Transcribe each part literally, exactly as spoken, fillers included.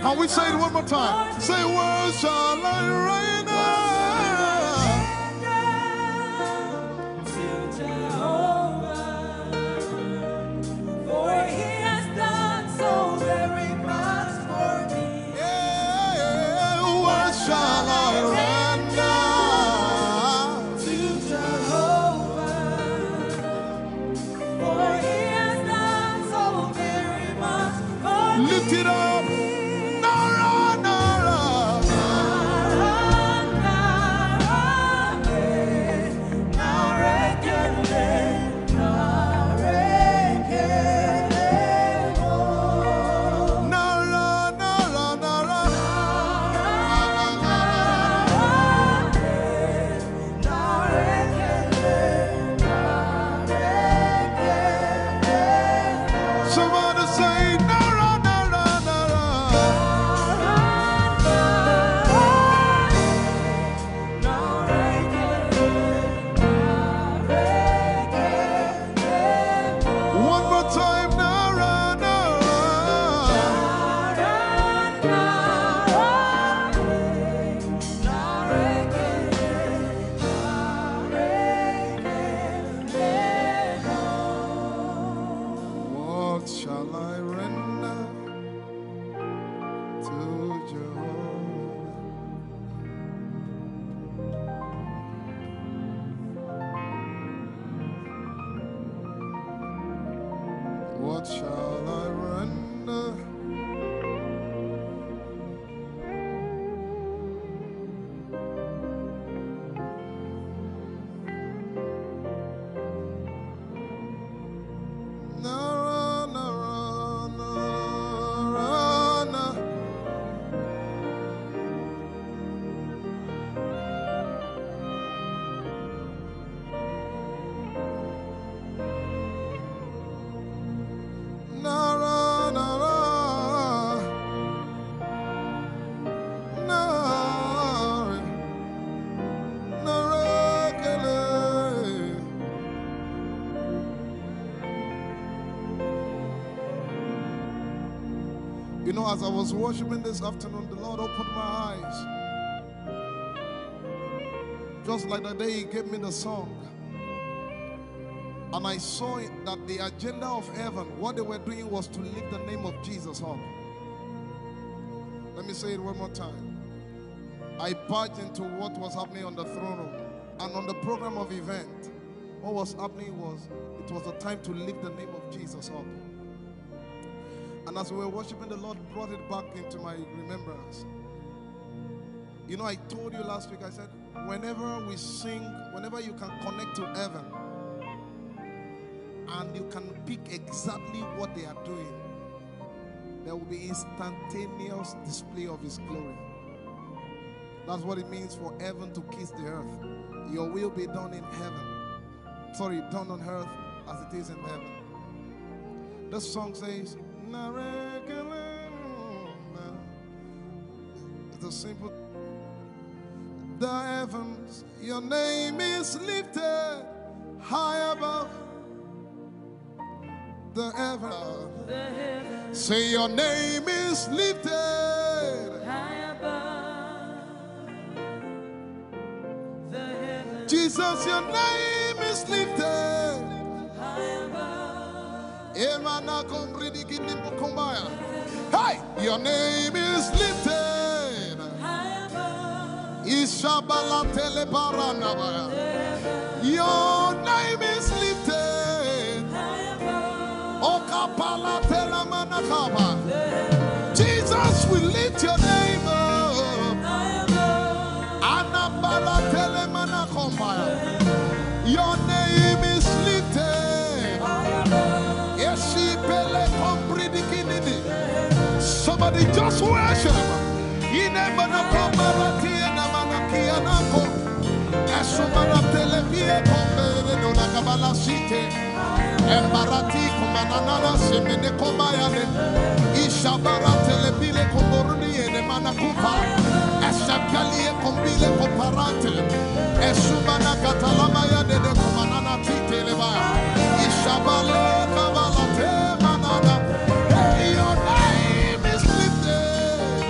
And we say it one more time. Say, "Where shall I run?" Lift it up. Nara, nara. Somebody say, "Nara, nara, nara." One more time, "Nara, nara." What shall I render to Jehovah? What shall I render? Nara, nara, nara, na. Nara, nara, nara, nara, kele. You know, as I was worshiping this afternoon, the Lord opened my eyes. Just like the day He gave me the song. And I saw it, that the agenda of heaven, what they were doing was to lift the name of Jesus up. Let me say it one more time. I barged into what was happening on the throne room and on the program of event. What was happening was, it was a time to lift the name of Jesus up. And as we were worshiping, the Lord brought it back into my remembrance. You know, I told you last week, I said, whenever we sing, whenever you can connect to heaven and you can pick exactly what they are doing, there will be instantaneous display of His glory. That's what it means for heaven to kiss the earth. Your will be done in heaven. Sorry, done on earth as it is in heaven. The song says, "Nara, kele, na." It's a simple. The heavens, your name is lifted high above the heaven. Say, "Your name is lifted high above the heaven." Jesus, your name is lifted high above. Emana kombridi kinimbo kombaya. Hey, your name is lifted. Ishabala telebaranabaya. Your name is lifted. Okapala telamanakaba. Jesus, we lift your name up. Anabala telemanakombaya. Your name is lifted. Eshipele kompridikinini. Somebody just worship. Inemanakomarati enamanakianako. Esumanatelepie komberedonakabalasite. Embarati kumananana semene komayane. Ishabaratelepile komboruni enemanakufa. Eshapalie kombile koparate. Esumanakatalamayane de kumanana titeleba. Ishabale kabalate manana. Hey, your name is lifted.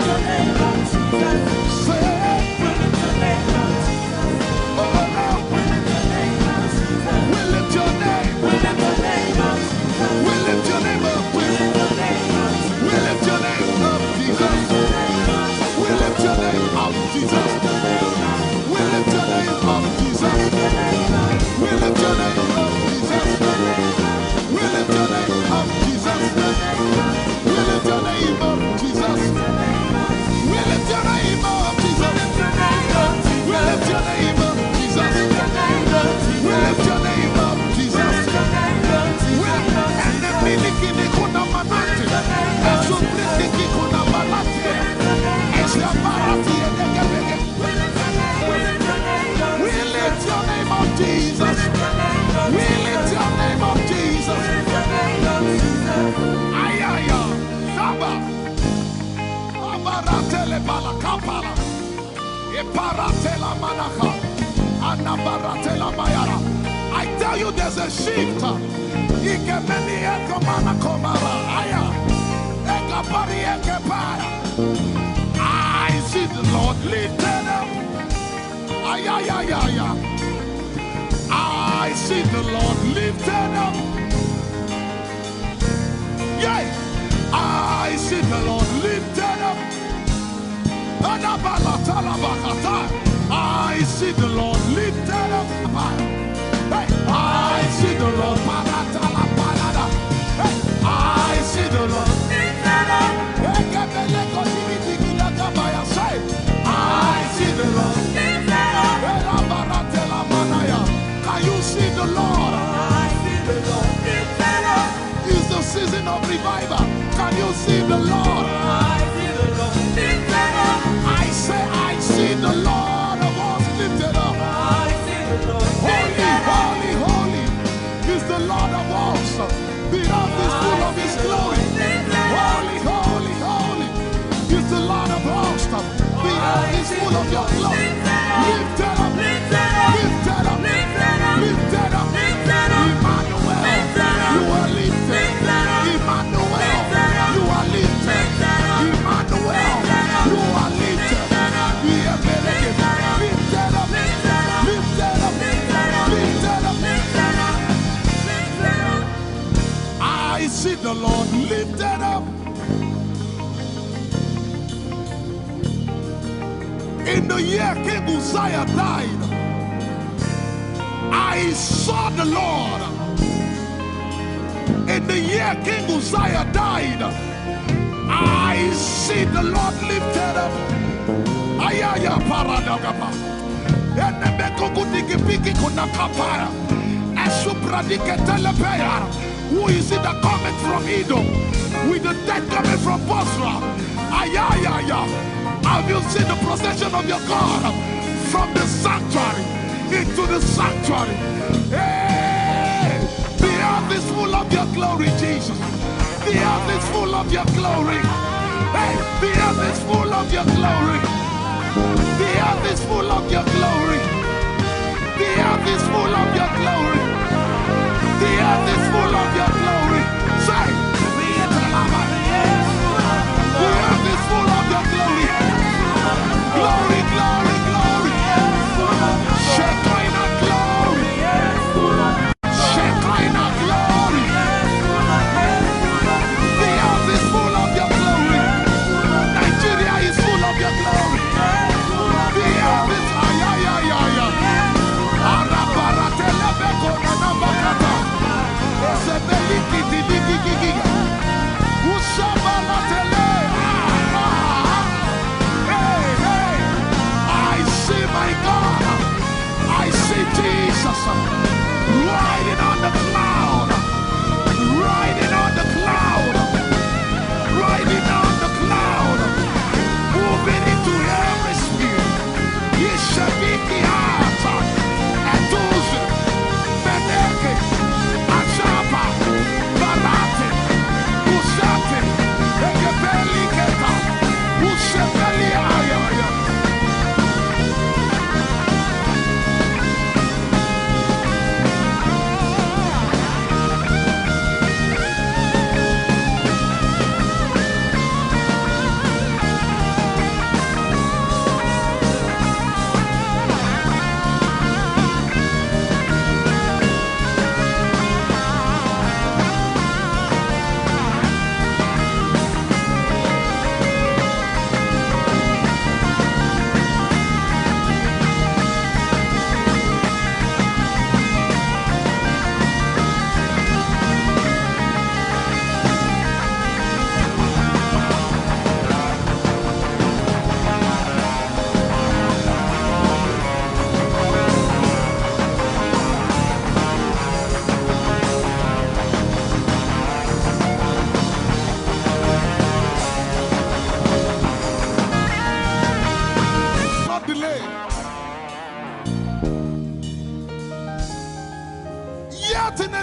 Say, oh, we lift your name. We lift your name. We lift your name up. We lift your name up, Jesus. We lift your name up, Jesus. We lift your name up, Jesus. We lift your name up, Jesus. We lift your name up, Jesus. We lift your name up, Jesus. We lift your name up, Jesus. We lift your name up, Jesus. We lift your name up, Jesus. We enemy likini kuna manati. Esu prisi kuna manati. Esu barati edekebeke. We lift your name up, Jesus. We lift your name up, Jesus. Ayaya, Saba. Abaratele balakapala. Iparatela manaka. Anabaratela mayara. I tell you, there's a shift. Ikemeni ekomana komara. Aya. Ekapari ekepaya. I see the Lord lifted up. Ay, ay, ay, ay, ay. I see the Lord lifted up. Yeah. I see the Lord lifted up. Adabalatalabahatai. I see the Lord lifted up. Hey, I see the Lord. Paratalabalada. Hey, I see the Lord. Ekebeleko dibidibilakabaya. Say, I see the Lord. Erabaratelamanaya. Can you see the Lord? It's the season of revival. Can you see the Lord? I say, I see the Lord of hosts lifted up. Holy, holy, holy is the Lord of hosts. The earth is full of his glory. Holy, holy, holy is the Lord of hosts. The earth is full of your glory. Lift it up. Lift it up. Lift it up. Lift it up. Emmanuel, you are lifted. Emmanuel, you are lifted. Emmanuel, you are lifted. Lift it up. Lift it up. Lift it up. Lift it up. I see the Lord lifted up. In the year King Uzziah died, I saw the Lord. In the year King Uzziah died, I see the Lord lifted up. Ayaya paradagaba. Enemeko kudigibigi kunakapaya. Esupradiketelepeya. Who is it that cometh from Edom with the dead coming from Bozrah? Ayayaya. Have you seen the procession of your God from the sanctuary into the sanctuary? Hey, the earth is full of your glory, Jesus. The earth is full of your glory. Hey, the earth is full of your glory. The earth is full of your glory. The earth is full of your glory. The earth is full of your glory. Say, the earth is full of your glory. Glory, glory, glory. Shekinah glory. Shekinah glory. The earth is full of your glory. Nigeria is full of your glory. The earth is, ay, ay, ay, ay, ay. Arabaratelebeko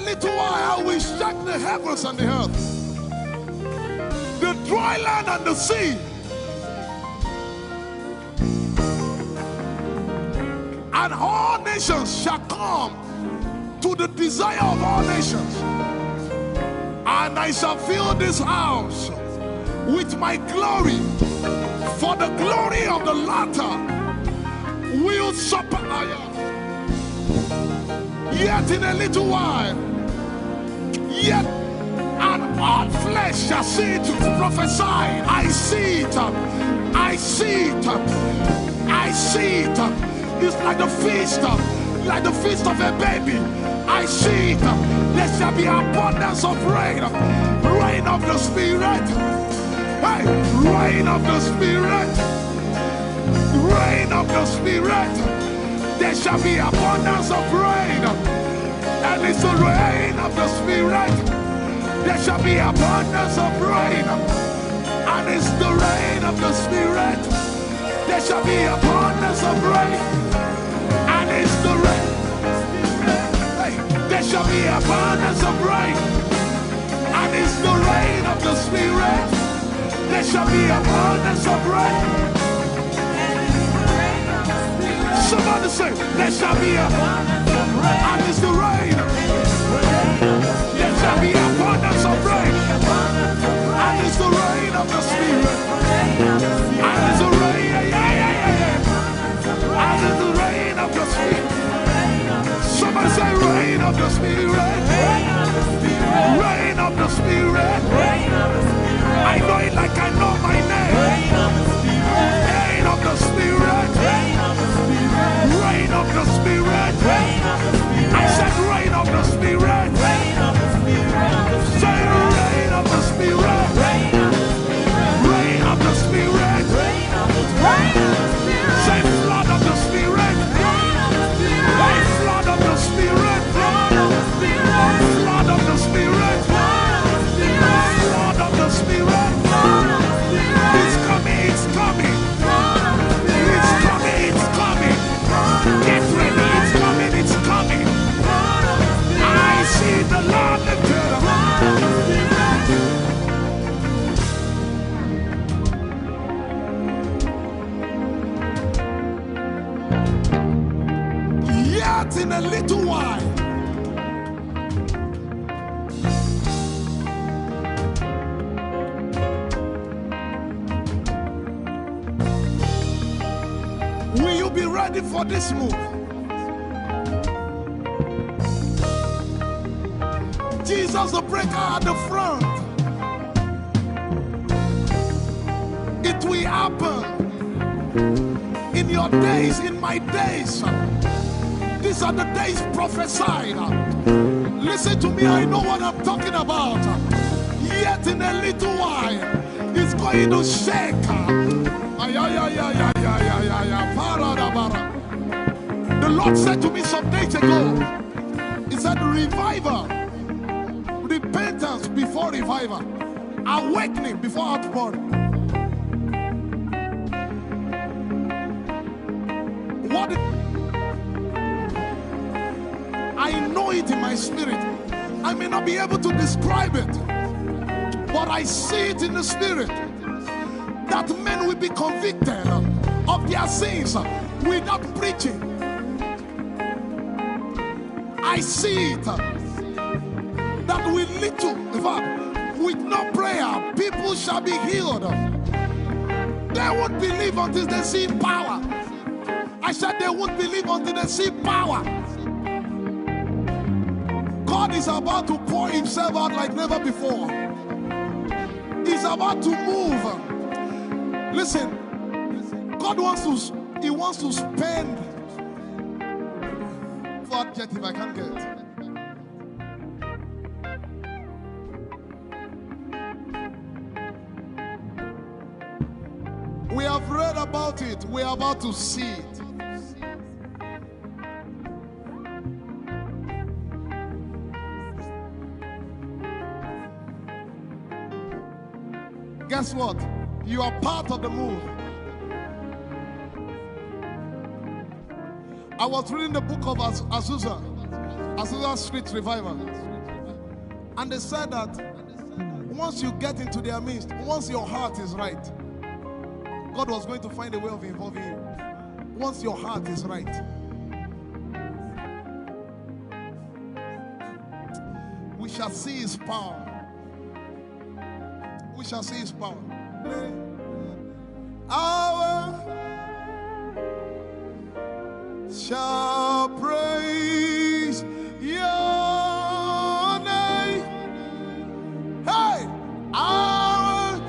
Little while I will shake the heavens and the earth, the dry land and the sea. And all nations shall come to the desire of all nations. And I shall fill this house with my glory, for the glory of the latter will surpass. Yet in a little while, yet and all flesh shall see it. Prophesy. I see it. I see it. I see it. It's like the feast, like the feast of a baby. I see it. There shall be abundance of rain, rain of the Spirit. Hey, rain of the Spirit. Rain of the Spirit. There shall be abundance of rain. And it's the rain of the Spirit. There shall be abundance of rain. And it's the rain of the Spirit. There shall be abundance of rain. And it's the rain. Hey, there shall be abundance of rain. And it's the rain of the Spirit. There shall be abundance of rain. Somebody say, there shall be a, and it's the rain. There shall be abundance of rain. And it's the rain of the Spirit. And it's the rain, yeah, yeah, yeah, yeah, yeah. And it's the rain of the Spirit. Somebody say, rain of the Spirit. Rain of the Spirit. I know it like I know my name. Rain of the Spirit. Rain of the Spirit. I said, rain of the Spirit. Say, rain of the Spirit. Rain of the Spirit. Say, flood of the Spirit. Hey, flood of the Spirit. Flood of the Spirit. Flood of the Spirit. Flood of the Spirit. It's coming, it's coming. It's coming, it's coming. Get ready, it's coming, it's coming. I see the Lord lifted up. Yet in a little while, will you be ready for this move? Jesus the breaker at the front. It will happen in your days, in my days. These are the days prophesied. Listen to me, I know what I'm talking about. Yet in a little while, it's going to shake. Ay, ay, ay, ay, ay, ay, ay, ay, ay, para, da, bara. The Lord said to me some days ago, He said, revival, repentance before revival, awakening before outpouring. What I know it in my spirit. I may not be able to describe it, but I see it in the spirit that men will be convicted of their sins without preaching. I see it that with little, in fact, with no prayer, people shall be healed. They won't believe until they see power. I said they won't believe until they see power. God is about to pour himself out like never before. He's about to move. Listen, God wants to, he wants to spend. Third jet if I can't get. We have read about it. We are about to see it. Guess what? You are part of the move. I was reading the book of Az-, Azusa, Azusa Street Revival. And they said that once you get into their midst, once your heart is right, God was going to find a way of involving you. Once your heart is right, we shall see his power. We shall see his power. Our shall praise your name. Hey, our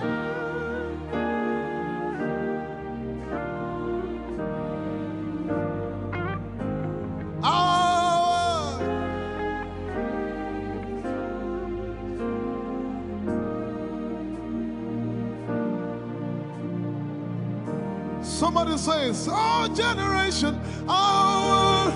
our Somebody says, our generation, our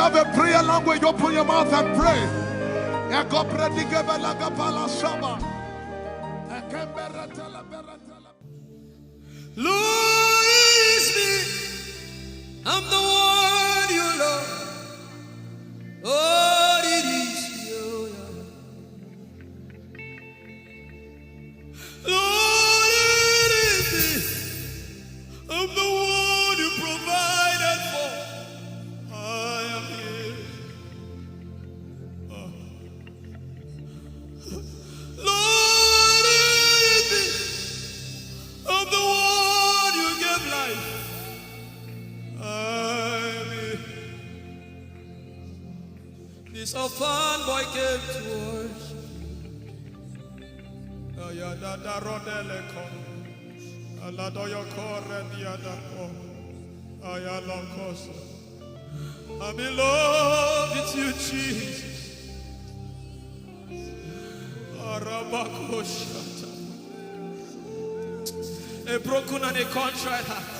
Have a prayer language, open your mouth and pray. Ekopredikebalakapalashaba. Ekembereteleberetele. Lord, it is me. I'm the one you love. Lord, it is you. Lord, it is me. I'm the one you provided for. I am here. Oh. Lord, it is me. I'm the one you gave life. I am here. This orphan boy came to worship. Ayadada rodele kono. Aladoyo kore diadako. Ayalokos. I'm in love with you, Jesus. Arabakoshata. A broken and a contrite heart.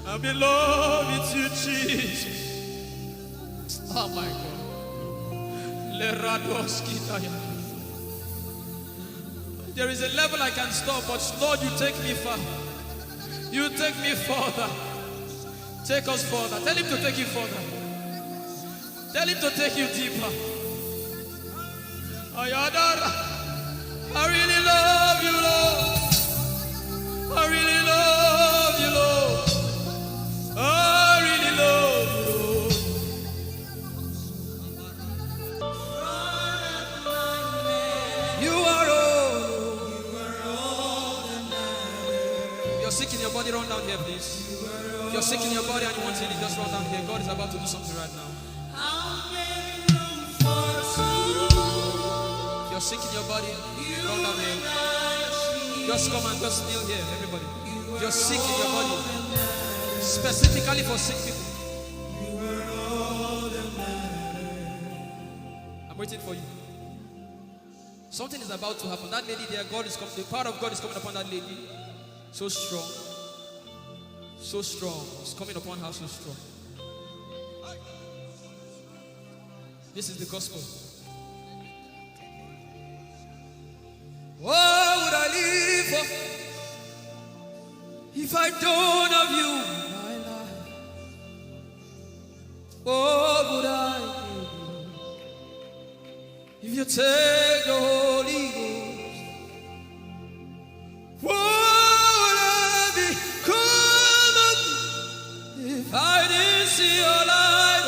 I'm in love with you, Jesus. Oh my God. Leradoskitaya. There is a level I can stop, but Lord, you take me far. You take me further. Take us further. Tell him to take you further. Tell him to take you deeper. Ayadara. I really love you, Lord. I really love you, Lord. I really love you, Lord. You are all. If you're sick in your body, run down here, please. If you're sick in your body and you want healing, just run down here. God is about to do something right now. If you're sick in your body, run down here. Just come and just kneel here, everybody. If you're sick in your body, specifically for sick people, I'm waiting for you. Something is about to happen. That lady there, God is coming. The power of God is coming upon that lady. So strong. So strong. It's coming upon her so strong. This is the gospel. What would I live for if I don't have you in my life? What would I give if you take the Holy Ghost? What would I become of me if I didn't see your light?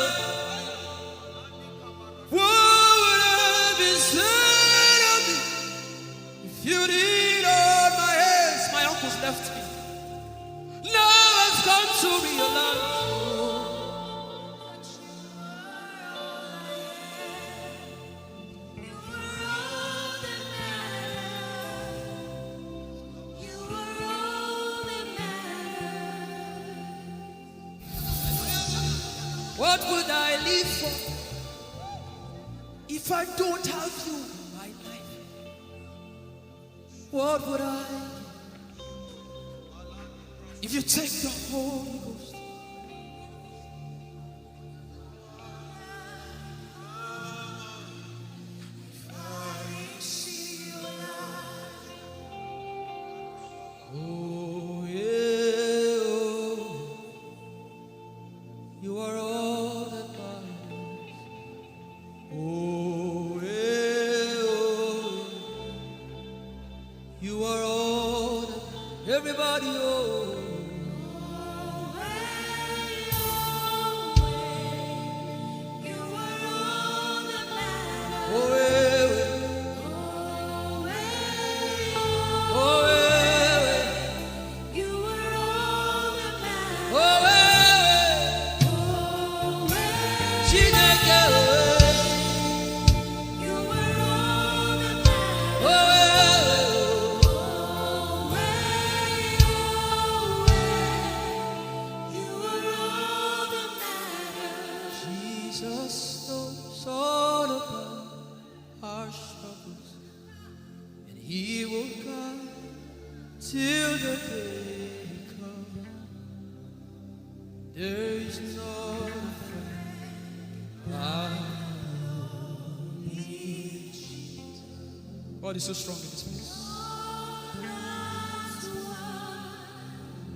What would I be said of me if you didn't hold my hands? My uncles left me. Now I've come to realize. What would I live for if I don't have you in my life? What would I if you take the Holy Ghost? Oh, yeah, oh. You are all that matters. Oh, yeah, oh. You are all that everybody, oh. Oh, eh, eh. Oh, eh, eh. Oh, eh, eh. Chineke, oh, eh. Jesus knows all about our struggles, and He will guide till the day comes. There is no God is so strong in this place.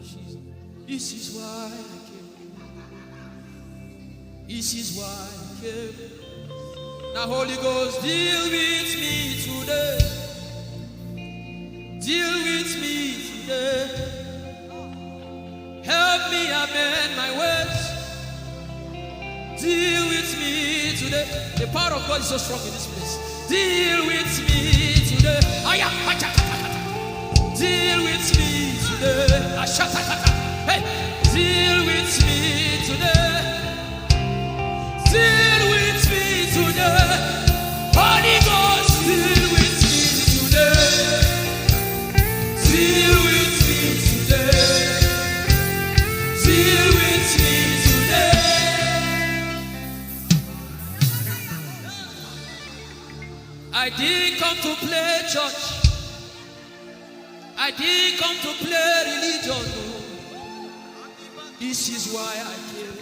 Jesus. This is why I came. This is why I came. Now, Holy Ghost, deal with me today. Deal with me today. Help me amend my ways. Deal with me today. The power of God is so strong in this place. Deal with me today. Aya, acha, acha, acha. Deal with me today. Ashatakata. Hey, deal with me today. Deal with me today. Holy Ghost, deal with me today. Deal with me today. Deal with me today. I didn't come to play church. I didn't come to play religion. Oh. This is why I came.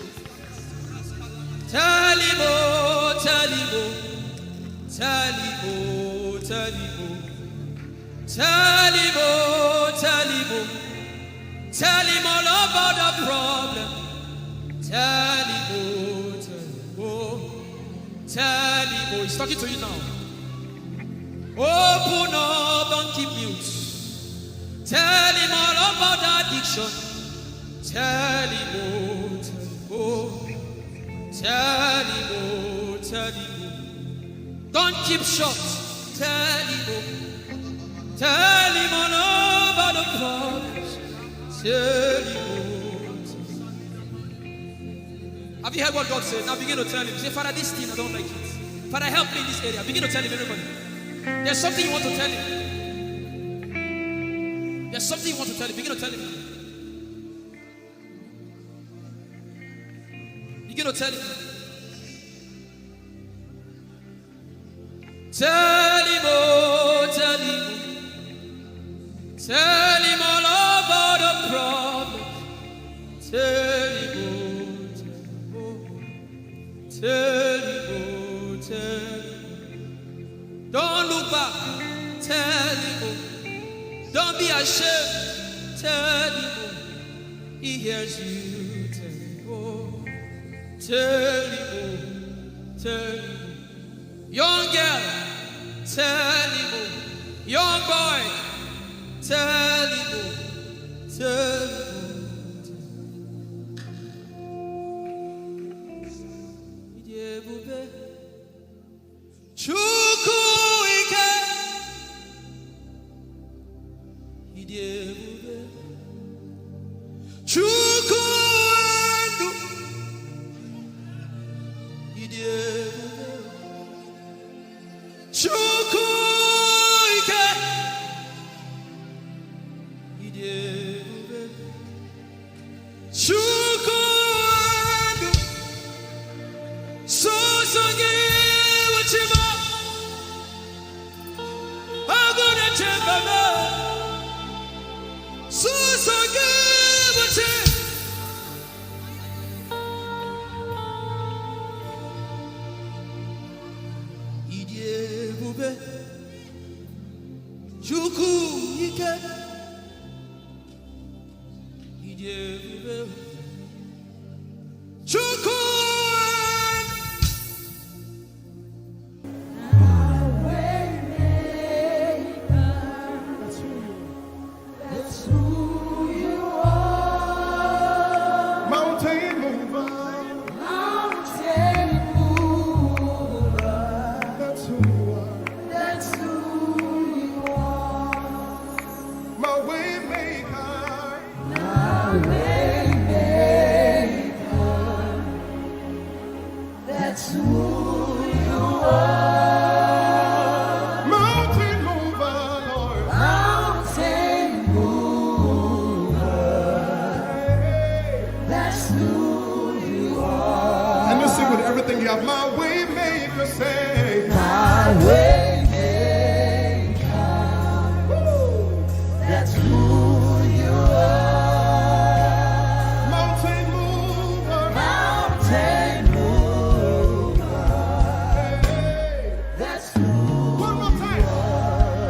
Tell him, oh, tell him, oh. Tell him, oh, tell him, oh. Tell him, oh, tell him, oh. Tell him all about the problem. Tell him, oh, tell him, oh. Tell him, oh. He's talking to you now. Open up, don't keep mute. Tell him all about the addiction. Tell him, oh, tell him, oh. Tell him, oh, tell him, oh. Don't keep short. Tell him, oh. Tell him all about the problems. Tell him, oh, tell him. Have you heard what God said? Now begin to tell him. Say, "Father, this thing, I don't like it. Father, help me in this area." Begin to tell him, everybody. There's something you want to tell him. There's something you want to tell him. Begin to tell him. Begin to tell him. Tell him, oh, tell him. Tell him all about the problem. Tell him, oh, tell him, oh. Tell him, oh, tell him. Don't look back. Tell him, oh. Don't be ashamed. Tell him, oh. He hears you. Tell him, oh. Tell him, oh. Tell him, oh. Young girl, tell him, oh. Young boy, tell him, oh. Tell him, oh. Ịdị ebube. Chukwu ike. Ịdị ebube. Chukwu ndụ. Ịdị ebube. Chukwu ike. Ịdị ebube. Chukwu ndụ. Sọsọ gị bụ Chi m. Agụ na-eche mba m. Sọsọ gị bụ Chi. Ịdị ebube. Chukwu ike. Ịdị ebube. Chukwu. That's who you are. Mountain mover. Mountain mover. That's who you are. That's who you are. My way maker. My way maker. That's who you are. Mountain mover, Lord. Mountain mover. Hey. That's who you are. And let's sing with everything you have. My way maker, say. My way maker. Woo. That's who you are. Mountain mover. Mountain mover. Hey. That's who. One more time. You are.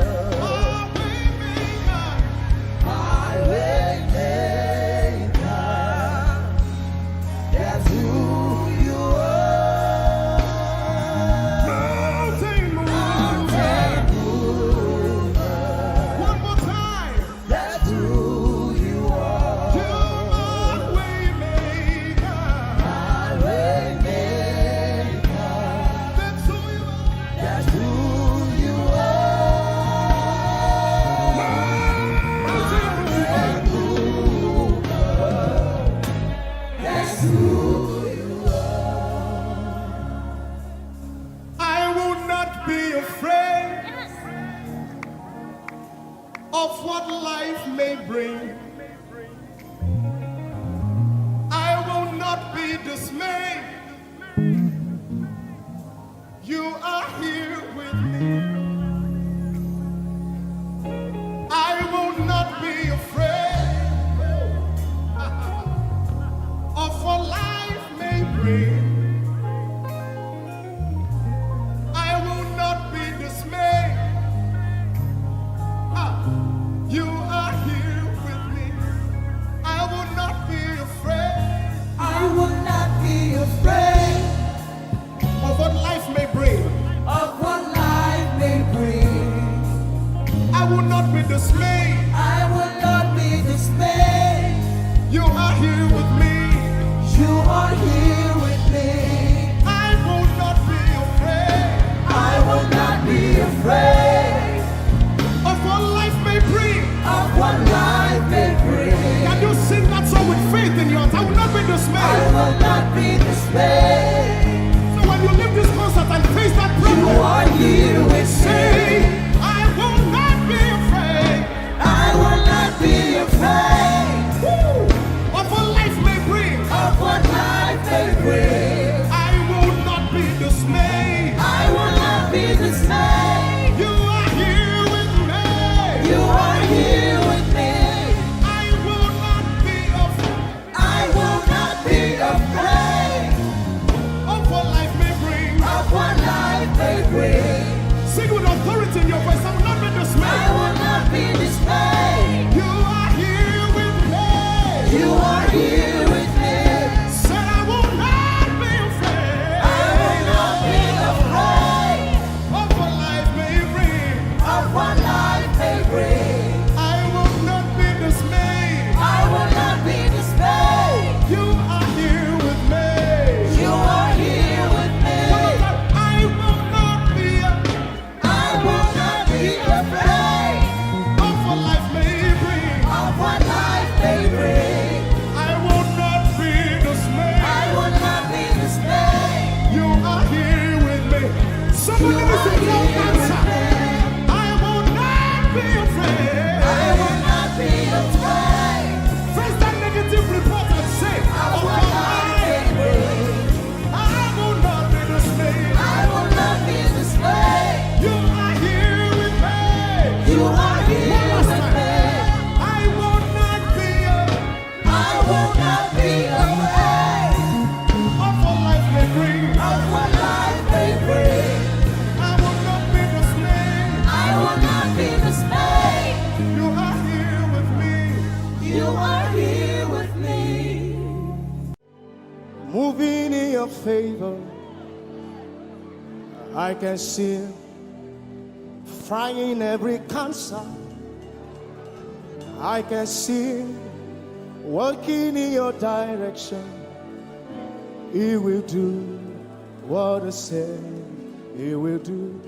What life may bring, I will not be dismayed. You are here with me. I will not be afraid of what life may bring. I will not be dismayed. Ah, you are here with me. I will not be afraid. I will not be afraid of what life may bring. Of what life may bring. I will not be dismayed. I will not be dismayed. You are here with me. You are here with me. I will not be afraid. I will not be afraid of what life may bring. Of what life may bring. Can you sing that song with faith in your heart? I will not be dismayed. I will not be dismayed. So when you leave this concert and face that problem, you are here with me. Say, I will not be afraid. I will not be afraid. Woo! Of what life may bring. Of what life may bring. I will not be dismayed. I will not be dismayed. You are here with me. You are here with me. I will not be afraid. I will not be afraid of what life may bring. Of what life may bring. Sing with authority in your voice. I will not be dismayed. I will not be dismayed. You are here with me. You are here with me. Said I will not be afraid. I will not be afraid of what life may bring. Of what life may bring. I will not be dismayed. I will not be dismayed. You are here with me. You are here with me. Come on, I will not be, I will not be afraid of what life may bring. Of what life may bring. I will not be dismayed. I will not be dismayed. You are here with me. Somebody listen to that answer. I will not be afraid. I will not be afraid. Face that negative report and say, I will not be afraid. I will not be dismayed. I will not be dismayed. You are here with me. You are here with me. One last time. I will not be afraid. I will not be afraid of what life may bring. Of what life may bring. I will not be dismayed. I will not be dismayed. You are here with me. You are here with me. Moving in your favor, I can see frying every cancer. I can see working in your direction. He will do what I say He will do.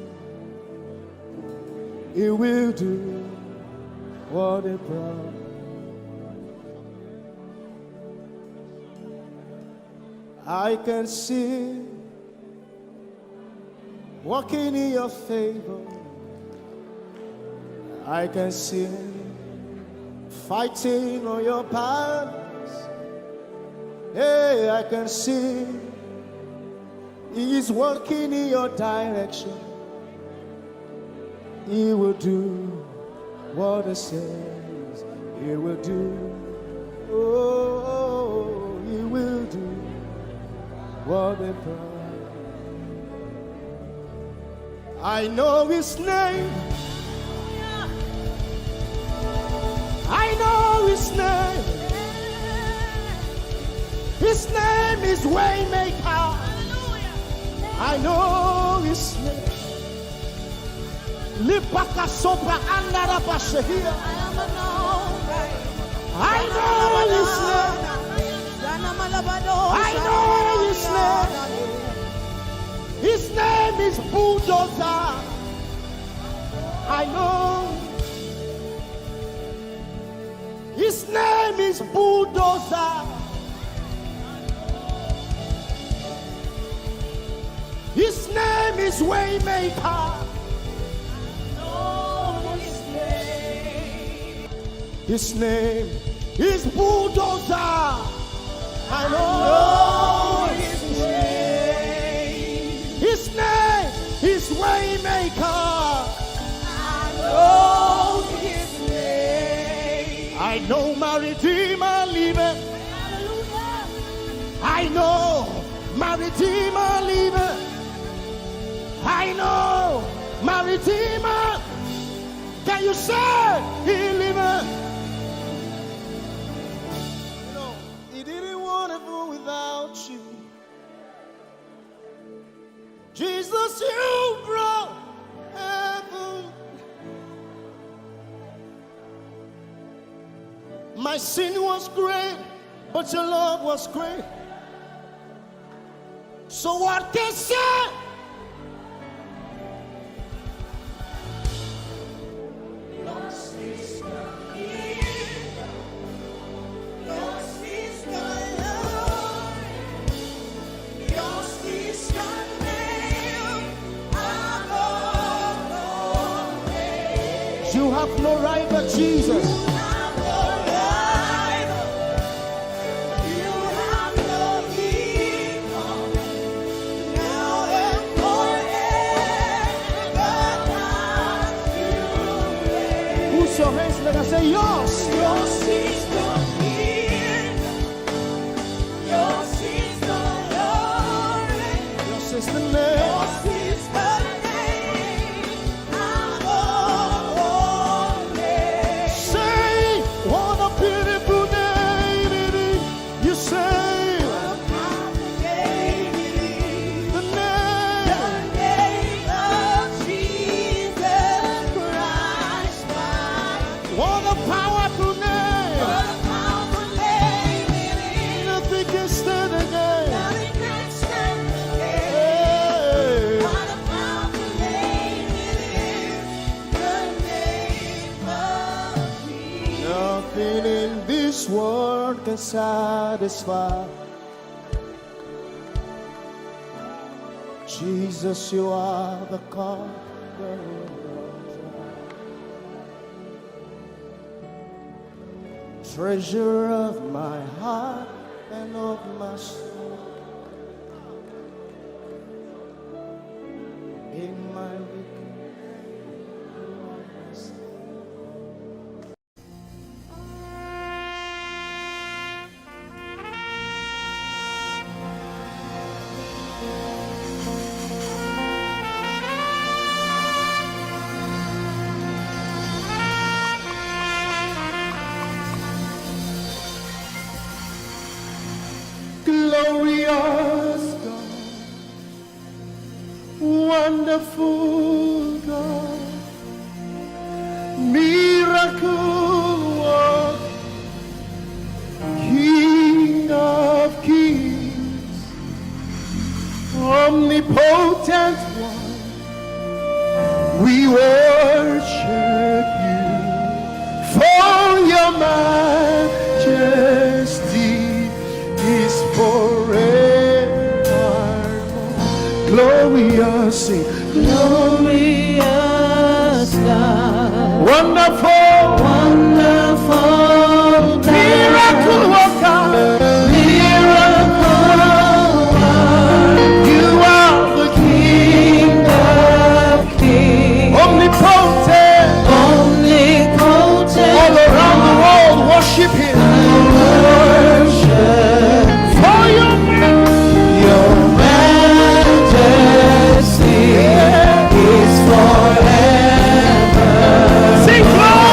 He will do what He promised. I can see working in your favor. I can see fighting on your battles. Hey, I can see He is working in your direction. He will do what He says He will do. Oh, He will do what He promised. I know His name. I know His name. His name is Waymaker. I know His name. Lipaka sopa andara pasehia. I know His name. I know His name. His name is Bulldozer. I know. His name is Bulldozer. His name is Waymaker. His name is Bulldozer. I know his name. His name is Waymaker. I know his name. I know my Redeemer liveth. I know my Redeemer liveth. I know my Redeemer. Can you say he liveth? You know, he didn't want heaven without you. Jesus, you brought heaven. My sin was great, but your love was great. So what can say? You have no rival, Jesus. Put your hands together and say, yours. Yours is the name. Yours is the name. Say, what a beautiful name it is. You say, the name. What a powerful name. Nothing can stand against. Hey. Nothing in this world can satisfy. Jesus, you are the God. Treasure of my heart and of my soul. In my weakness, glorious God, wonderful God, miracle work, King of kings, omnipotent one, we worship you for your majesty is forever. Glorious, sing. Glorious God. Wonderful. Wonderful God. Miracle worker. Miracle worker. You are the King of kings. Omnipotent. Omnipotent. All around the world worship him. Worship. For your majesty. Your majesty is forever. Sing glory.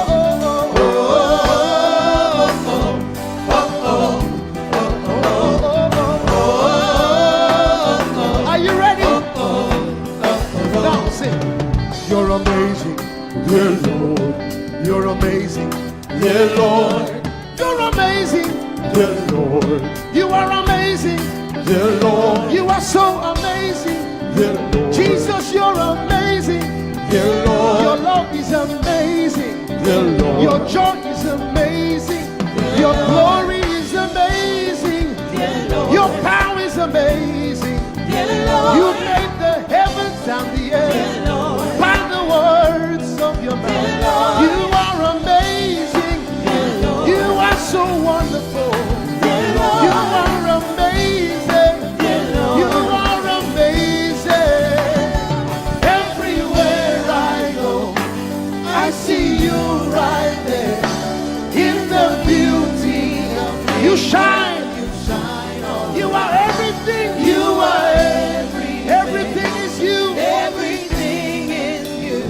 Are you ready? Now sing. You're amazing, dear Lord. You're amazing, dear Lord. You're amazing, dear Lord. You are amazing, dear Lord. You are so amazing, dear Lord. Jesus, you're amazing, dear Lord. Your love is amazing, dear Lord. Your joy is amazing, your glory is amazing, your power is amazing. You made the heavens Down the earth by the words of your mouth. You are amazing. You are so wonderful. You are amazing. You are amazing. Everywhere I go, I see you right there in the beauty of you. Shine. You shine. You are everything. You are everything. Everything is you. Everything is you.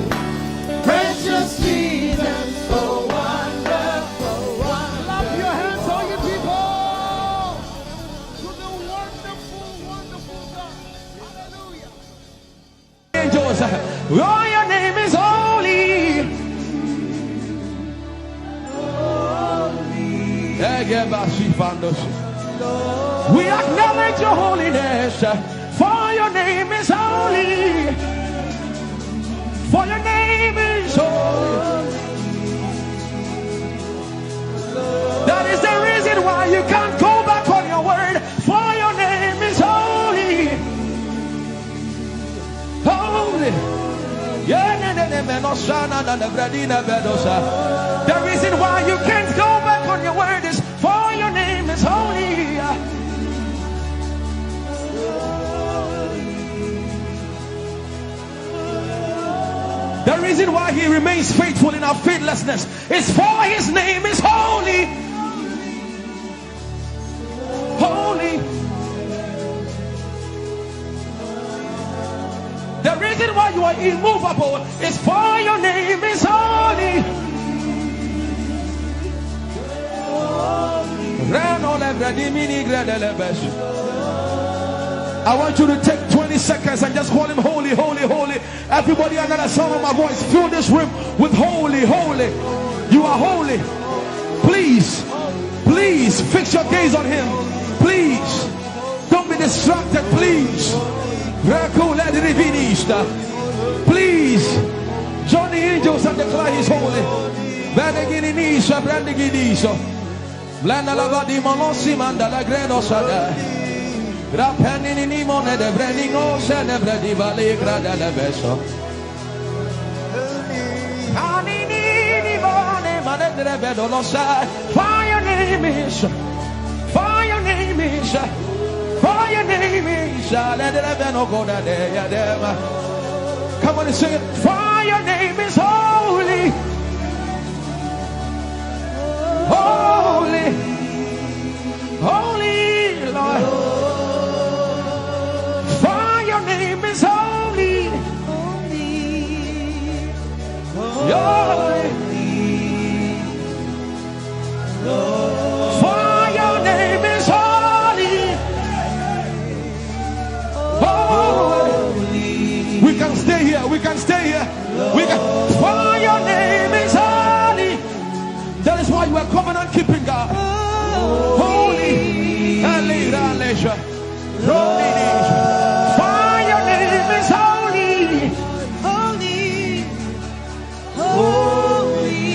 Precious Jesus, so wonderful, wonderful. Clap your hands, all you people, to the wonderful, wonderful God. Hallelujah. Angels, oh, your name is holy. We acknowledge your holiness, for your name is holy. For your name is holy. That is the reason why you can't go back on your word. For your name is holy. Holy. Yeah, ne, ne, ne, me, no, sha, na, na, na, bra, di, na, be, do, sha. The reason why you can't go back on your word is for your name is holy. The reason why he remains faithful in our faithlessness is for his name is holy. Holy. The reason why you are immovable is for your name is holy. Reno le vredimini gredele besh. I want you to take twenty seconds and just call him holy, holy, holy. Everybody under the sound of my voice, fill this room with holy, holy. You are holy. Please, please fix your gaze on him. Please, don't be distracted, please. Rekuled rivinista. Please, join the angels and declare he's holy. Benegininisha, brandiginiso. Blenda la vadimolosi manda la greno sada. Grapenini mone de breningo se ne bredi vale grada le beso. Anini mone mane de rebedo lo sa. For your name is, for your name is, for your name is, let the rebeno go da de ya dema. Come on and sing it. For your name is holy. Holy, holy Lord. For your name is holy. Holy. For your name is holy. Holy. We can stay here. We can stay here. We can. For your name is holy. That is why you are covenant keeping God. Holy. Hallelujah. For your name is holy. Holy. Holy.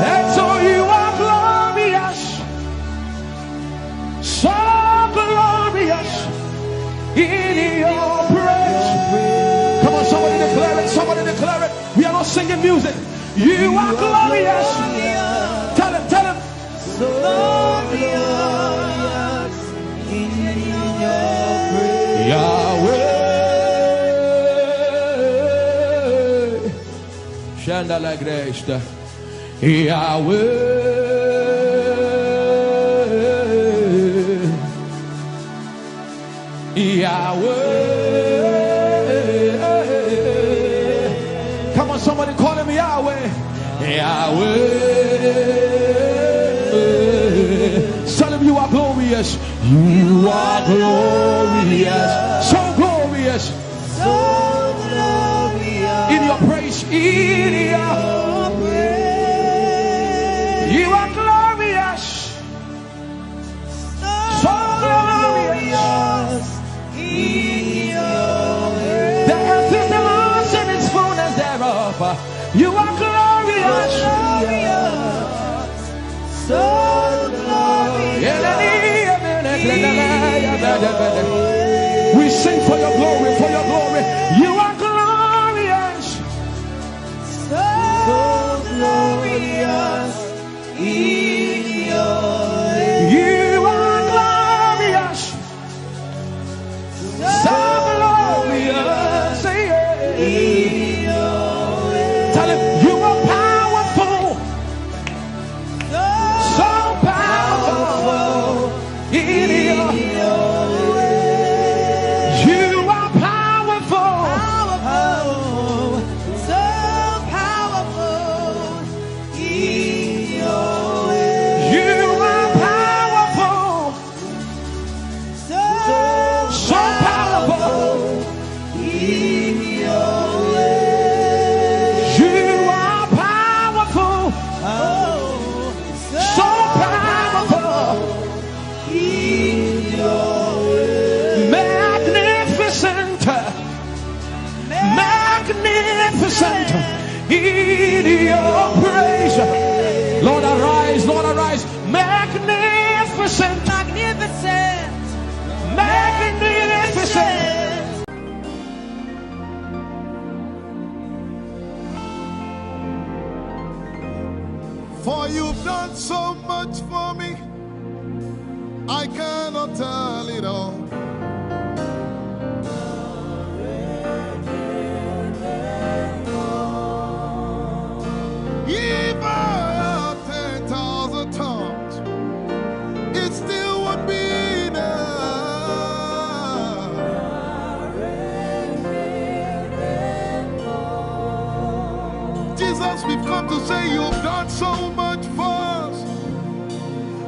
And so you are glorious. So glorious in your praise. Come on, somebody declare it. Somebody declare it. We are not singing music. You are glorious. Tell him, tell him. So glorious in your praise. Yahweh. Shanda la gresta. Yahweh. Yahweh. Come on, somebody call him Yahweh. Yahweh. Tell him you are glorious. You are glorious. So glorious. So glorious. In your praise, in your praise. You are glorious. So glorious. The earth is the Lord's and its fullness thereof. You are glorious. So glorious. Sing for your glory, for your glory. You are glorious. So glorious in your ways. You are glorious. So glorious. Say it. Tell him you are powerful. So powerful in your ways. You are powerful. Powerful. So powerful in your ways. You are powerful. So, so powerful in your ways. You are powerful. Oh, so, so powerful in your ways. Magnificent. Magnificent in your praise. Lord, arise, Lord, arise. Magnificent. Magnificent. Magnificent. For you've done so much for me, I cannot tell it all. If I had ten thousand tongues, it still won't be enough. Jesus, we've come to say you've done so much for us.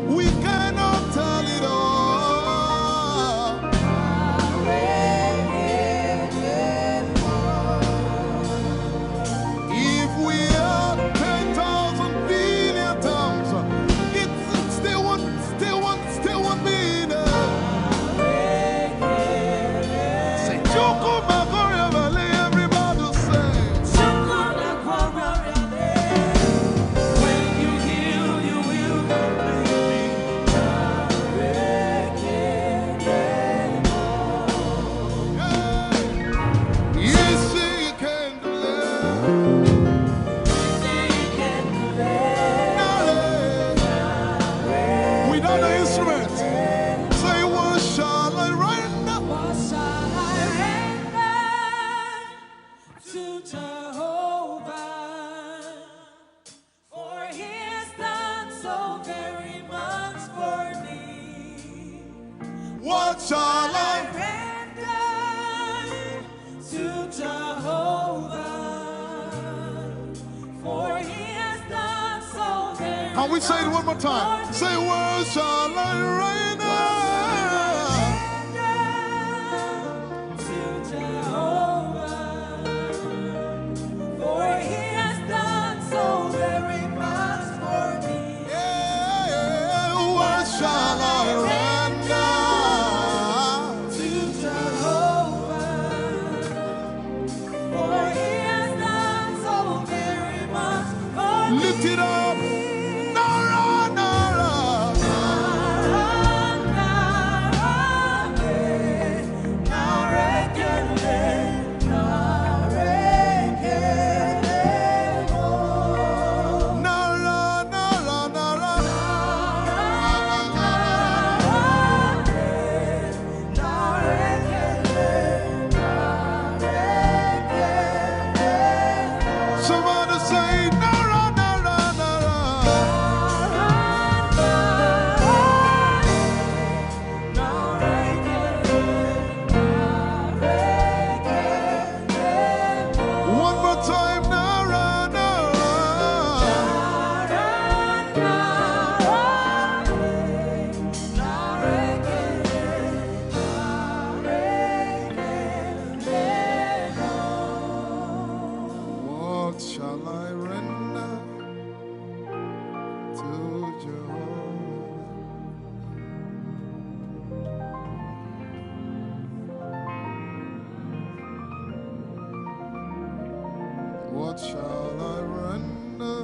We cannot tell it all. If we had ten thousand billion tongues, it still won't, still won't, still won't be enough. Say, Chukwuma Korea Valley, everybody say. When you heal, you will completely. Yes, you can do it. Without the instrument, say, what shall I render? What shall I render to Jehovah? For he has done so very much for me. What shall I render to Jehovah? For he has done so very much. Can we say it one more time? Say, what shall I render? To Jehovah, for he has done so very much for me. Yeah, what shall I render to Jehovah? For he has done so very much for me. Lift it up. Nara, nara. Nara, nara, eh. Nara, ekele, nara, ekele, oh. Nara, nara, nara. Nara, nara, eh. Somebody say, nara, nara, nara. One more time, nara, nara. What shall I render to Jehovah? What shall I render?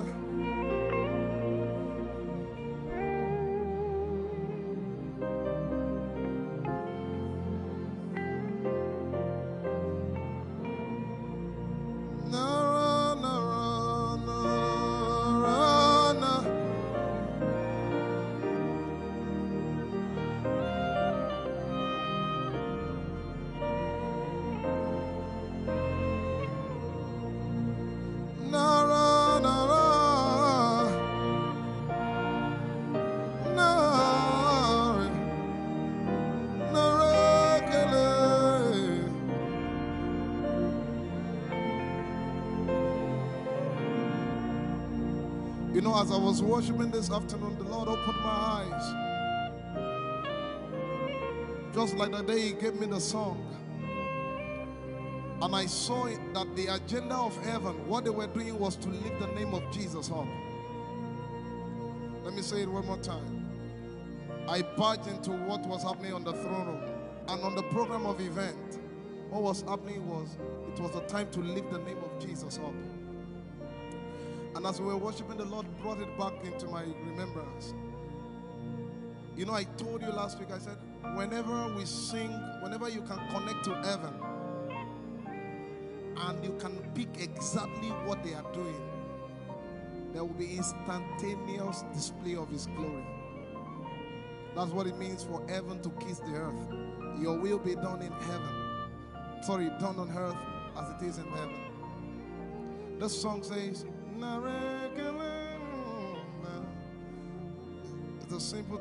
You know, as I was worshiping this afternoon, the Lord opened my eyes. Just like the day He gave me the song. And I saw it that the agenda of heaven, what they were doing was to lift the name of Jesus up. Let me say it one more time. I barged into what was happening on the throne room and on the program of event. What was happening was, it was a time to lift the name of Jesus up. And as we were worshiping, the Lord brought it back into my remembrance. You know, I told you last week, I said, whenever we sing, whenever you can connect to heaven, and you can pick exactly what they are doing, there will be instantaneous display of His glory. That's what it means for heaven to kiss the earth. Your will be done in heaven. Sorry, done on earth as it is in heaven. This song says, it's a simple,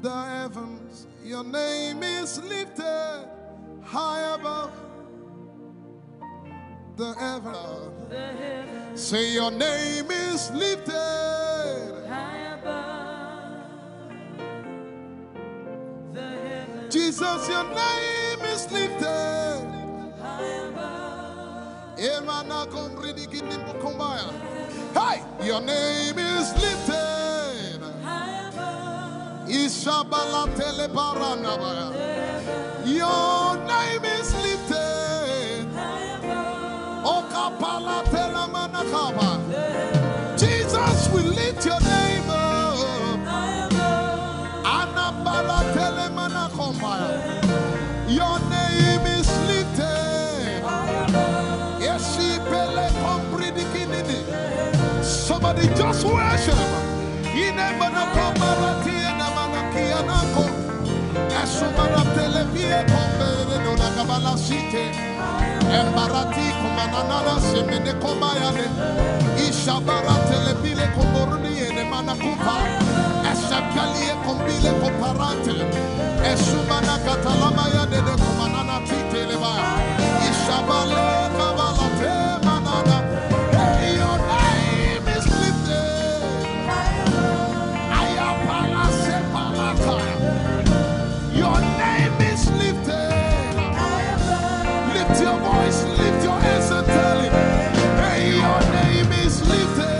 the heavens, your name is lifted high above the heavens. Say, your name is lifted high above the heavens. Jesus, your name is lifted high above. Emana komridi kinimbo kombaya. Hey, your name is lifted. Ishabala telebaranabaya. Your name is lifted. Okapala telamanakaba. Jesus, we lift your name up. Anabala telemanakombaya. Your name is lifted. Esipele kompridikinini. Somebody just worship. Inemanakomaratienamanakianako. Esumanatelepiekomberedonakabalasite. Embarati kumananana semene komayane. Ishabaratelepile komboruniene manakupa. Esepelie kombile koparate. Esumanakatalamayane de kumanana titeleba. Ishabale kabalate manana. Hey, your name is lifted. Ayapala sepalata. Your name is lifted. Lift your voice, lift your hands and tell Him, hey, your name is lifted.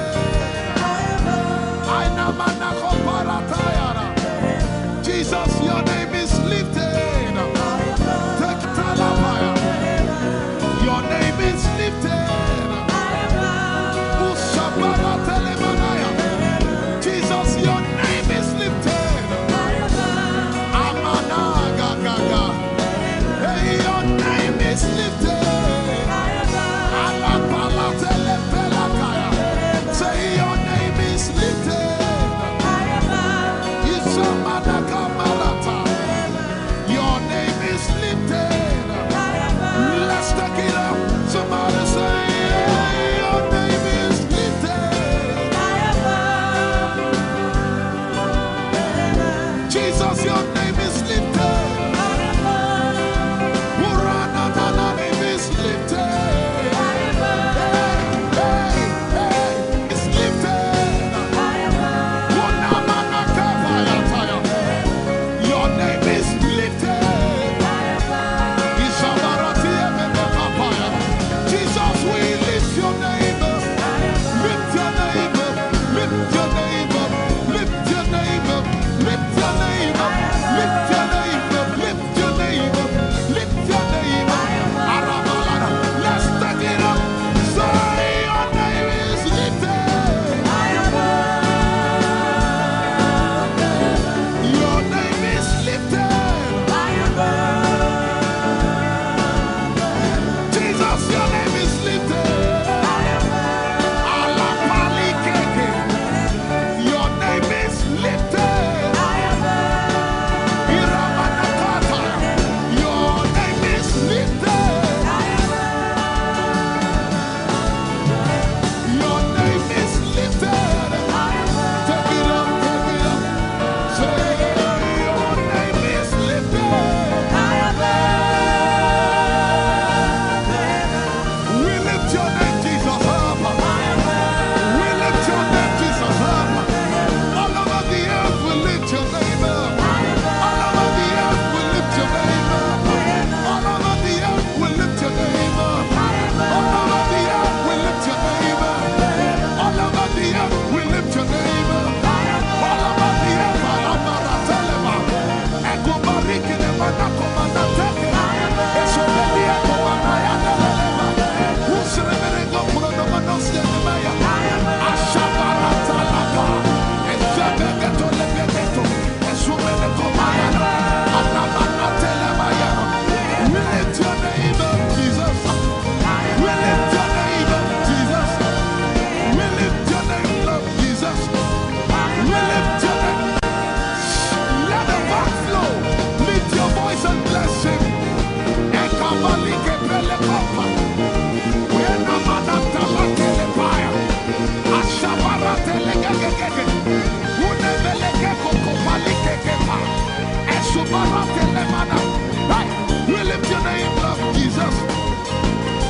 Hey, we lift your name up, Jesus.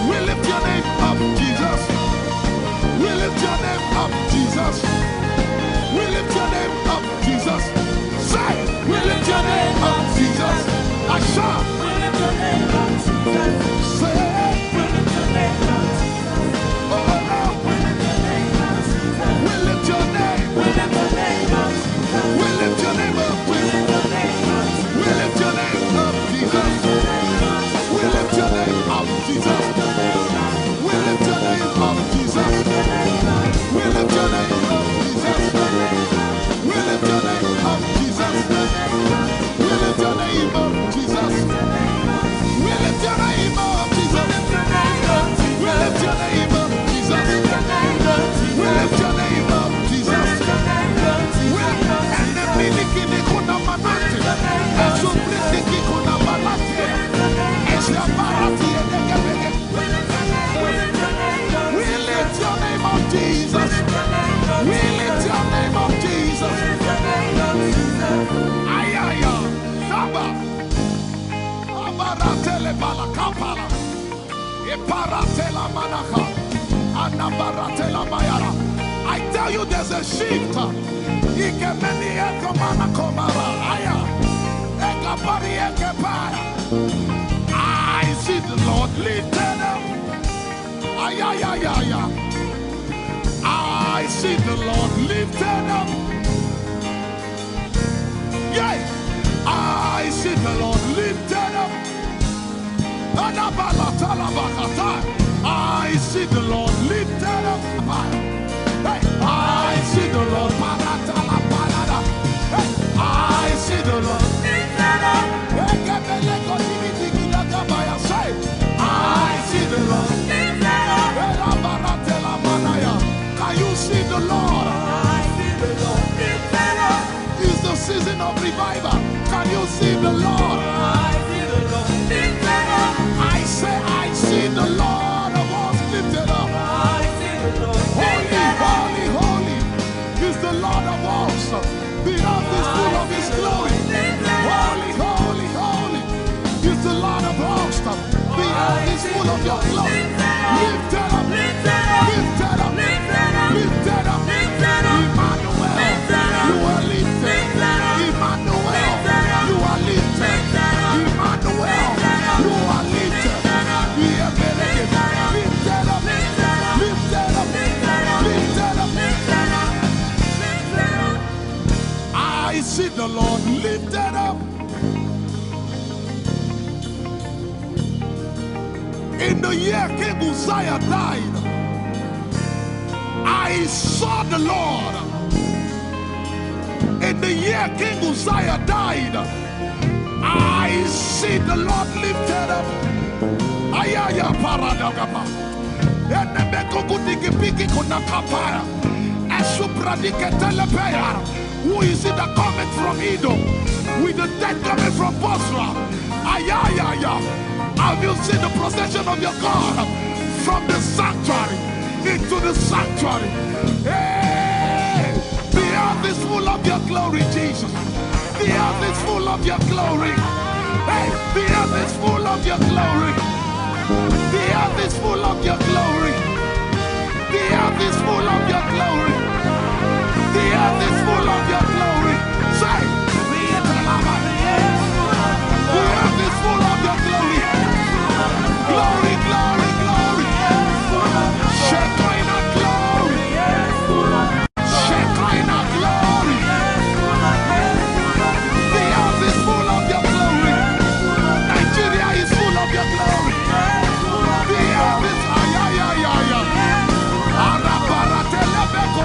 We lift your name up, Jesus. We lift your name up, Jesus. We lift your name up, Jesus. Say, we lift your name up, Jesus. Asha. We lift your name up, Jesus. Say, we lift your name up, Jesus. Oh, Lord. We lift your name up, Jesus. We lift your name. We lift your name up, Jesus. We lift your name up, Jesus. We lift your name up, Jesus. We lift your name up, Jesus. We lift your name up, Jesus. We lift your name up, Jesus. We lift your name up, Jesus. We lift your name up, Jesus. We lift your name up, Jesus. We lift your name up, Jesus. We lift your name up, Jesus. We lift your name up, Jesus. We lift your name up, Jesus. We lift your name up, Jesus. We lift your name up, Jesus. Ayaya, Shaba. Abaratele balakapala. Iparatela manaha. Anabaratela mayara. I tell you, there's a shift. Ikemeni ekomana komara. Aya. Ekapari ekepaya. I see the Lord lifted up. Ay, ay, ay, ay, ay. I see the Lord lifted up. Yeah. I see the Lord lifted up. Anabalatalabahatai. I see the Lord lifted up. Hey, I see the Lord. Paratalabalada. Hey, I see the Lord. Ekebelekotibitikidakabaya. Say, I see the Lord. Erabaratelamanaya. Can you see the Lord? It's the season of revival. Can you see the Lord? I say, I see the Lord of hosts lifted up. Holy, holy, holy is the Lord of hosts. The earth is full of his glory. Holy, holy, holy is the Lord of hosts. The earth is full of your glory. Lifted up, lifted up, lifted up, lifted up. Emmanuel, you are lifted. Emmanuel, you are lifted. Emmanuel, you are lifted. Lifted up, lifted up, lifted up, lifted up. I see the Lord lifted up. In the year King Uzziah died, I saw the Lord. In the year King Uzziah died, I see the Lord lifted up. Ayaya paradagaba. Enemekukudikipiki kunakapaya. Esupradiketelepeya. Who is it that cometh from Edom with the ten coming from Bozrah? Ayayaya. Have you seen the procession of your God from the sanctuary into the sanctuary? Hey, the earth is full of your glory, Jesus. The earth is full of your glory. Hey, the earth is full of your glory. The earth is full of your glory. The earth is full of your glory. The earth is full of your glory. Say, the earth is full of your glory. Glory, glory, glory. Shekinah glory. Shekinah glory. The earth is full of your glory. Nigeria is full of your glory. The earth is, ay, ay, ay, ay, ay. Arabaratelebeko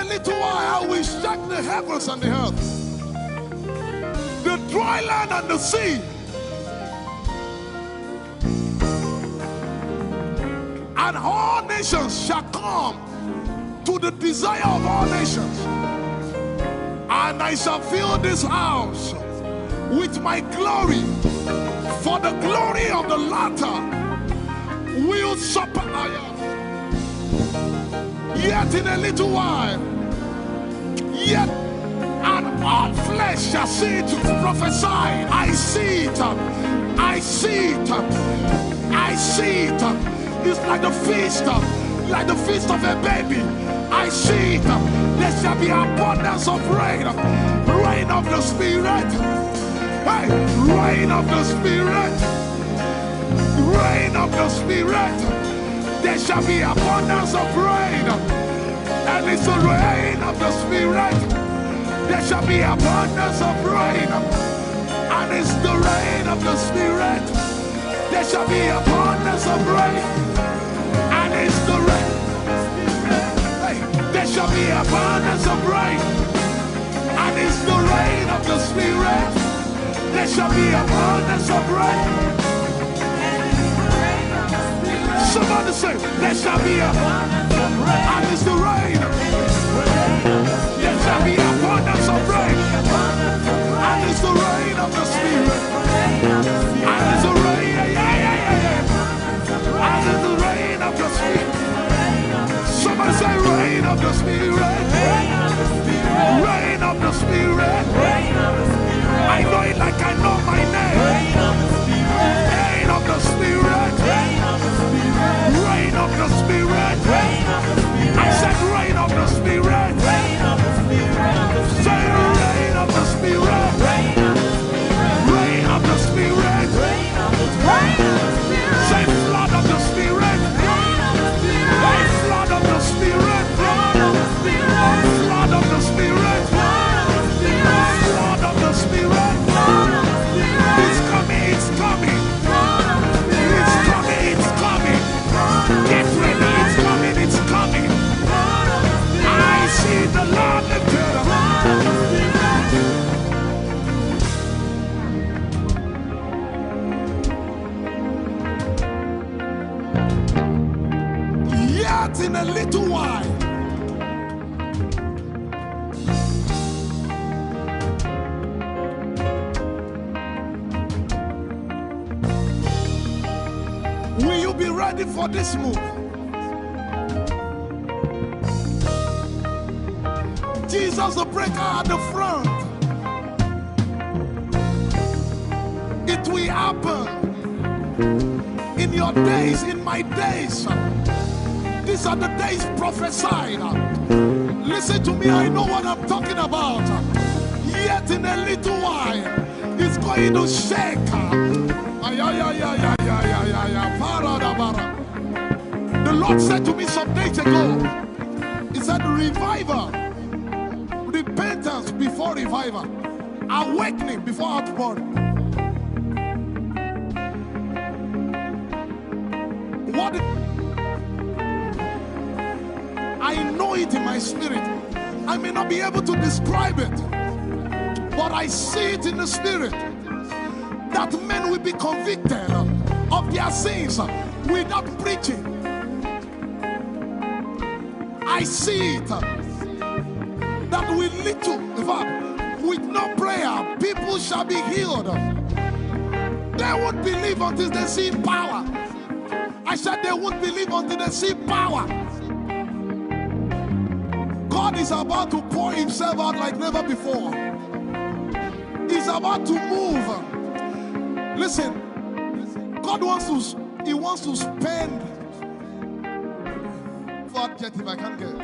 A little while I will shake the heavens and the earth, the dry land and the sea. And all nations shall come to the desire of all nations. And I shall fill this house with my glory, for the glory of the latter will surpass. Yet in a little while, yet and all flesh shall see it prophesied. I see it. I see it. I see it. It's like the feast, like the feast of a baby. I see it. There shall be abundance of rain, rain of the Spirit. Hey, rain of the Spirit. Rain of the Spirit. There shall be abundance of rain. And it's the rain of the Spirit. There shall be abundance of rain. And it's the rain of the Spirit. There shall be abundance of rain. And it's the rain. Hey, there shall be abundance of rain. And it's the rain of the Spirit. There shall be abundance of rain. Somebody say, there shall be a, and it's the rain. There shall be abundance of rain. And it's the rain of the Spirit. And it's the rain, yeah, yeah, yeah, yeah, yeah. And it's the rain of the Spirit. Somebody say, rain of the Spirit. Rain of the Spirit. I know it like I know my name. Rain of the Spirit. Rain of the Spirit. I said, rain of the Spirit. Say, rain of the Spirit. Rain of the Spirit. Say, flood of the Spirit. Hey, flood of the Spirit. Flood of the Spirit. Flood of the Spirit. It's coming, it's coming. It's coming, it's coming. Get ready, it's coming, it's coming. I see the Lord lifted up. Yet in a little while, will you be ready for this move? Jesus the breaker at the front. It will happen in your days, in my days. These are the days prophesied. Listen to me, I know what I'm talking about. Yet in a little while, it's going to shake. Ay, ay, ay, ay, ay, ay, ay, ay, ay, para da bara. The Lord said to me some days ago, He said, revival, repentance before revival, awakening before outpouring. What I know it in my spirit. I may not be able to describe it, but I see it in the spirit that men will be convicted of their sins without preaching. I see it that with little, in fact, with no prayer, people shall be healed. They won't believe until they see power. I said they won't believe until they see power. God is about to pour himself out like never before. He's about to move. Listen, God wants to, he wants to spend. What adjective I can't get.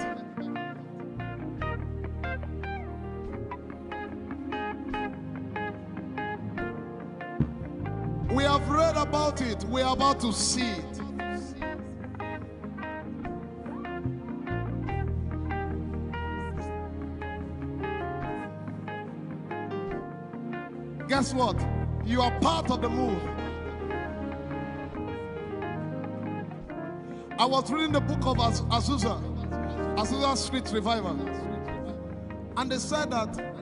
We have read about it. We are about to see it. Guess what? You are part of the move. I was reading the book of Az- Azusa, Azusa Street Revival. And they said that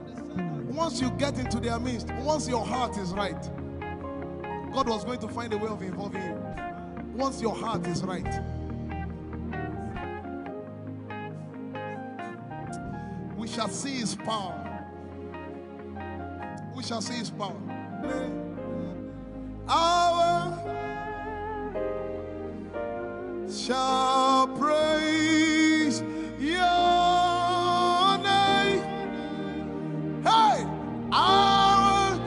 once you get into their midst, once your heart is right, God was going to find a way of involving you. Once your heart is right, we shall see his power. We shall see his power. Our shall praise your name. Hey, our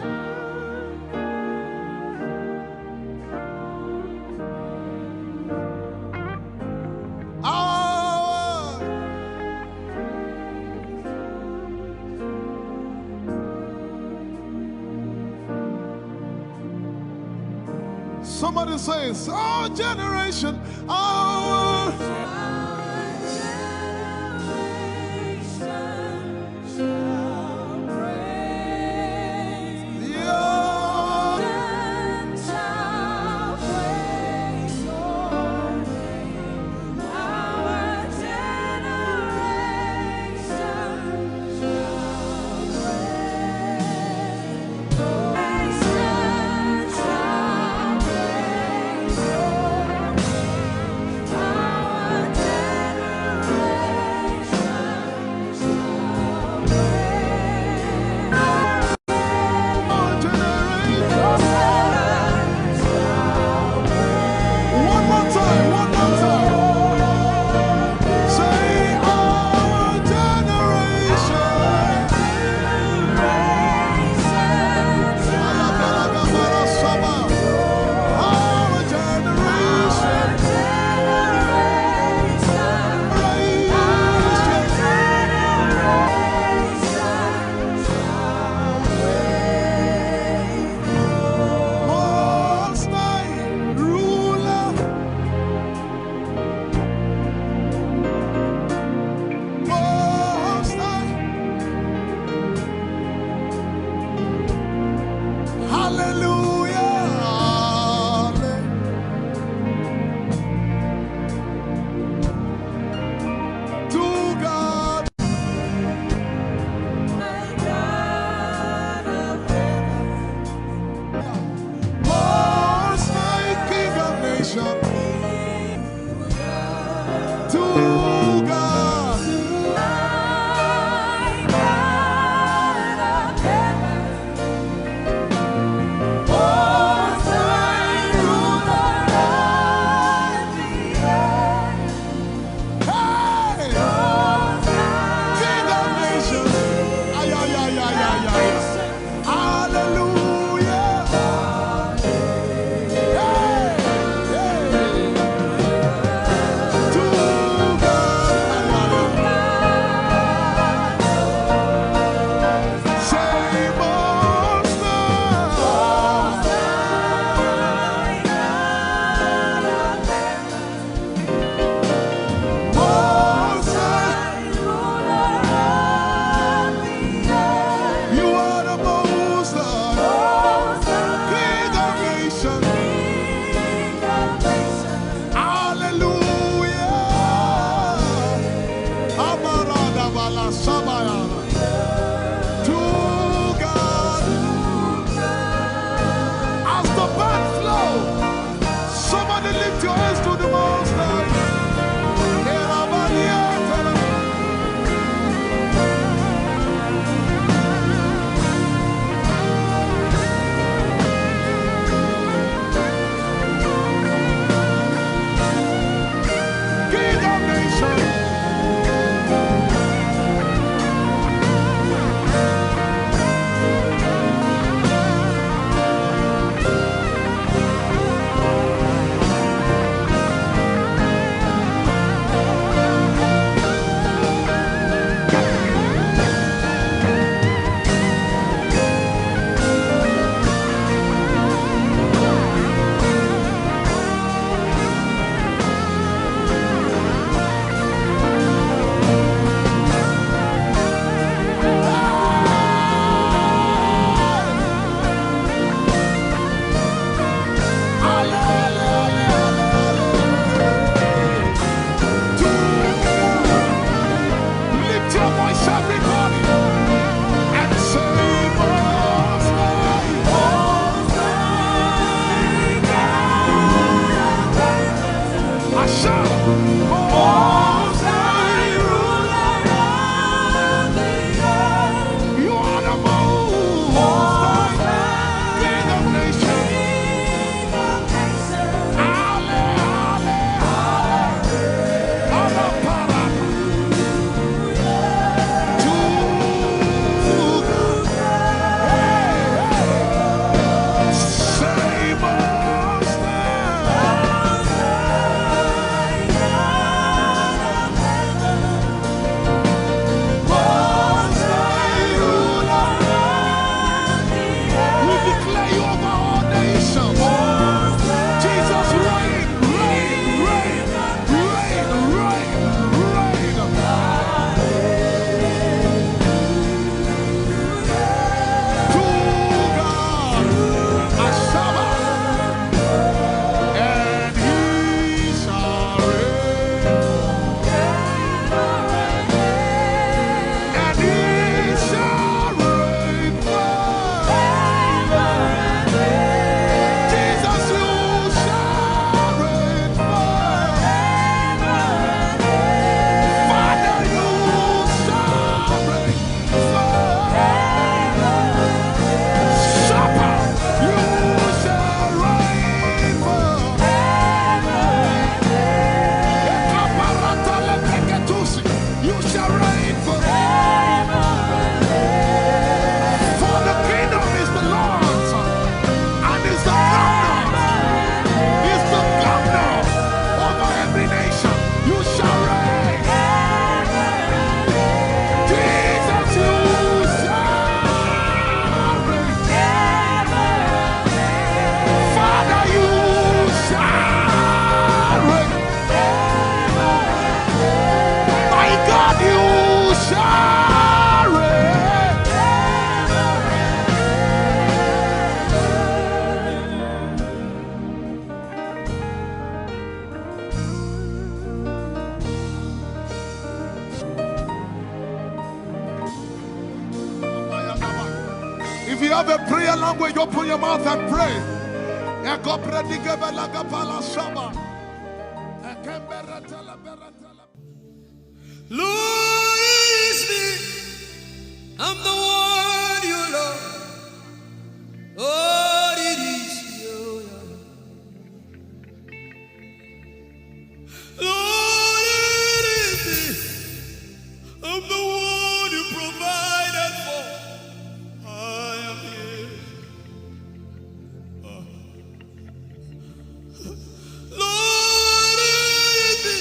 our Somebody says, our generation, our If you have a prayer language, open your mouth and pray. Ekopredikebalakapalashaba. Ekembereteleberetele. Lord, it is me. I'm the one you love. Lord, it is you. Lord, it is me. I'm the one you provided for. I am here. Oh. Lord, it is me.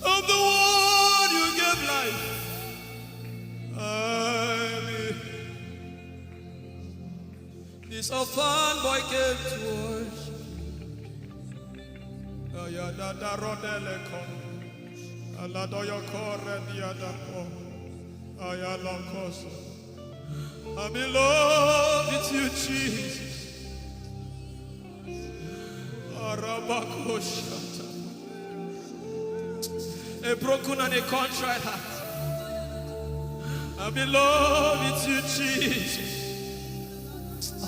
I'm the one you gave life. I am here. This orphan boy came to worship. Ayadada rodele ko. Aladoyo kore diada ko. Ayalokoso. I'm in love with you, Jesus. Arabakoshata. A broken and a contrite heart. I'm in love with you, Jesus.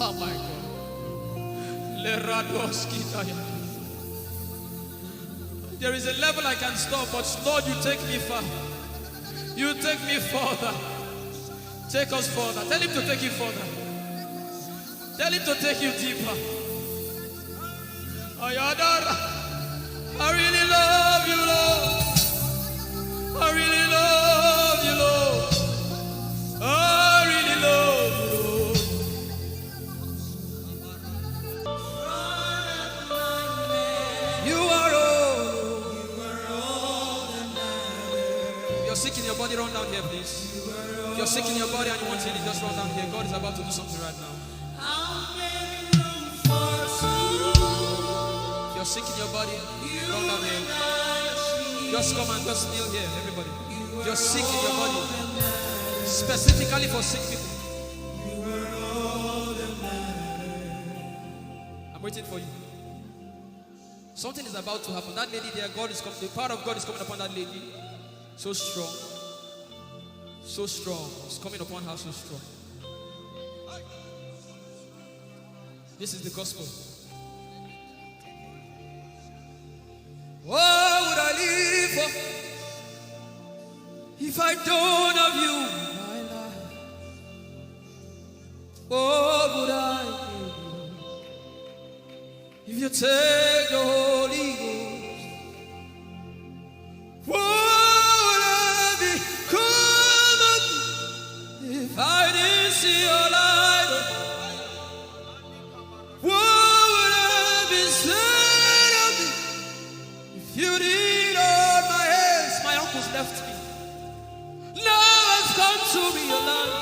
Oh my God. Leradoskitaya. There is a level I can stop, but Lord, you take me far. You take me further. Take us further. Tell him to take you further. Tell him to take you deeper. Ayadara. I really love you, Lord. I really love you, Lord. I really love you, Lord. You are all. If you're sick in your body, run down here, please. If you're sick in your body and you want healing, just run down here. God is about to do something right now. If you're sick in your body, run down here. Just come and just kneel here, everybody. If you're sick in your body, specifically for sick people, I'm waiting for you. Something is about to happen. That lady there, God is coming. The power of God is coming upon that lady. So strong. So strong. It's coming upon her so strong. This is the gospel. What would I live for if I don't have you in my life? What would I give if you take the Holy Ghost? What would I become of me if I didn't see your light? What would I be said of me if you didn't hold my hands? My uncles left me. Now I've come to realize.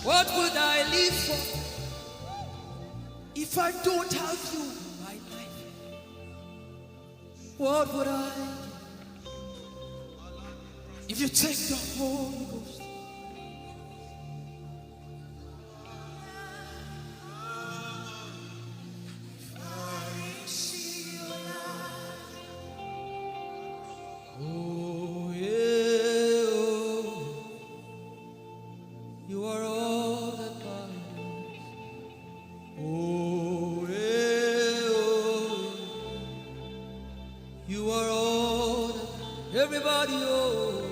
What would I live for if I don't have you in my life? What would I if you take the Holy Ghost? Oh, yeah, oh. You are all that matters. Oh, yeah, oh. You are all that everybody, oh.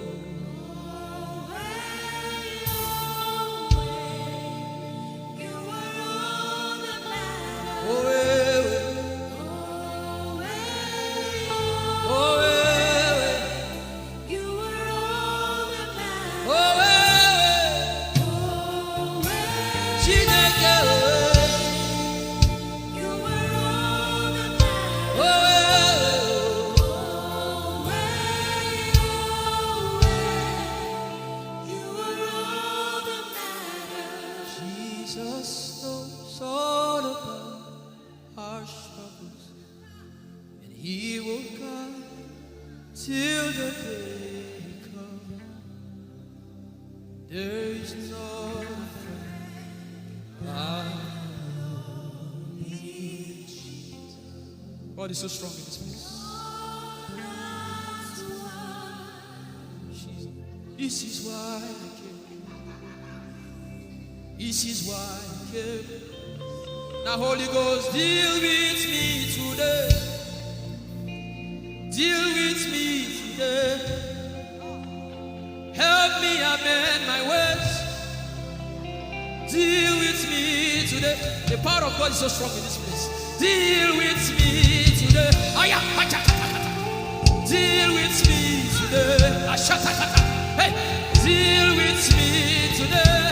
Jesus knows all about our struggles, and He will guide till the day comes. There is not a God is so strong in this place. This is why I came. This is why I came. Now, Holy Ghost, deal with me today. Deal with me today. Help me amend my ways. Deal with me today. The power of God is so strong in this place. Deal with me today. Aya, acha, acha, acha. Deal with me today. Ashata, kata. Hey, deal with me today.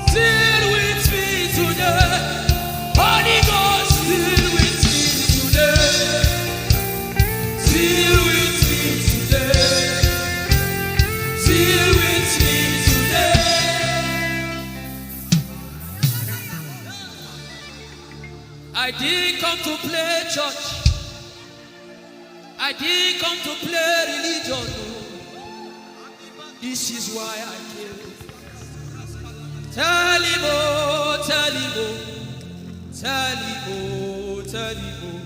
Deal with me today. Holy Ghost, deal with me today. Deal with me today. Deal with me today. I didn't come to play church. I didn't come to play religion. Oh. This is why I came. Tell him, oh, tell him, oh. Tell him, oh, tell him, oh.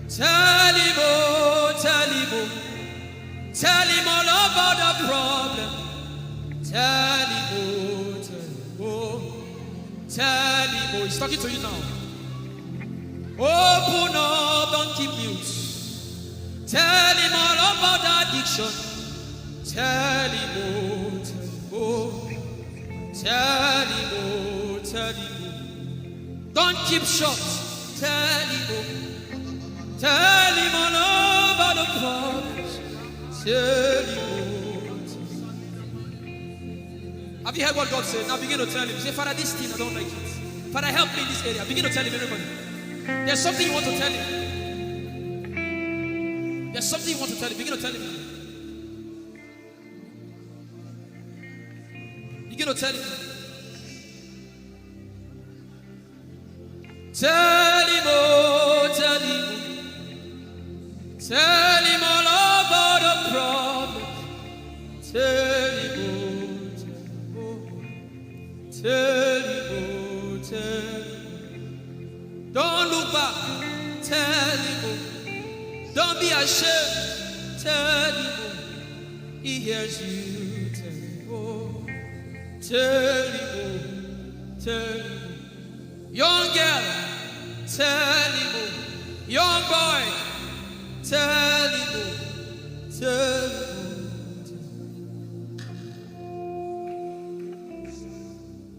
Tell him, oh, tell him, oh. Tell him all about the problem. Tell him, oh, tell him, oh. Tell him, oh. He's talking to you now. Open up, don't keep mute. Tell him all about the addiction. Tell him, oh, tell him, oh. Tell him, oh, tell him, oh. Don't keep short. Tell him, oh. Tell him all about the problems. Tell him, oh, tell him. Have you heard what God said? Now begin to tell him. Say, "Father, this thing, I don't like it. Father, help me in this area." Begin to tell him, everybody. There's something you want to tell him. There's something you want to tell him. Begin to tell him. Begin to tell him. Tell him, oh, tell him. Tell him all about the problem. Tell him, oh, tell him, oh. Tell him, oh, tell him. Don't look back. Tell him, oh. Don't be ashamed. Tell him, oh. He hears you. Tell him, oh. Tell him, oh. Tell him, oh. Young girl, tell him, oh. Young boy, tell him, oh. Tell him, oh.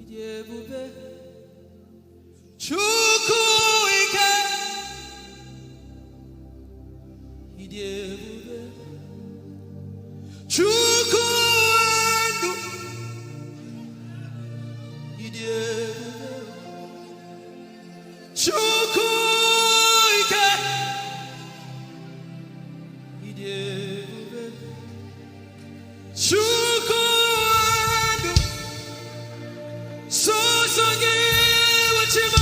Ịdị ebube. Chukwu ike. Ịdị ebube. Chukwu ndụ. Ịdị ebube. Chukwu ike. Ịdị ebube. Chukwu ndụ. Sọsọ gị bụ chi m.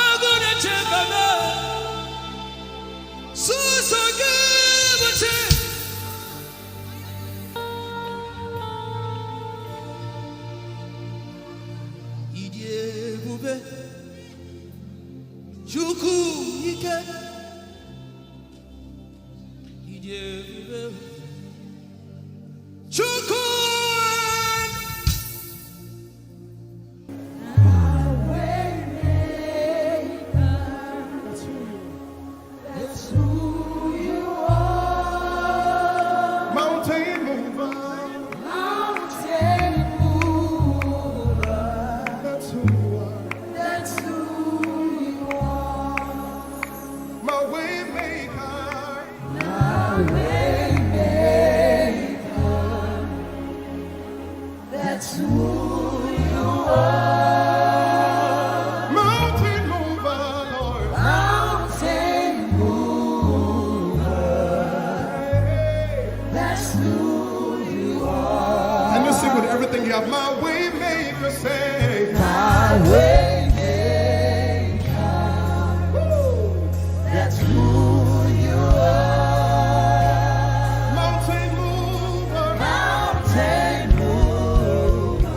Agụ na-eche mba m. Sọsọ gị bụ chi. Ịdị ebube. Chukwu ike. Ịdị ebube. Chukwu. That's who you are. Mountain mover. Mountain mover. That's who you are. That's who you are. My way maker. My way maker. That's who you are. Mountain mover, Lord. Mountain mover. Hey. That's who you are. Can you sing with everything you have? My way maker, say. My way maker. Woo. That's who you are. Mountain mover. Mountain mover.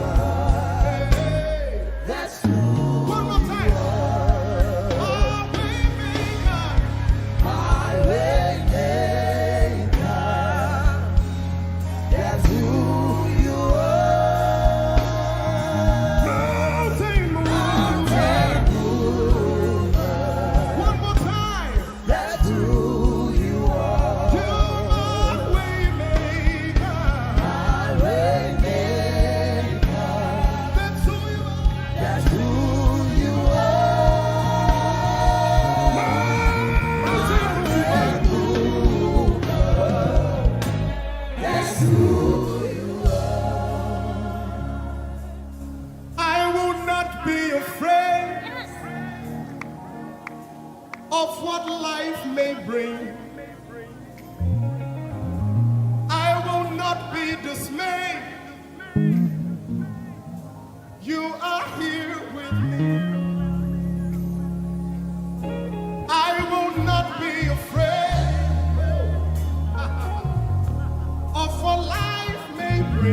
I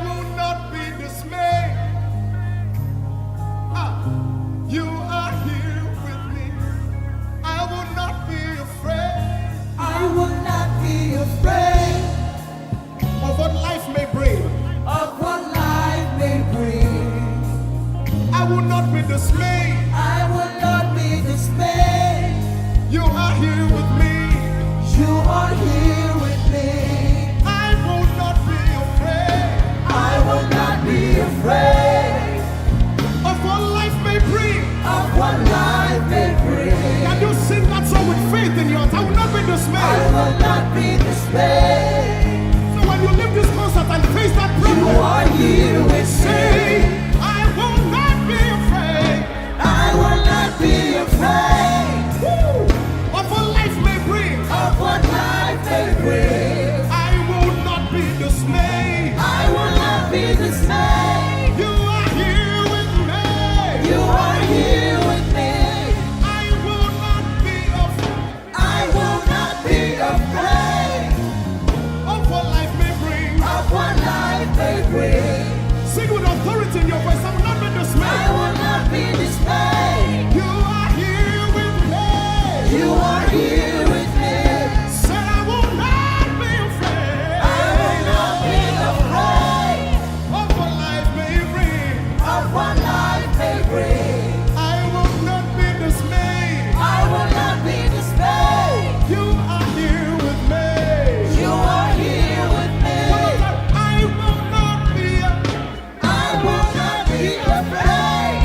will not be dismayed. Ah, you are here with me. I will not be afraid. I will not be afraid of what life may bring. Of what life may bring. I will not be dismayed. I will not be dismayed. You are here with me. You are here with me. I will not be afraid. I will not be afraid of what life may bring. Of what life may bring. Can you sing that song with faith in your heart? I will not be dismayed. I will not be dismayed. So when you leave this concert and face that problem, you are here with me. Say, I will not be afraid. I will not be afraid. Woo! Of what life may bring. Of what life may bring. I will not be dismayed. I will not be dismayed. You are here with me. You are here with me. I will not be afraid. I will not be afraid of what life may bring. Of what life may bring. Sing with authority in your voice. I will not be dismayed. I will not be dismayed. You are here with me. You are here with me. Said I will not be afraid. I will not be afraid of what life may bring. Of what life may bring. I will not be dismayed. I will not be dismayed. You are here with me. You are here with me. I will not be, I will not be afraid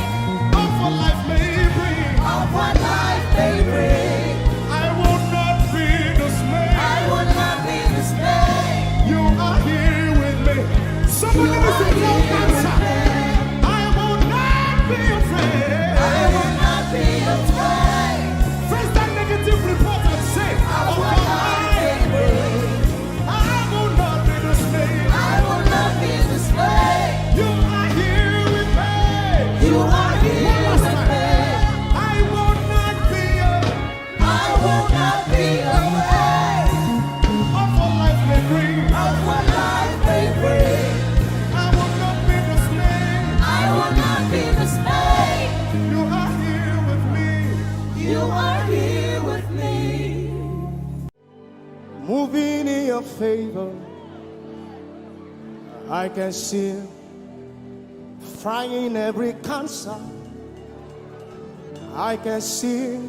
of what life may bring. Of what life may bring. I will not be dismayed. I will not be dismayed. You are here with me. Somebody listen, tell cancer, I will not be afraid. I will not be afraid. Face that negative report and say, I will not be afraid. I will not be dismayed. I will not be dismayed. You are here with me. You are here with me. I will not be afraid. I will not be afraid of what life may bring. Of what life may bring. I will not be dismayed. I will not be dismayed. You are here with me. You are here with me. Moving in your favor, I can see frying every cancer. I can see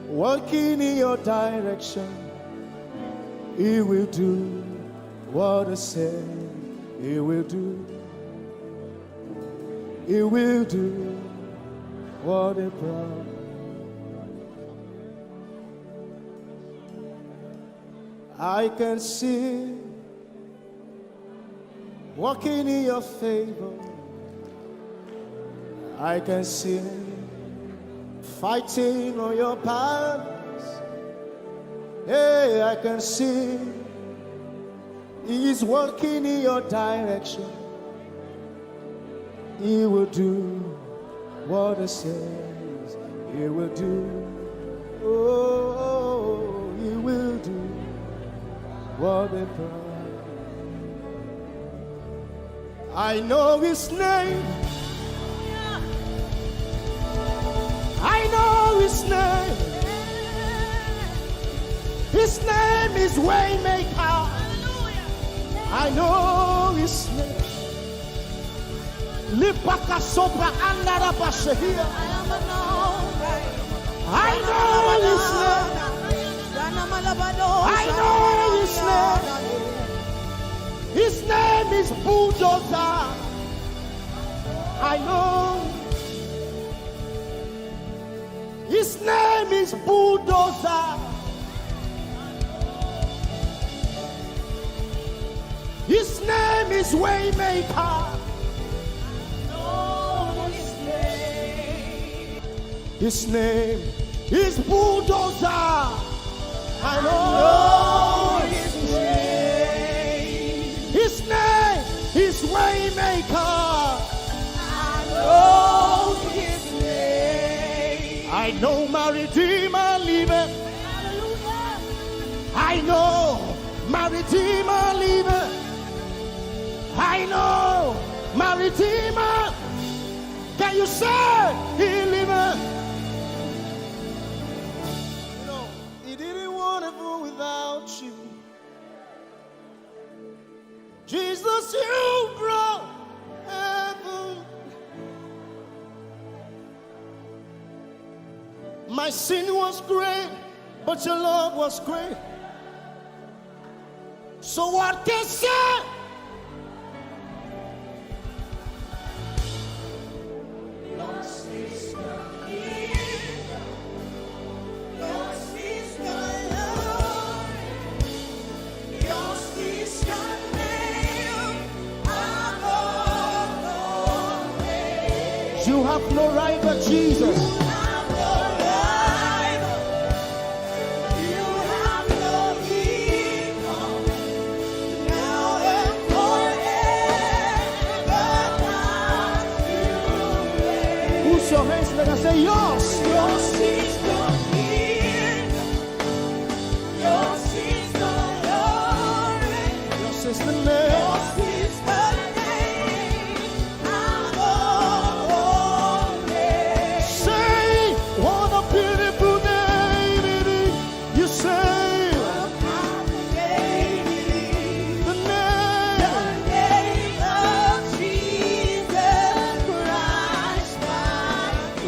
working in your direction. He will do what he said he will do. He will do what he promised. I can see working in your favor. I can see fighting on your battles. Hey, I can see he is working in your direction. He will do what he says he will do. Oh, he will do what he promised. I know his name. I know his name. His name is Waymaker. I know his name. Lipaka sobra andara bashehia. I know his name. I know his name. His name is Bulldozer. I know. His name is Bulldozer. His name is Waymaker. His name is Bulldozer. I know his name. His name is Waymaker. I know his name. I know my Redeemer liveth. I know My Redeemer liveth. I know my Redeemer. Can you say he liveth? No, he didn't want heaven without you. Jesus, you brought heaven. My sin was great, but your love was great. So what can say? You have no rival, Jesus. Put your hands together and say, yours. Yours is the name. Yours is the name above all names. Say, what a beautiful name it is. You say, the name. The name of Jesus Christ.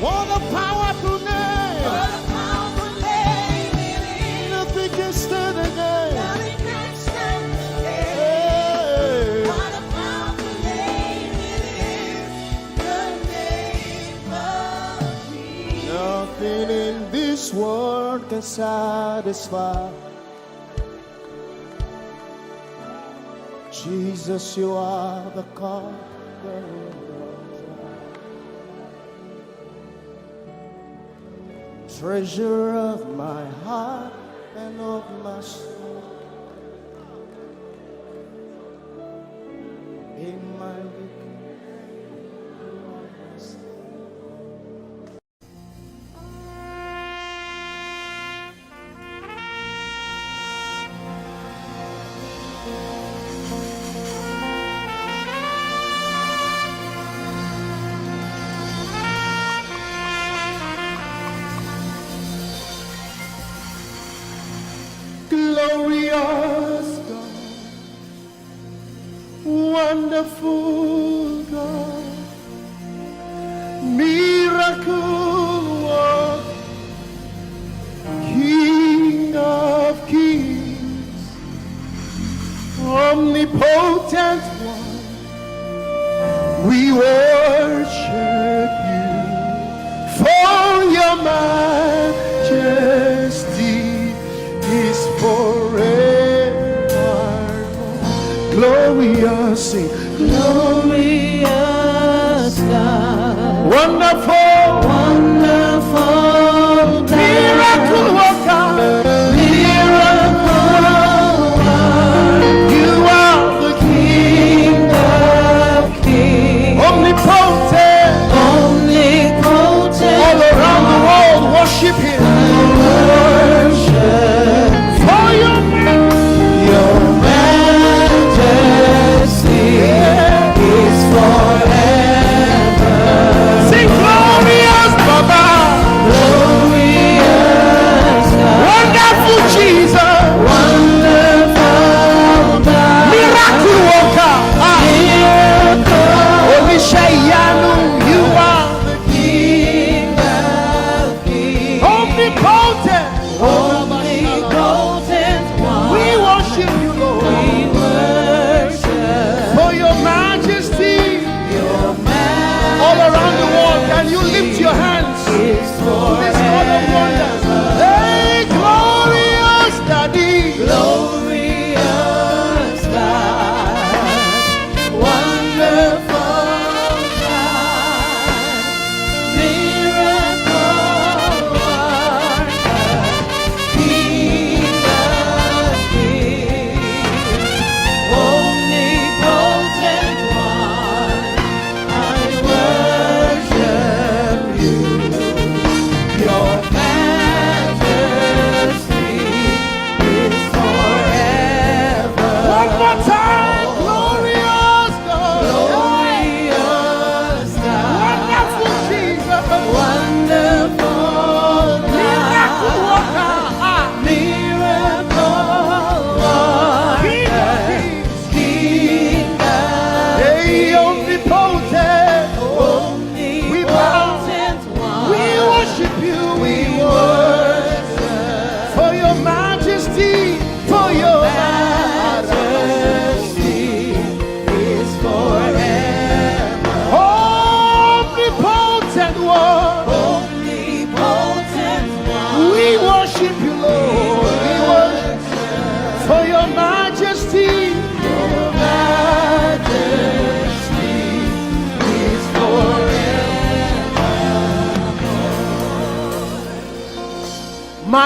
What a powerful name. What a powerful name it is. Nothing can stand against. Nothing can stand against. Hey. What a powerful name it is. The name of Jesus. Nothing in this world can satisfy. Jesus, you are the conqueror. Treasure of my heart and of my soul. In my weakness, glorious God, wonderful God, miracle work, King of kings, omnipotent one, we worship you, for your majesty is forever. Glorious, sing. Glorious God. Wonderful. Wonderful God. Miracle worker. Miracle worker. You are the King of kings. Omnipotent. Omnipotent. All around the world, worship him. Worship. For your majesty. Your majesty is forever. Sing glory.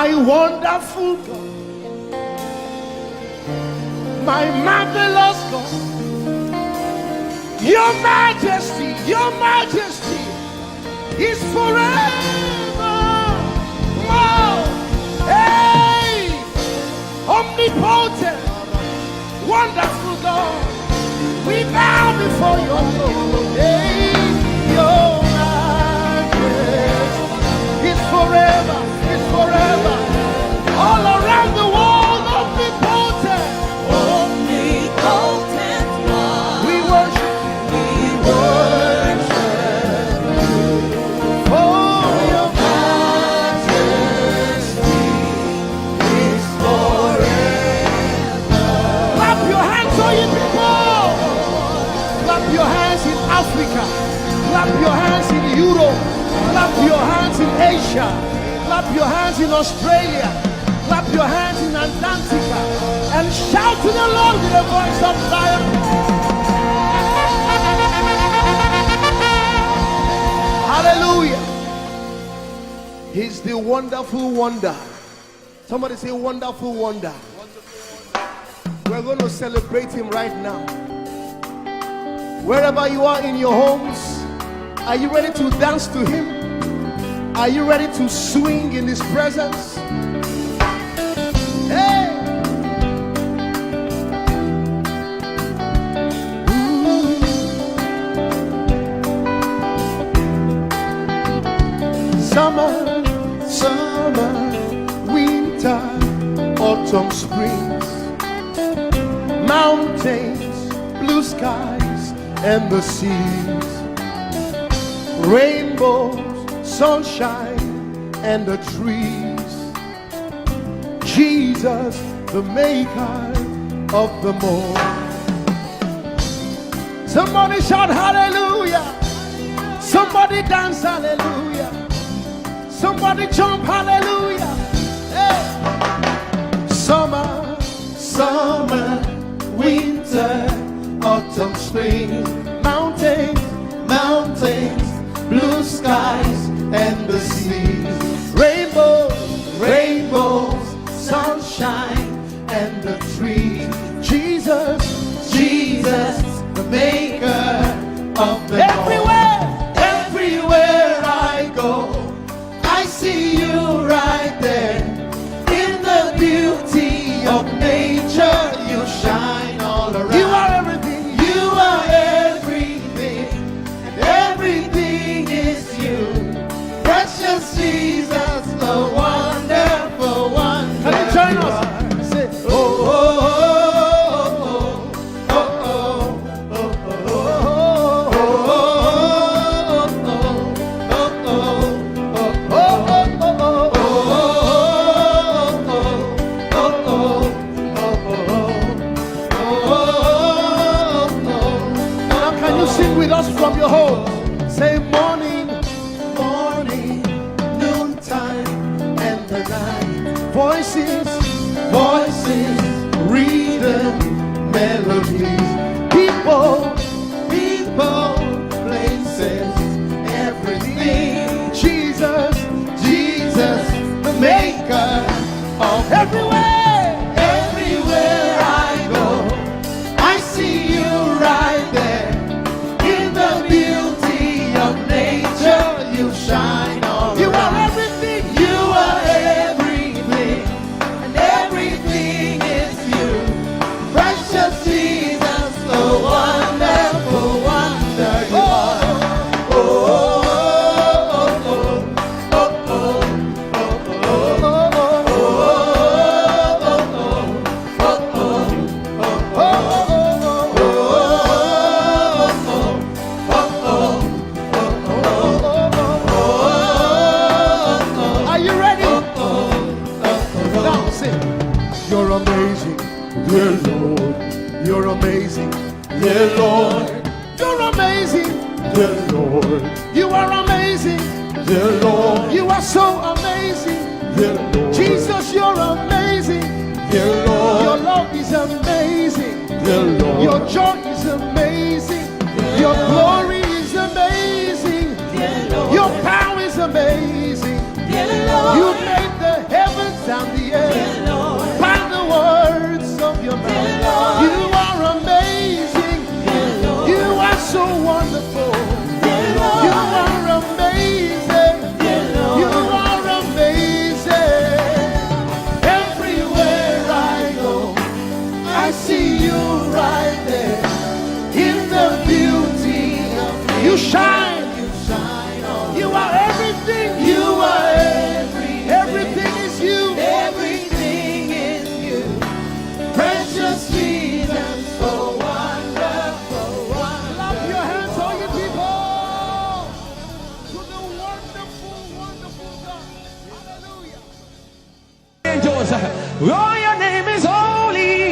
My wonderful God, my marvelous God, your majesty, your majesty is forever. Oh, hey, omnipotent, wonderful God, we bow before your throne. Hey, your majesty is forever, is forever. All around the world, omnipotent. Omnipotent one. We worship. We worship. For your majesty is forever. Clap your hands, all you people. Clap your hands in Africa. Clap your hands in Europe. Clap your hands in Asia. Clap your hands in Australia. Clap your hands in Atlantica. And shout to the Lord with a voice of triumph. Hallelujah. He's the wonderful wonder. Somebody say, "Wonderful wonder." We're going to celebrate him right now. Wherever you are in your homes, are you ready to dance to him? Are you ready to swing in his presence? Hey! Ooh. Summer, summer, winter, autumn, springs, mountains, blue skies, and the seas, rainbows, sunshine, and the trees. Jesus, the maker of them all. Somebody shout hallelujah. Somebody dance hallelujah. Somebody jump hallelujah. Hey. Summer, summer, winter, autumn, spring, mountains, mountains, blue skies, and the seas, rainbow, rainbows, sunshine, and the trees. Jesus, Jesus, the maker of the everywhere, everywhere I go, I see you right there. In the beauty of nature, you shine all around. You are everything. You are everything, and everything is you. Precious Jesus, the wonderful one. Can you join us? Say, oh, oh, oh, oh, oh. Now, can you sing with us from your home? Say, morning, morning, noon time, and the night. Voices, voices, rhythm, melodies, people, people, places, everything. Jesus, Jesus, the maker of everywhere, everywhere I go. I see you right there. In the beauty of nature, you shine all around. You are everything. You are everything. And everything is you. Precious Jesus, the wonderful wonder you are. Oh, oh, oh, oh, oh, oh. Are you ready? Now sing. You're amazing, dear Lord. You're amazing, dear Lord. You're amazing, dear Lord. You are amazing, dear Lord. You are so amazing, dear Lord. Jesus, you're amazing, dear Lord. Your love is amazing, dear Lord. Your joy is amazing, dear Lord. Your glory is amazing, dear Lord. Your power is amazing, dear Lord. You made the heavens Shine. You are everything. You are everything. Everything is you. Everything is you. Precious Jesus, oh wonderful, wonderful. Clap your hands, all you people, to the wonderful, wonderful God. Hallelujah. Angels, oh, your name is holy.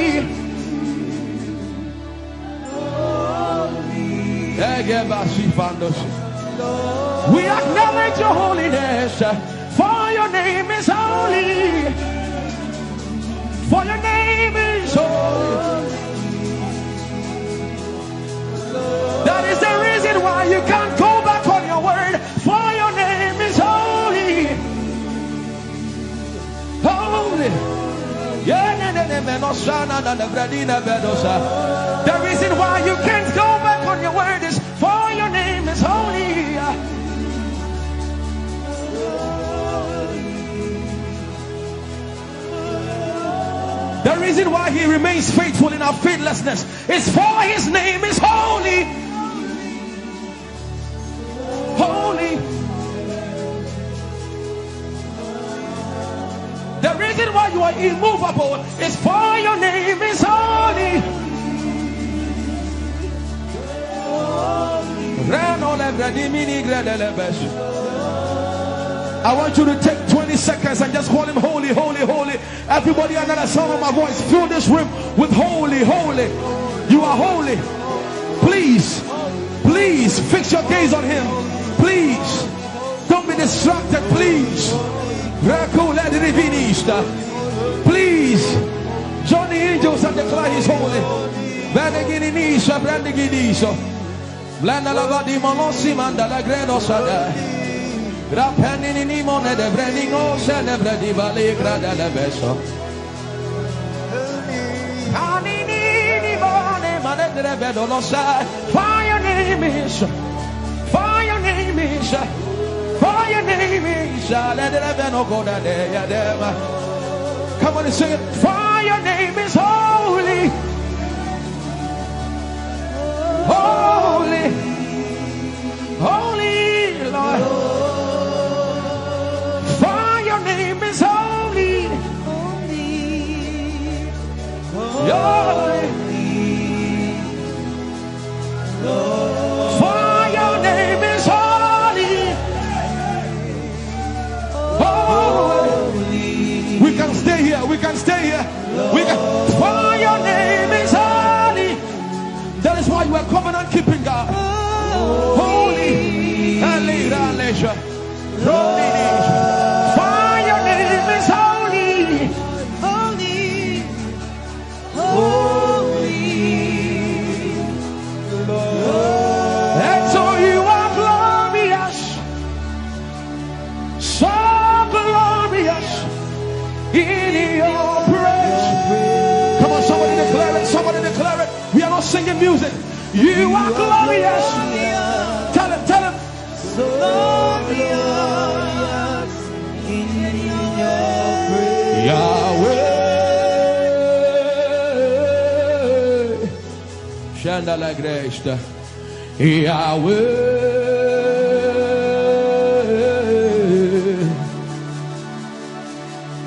We acknowledge your holiness, for your name is holy. For your name is holy. That is the reason why you can't go back on your word, for your name is holy. Holy. Yeah, ne, ne, ne, me, no, sha, na, na, na, bra, di, na, be, do, sha. The reason why you can't go back on your word is for your name is holy. The reason why he remains faithful in our faithlessness is for his name is holy. Holy. The reason why you are immovable is for your name is holy. I want you to take twenty seconds and just call him holy, holy, holy. Everybody under the sound of my voice, fill this room with holy, holy. You are holy. Please, please fix your gaze on him. Please, don't be distracted, please. Please, join the angels and declare he's holy. Blenda la va di molosi manda la gredo sada. Rapeni ni mone de breni no se de bredi vale grada le beso. Ani ni ni mone mane de rebedo lo sa. For your name is, for your name is, for your name is, let the heaven go down there. Come on and sing it. For your name is holy. Holy, holy Lord. For your name is holy. Holy. For your name is holy. Holy. We can stay here. We can stay here. We can. For your name is holy. That is why you are covenant keeping God. Holy. Holy. For your name is holy. Holy. Holy. And so you are glorious. So glorious in your praise. Come on, somebody declare it. Somebody declare it. We are not singing music. You are glorious. Tell him, tell him. So glorious in your praise. Yahweh. Shanda la gresta. Yahweh.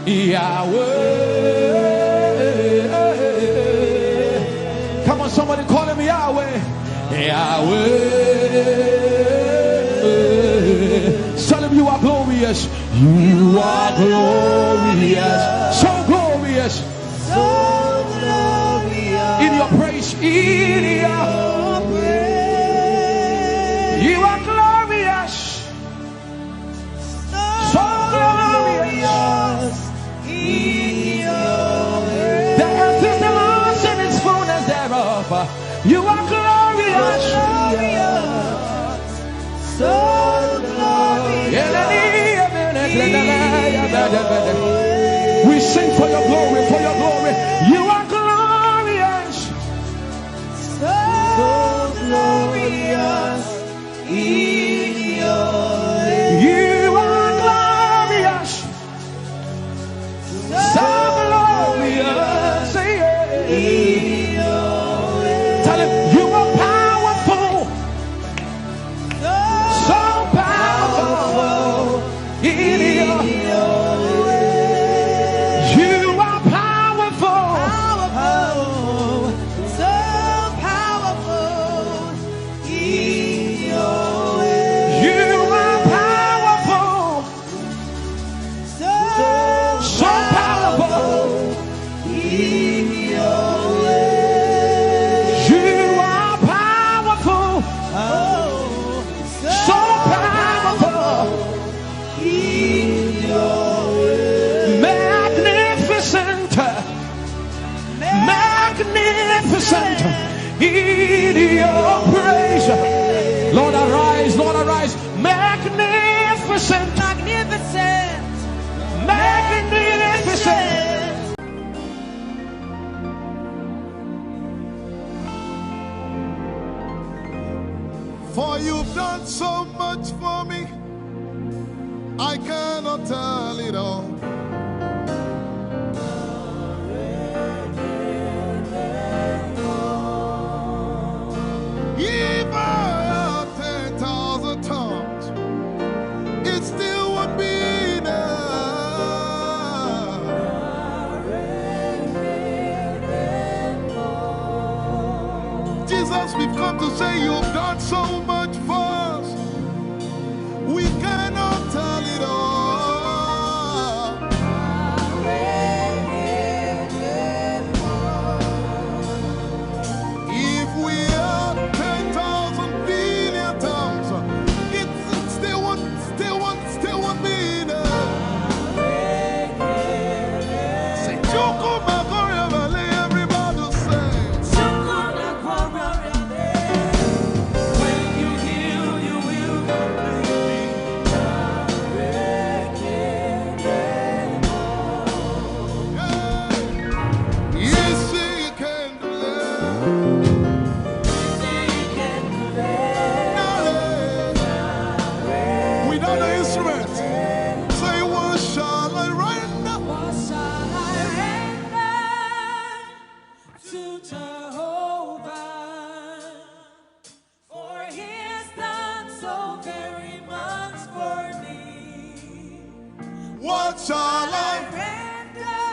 Yahweh. Come on, somebody call him Yahweh. Yahweh. Tell him you are glorious. You are glorious. So glorious. So glorious. In your praise. In your praise. You are glorious. So glorious. The earth is the Lord's and its fullness thereof. You are glorious. So glorious. We sing for your glory, for your glory. You are glorious. So glorious. You are glorious. So glorious. Tell him you are powerful. You are powerful, so powerful. Magnificent, magnificent in your praise. Lord, arise, Lord, arise. Magnificent, magnificent, magnificent. For you've done so much for me, I cannot tell it all. If I had ten thousand tongues, it still won't be enough. Jesus, we've come to say you've done so much for us. We cannot tell it all. If we had ten thousand billion tongues, it still won't, still won't, still won't be enough. Say, "Chukwuma Koryabale," everybody say. When you heal, you will completely. Yes, he can do it. Without the instrument, say, "What shall I render?" What shall I render to Jehovah? For he has done so very much for me. What shall I render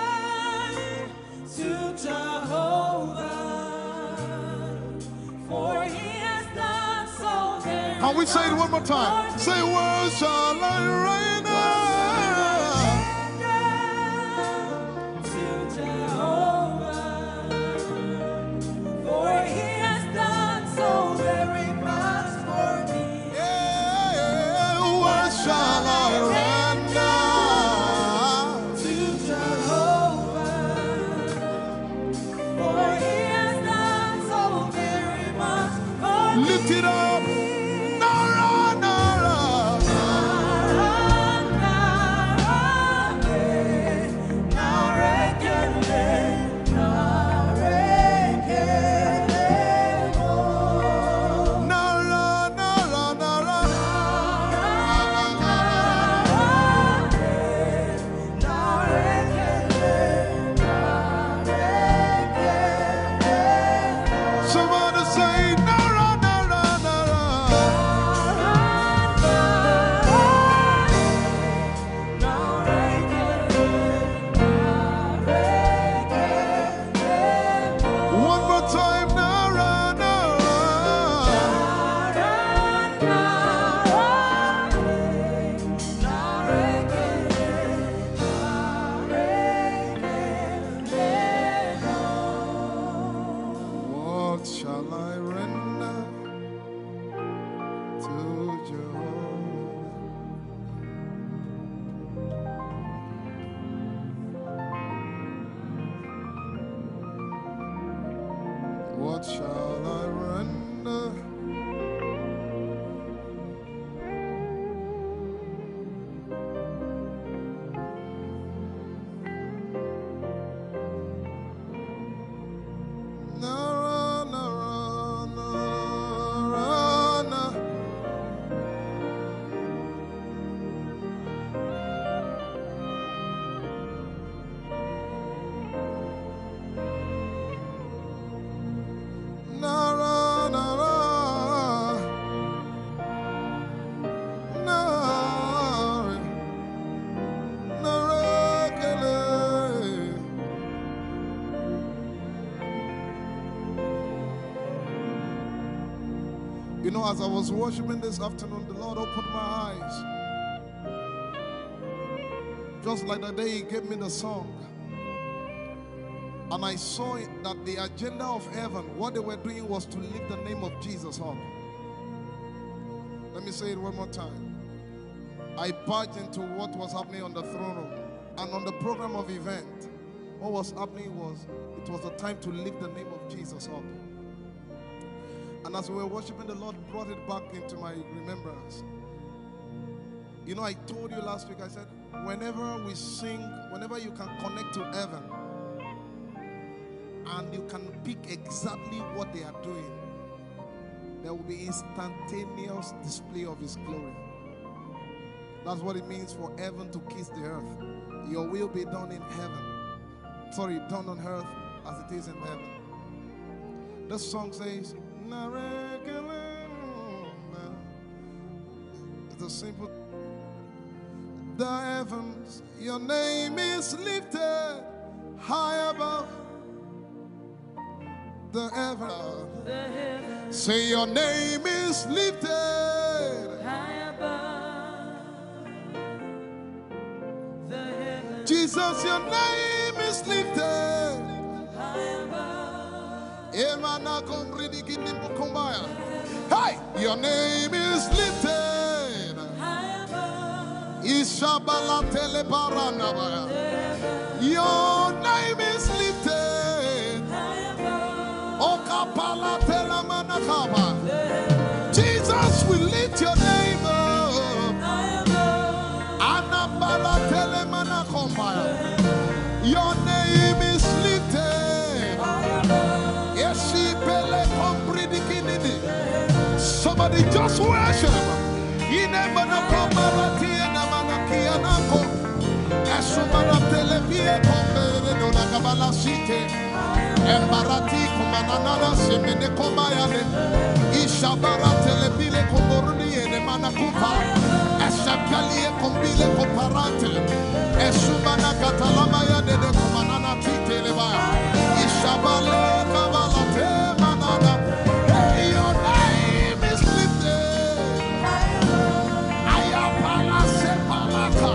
to Jehovah? For he has done so very much for me. Can we say it one more time? Say, "What shall I render?" To Jehovah, for he has done so very much for me. Yeah, what shall I render to Jehovah? For he has done so very much for me. Lift it up. Nara, nara. Nara, nara, nara, nara, nara, nara. Somebody say, "Nara, nara, nara." One more time, "Nara, nara." What shall I render to Jehovah? What shall I render? Nara, nara, nara, na. Nara, nara, nara, nara, kele. You know, as I was worshiping this afternoon, the Lord opened my eyes. Just like the day He gave me the song, And I saw it that the agenda of heaven, what they were doing was to lift the name of Jesus up. Let me say it one more time. I barged into what was happening on the throne room and on the program of event. What was happening was, it was the time to lift the name of Jesus up. And as we were worshiping, the Lord brought it back into my remembrance. You know, I told you last week, I said, whenever we sing, whenever you can connect to heaven, and you can pick exactly what they are doing, there will be instantaneous display of His glory. That's what it means for heaven to kiss the earth. Your will be done in heaven. Sorry, done on earth as it is in heaven. The song says, "Narekelema." It's a simple. The heavens, your name is lifted high above the heaven. Say, your name is lifted. Jesus, your name is lifted. Emana komridi kinimbukumbaya. Hey, your name is lifted. Ishabalatele baranabaya. Your name is lifted. Okapalatela manakaba. Jesus, we lift your name up. Anabalatele manakombaya. Your name is lifted. Eshipele kompridikinini. Somebody just worship. Inemanakombaratie namanakianako. Esumaratele bie kombere donakabalasite. Embarati kumanana semene komayane. Ishabaratele bile komoruni ene manakupa. Eshapalie kombile koparate. Esumana katalama ya dede kumanana titele ba. Ishabale kabalate manana. Hey, your name is lifted. Ayapala sepalata.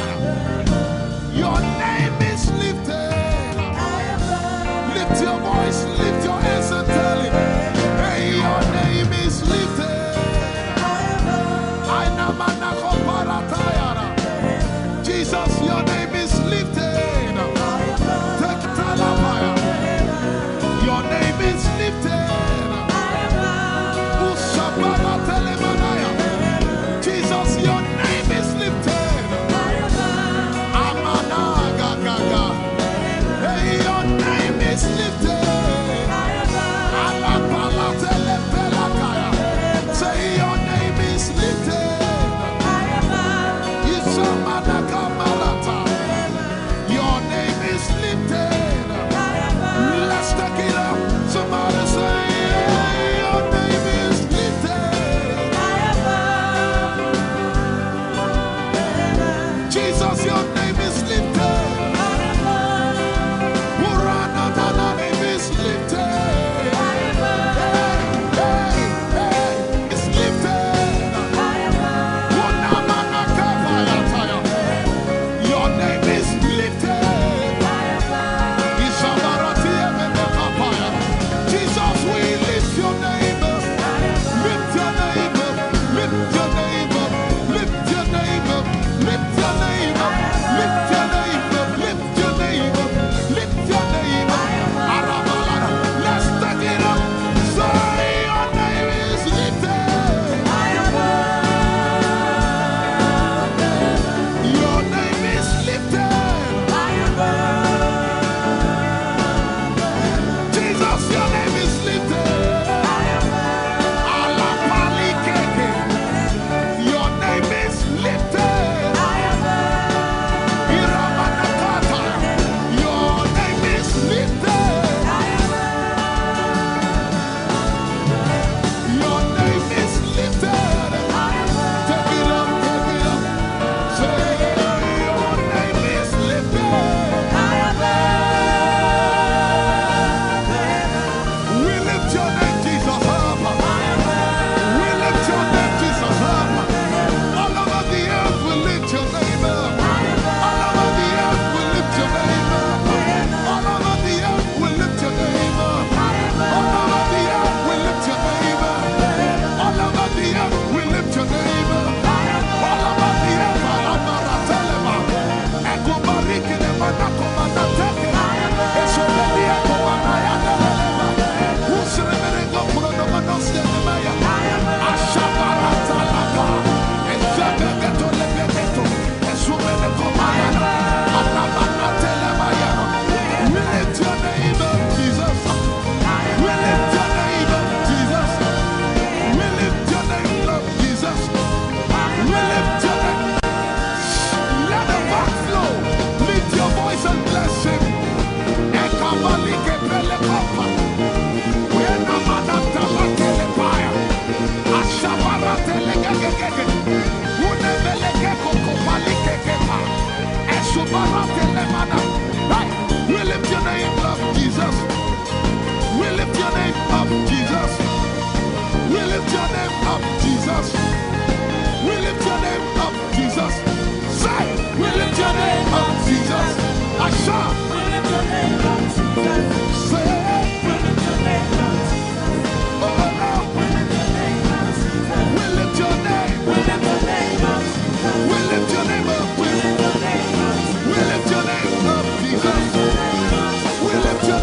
Your name is lifted. Lift your voice, lift your hands and tell him, hey, your name is lifted. Aina manako paratayara. Jesus, your name is lifted. Take talabaya. Your name is lifted. Ushabala telemanaya. Jesus, your name is lifted. Amana gagaga. Hey, your name is lifted.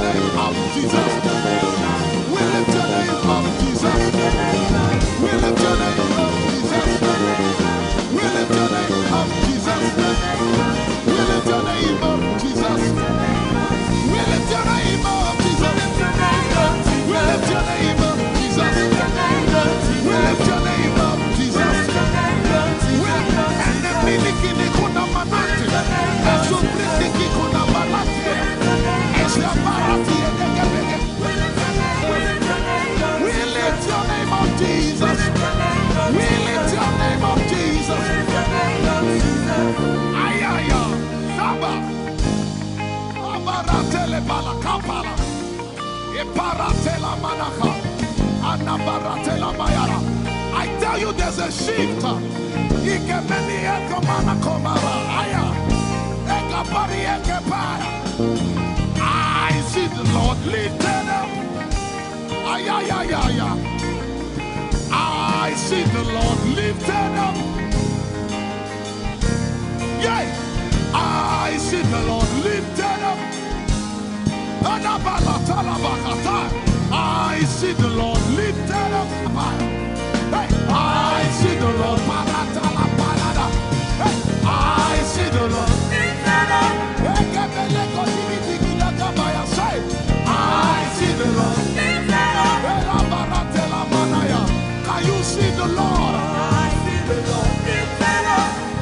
Of Jesus. We lift your name up, Jesus. We lift your name up, Jesus. We lift your name up, Jesus. We lift your name up, Jesus. We lift your name up, Jesus. We lift your name up, Jesus. We lift your name up, Jesus. We, and the miliki ni kuna manati. Asubri ni kuna manati. Esa barati ya. We lift your name up, Jesus. We lift your name up, Jesus. Ayaya, Saba. Abaratele balakapala. Iparatela manaka. Anabaratela mayara. I tell you, there's a shift. Ikemeni ekomana komara. Aya. Ekapari ekepaya. I see the Lord lifted up. Ay, ay, ay, ay, ay. I see the Lord lifted up. Yeah. I see the Lord lifted up. Adabalatalabahatai. I see the Lord lifted up. Hey, I see the Lord. Paratalaparada. Hey, I see the Lord. Say, I see the Lord. Can you see the Lord?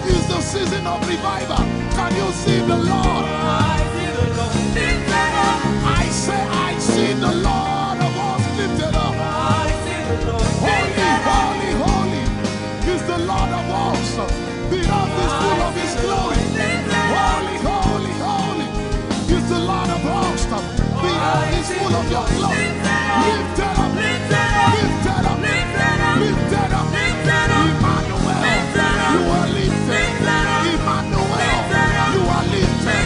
It's the season of revival. Can you see the Lord? I say, I see the Lord of hosts lifted up. Holy, holy, holy is the Lord of hosts. The earth is full of his glory. Holy, holy, holy is the Lord of hosts. The earth is full of your glory. Lifted up, lifted up, lifted up, lifted up. Emmanuel, you are lifted. Emmanuel, you are lifted.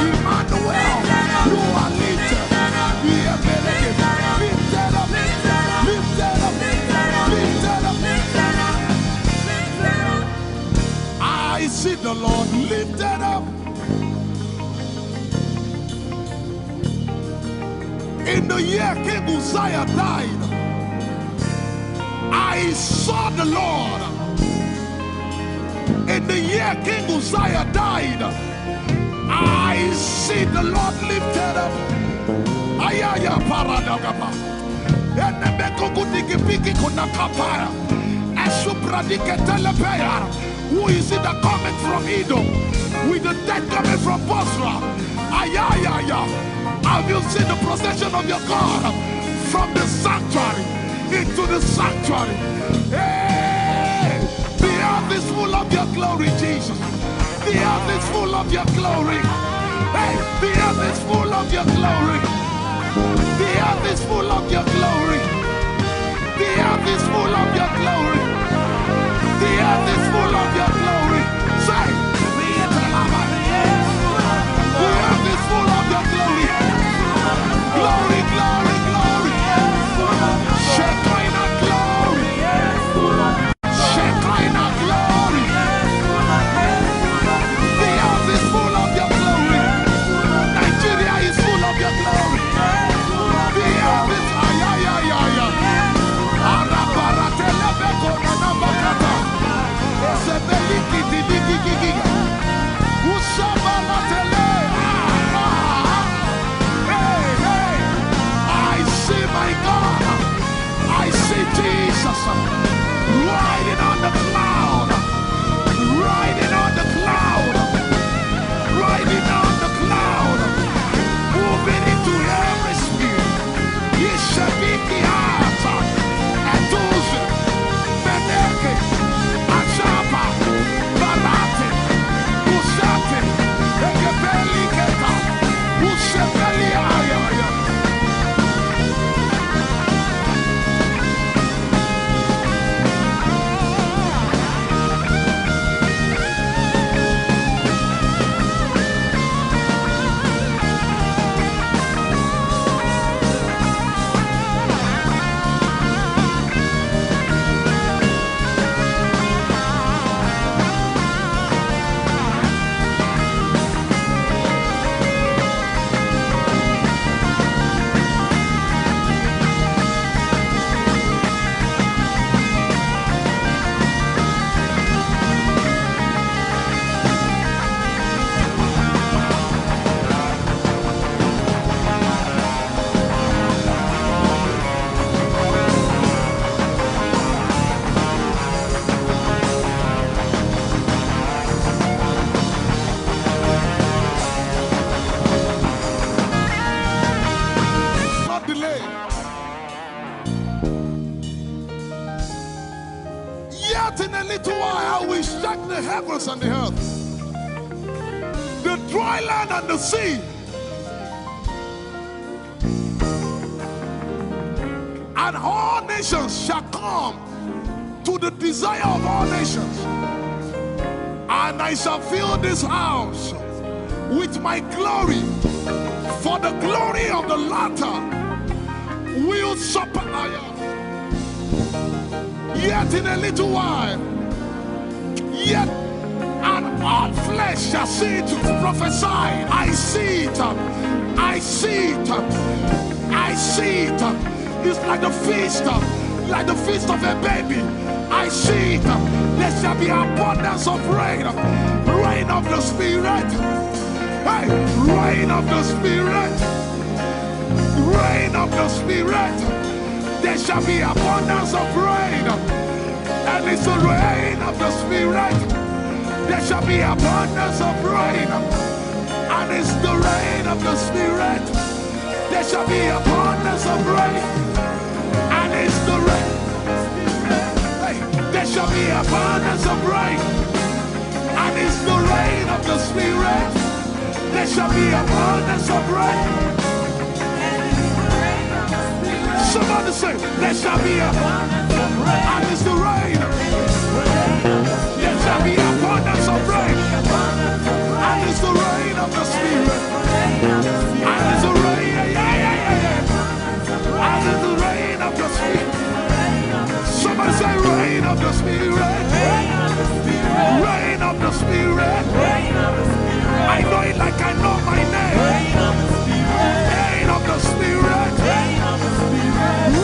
Emmanuel, you are lifted. Lifted up, lifted up, lifted up, lifted up. I see the Lord lifted up. In the year King Uzziah died, I saw the Lord. In the year King Uzziah died, I see the Lord lifted up. Ayaya paradagaba. Enemekugudikipiki kunakapaya. Esupradiketelepeyara. Who is it that cometh from Edom, with the dead coming from Bozrah? Ayayaya. Have you seen the procession of your God from the sanctuary into the sanctuary? Hey! The earth is full of your glory, Jesus. The earth is full of your glory. Hey, the earth is full of your glory. The earth is full of your glory. The earth is full of your glory. The earth is full of your glory. Say, the earth is full of your glory. Glory, glory, glory. Shekinah glory. Shekinah glory. The earth is full of your glory. Nigeria is full of your glory. Yet in a little while I will shake the heavens and the earth, the dry land and the sea, and all nations shall come to the desire of all nations, and I shall fill this house with my glory, for the glory of the latter will surpass. Yet in a little while, yet and all flesh shall see it. Prophesy. I see it. I see it. I see it. It's like the feast, like the feast of a baby. I see it. There shall be abundance of rain. Rain of the Spirit. Hey, rain of the Spirit. Rain of the Spirit. There shall be abundance of rain. And it's the rain of the Spirit. There shall be abundance of rain. And it's the rain of the Spirit. There shall be abundance of rain. And it's the rain. Hey, there shall be abundance of rain. And it's the rain of the Spirit. There shall be abundance of rain. Somebody say, there shall be abundance of rain. And it's the rain. There shall be abundance of rain. And it's the rain of the Spirit. And it's the rain. Yeah, yeah, yeah, yeah, yeah. And it's the rain of the Spirit. Somebody say, rain of the Spirit. Rain of the Spirit. I know it like I know my name. Rain of the Spirit.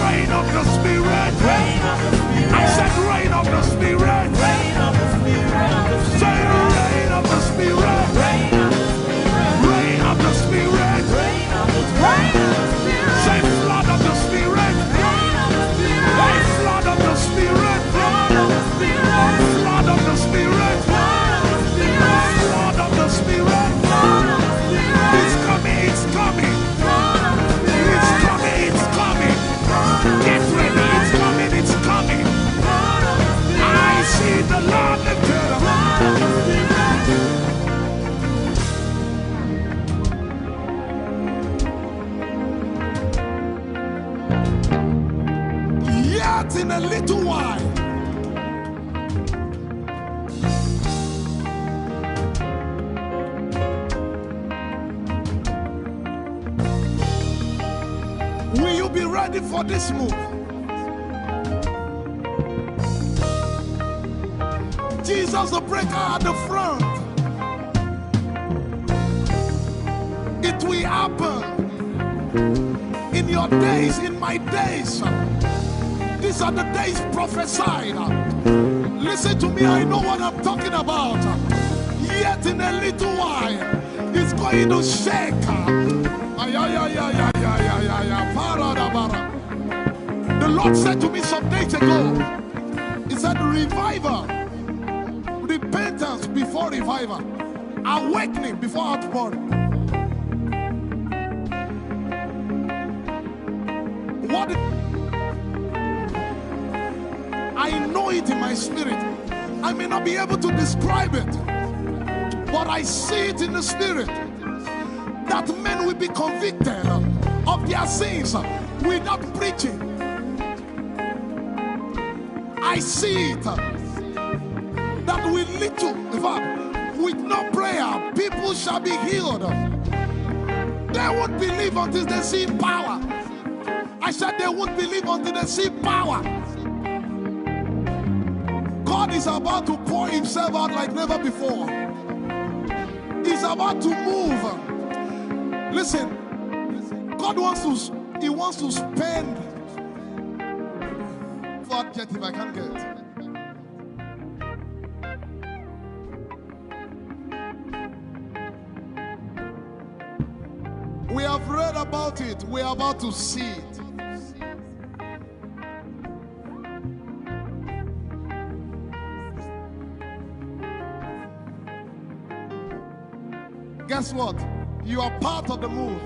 Rain of the Spirit. I said, rain of the Spirit. Say, rain of the Spirit. Rain of the Spirit. Say, flood of the Spirit. Hey, flood of the Spirit. Flood of the Spirit. Flood of the Spirit. It's coming, it's coming. It's coming, it's coming. Get ready, it's coming, it's coming. I see the Lord lifted up. Yet in a little while, will you be ready for this move? Jesus, the breaker at the front. It will happen in your days, in my days. These are the days prophesied. Listen to me, I know what I'm talking about. Yet in a little while, it's going to shake. Ay, ay, ay, ay, ay, ay, ay, ay, ay, para, da, bara. The Lord said to me some days ago, He said, revival, repentance before revival, awakening before outpouring. What I know it in my spirit. I may not be able to describe it, but I see it in the spirit that men will be convicted of their sins without preaching. I see it that with little, in fact, with no prayer, people shall be healed. They won't believe until they see power. I said they won't believe until they see power. God is about to pour himself out like never before. He's about to move. Listen, God wants to, he wants to spend. What adjective I can't get. We have read about it. We are about to see it. Guess what? You are part of the move.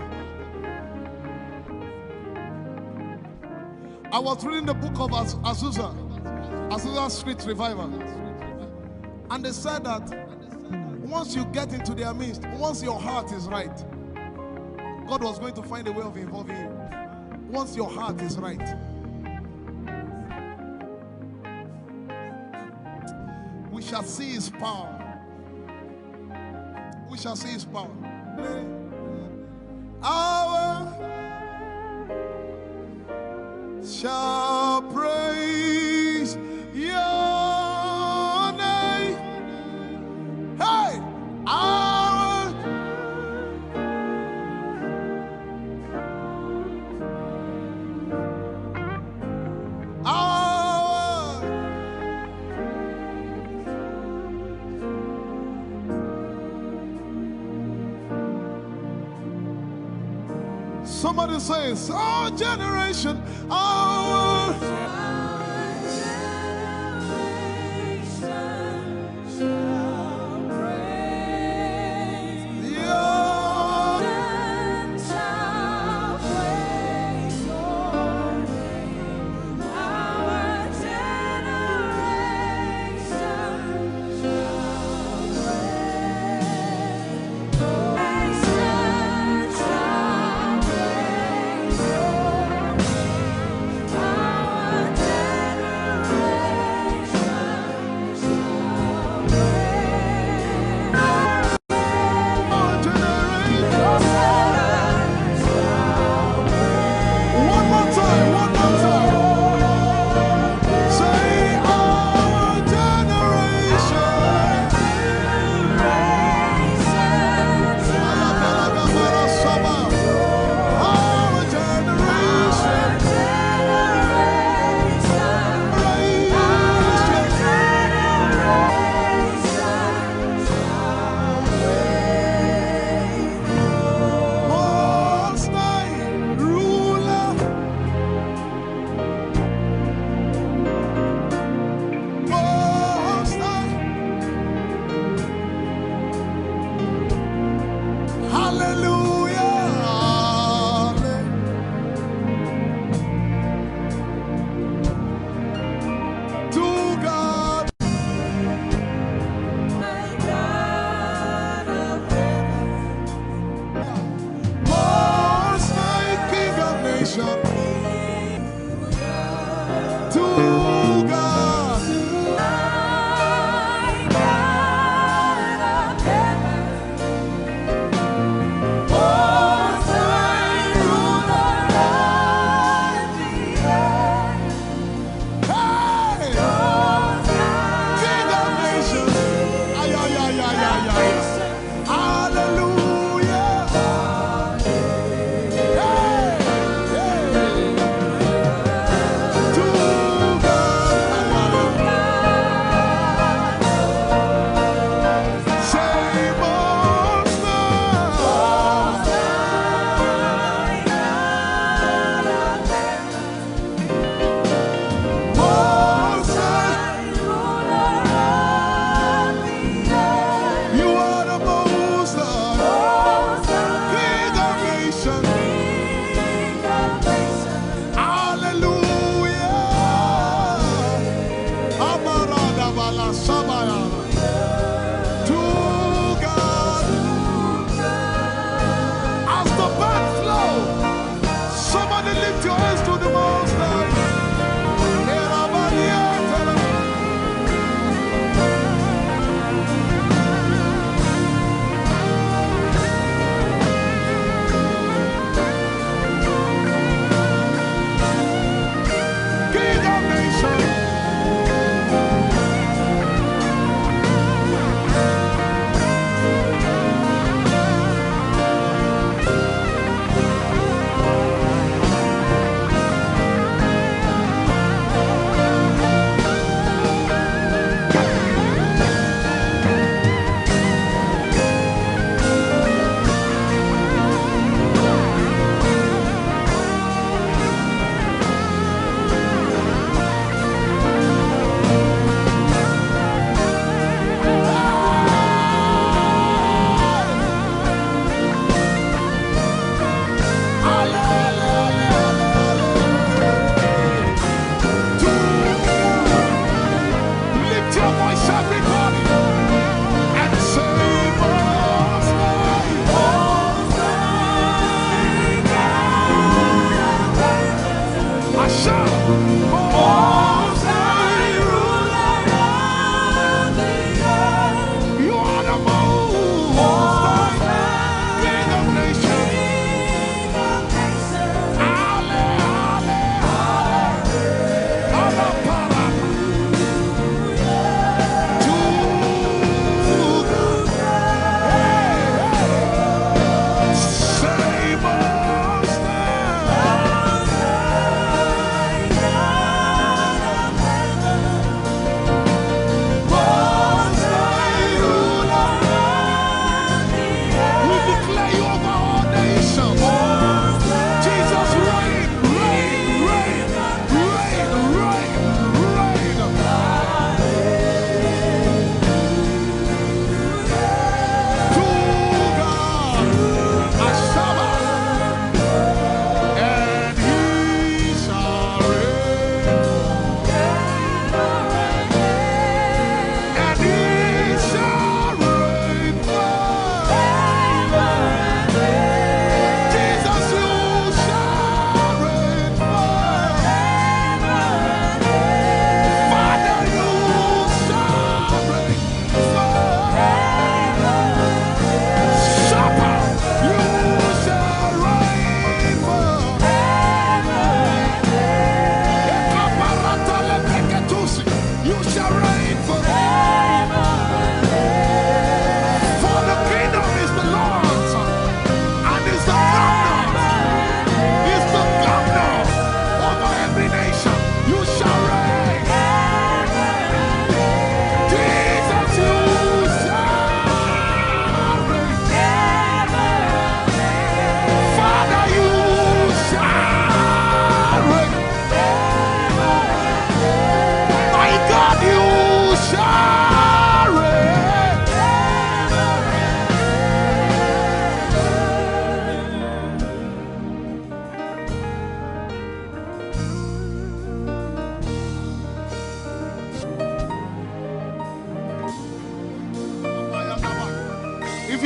I was reading the book of Az- Azusa, Azusa Street Revival. And they said that once you get into their midst, once your heart is right, God was going to find a way of involving you. Once your heart is right, we shall see his power. We shall see his power. Our shall praise your name. Hey, our our Somebody says, our generation, our generation shall praise your and shall praise your name. Our generation shall praise. One more time, one more time. Say, our generation. Our generation. Most High ruler. Most High. Hallelujah. To God. Most High King of nations. To God. Hey! King of nations. Ay, ay, ay, ay, ay, ay. Hallelujah. Hey! Hey!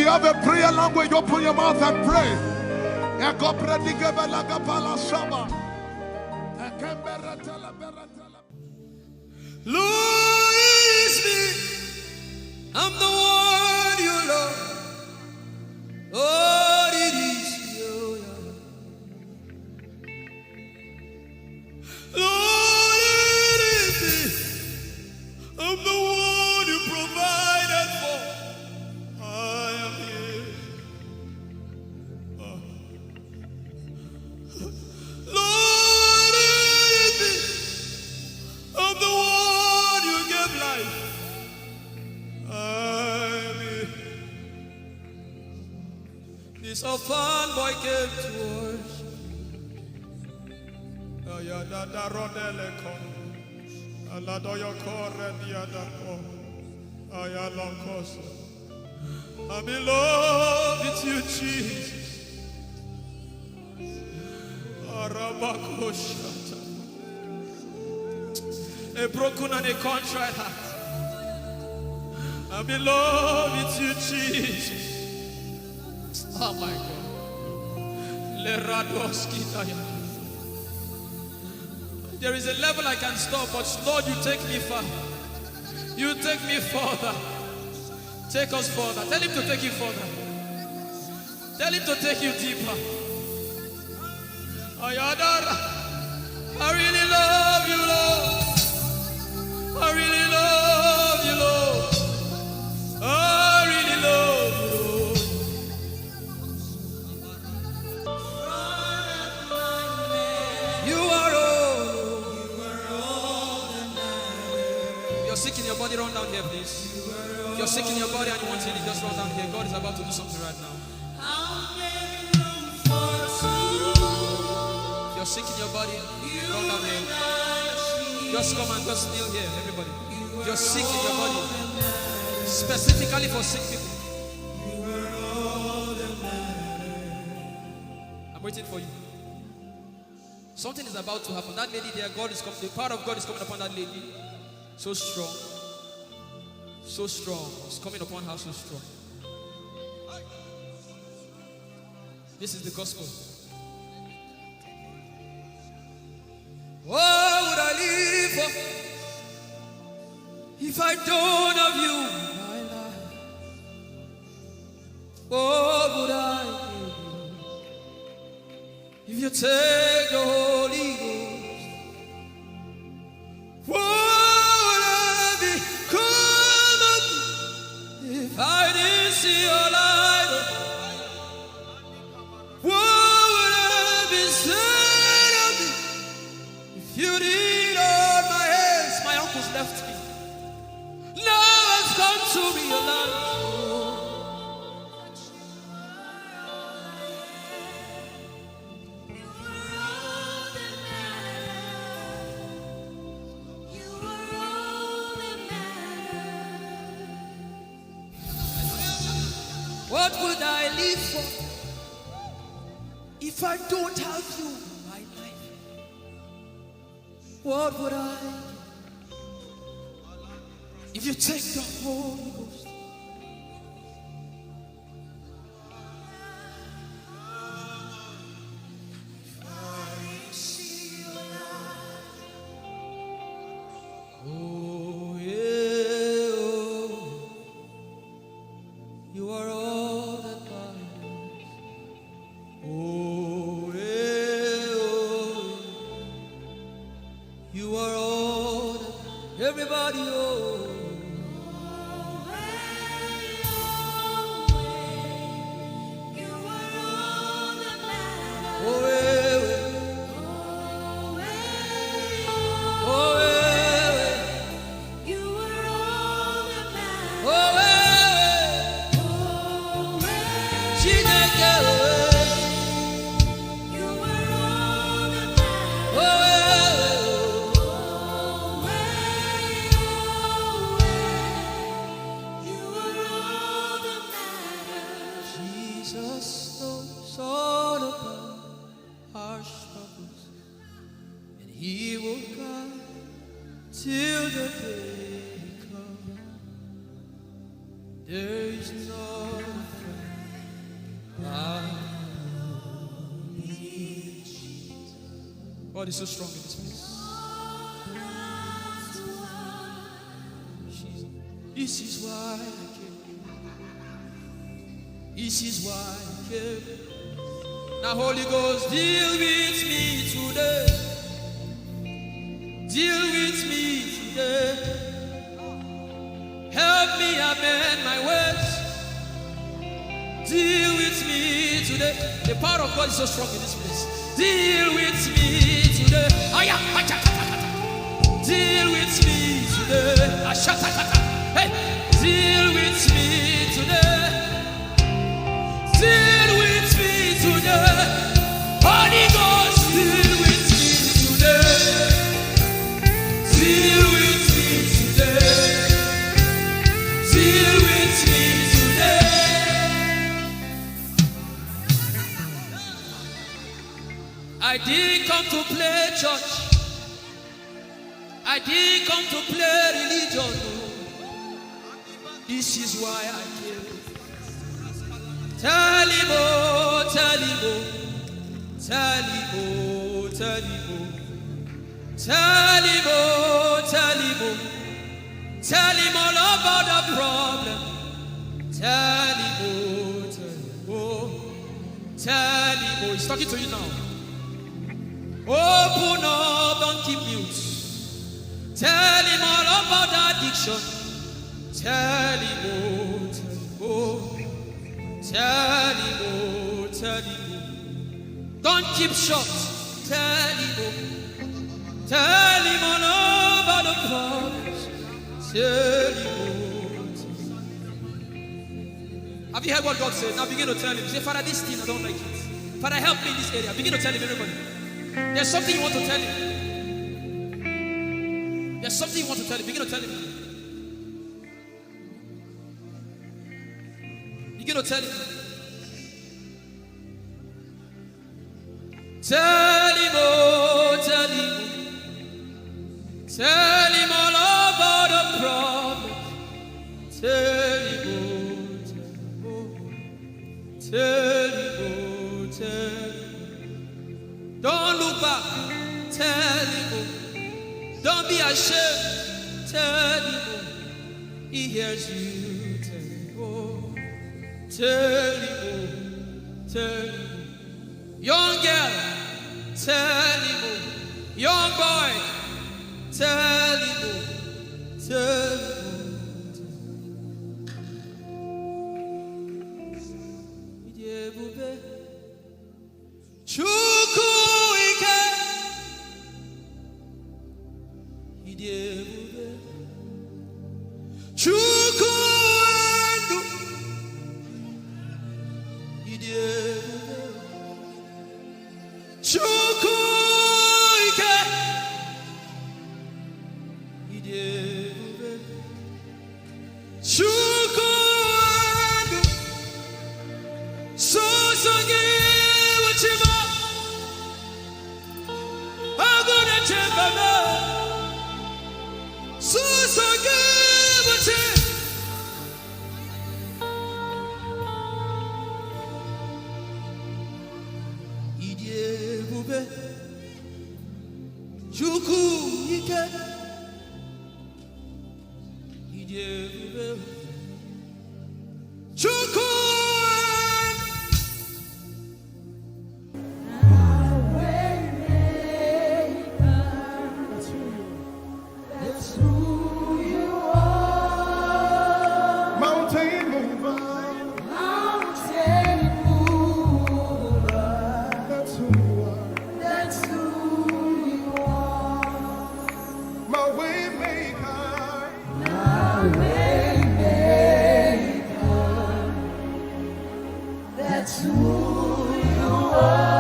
Have a prayer language, open your mouth and pray. Ekopredigebelagapalashaba. Ekembereteleberetele. Lord, it is me. I'm the one you love. Lord, it is you. Lord, it is me. I'm the one you provided for. I am here. Oh. Lord, it is me. I'm the one you gave life. I am here. This orphan boy came to worship. Ayadadarodeleko. Aladoyokorediadako. Ayalokoso. I'm in love with you, Jesus. Arabakoshata. A broken and a contrite heart. I'm in love with you, Jesus. Oh my God. Leradoskitaya. There is a level I can stop, but Lord, you take me far. You take me further. Take us further. Tell him to take you further. Tell him to take you deeper. Ayadara. I really love you, Lord. I really love you, Lord. I really love you, Lord. You are all. If you're sick in your body, run down here, please. If you're sick in your body and you want healing, just run down here. God is about to do something right now. If you're sick in your body, run down here. Just come and just kneel here, everybody. If you're sick in your body, specifically for sick people, I'm waiting for you. Something is about to happen. That lady there, God is coming. The power of God is coming upon that lady. So strong. So strong. It's coming upon her so strong. This is the gospel. What would I live for if I don't have you in my life? What would I give if you take the Holy Ghost? What would I become of me if I didn't see your light? What would I be said of me if you didn't hold my hands? My uncles left me. Now has come to me your light. What would I live for if I don't have you in my life? What would I if you take the Holy Ghost? Oh, yeah, oh. You are all that matters. Oh, yeah, oh. You are all that. Everybody, oh. Oh, eh, eh. Oh, eh, eh. Oh, eh, eh. Chineke, oh, eh. Oh, eh, eh. Jesus knows all about our struggles, and He will guide till the day comes. There is no God is so strong in this place. Jesus. This is why I came. This is why I came. Now, Holy Ghost, deal with me today. Deal with me today. Help me amend my words. Deal with me today. The power of God is so strong in this place. Deal with me today. Aya, acha, kata, kata. Deal with me today. Ashata, kata. Hey, deal with me today. Deal with me today. Holy Ghost, deal with me today. Deal with me today. Deal with me today. I didn't come to play church. I didn't come to play religion. This is why I came. Tell him, oh, tell him, oh. Tell him, oh, tell him, oh. Tell him, oh, tell him, oh. Tell him all about the problem. Tell him, oh, tell him, oh. Tell him, oh. He's talking to you now. Open up, don't keep mute. Tell him all about the addiction. Tell him, oh, tell him, oh. Tell him, oh, tell him, oh. Don't keep short. Tell him, oh. Tell him all about the problems. Tell him, oh, tell him. Have you heard what God said? Now begin to tell him. Say, "Father, this thing, I don't like it. Father, help me in this area." Begin to tell him, everybody. There's something you want to tell him. There's something you want to tell him. Begin to tell him. Begin to tell him. Tell him, oh, tell him. Tell him all about the problem. Tell him, oh, tell him, oh. Tell him, oh, tell him. Don't look back. Tell him, oh. Don't be ashamed. Tell him, oh. He hears you. Tell him, oh. Tell him, oh. Tell him, oh. Young girl, tell him, oh. Young boy, tell him, oh. Tell him, oh. Tell him, oh. Ịdị ebube. Chukwu ike. Ịdị ebube. Chukwu ndụ. Ịdị ebube. Chukwu ike. Ịdị ebube. Chukwu ndụ. Sọsọ gị bụ chi m. Agụ na-eche mba m. Sọsọ gị bụ chi. Ịdị ebube. Chukwu ike. Ịdị ebube. Chukwu. That's who you are. Mountain mover. Mountain mover. That's who you are. That's who you are. My way maker. My way maker. That's who you are.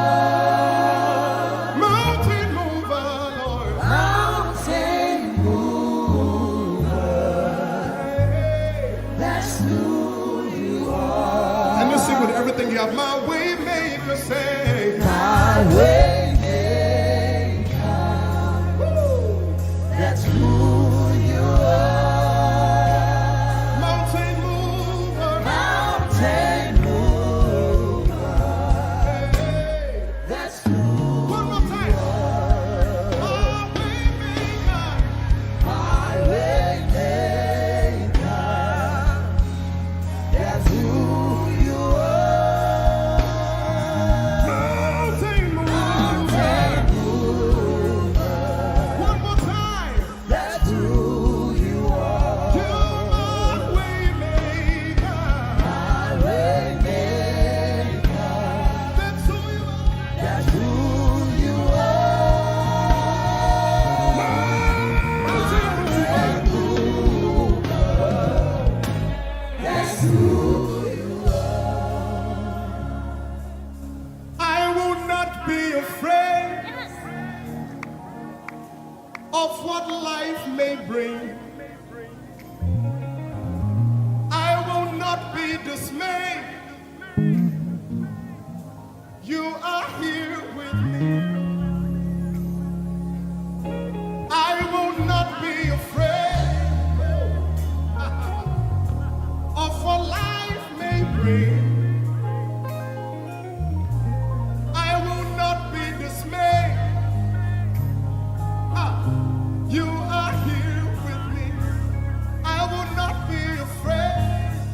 Mountain mover, Lord. Mountain mover. Hey. That's who you are. And you sing with everything you have. My way maker, say. My way maker. Woo. That's who you are. Mountain mover. Mountain mover. Of what life may bring, I will not be dismayed. You are here with me. I will not be afraid of what life may bring. I will not be dismayed. Ah, you are here with me. I will not be afraid.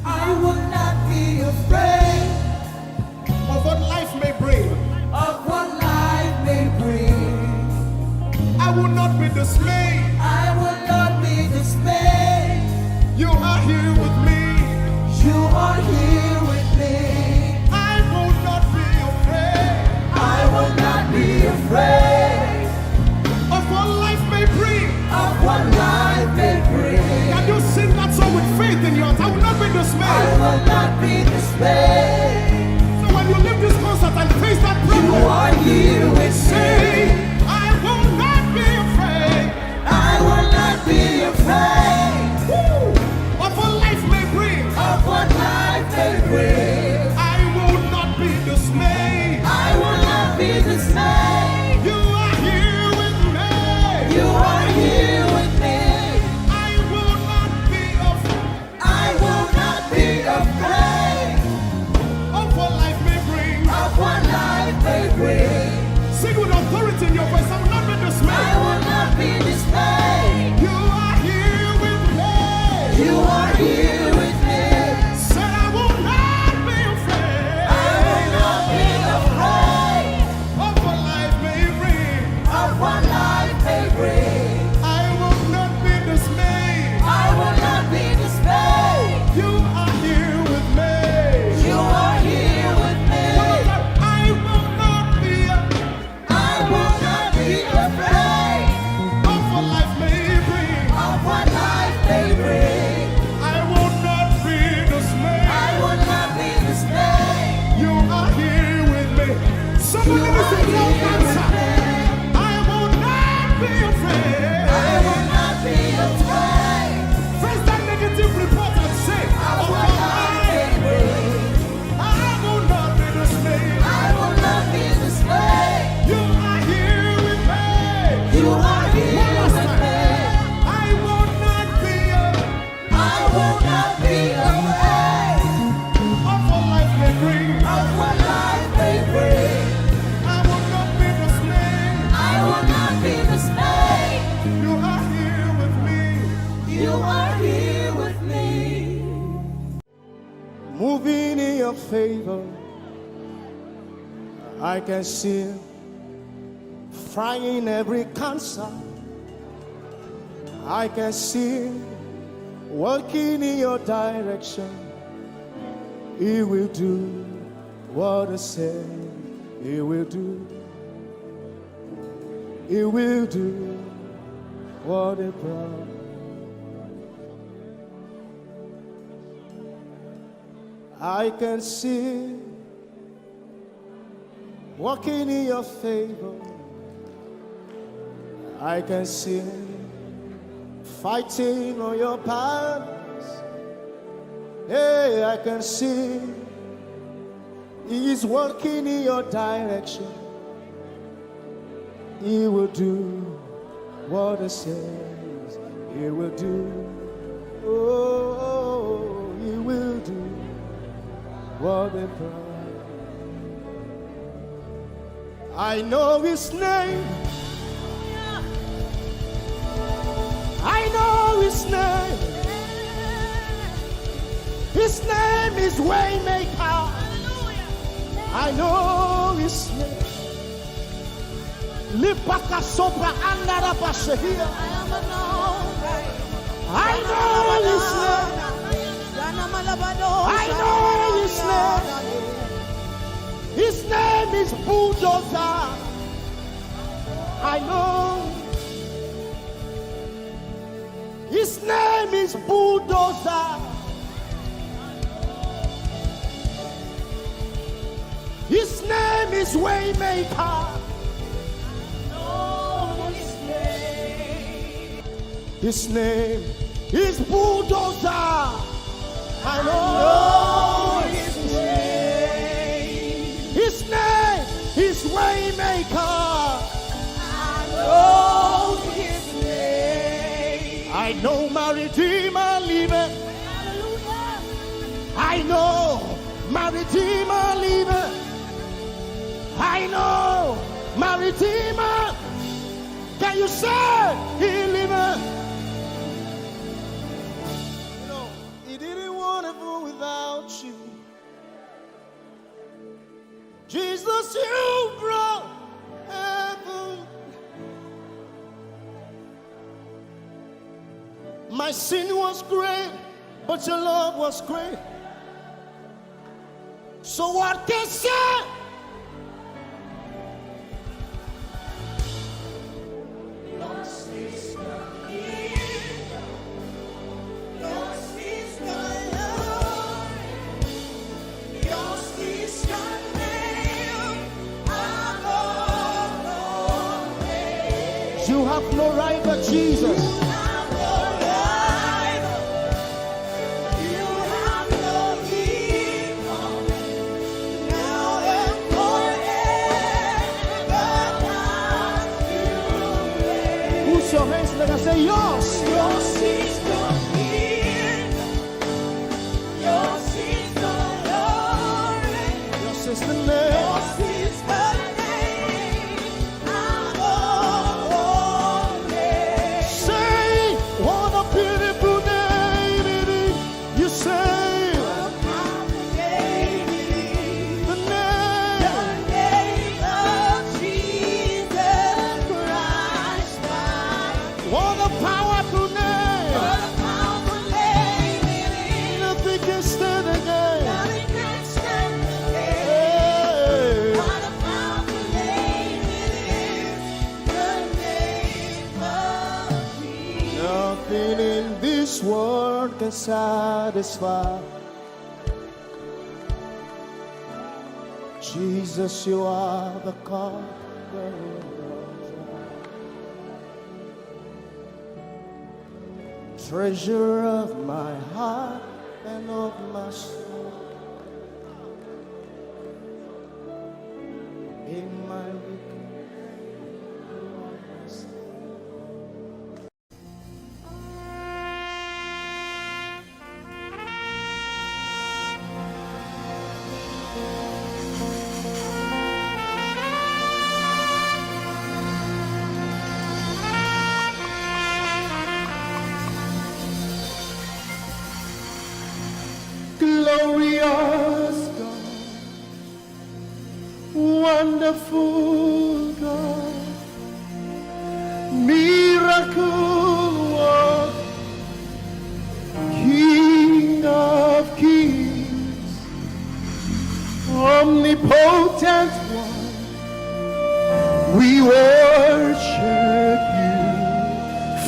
I will not be afraid of what life may bring. Of what life may bring. I will not be dismayed. I will not be dismayed. You are here with me. You are here with me. I will not be afraid. I will not be afraid of what life may bring. Of what life may bring. Can you sing that song with faith in your heart? I will not be dismayed. I will not be dismayed. So when you leave this concert and face that problem, you are here with me. Say, I will not be afraid. I will not be afraid. Woo! Of what life may bring. Of what life may bring. I will not be dismayed. I will not be dismayed. You are here with me. You are here with me. I will not be afraid. I will not be afraid of what life may bring. Of what life may bring. Sing with authority in your voice. I will not be dismayed. I will not be dismayed. You are here with me. You are here with me. Said I will not be afraid. I will not be afraid of what life may bring. Of what life may bring. I will not be dismayed. I will not be dismayed. You are here with me. You are here with me. Come on, I will not be, I will not be afraid of what life may bring. Of what life may bring. I will not be dismayed. I will not be dismayed. You are here with me. Somebody needs to tell cancer, I will not be afraid. I will not be afraid. Face that negative report and say, I will not be afraid. I will not be dismayed. I will not be dismayed. You are here with me. You are here with me. One last time. I will not be afraid. I will not be afraid of what life may bring. Of what life may bring. I will not be dismayed. I will not be dismayed. You are here with me. You are here with me. Moving in your favor, I can see frying every cancer. I can see working in your direction. He will do what he said he will do. He will do what he promised. I can see working in your favor. I can see fighting on your battles. Hey, I can see he is working in your direction. He will do what he says he will do. Oh, he will do what he promised. I know his name. I know his name. His name is Waymaker. I know his name. Lipaka sopra andara bashehia. I know his name. I know his name. His name is Bulldozer. I know. His name is Bulldozer. His name is Waymaker. Know his name. His name is Bulldozer. I know his name. His name is Waymaker. I know his name. I know my Redeemer liveth. I know my Redeemer liveth. I know my Redeemer. Can you say he liveth? You know, he didn't want heaven without you. Jesus, you brought heaven. My sin was great, but your love was great. So what can say? You have no rival, Jesus. Put your hands together and say, yours. Yours is the name. Yours is the name. Yours is the name above all names. Say, what a beautiful name it is. You say, the name. The name of Jesus Christ. What a powerful name. What a powerful name it is. Nothing can stand against. Nothing can stand against. Hey. What a powerful name it is. The name of Jesus. Nothing in this world can satisfy. Jesus, you are the God. Treasure of my heart and of my soul. In my weakness, glorious God, wonderful God, miracle work, King of kings, omnipotent one, we worship you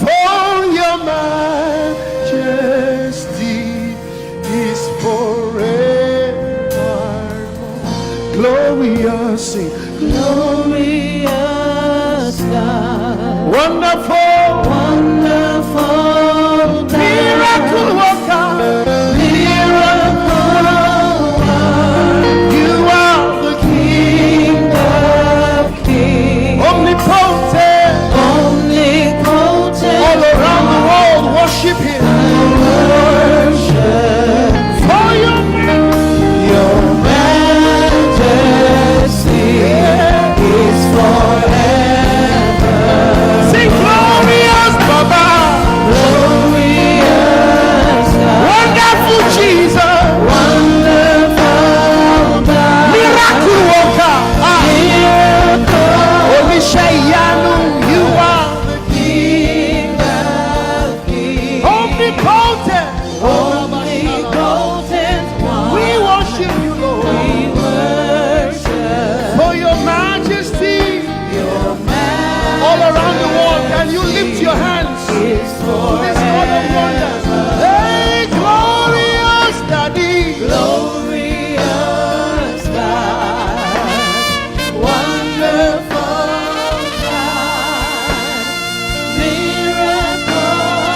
for your majesty is forevermore. Glorious, sing. Glorious God. Wonderful. Wonderful God. Miracle worker. Miracle worker. You are the King of kings. Omnipotent. Omnipotent. All around the world worship him. I worship. For your majesty. Your majesty is forever. Sing glorious Baba. Glorious God. Wonderful Jesus. Wonderful God. Miracle worker. Ah. Miracle. Oníṣẹ́ ìyanu, you are the King of kings. Omnipotent. Omnipotent one. We worship you, Lord. We worship. For your majesty. Your majesty. All around the world, can you lift your hands to this God of wonders? Hey, glorious Daddy. Glorious God. Wonderful God. Miracle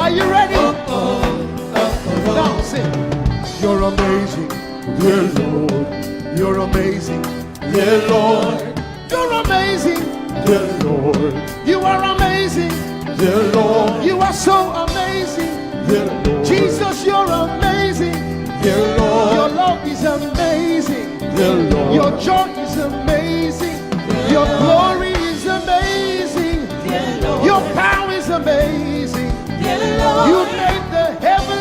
Are you ready? Now sing. You're amazing, dear Lord. You're amazing, dear Lord. You're amazing, dear Lord. You are amazing, dear Lord. You are so amazing, dear Lord. Jesus, you're amazing, dear Lord. Your love is amazing, dear Lord. Your joy is amazing, your glory is amazing, your power is amazing. You made the heavens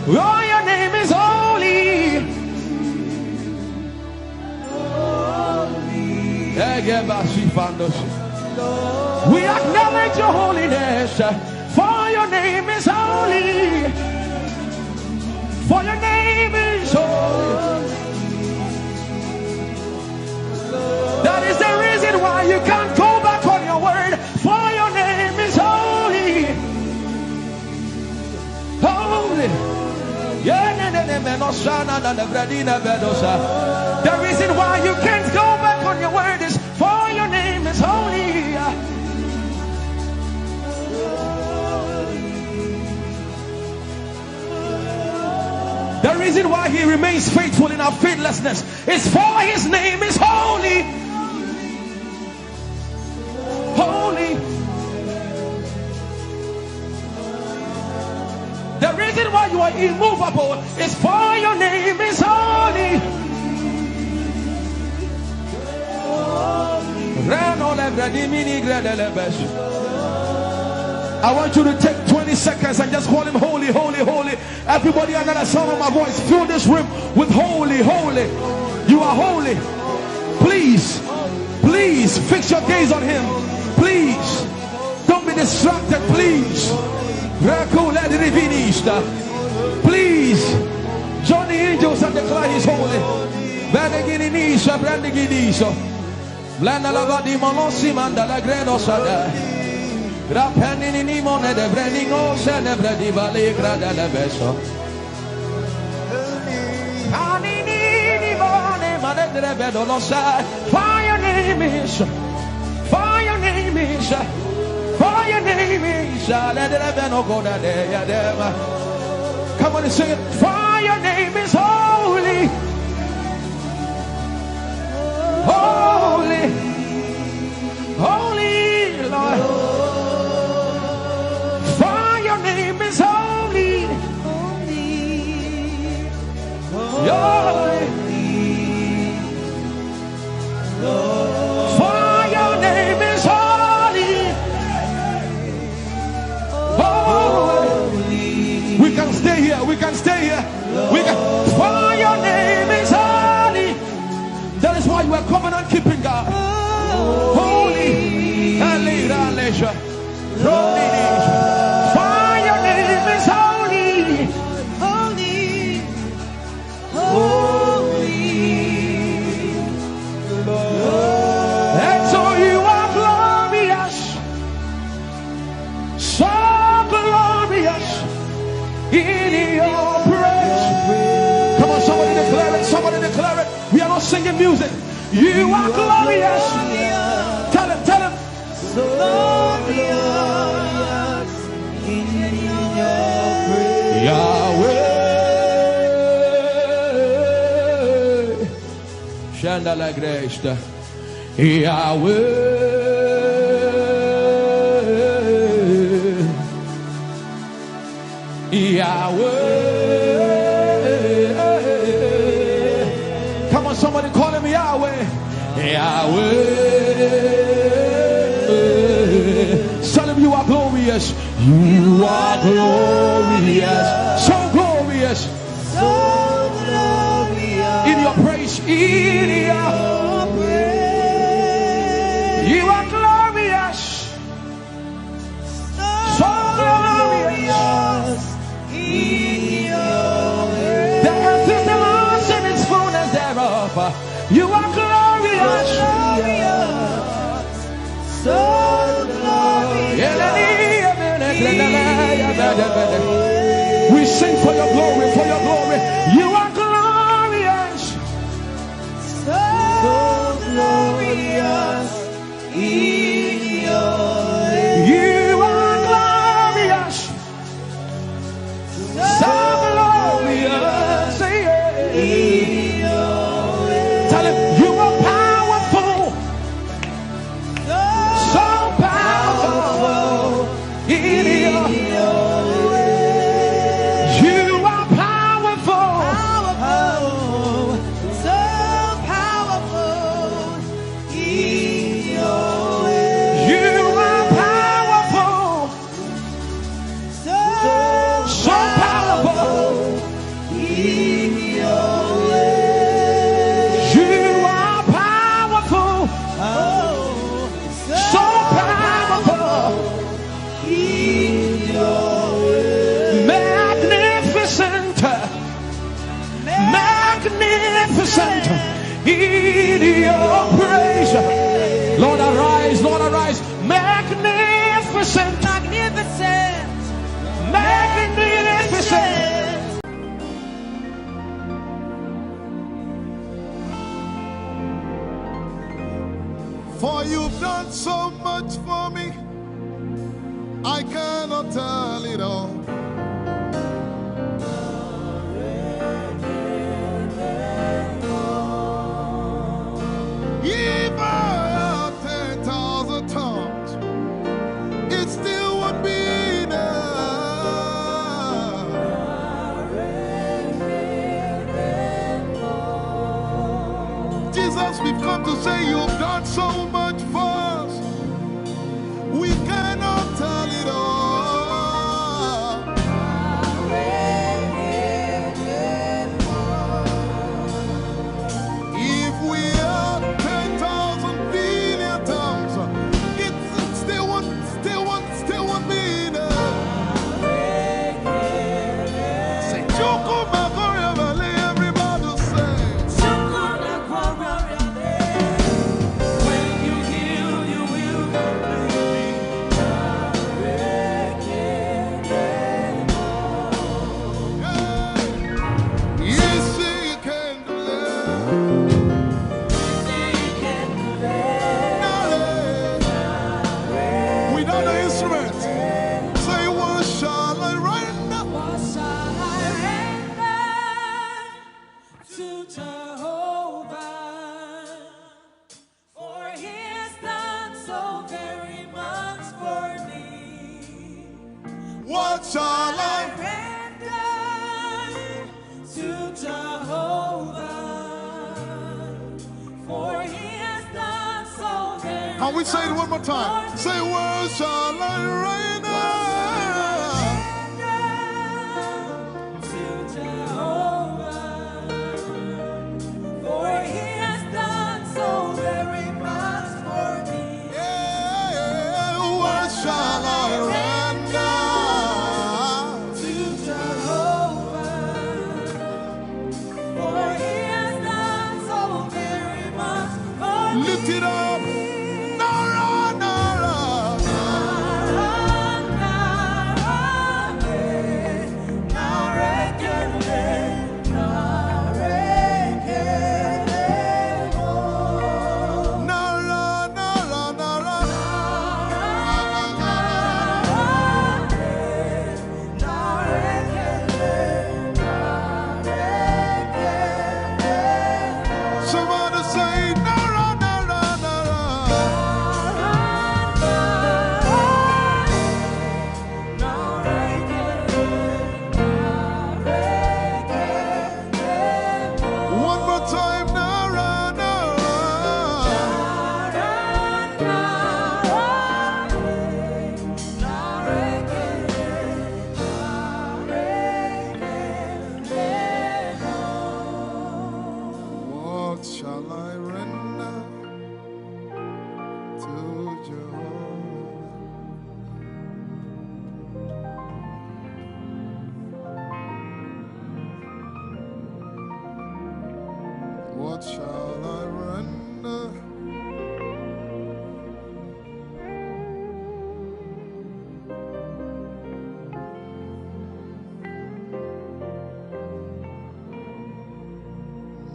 Oh, your name is holy. Egebashifandosh. We acknowledge your holiness, for your name is holy. For your name is holy. That is the reason why you can't go back on your word, for your name is holy. Holy. Yeah, ne, ne, ne, me, no, sha, na, na, na, bra, di, na, be, do, sha. The reason why you can't go back on your word is, for your name is holy. The reason why he remains faithful in our faithlessness is, for his name is holy. Holy. The reason why you are immovable is, for your name is holy. Rano le bredimini gredele besh. I want you to take twenty seconds and just call him holy, holy, holy. Everybody under the sound of my voice, fill this room with holy, holy. You are holy. Please, please fix your gaze on him. Please, don't be distracted, please. Rakula dirivinista. Please, join the angels and declare he's holy. Beneginisha, brandiginisha. Blanda la vadi molosi manda la greno sada. Rapeni ni mone de breni ngo se ne bredi vale grada le beso. Ani ni ni mone mane drebedo lo sa. For your name is, for your name is, for your name is, let the heaven go da de ya dema. Come on and sing it. For your name is holy. Holy, holy Lord. For your name is holy. Holy, for your name is holy. Holy. We can stay here. We can stay here. We can. For your name is holy. That is why you are covenant keeping God. Holy. Hallelujah. For your name is holy. Holy. Holy. And so you are glorious. So glorious in your praise. Come on, somebody declare it. Somebody declare it. We are not singing music. You are glorious. Tell him, tell him. So glorious in your praise. Yahweh. Shanda la gresta. Yahweh. Yahweh. Come on, somebody call him Yahweh. Yahweh. Tell him you are glorious. You are glorious. So glorious. So glorious. In your praise, in your praise. You are glorious. So glorious. The earth is the Lord's and its fullness thereof. You are glorious. So glorious. We sing for your glory, for your glory. You are glorious. So glorious. You are glorious. So glorious. Tell him you are powerful. So powerful. You are In your praise, Lord, arise, Lord, arise. Magnificent, magnificent, magnificent. For you've done so much for me, I cannot tell it all. If I had ten thousand tongues, it still won't be enough. Jesus, we've come to say you've done so much for us. We cannot tell it all. If we had ten thousand billion tongues, it still won't, still won't, still won't be enough. Say, Chukwu Makoria Valley, everybody say. When you heal, you will completely. Yes, he can do it. Without the instrument, say, what shall I render? What shall I render to Jehovah? For he has done so very much for me. What shall I render to Jehovah? For he has done so very Can we say it one more time? Say, what shall I render? To Jehovah, for he has done so very much for me. Yeah, what shall I render to Jehovah? For he has done so very much for me. Lift it up. Nara, nara. Nara, nara, eh, nara, ekele, nara, ekele, oh. Nara, nara, nara. Nara, nara, eh. Somebody say, nara, nara, nara. One more time, nara, nara. What shall I render to Jehovah? What shall I render?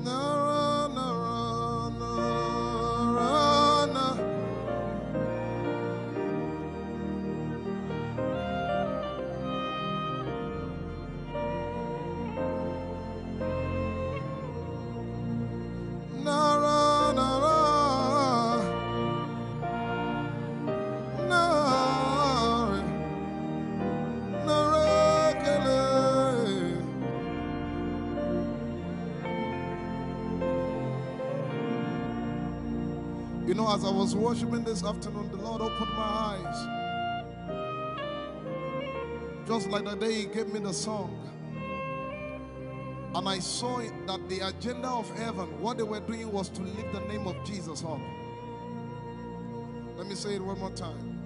Nara, nara, nara, na. Nara, nara, nara, nara, kele. You know, as I was worshiping this afternoon, the Lord opened my eyes. Just like the day He gave me the song. And I saw it that the agenda of heaven, what they were doing was to lift the name of Jesus up. Let me say it one more time.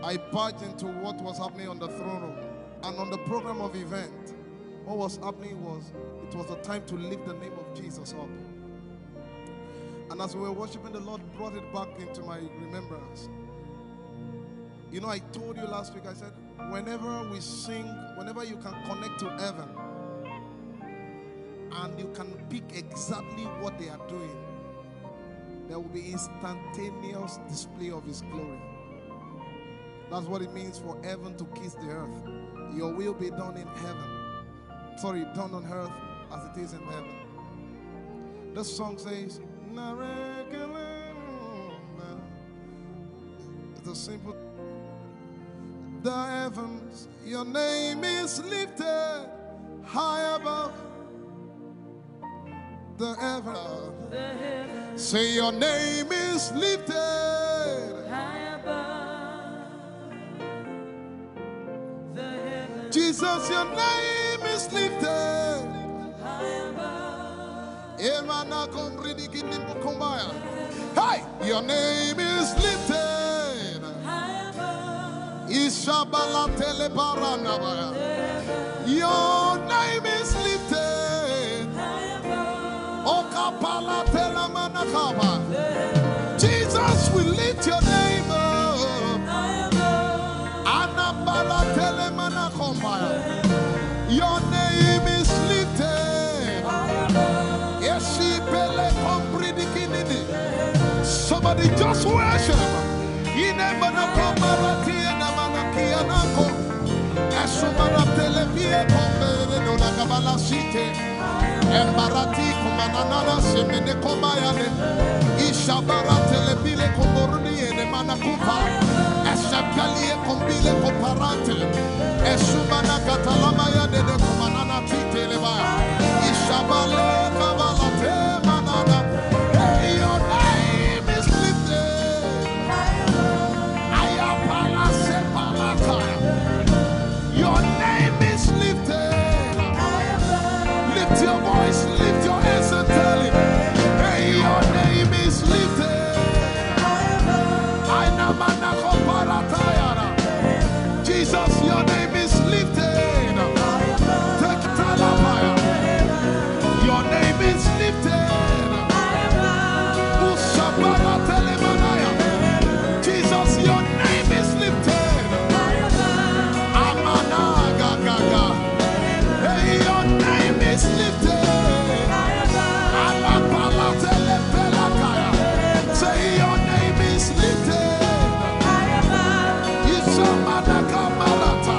I barged into what was happening on the throne room and on the program of event. What was happening was, it was a time to lift the name of Jesus up. And as we were worshiping, the Lord brought it back into my remembrance. You know, I told you last week, I said, whenever we sing, whenever you can connect to heaven, and you can pick exactly what they are doing, there will be instantaneous display of His glory. That's what it means for heaven to kiss the earth. Your will be done in heaven. Sorry, done on earth as it is in heaven. The song says, "Narekelenda." It's a simple. The heavens, your name is lifted high above the heaven. Say, your name is lifted high above the heaven. Jesus, your name is lifted high above. Emana komridi kinimbo kombaya. Hey, your name is lifted high above. Ishabala telebaranabaya. Your name is lifted. Okapala telamanakaba. Jesus, we lift your name up. Anabala telemanakombaya. Your name is lifted. Eshipele kompridikinini. Somebody just worship. Inemanakomarati enamanakianako. Esumanatelepie komberedonakabalasite. Embarati kumananana semene komayane. Ishabaratelepile komoruni enemanakupa. Esepkalie kombile koparate. Esumanakatalamayane de kumanana titeleba. Ishabale kabalate manana. Hey, your name is lifted. Ayapala sepalata. Your name is lifted. Lift your voice, lift your hands and tell him, hey, your name is lifted. Aina manako paratayara. Jesus, your name is lifted. Take talabaya. Your name is lifted. Ushabara telemanaya. Jesus, your name is lifted. Amana gagaga. Hey, your name is lifted. Alapala telepelakaya. Say, your name is lifted. Isamanaka malata.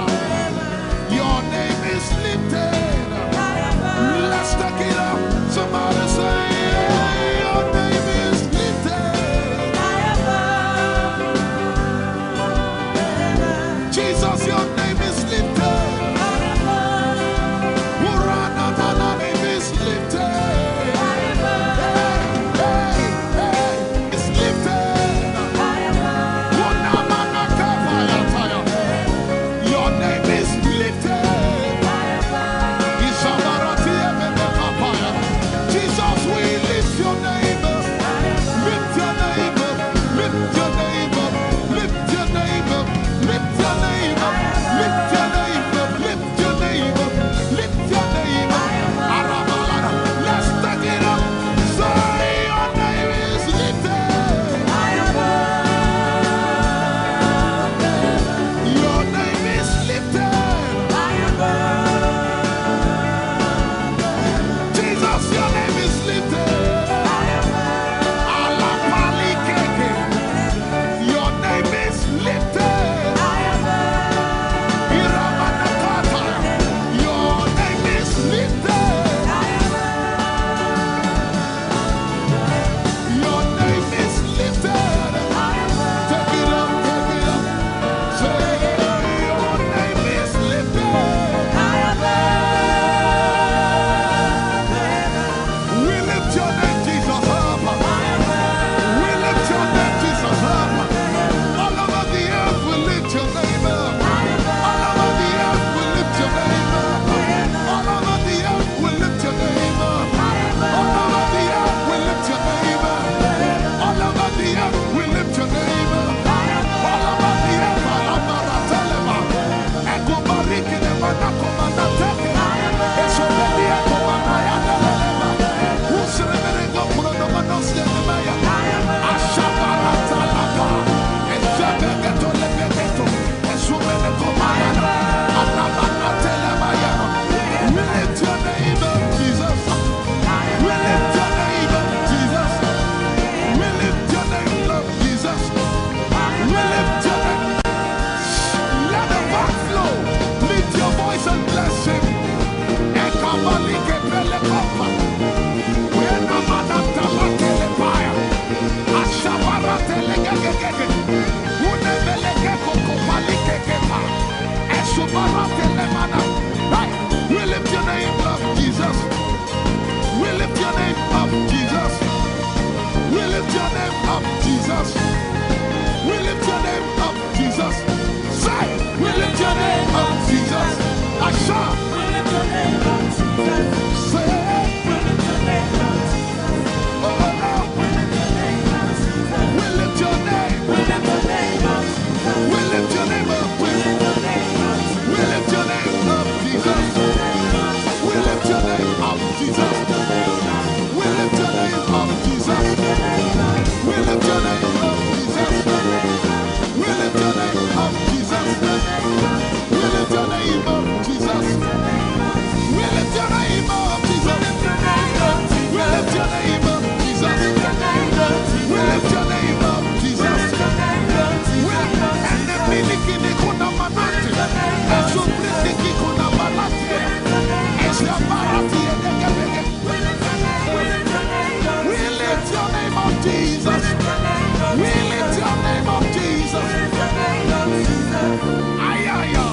Ayaya,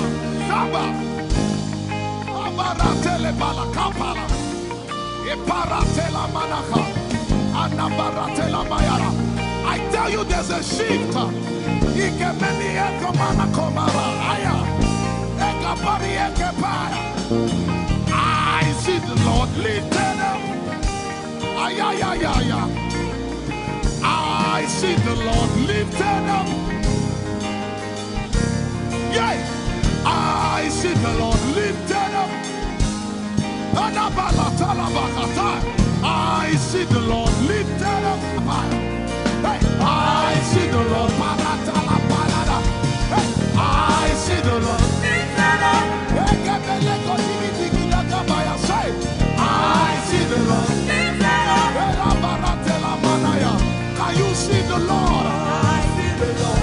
Saba, Abaratele Balakapala, Iparatela Manaka, Anabaratela Mayara. I tell you, there's a shift. Ikemeni Ekomana Komara, Aya, Ekapari Ekepaya. I see the Lord lifted up. Ayayayaya. I see the Lord lifted up. Yeah. I see the Lord lifted up. Anabalatalabahatai. I see the Lord lifted up. Hey, I see the Lord. Paratalabalada. Hey, I see the Lord lifted up. Egebelekotibidigidaga. Say, I see the Lord. Elabaratelamanaya. Can you see the Lord? I see the Lord.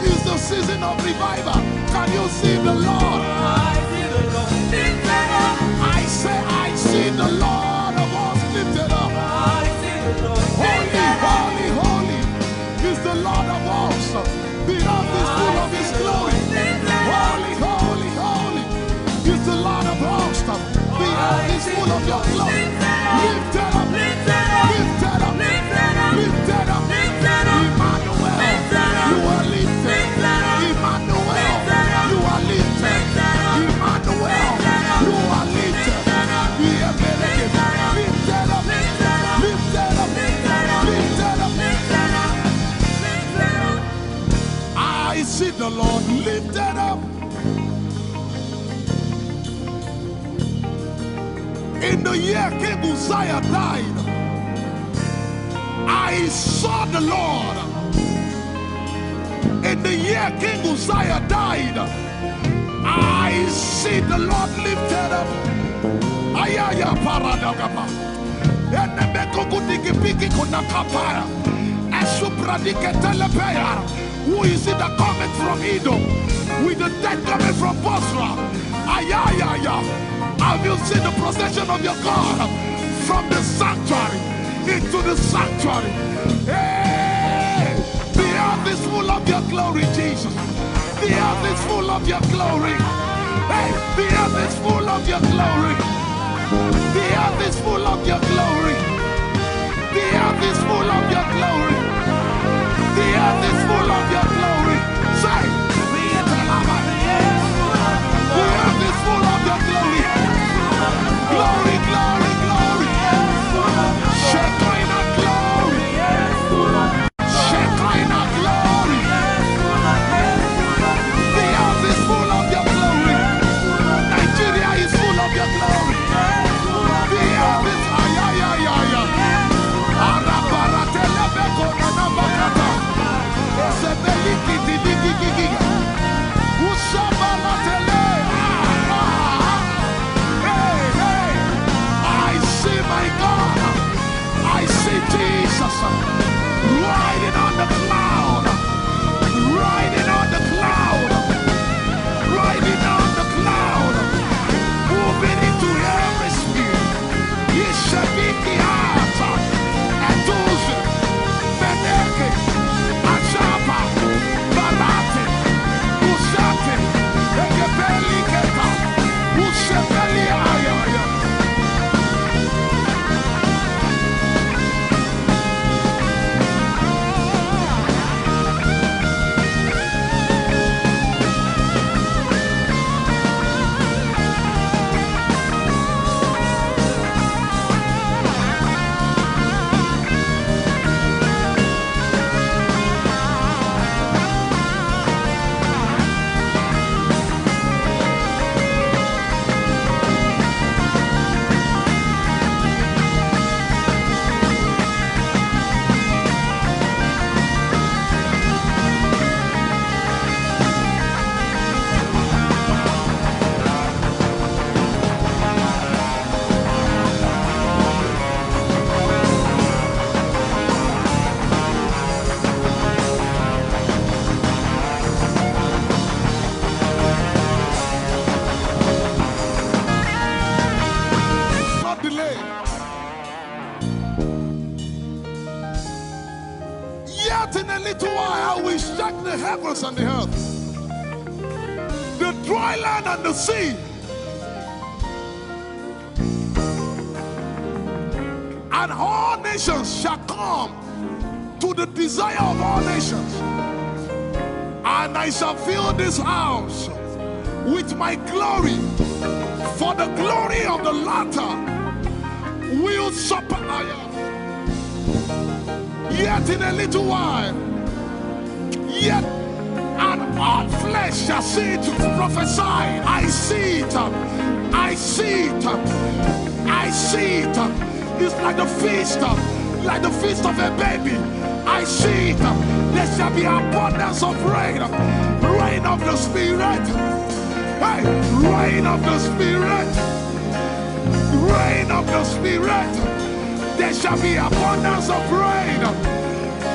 It's the season of revival. Can you see the Lord? I see the Lord. I say, I see the Lord of hosts lifted up. I see the Lord. Holy, holy, holy is the Lord of hosts. The earth is full of his glory. Holy, holy, holy is the Lord of hosts. The earth is full of your glory. Lifted up, lifted up, lifted up, lifted up. Emmanuel, you are lifted. Emmanuel, you are lifted. Emmanuel, you are lifted. Lifted up, lifted up, lifted up, lifted up. I see the Lord lifted up. In the year King Uzziah died, I saw the Lord. In the year King Uzziah died, I see the Lord lifted up. Ayaya paradagaba. Enemekokudikipiki kunakapaya. Esupradiketelepeya. Who is it that cometh from Edom with the dead coming from Bozrah? Ayayaya. Have you seen the procession of your God from the sanctuary into the sanctuary? Hey, the earth is full of your glory, Jesus. The earth is full of your glory. Hey, the earth is full of your glory. The earth is full of your glory. The earth is full of your glory. The earth is full of your glory. Say, the earth is full of your glory. Glory, glory, glory. Shekinah glory. Shekinah glory. The earth is full of your glory. Nigeria is full of your glory. The earth is ayayayaya. Arabaratelebeko nanabakata. Esebeli heavens and the earth, the dry land and the sea. And all nations shall come to the desire of all nations. And I shall fill this house with my glory, for the glory of the latter will surpass. Yet in a little while, yet and all flesh shall see it prophesied. I see it. I see it. I see it. It's like the feast, like the feast of a baby. I see it. There shall be abundance of rain, rain of the Spirit. Hey, rain of the Spirit, rain of the Spirit. There shall be abundance of rain.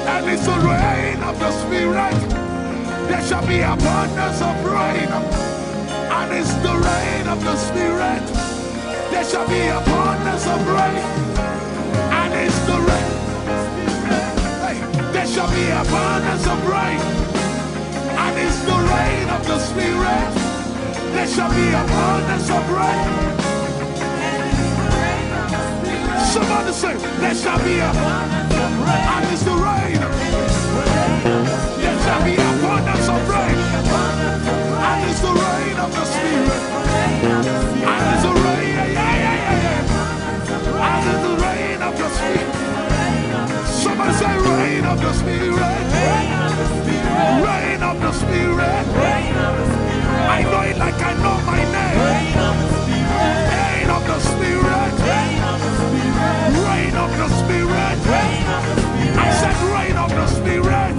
And it's the rain of the Spirit. There shall be abundance of rain. And it's the rain of the Spirit. There shall be abundance of rain. And it's the rain. Hey, there shall be abundance of rain. And it's the rain of the Spirit. There shall be abundance of rain. Somebody say, there shall be a, and it's the rain. There shall be abundance of rain. And it's the rain of the Spirit. And it's the rain, yeah, yeah, yeah, yeah, yeah. And it's the rain of the Spirit. Somebody say, rain of the Spirit. Rain of the Spirit. I know it like I know my name. Rain of the Spirit. Rain of the Spirit. I said, rain of the Spirit.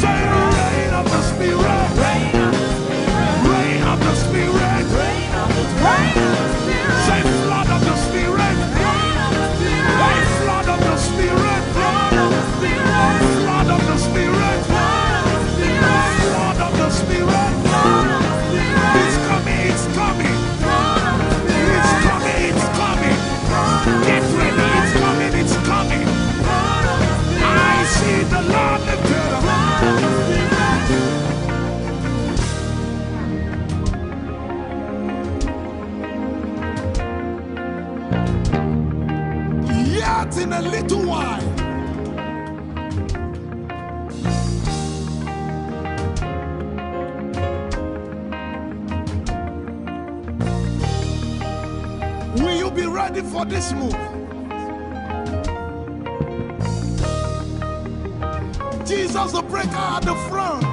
Say, rain of the Spirit. Rain of the Spirit. Say, flood of the Spirit. Hey, flood of the Spirit. Flood of the Spirit. Flood of the Spirit. It's coming, it's coming. It's coming, it's coming. Get ready, it's coming, it's coming. I see the Lord lifted up. Yet in a little while, will you be ready for this move? Jesus the breaker at the front.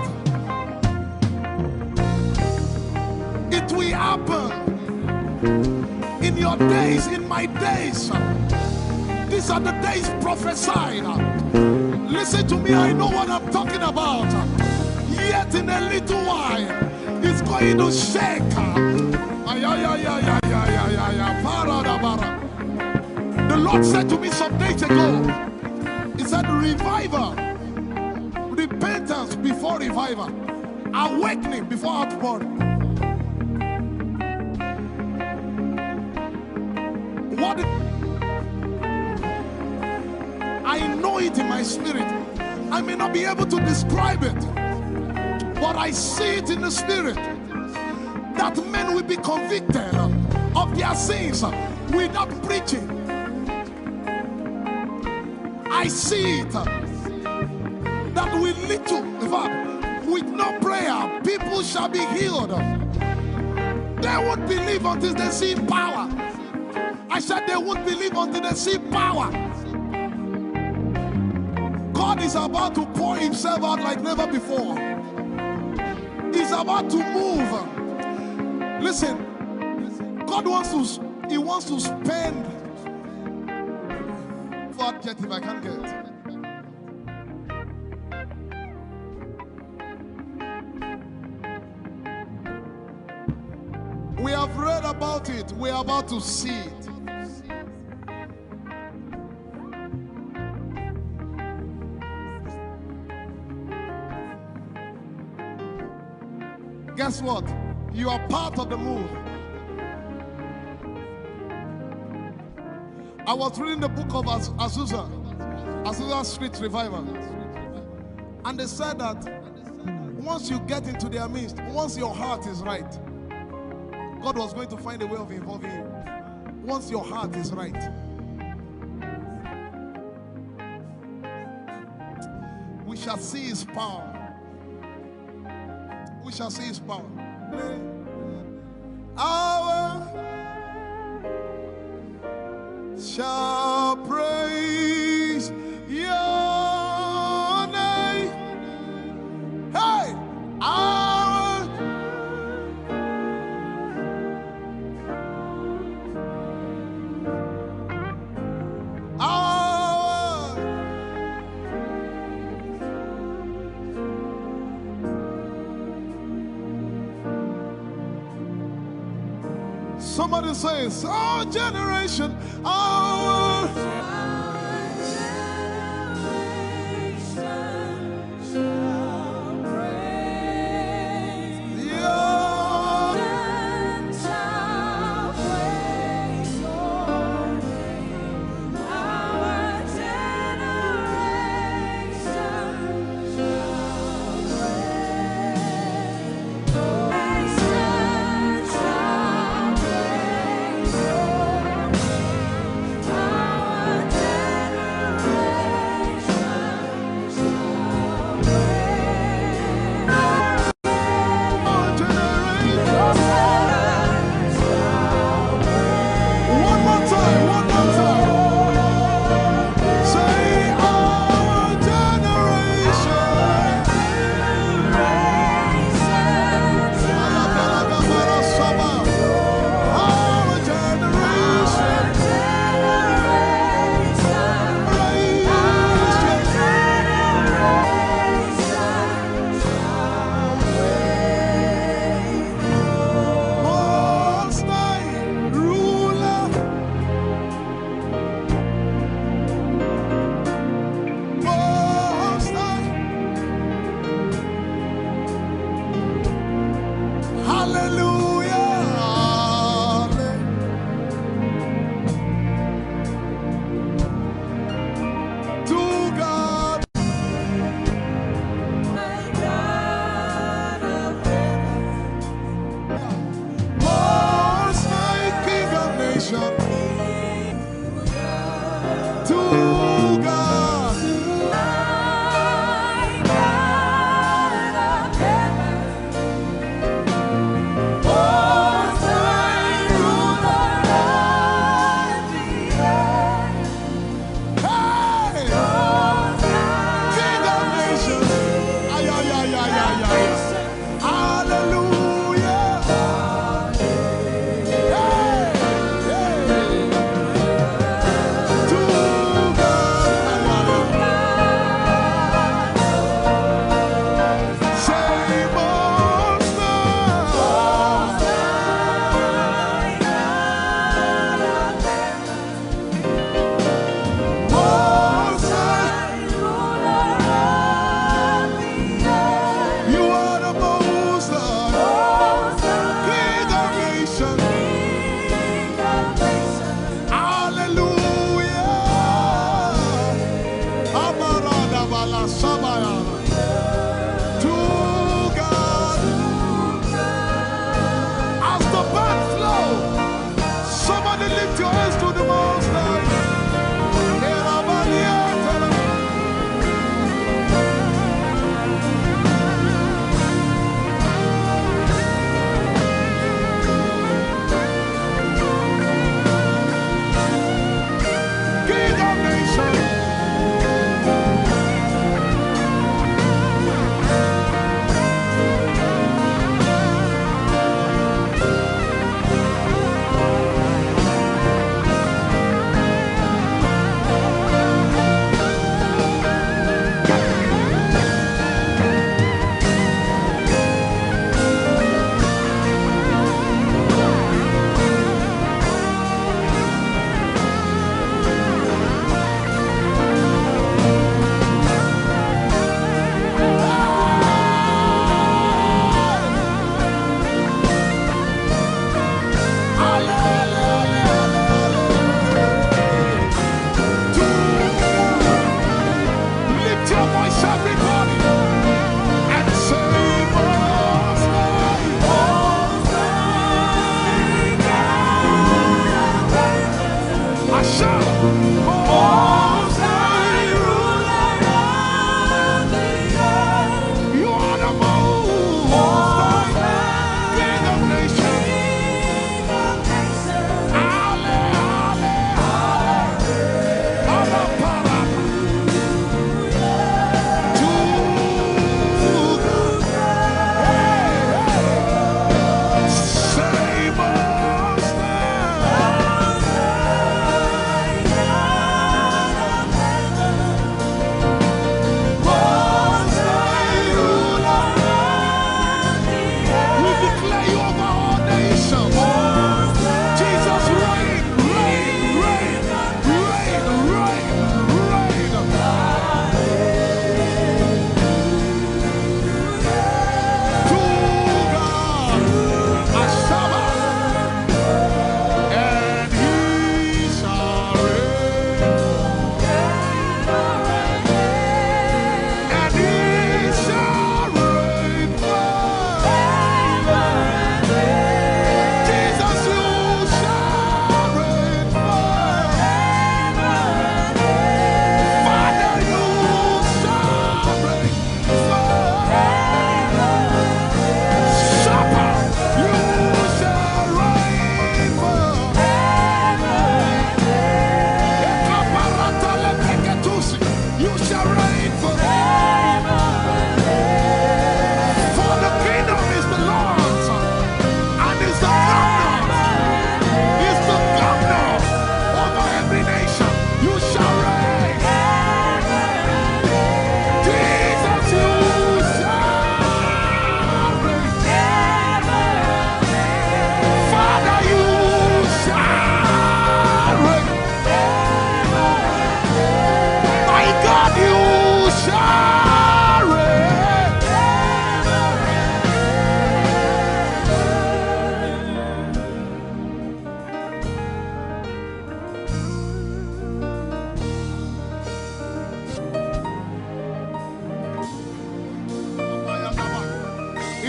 It will happen in your days, in my days. These are the days prophesied. Listen to me, I know what I'm talking about. Yet in a little while, it's going to shake. Ay, ay, ay, ay, ay, ay, ay, ay, ay, para da bara. The Lord said to me some days ago, He said, revival, repentance before revival, awakening before outpouring. What I know it in my spirit. I may not be able to describe it, but I see it in the spirit that men will be convicted of their sins without preaching. I see it that with little, in fact, with no prayer, people shall be healed. They won't believe until they see power. I said they won't believe until they see power. God is about to pour himself out like never before. He's about to move. Listen, God wants to, he wants to spend. What adjective I can't get. We have read about it. We are about to see it. Guess what? You are part of the move. I was reading the book of Az- Azusa, Azusa Street Revival. And they said that once you get into their midst, once your heart is right, God was going to find a way of involving you. Once your heart is right. We shall see his power. We shall see his power. Our shall praise your name. Hey, our our Somebody says, our generation, our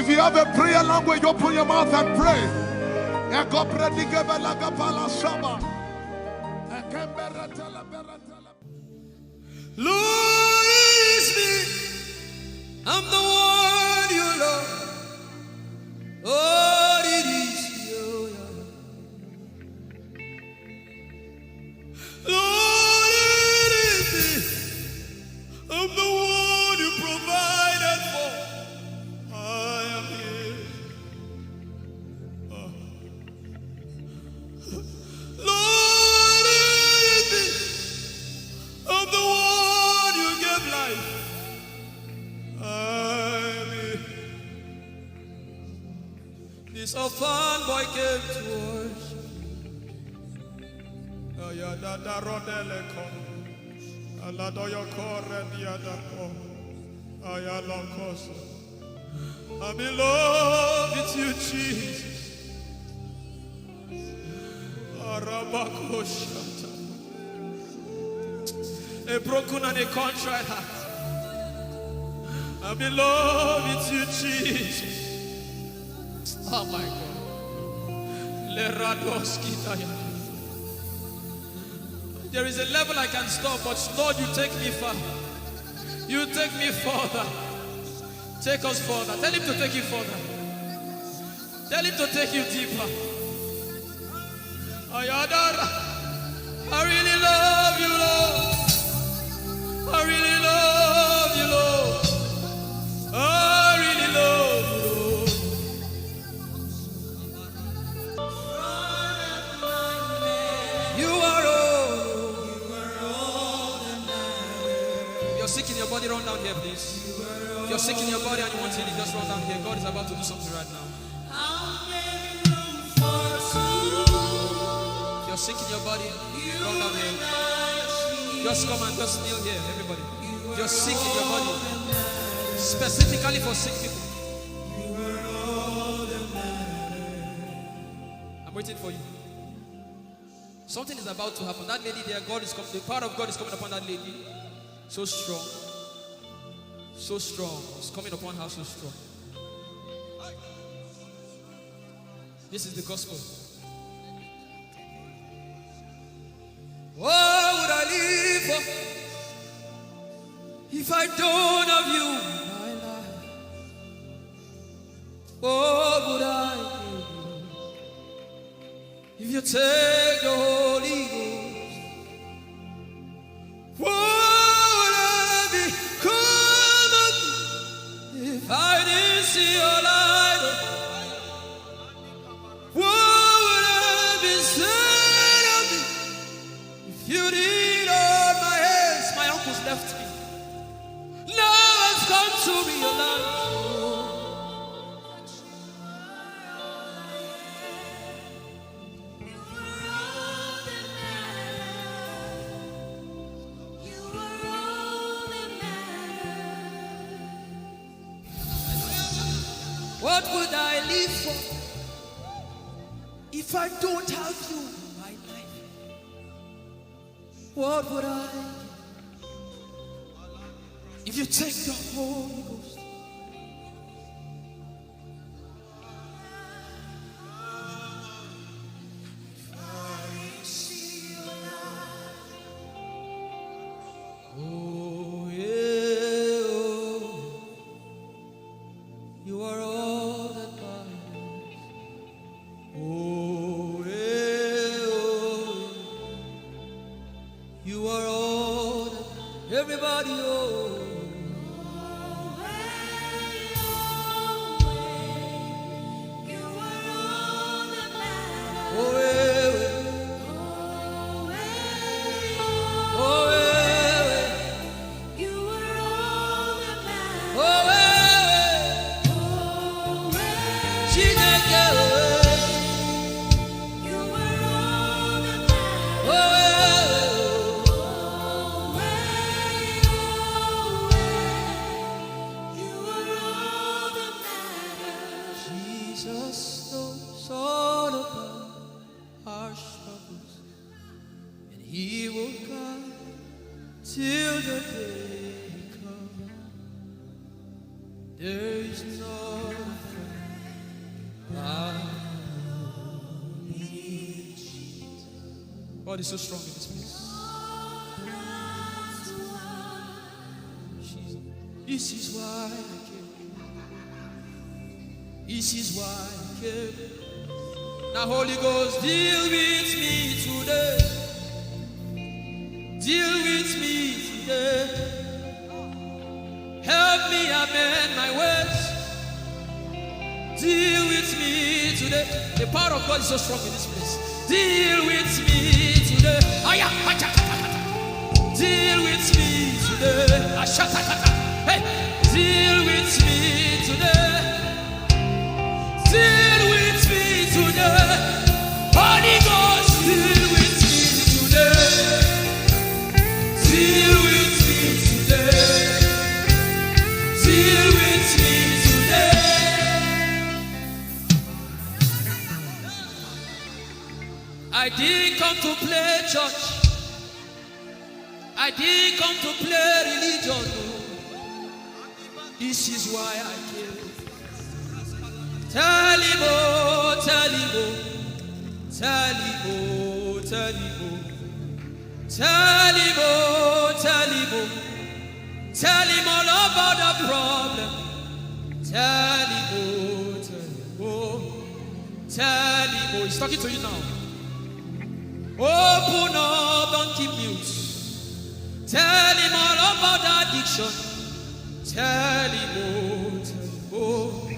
If you have a prayer language, open your mouth and pray. Ekopredikebalakapalashaba. Ekembereteleberetele. Lord, it is me. I'm the one you love. Lord, it is you. Lord, it is me. I'm the one you provided for. I am here. Oh. Lord, it is me. I'm the one you gave life. I am here. This orphan boy came to worship. Ayadada rodele ko. Aladoyo kore diada ko. Ayalokos. I'm in love with you, Jesus. Arabakoshata. A broken and a contrite heart. I'm in love with you, Jesus. Oh my God. Leradoskitaya. There is a level I can stop, but Lord, you take me far. You take me further. Take us further. Tell him to take you further. Tell him to take you deeper. Ayadara. I really love you, Lord. I really love you, Lord. I really love you, Lord. You are all. If you're sick in your body, run down here, please. If you're sick in your body and you want healing, just run down here. God is about to do something right now. If you're sick in your body, run down here. Just come and just kneel here, everybody. If you're sick in your body, specifically for sick people. I'm waiting for you. Something is about to happen. That lady there, God is coming. The power of God is coming upon that lady. So strong. So strong. It's coming upon her so strong. This is the gospel. What would I live for if I don't have you in my life? What would I give if you take the Holy Ghost? What would I become of me if I didn't see your light? What would I be said of me if you didn't hold my hands? My uncles left me. Now I've come to realize. What would I live for if I don't have you in my life? What would I if you take the Holy Ghost? Oh, yeah, oh. You are all that matters. Oh, yeah, oh. You are all that everybody, oh. Jesus knows all about our struggles, and He will guide till the day comes. There is no God is so strong in this place. Jesus. This is why I came. This is why I came. Now, Holy Ghost, deal with me today. Deal with me today. Help me amend my ways. Deal with me today. The power of God is so strong in this place. Deal with me today. Aya, acha, acha, acha. Deal with me today. Ashatakata. Hey, deal with me today. Deal with me today. Holy Ghost, deal with me today. Deal with me today. Deal with me today. I didn't come to play church. I didn't come to play religion. Oh. This is why I came. Tell him, oh, tell him, oh. Tell him, oh, tell him, oh. Tell him, oh, tell him, oh. Tell him all about the problem. Tell him, oh, tell him, oh. Tell him, oh. He's talking to you now. Open up, don't keep mute. Tell him all about the addiction. Tell him, oh, tell him, oh.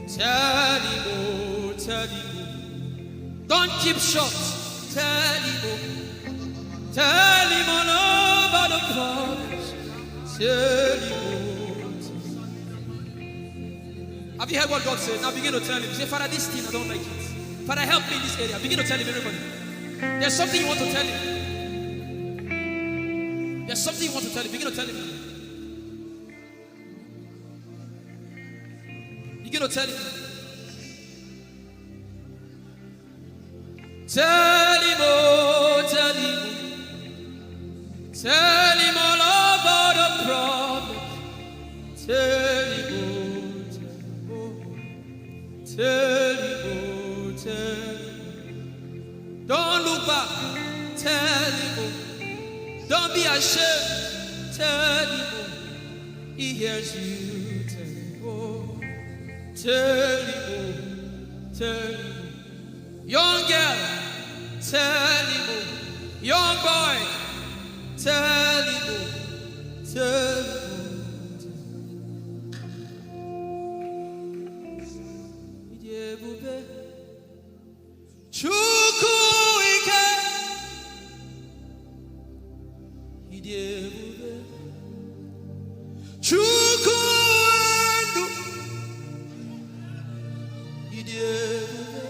Tell him, oh, tell him, oh. Don't keep short. Tell him, oh. Tell him all about the problems. Tell him, oh, tell him. Have you heard what God said? Now begin to tell him. Say, "Father, this thing, I don't like it. Father, help me in this area." Begin to tell him, everybody. There's something you want to tell him. There's something you want to tell him. Begin to tell him. Begin to tell him. Tell him, oh, tell him. Tell him all about the problem. Tell him, oh, tell him, oh. Tell him, oh, tell him. Don't look back. Tell him, oh. Don't be ashamed. Tell him, oh. He hears you. Tell him, oh. Tell him, oh. Tell him, oh. Young girl, tell him, oh. Young boy, tell him, oh. Tell him, oh. Ịdị ebube. Chukwu ike. Ịdị ebube. Chukwu ndụ. Ịdị ebube.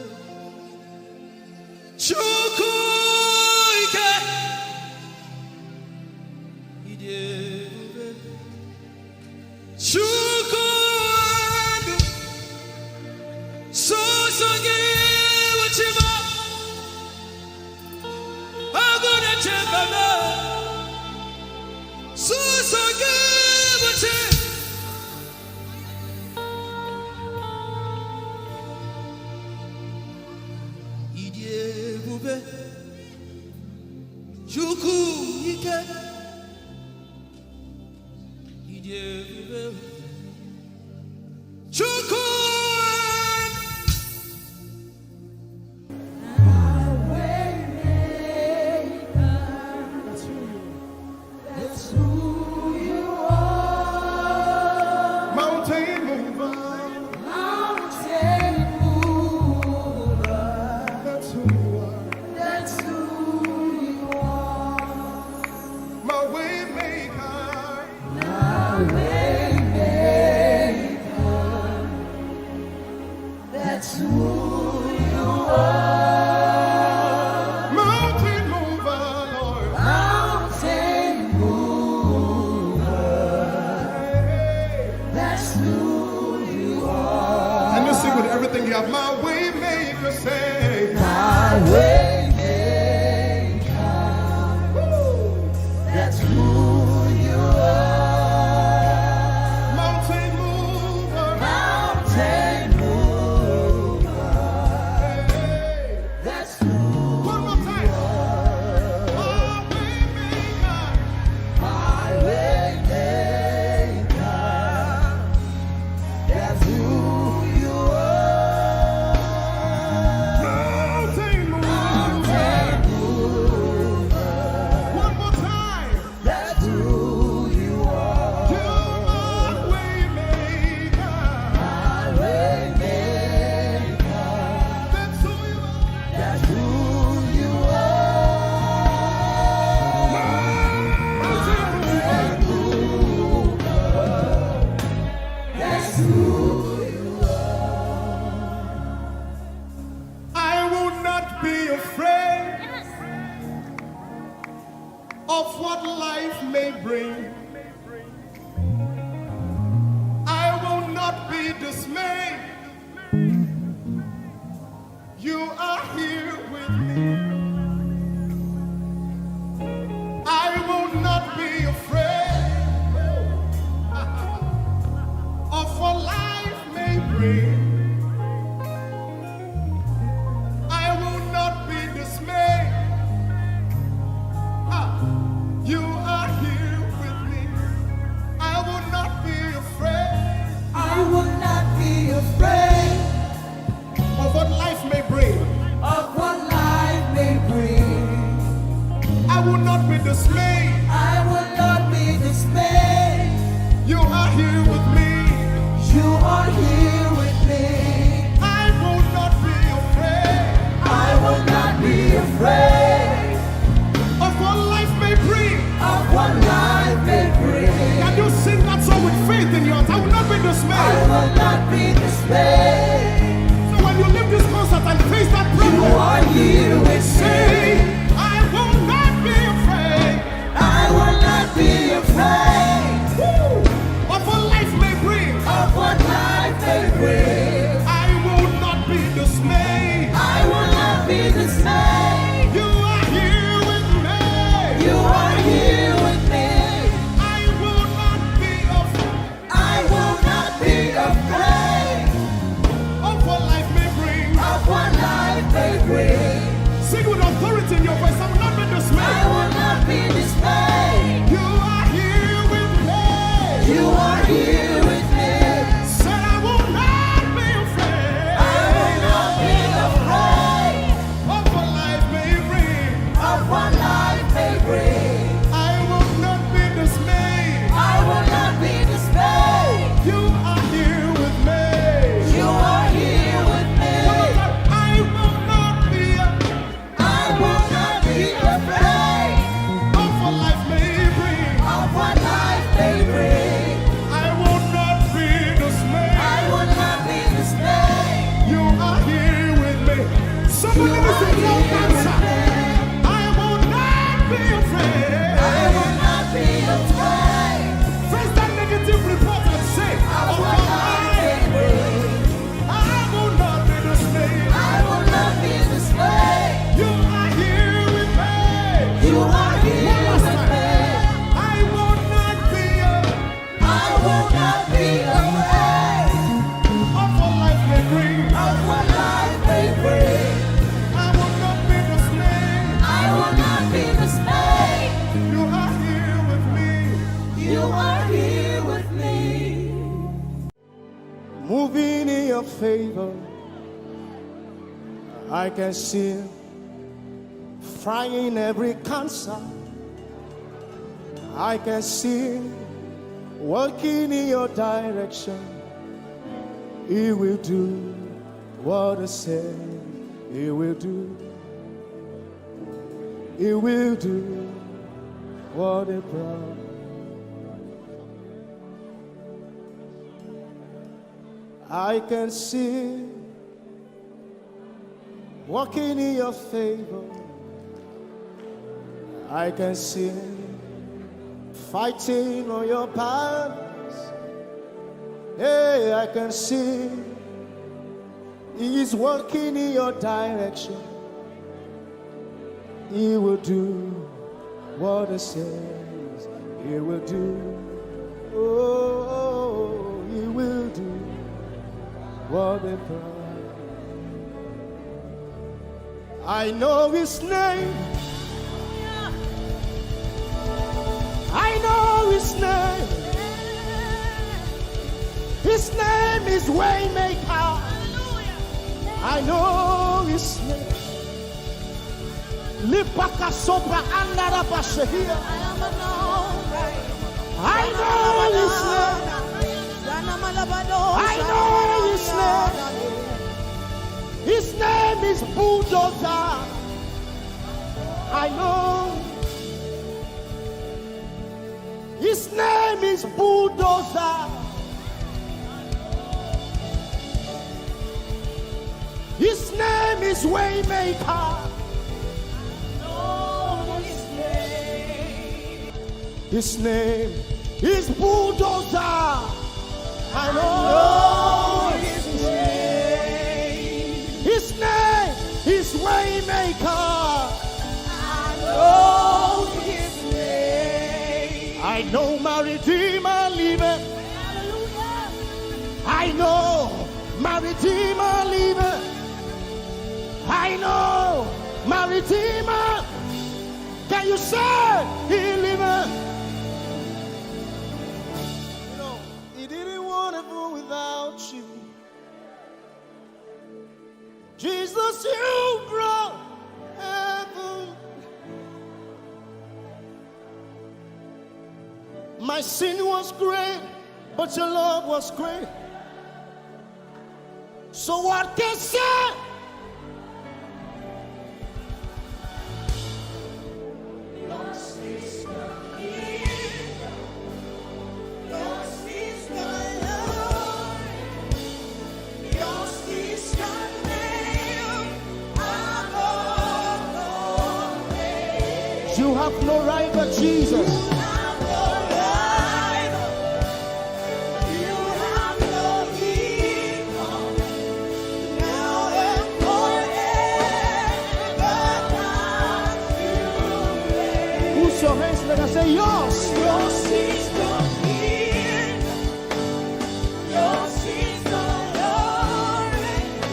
Chukwu ike. Ịdị ebube. Chukwu ndụ. Sọsọ gị bụ Chi m. Agụ na-eche mba m. Sọsọ gị bụ Chi. Ịdị ebube. Chukwu ike. Ịdị ebube. Chukwu. That's who you are. Mountain mover. Mountain mover. That's who you are. That's who you are. My way maker. My way maker. That's who you are. Mountain mover, Lord. Mountain mover. Hey. That's who you are. Can you sing with everything you have? My way maker, say. My way maker. Woo. That's who you are. Mountain mover. Mountain mover. Hey. That's who. One more time. You are. I will not be dismayed. Ah, you are here with me. I will not be afraid. I will not be afraid of what life may bring. Of what life may bring. I will not be dismayed. I will not be dismayed. You are here with me. You are here with me. I will not be afraid. I will not be afraid of what life may bring. Of what life may bring. Can you sing that song with faith in your heart? I will not be dismayed. I will not be dismayed. So when you leave this concert and face that problem, you are here with me. Say, I will not be afraid. I will not be afraid. Woo! Of what life may bring. Of what life may bring. I will not be dismayed. I will not be dismayed. You are here with me. You are here with me. I will not be afraid. I will not be afraid of what life may bring. Of what life may bring. Sing with authority in your voice. I will not be dismayed. I will not be dismayed. You are here with me. You are here with me. Said I will not be afraid. I will not be afraid of what life may bring. Of what life may bring. I will not be dismayed. I will not be dismayed. You are here with me. You are here with me. I will not be, I will not be afraid of what life may bring. Of what life may bring. I will not be dismayed. I will not be dismayed. You are here with me. Somebody listen to that answer. I will not be afraid. I will not be afraid. Face that negative report and say, I will not be dismayed. I will not be dismayed. I will not be dismayed. You are here with me. You are here with me. One last time. I will not be afraid. I will not be afraid of what life may bring. Of what life may bring. I will not be dismayed. I will not be dismayed. You are here with me. You are here with me. Moving in your favor, I can see frying every cancer. I can see working in your direction. He will do what he said he will do. He will do what he promised. I can see working in your favor. I can see fighting on your battles. Hey, I can see he is working in your direction. He will do what he says he will do. Oh, he will do what he promised. I know his name. I know his name. His name is Waymaker. I know his name. Libaka sopra andarabashehia. I know his name. I know his name. His name is Bulldozer. I know. His name is Bulldozer. His name is Waymaker. His name is Bulldozer. I know his name. His name is Waymaker. I know his name. I know my Redeemer liveth. I know My Redeemer liveth. I know my Redeemer. Can you say he liveth? You know, he didn't want heaven without you. Jesus, you brought heaven. My sin was great, but your love was great. So what can say? You have no rival, Jesus. Put your hands together and say, yours. Yours is the name. Yours is the name.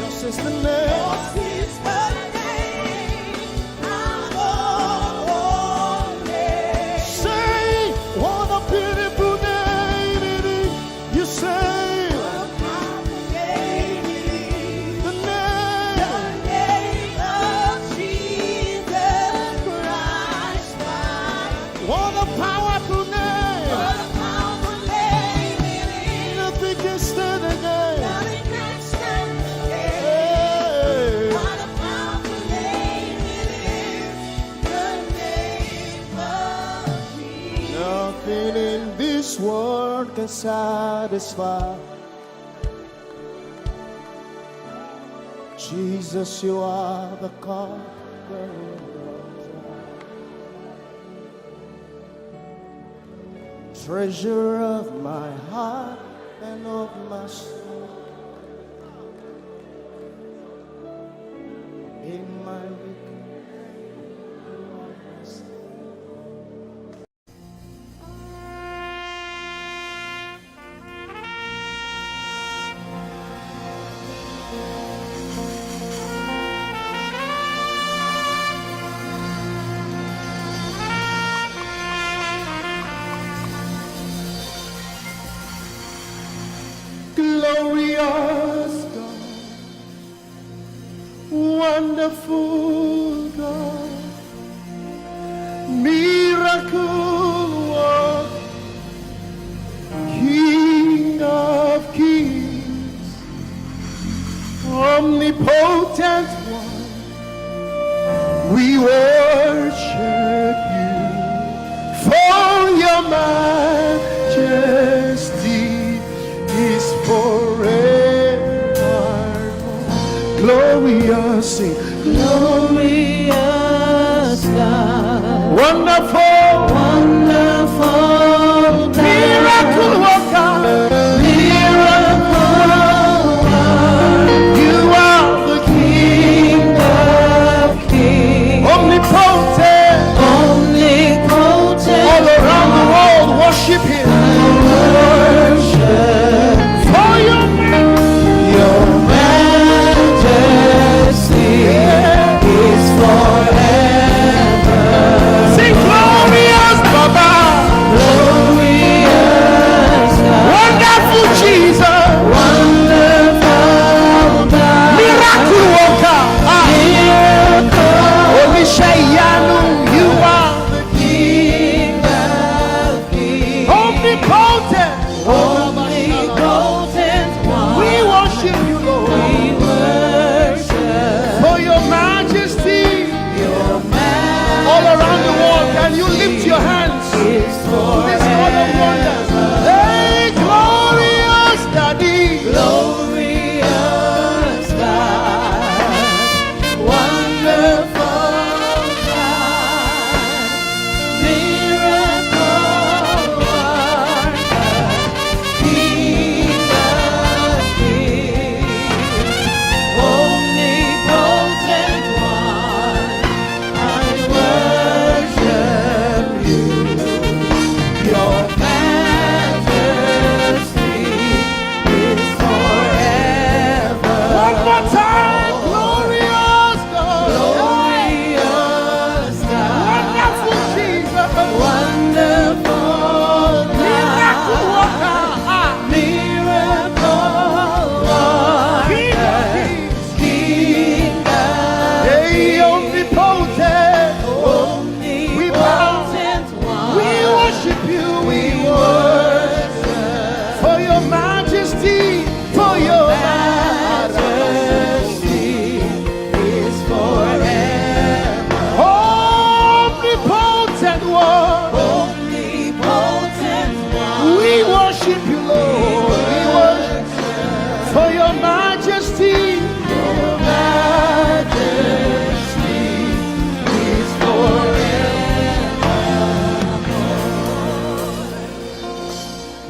Yours is the name above all names. Say, what a beautiful name it is. You say, what a powerful name it is. The name. The name of Jesus Christ. What a powerful name. What a powerful name it is. Nothing can stand against. Nothing can stand against. Hey. What a powerful name it is. The name of Jesus. Nothing in this world can satisfy. Jesus, you are the cup that runneth dry. Treasure of my heart and of my soul. In my weakness, you are my strength. Glorious God, wonderful God, miracle work, King of kings, omnipotent one, we worship you, for your majesty is forever. Glorious, sing. Glorious God. Wonderful. Wonderful God. Miracle worker. Miracle worker. You are the King of kings. Omnipotent. Omnipotent. All around the world, worship him. Worship. For your majesty. Your majesty is forever. Sing glory.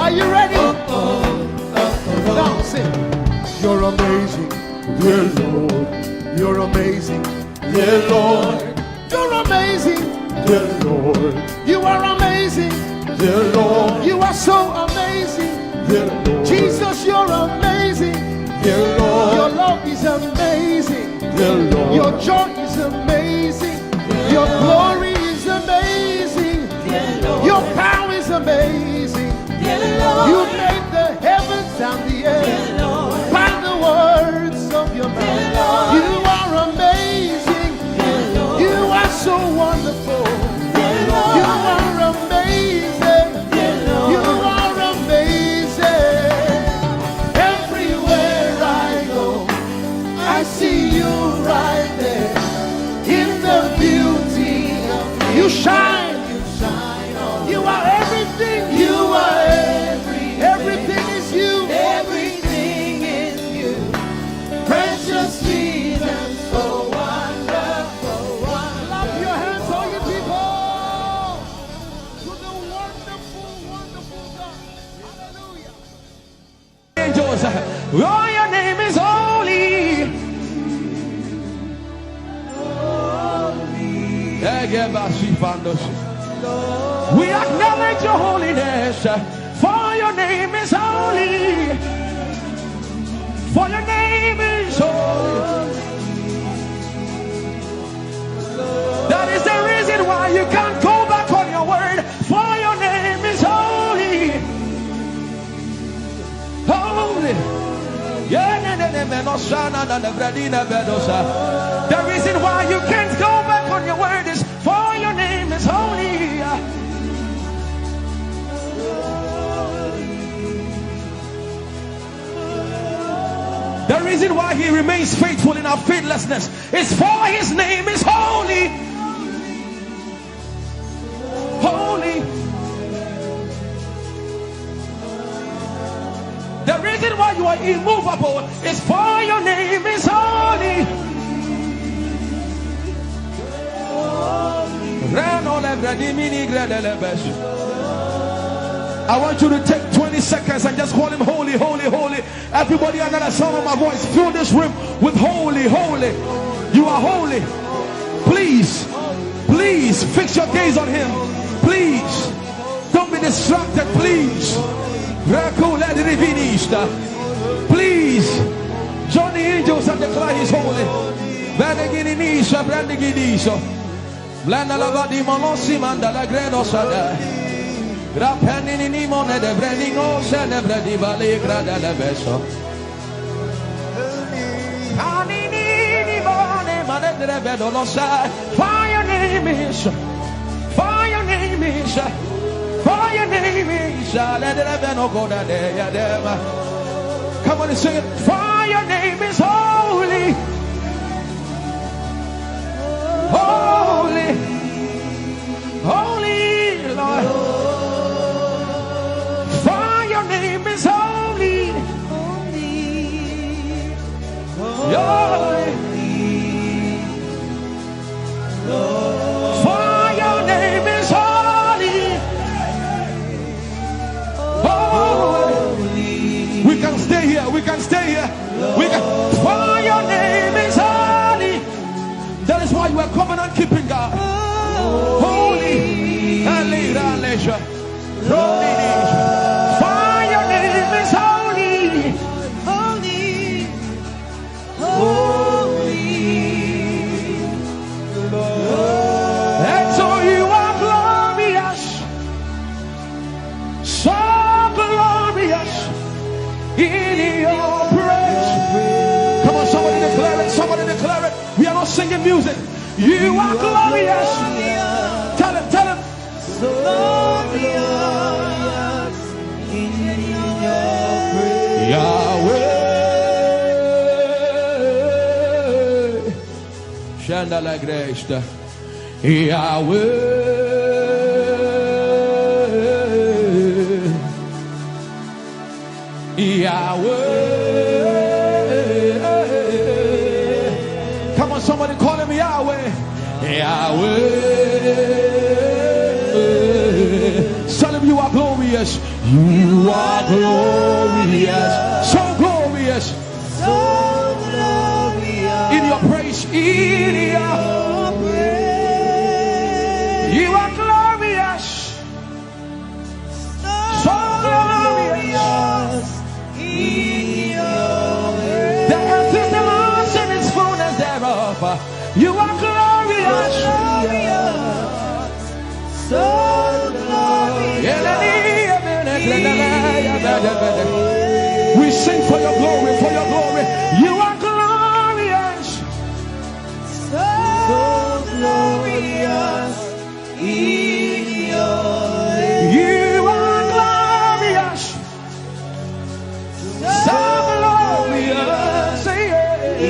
Are you ready? Now sing. You're amazing, dear Lord. You're amazing, dear Lord. You're amazing, dear Lord. You are amazing, dear Lord. You are so amazing, dear Lord. Jesus, you're amazing, dear Lord. Your love is amazing, dear Lord. Your joy is amazing, your glory is amazing, your power is amazing. You made the heavens See you right there in the beauty of you shine. You shine on. You are everything. You are everything. Everything is you. Everything is you. Precious Jesus, so wonderful, wonderful. Clap your hands, all you people, to the wonderful, wonderful God. Hallelujah. Angels, oh, your name is holy. We acknowledge your holiness, for your name is holy. For your name is holy. That is the reason why you can't go back on your word, for your name is holy. Holy. Yeah, ne, ne, ne, me, no, shana, na, na, bradi, na, bedosa. The reason why you can't go back on your word is for your name is holy. The reason why he remains faithful in our faithlessness is for his name is holy. Holy. The reason why you are immovable is for your name is holy. Reno le bredimini gredele besu. I want you to take twenty seconds and just call him holy, holy, holy. Everybody under the sound of my voice, fill this room with holy, holy. You are holy. Please, please fix your gaze on him. Please, don't be distracted, please. Rako le rivinista. Please, join the angels and declare he's holy. Benegini nisa, brandigini so. Blenda la vadi monosi manda la greno sada. Grapenini ni mone de bredingo se de bredi bali grada de beso. Anini ni mone mane de bedo lo sa. For your name is, for your name is, for your name is, let the heaven go down there, yeah, there. Come on and sing it. For your name is holy. Holy, holy, Lord. For your name is holy. Holy, holy, for your name is holy. Holy. We can stay here. We can stay here. We can. For your name is holy. That is why you are covenant keeping God. Holy. Holy. For your name is holy. Holy. Holy. And so you are glorious. So glorious in your praise. Come on, somebody declare it. Somebody declare it. We are not singing music. You are glorious. Tell him, tell him. So glorious in your praise. Yahweh. Shanda la gresta. Yahweh. Yahweh. Come on, somebody call him Yahweh. Yahweh. Tell him you are glorious. You are glorious. So glorious. So glorious. In your praise. In your praise. You are glorious. So glorious. The earth is the Lord's and its fullness thereof. You are glorious. So glorious. We sing for your glory, for your glory. You are glorious. So glorious in your name. You are glorious. So glorious, yeah.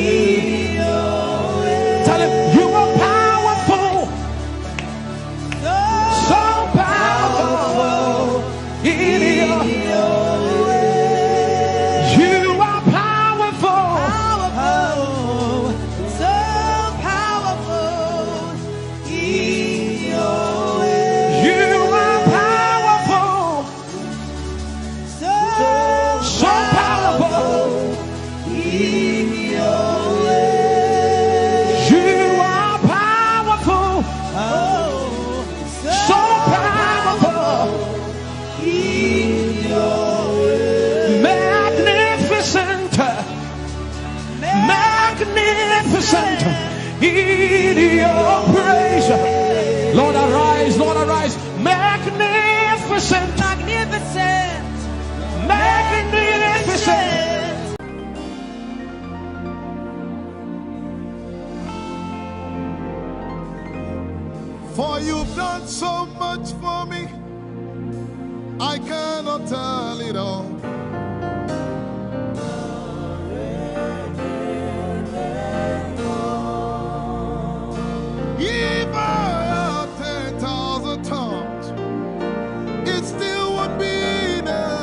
Magnificent in your praise. Lord, arise, Lord, arise. Magnificent. Magnificent. Magnificent. For you've done so much for me, I cannot tell it all. If I had ten thousand tongues, it still would be enough.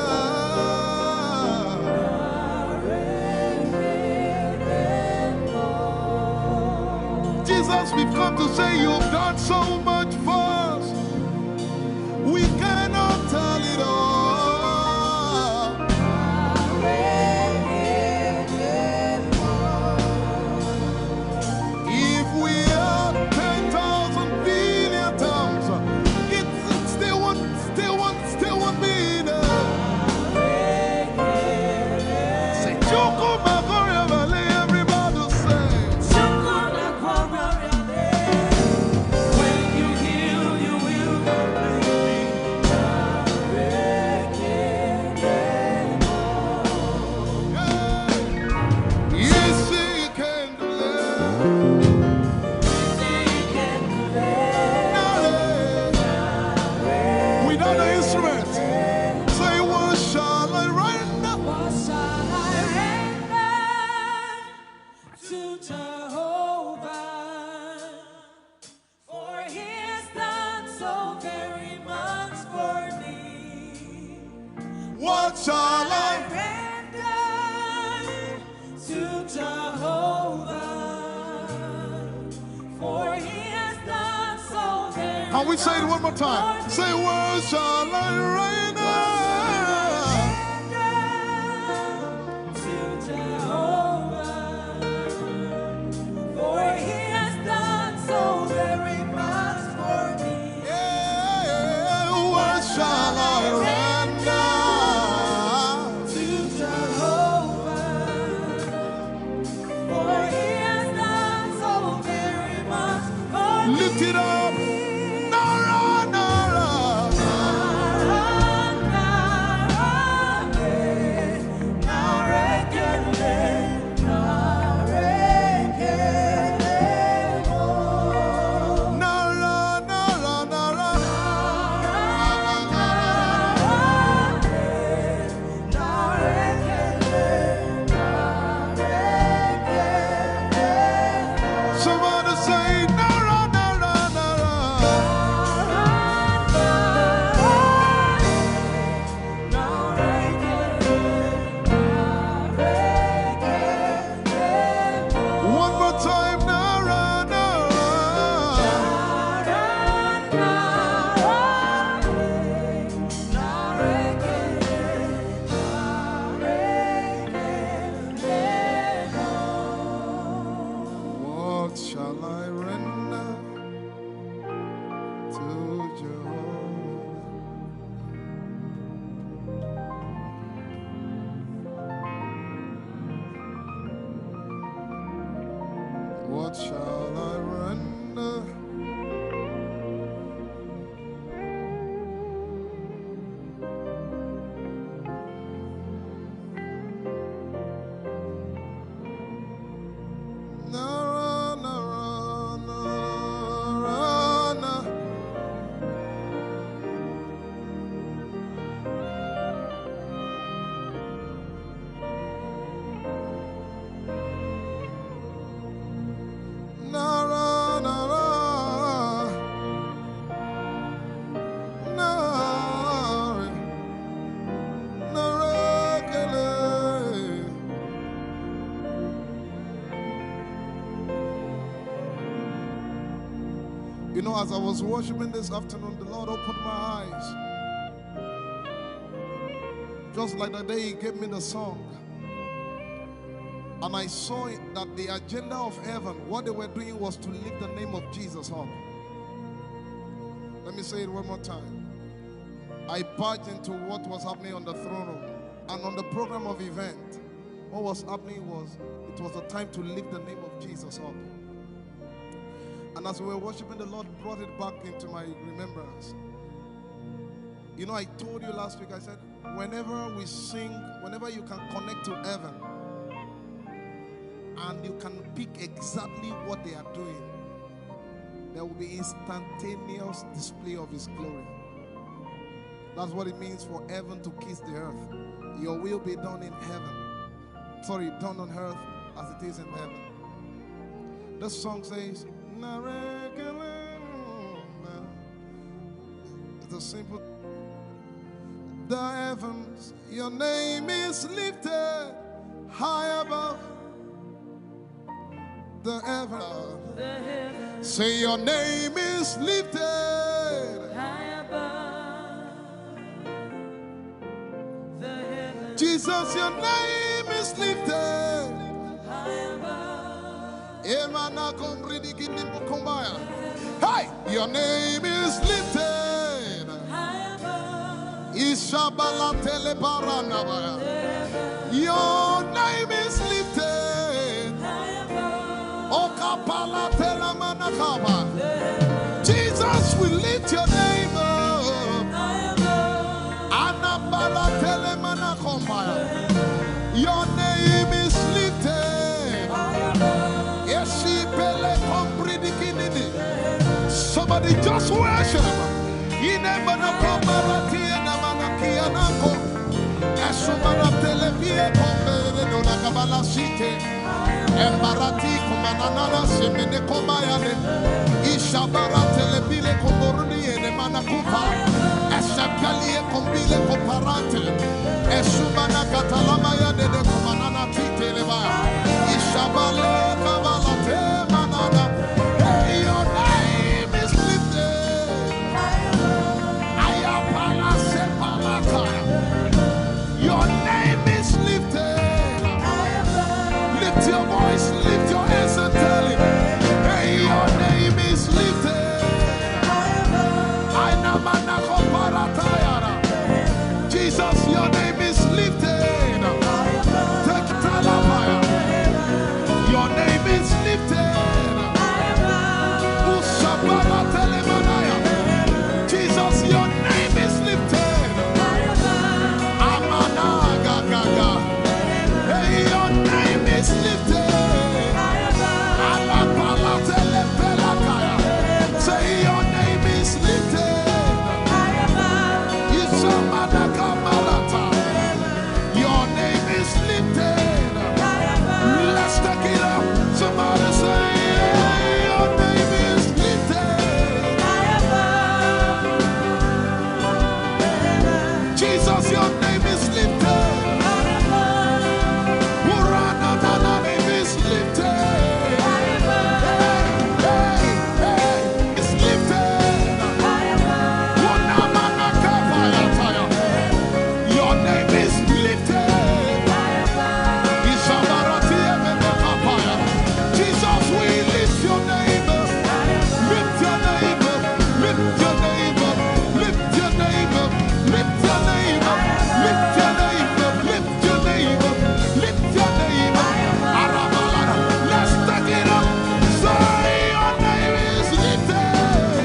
Jesus, we've come to say you've done so much for us. We cannot tell it all. If we had ten thousand billion tongues, it still won't, still won't, still won't be enough. Say, "Chukwu Makoria Valley," everybody say. When you heal, you will complete. Yes, he can do that. Without the instrument, say, "What shall I render?" What shall I render to Jehovah? For he has done so very much for me. What shall I render to Jehovah? For he has done so very much for me. Can we say it one more time? Say, "What shall I render?" To Jehovah, for he has done so very much for me. Yeah, what shall I render to Jehovah? For he has done so very much for me. Lift it up. Nara, nara. Nara, nara, eh. Nara, nara, nara. Somebody say, "Nara, nara, nara." One more time, "Nara, nara." What shall I render to Jehovah? What shall I render? Nara, nara, nara, na. Nara, nara, nara, nara, kele. You know, as I was worshiping this afternoon, the Lord opened my eyes. Just like the day He gave me the song. And I saw it that the agenda of heaven, what they were doing was to lift the name of Jesus up. Let me say it one more time. I barged into what was happening on the throne room and on the program of event. What was happening was, it was a time to lift the name of Jesus up. And as we were worshiping, the Lord brought it back into my remembrance. You know, I told you last week, I said, whenever we sing, whenever you can connect to heaven and you can pick exactly what they are doing, there will be instantaneous display of His glory. That's what it means for heaven to kiss the earth. Your will be done in heaven. Sorry, done on earth as it is in heaven. This song says, "Narekelena." It's a simple. The heavens, your name is lifted high above the heavens. Say, your name is lifted high above the heavens. Jesus, your name is lifted high above. Emana kombridi kinimbo kombaya. Hey, your name is lifted. Ishabala telebaranabaya. Your name is lifted. Okapala telamanakaba. Jesus, we lift your name up. Anabala telemanakombaya. Your name is lifted. Esipele kompridikinini. Somebody just worship. Inemanakobaratie namanakianako. Esumanatelepie komberenonakabalasite. Embarati kumananana semene kobayane. Ishabaratele bile komboruni ene manakupa. Eshapalie kombile koparante. Esumana katalama ya dede kumanana titele ba. Ishabale kabalate manana. Hey, your name is lifted. Ayapala sepalata. Your name is lifted. Lift your voice, lift your hands and tell him, hey, your name is lifted. Aina manako paratayara. Jesus, your name is lifted. Take talabaya. Your name is lifted. Usabara telemanaya. Jesus, your name is lifted. Amana ga ga ga. Hey, your name is lifted. Alapala telepelakaya. Say, your name is lifted. Isamana kamalata. Your name is lifted. Let's take it up. Somebody say, your name is lifted. Jesus, your name is lifted. Urana, your name is lifted. Hey, hey, hey, it's lifted. Unamanakapayataya. Your name is lifted. Ishabaratiyemenekapaya. Jesus, we lift your name up. Lift your name up. Lift your name up. Lift your name up. Lift your name up. Lift your name up. Lift your name up. Lift your name up. Arabalada. Let's take it up. Say, your name is lifted.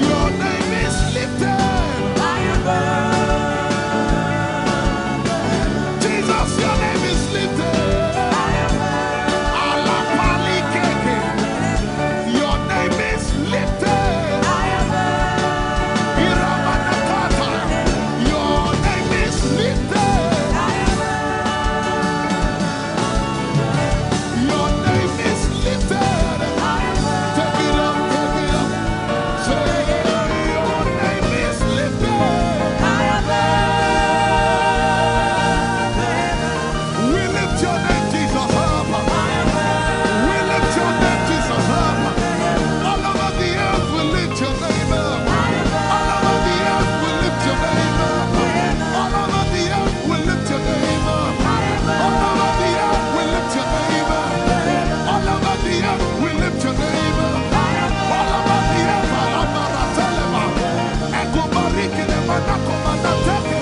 Your name is lifted. Jesus, your name is lifted. Alapalikeke. Your name is lifted. Iramanakata. Your name is lifted. Your name is lifted. Take it up, take it up. Say, your name is lifted. We lift your name, Jesus, up. We lift your name, Jesus, up. All over the earth, we lift your name up. All over the earth, we lift your name up. All over the earth, we lift your name up. All over the earth, we lift your name up. All over the earth, we lift your name up. All over the earth, Alabara Telema. Ekobariki de Manako Manateke.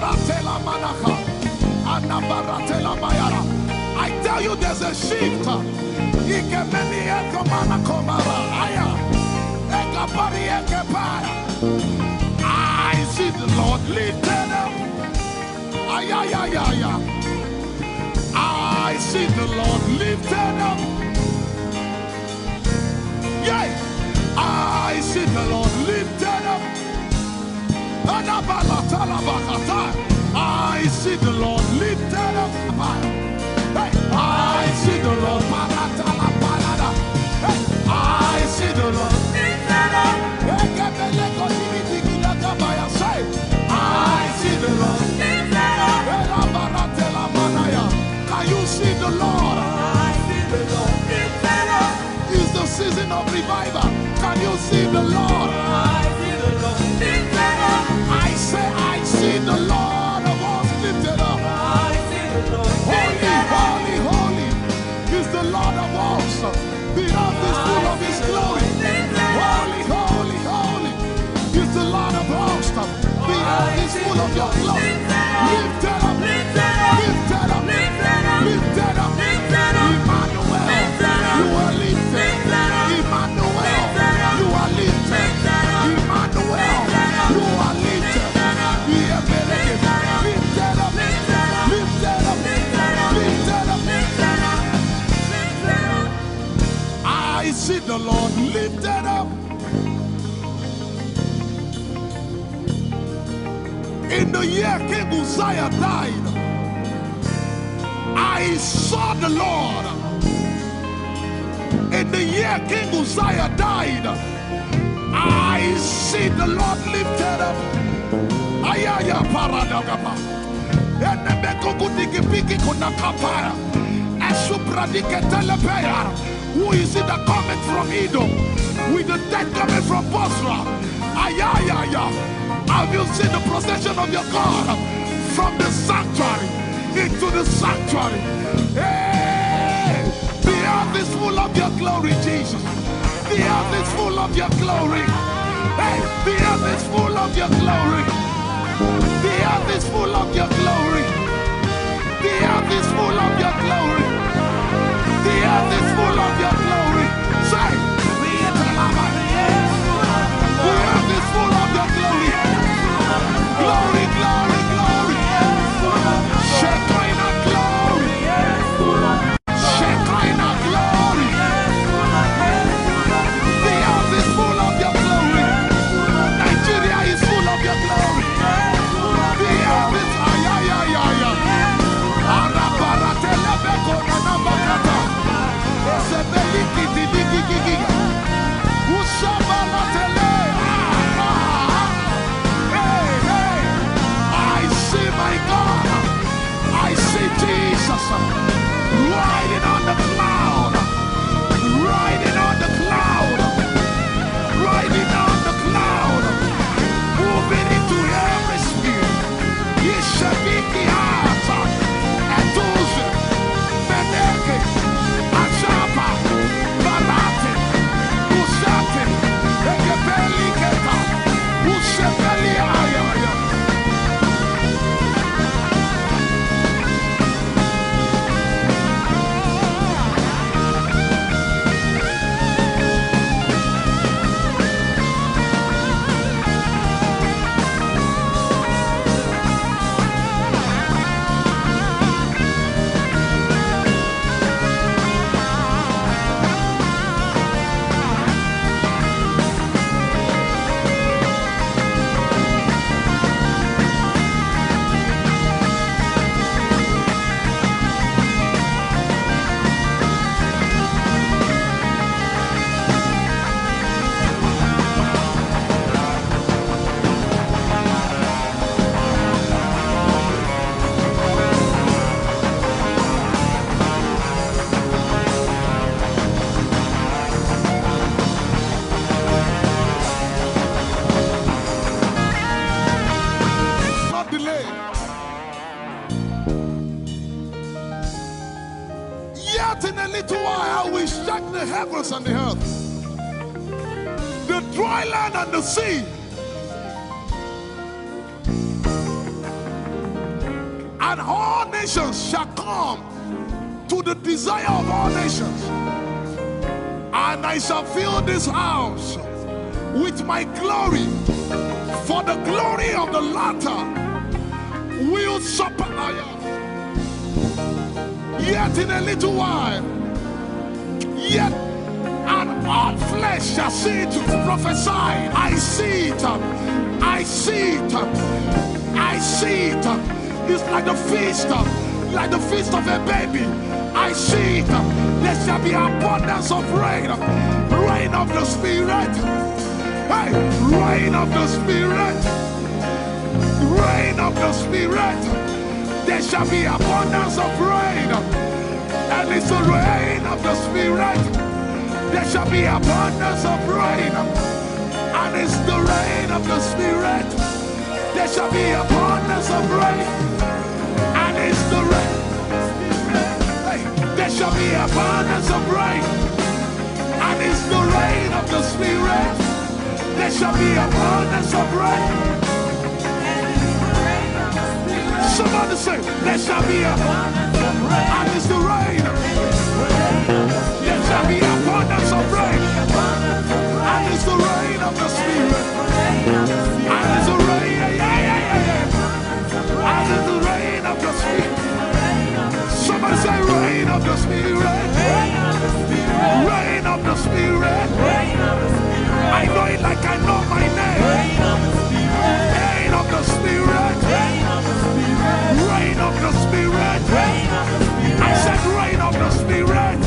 Ratela manaka, anabaratela bayara. I tell you, there's a shift. Ikemeni ekomana komara, aya, ekapari ekepaya. I see the Lord lifted up. Ay, ay, ay, ay, ay. I see the Lord lifted up. Yeah, I see the Lord lifted up. I see the Lord lifted up. Hey, I see the Lord. Hey, I see the Lord. Hey, I see the Lord. Can you see the Lord? It's the season of revival. Can you see the Lord? I say, I see the Lord of hosts lifted up. Holy, holy, holy is the Lord of hosts. The earth is full of his glory. Holy, holy, holy is the Lord of hosts. The earth is full of your glory. Lifted up, lifted up, lifted up, lifted up. Emmanuel, you are lifted. Emmanuel, you are lifted. Emmanuel, you are lifted. Lifted up, lifted up, lifted up, lifted up. I see the Lord lifted up. In the year King Uzziah died, I saw the Lord. In the year King Uzziah died, I see the Lord lifted up. Ayaya paradagaba. Enemekukudikipiki kunakapaya. Esupradiketelepeyara. Who is it that cometh from Edom with the dead coming from Bozrah? Ayayaya. Have you seen the procession of your God from the sanctuary into the sanctuary? Hey, the earth is full of your glory, Jesus. The earth is full of your glory. Hey, the earth is full of your glory. The earth is full of your glory. The earth is full of your glory. The earth is full of your glory. Say, the earth is full of your glory. Glory, glory, glory. Shekinah glory. Shekinah glory. The earth is full of your glory. Nigeria is full of your glory. The earth is, ay, ay, ay, ay, ay. Arabaratelebeko nanabakata. Esebelikidilikigiga. Usabalatele. Ah, ah, ah. Hey, hey. I see my God. I see Jesus riding on the cloud, riding on the cloud, riding on the cloud, moving into every spirit. Yeshabiki hata, Etuze, Meneke, Ashapa, Barate, Usate, Ekepeliketa, Usepeli Ayaya. Not delay. Yet in a little while I will shake the heavens and the earth, the dry land and the sea. And all nations shall come to the desire of all nations. And I shall fill this house with my glory, for the glory of the latter will surpass. Yet in a little while, yet and all flesh shall see it. Prophesy. I see it. I see it. I see it. It's like the feast, like the feast of a baby. I see it. There shall be abundance of rain, rain of the Spirit. Hey, rain of the Spirit, rain of the Spirit. There shall be abundance of rain. And it's the rain of the Spirit. There shall be abundance of rain. And it's the rain of the Spirit. There shall be abundance of rain. And it's the rain. Hey, there shall be abundance of rain. And it's the rain of the Spirit. There shall be abundance of rain. Somebody say, there shall be a, and it's the rain. There shall be abundance of rain. And it's the rain of the Spirit. And it's the rain, yeah, yeah, yeah, yeah, yeah. And it's the rain of the Spirit. Somebody say, rain of the Spirit. Rain of the Spirit. I know it like I know my name. Rain of the Spirit. Rain of the Spirit. I said, rain of the Spirit.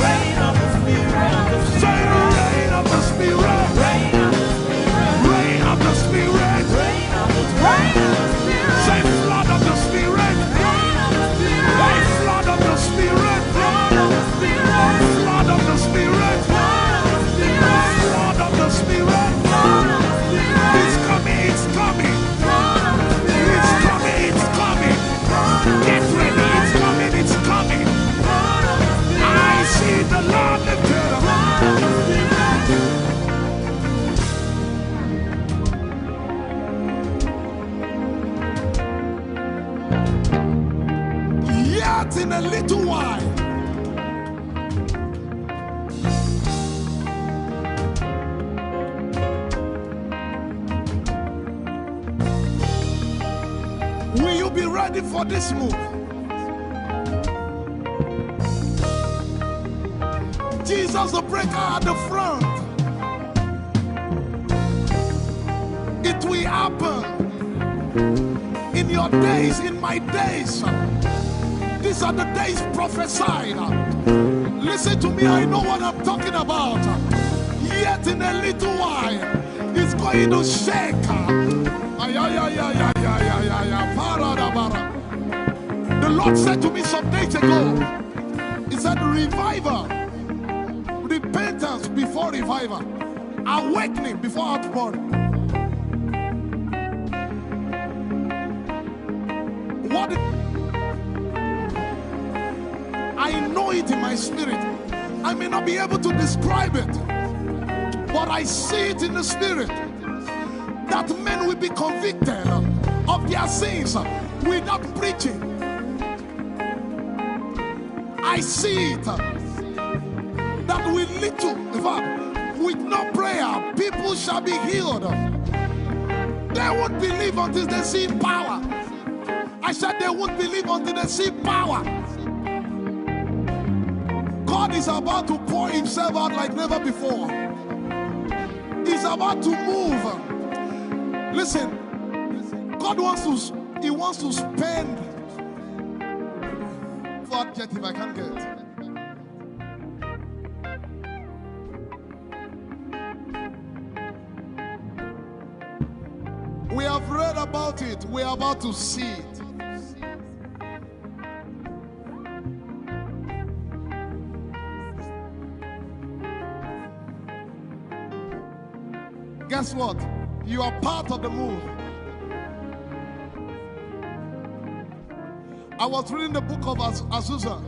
Say, rain of the Spirit. Rain of the Spirit. Say, flood of the Spirit. Hey, flood of the Spirit. Flood of the Spirit. Flood of the Spirit. It's coming. It's coming. It's coming. It's coming. Get ready. It's coming. It's coming. I see the Lord lifted up. Yet in a little while, will you be ready for this move? Jesus the breaker at the front. It will happen in your days, in my days. These are the days prophesied. Listen to me, I know what I'm talking about. Yet in a little while, it's going to shake. Ay, ay, ay, ay, ay, ay, ay, ay, ay, para da bara. The Lord said to me some days ago, He said, revival, repentance before revival, awakening before outpouring. What? I know it in my spirit. I may not be able to describe it, but I see it in the spirit that men will be convicted of their sins without preaching. I see it that with little, in fact, with no prayer, people shall be healed. They won't believe until they see power. I said they won't believe until they see power. God is about to pour himself out like never before. He's about to move. Listen, God wants to, he wants to spend. What adjective I can't get. We have read about it. We are about to see it. Guess what? You are part of the move. I was reading the book of Az- Azusa,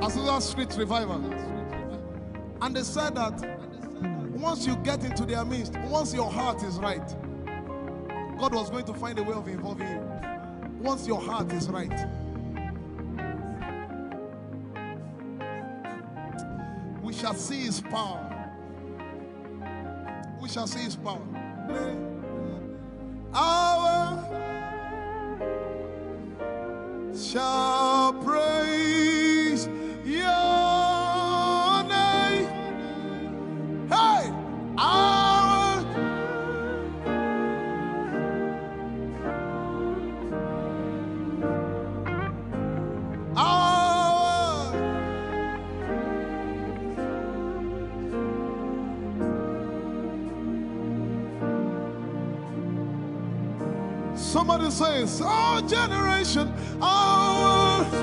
Azusa Street Revival, and they said that once you get into their midst, once your heart is right, God was going to find a way of involving you. Once your heart is right, Shall see his power. We shall see his power. Our shall praise your name. Hey, our our Somebody says, our generation, our generation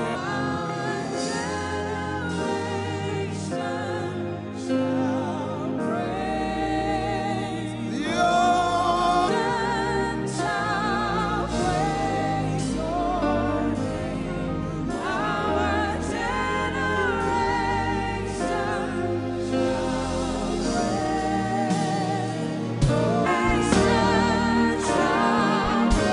shall praise your and shall praise your name. Our generation shall praise.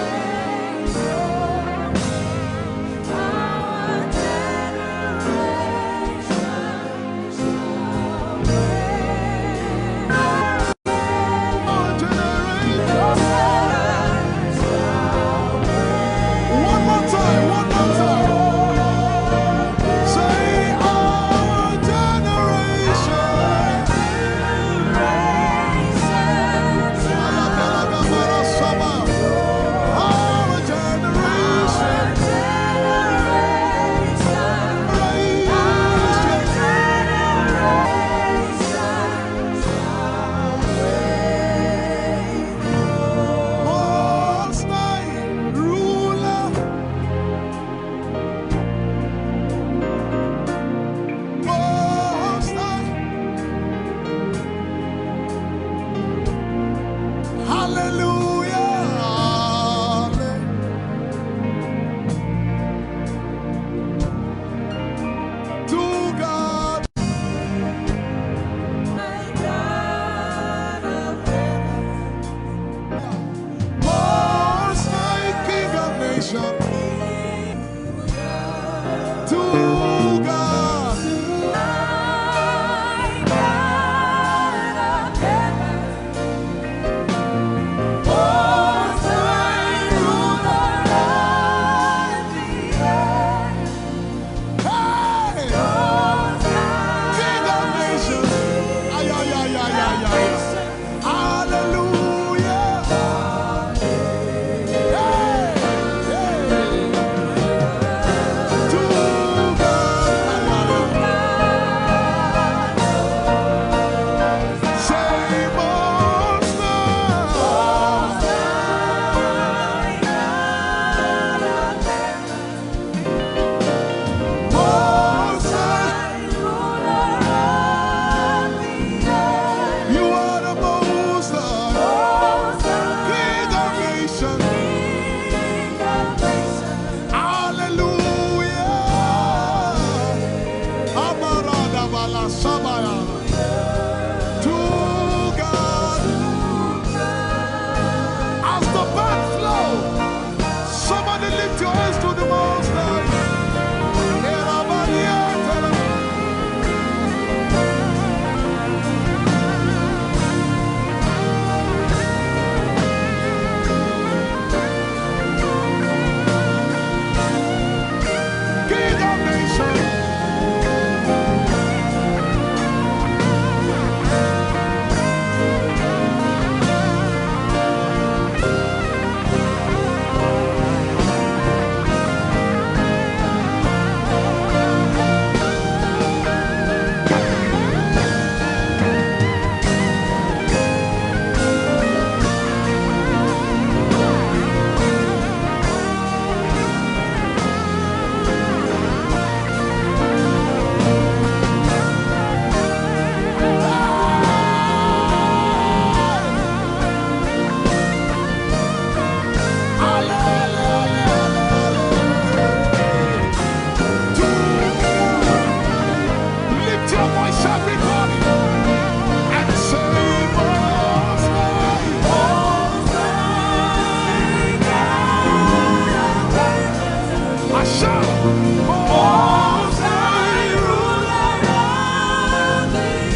One more time, one more time. Say, our generation. Our generation. Most High Ruler. Most High. Hallelujah. To God. My God of heaven. Most High King of nations. To God. My God of heaven. Most High Ruler of the earth. Hey! King of nations. Ay, ay, ay, ay, ay, ay. Hallelujah. Hey, hey. To God. Say, most high. Most High. You are the Most High. King of nations. Hallelujah. Amarada bala sabaya. To God. As the band flow, somebody lift your hands to the Most High. King of nations. Lift your voice, everybody, and say, "Most High, Most High God." I shout, "Most High Ruler of the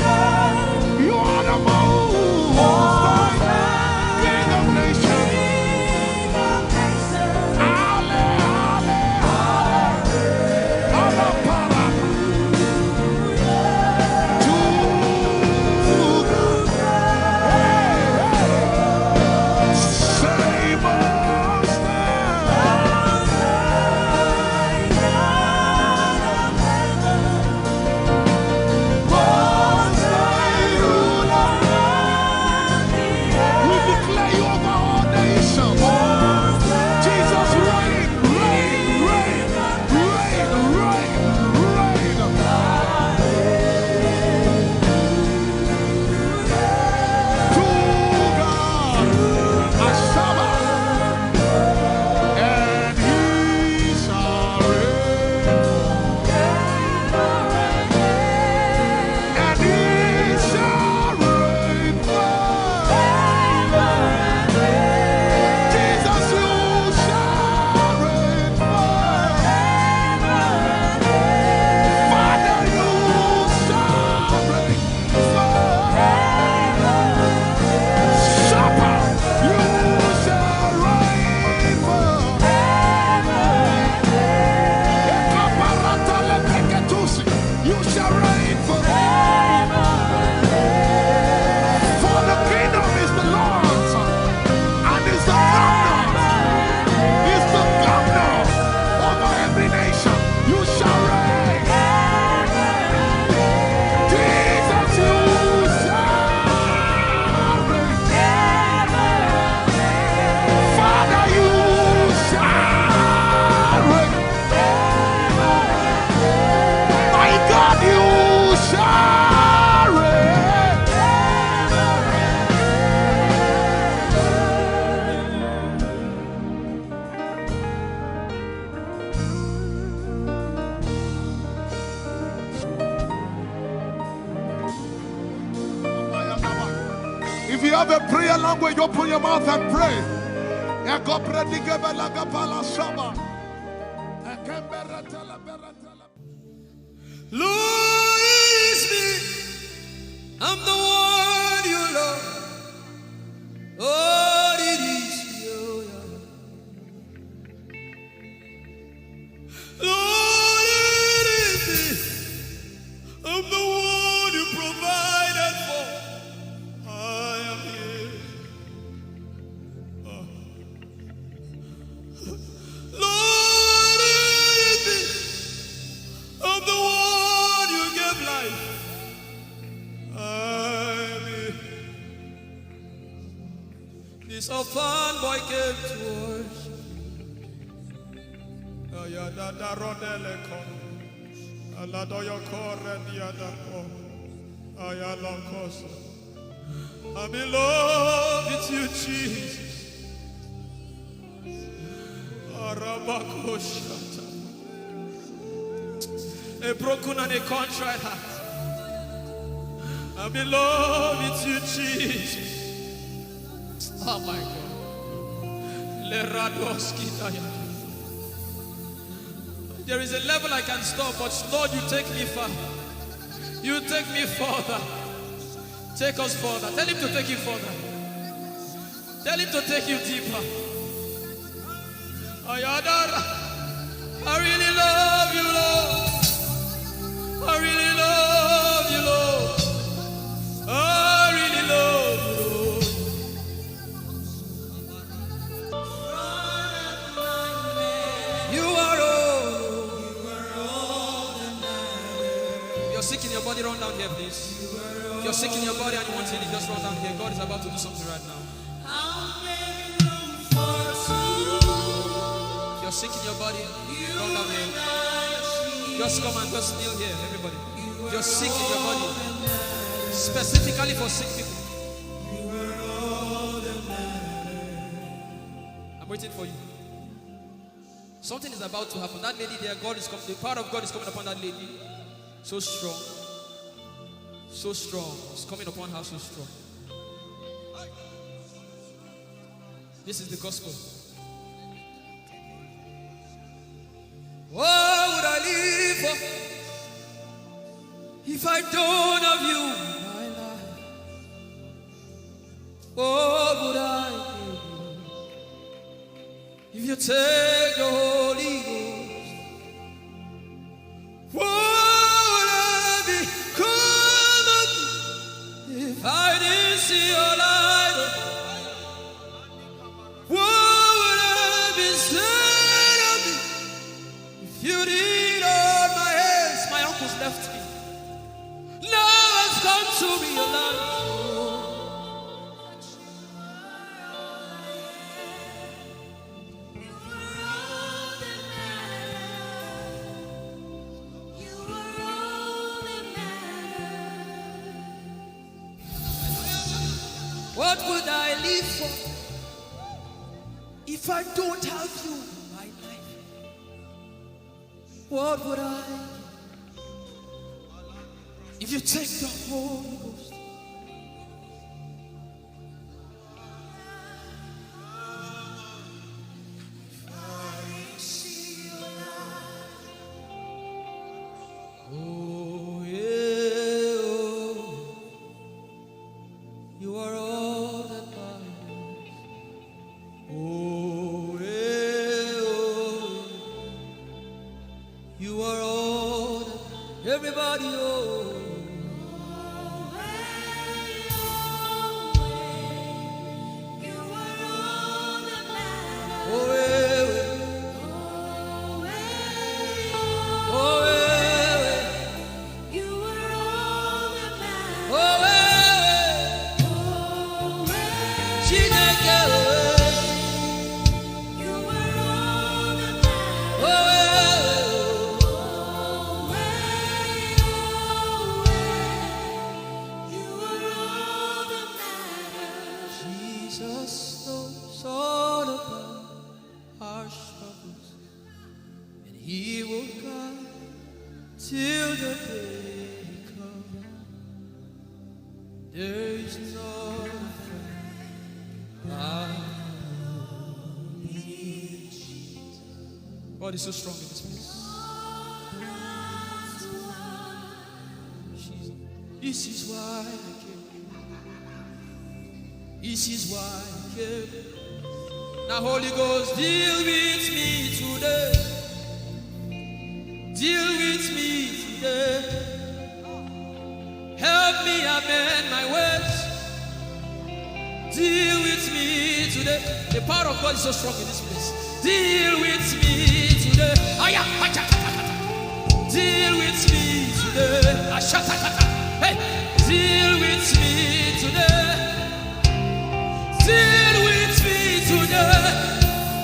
You have a prayer language, open your mouth and pray. Ekopredikebalagapala shaba. Ekembereteleberetele. Lord, it is me. I'm the one you love. Lord, it is me. Oh, yeah. Lord, it is me. I'm the one you provided for. I am here. Oh. Lord, it is me. I'm the one you gave life. I am here. This orphan boy came to worship. Ayadada rodele kono. Aladoyo kore diadako. Ayalokoso. I'm in love with you, Jesus. Arabakoshata. A broken and a contrite heart. I'm in love with you, Jesus. Oh my God. Leradoski daya. There is a level I can stop, but Lord, you take me far. You take me further. Take us further. Tell him to take you further. Tell him to take you deeper. Ayadara. I really love you, Lord. I really love you, Lord. I really love you, Lord. You are all. If you're sick in your body, run down here, please. If you're sick in your body and you want healing, just run down here. God is about to do something right now. If you're sick in your body, run down here. Just come and just kneel here, everybody. If you're sick in your body, specifically for sick people, I'm waiting for you. Something is about to happen. That lady there, God is coming. The power of God is coming upon that lady. So strong. So strong. It's coming upon her so strong. This is the gospel. What would I live for if I don't have you in my life? What would I give if you take the Holy Ghost? What would I become of me if I didn't see your light? What would I be said of me if you didn't hold my hands? My uncles left me. Now I've come to realize. What would I live for if I don't have you in my life? What would I if you take the Holy Ghost? Oh, yeah, oh. You are all that matters. Oh, yeah, oh. You are all that, everybody, oh. Oh, eh, eh. Oh, eh, eh. Oh, eh, eh. Chineke, oh, eh. Jesus knows all about our struggles, and He will guide till the day comes. There is no It's so strong in this place. This is why I came. This is why I came. Now, Holy Ghost, deal with me today. Deal with me today. Help me amend my ways. Deal with me today. The power of God is so strong in this place. Deal with me today. Aya, acha, acha, acha. Deal with me today. Ashatakata. Hey, deal with me today. Deal with me today.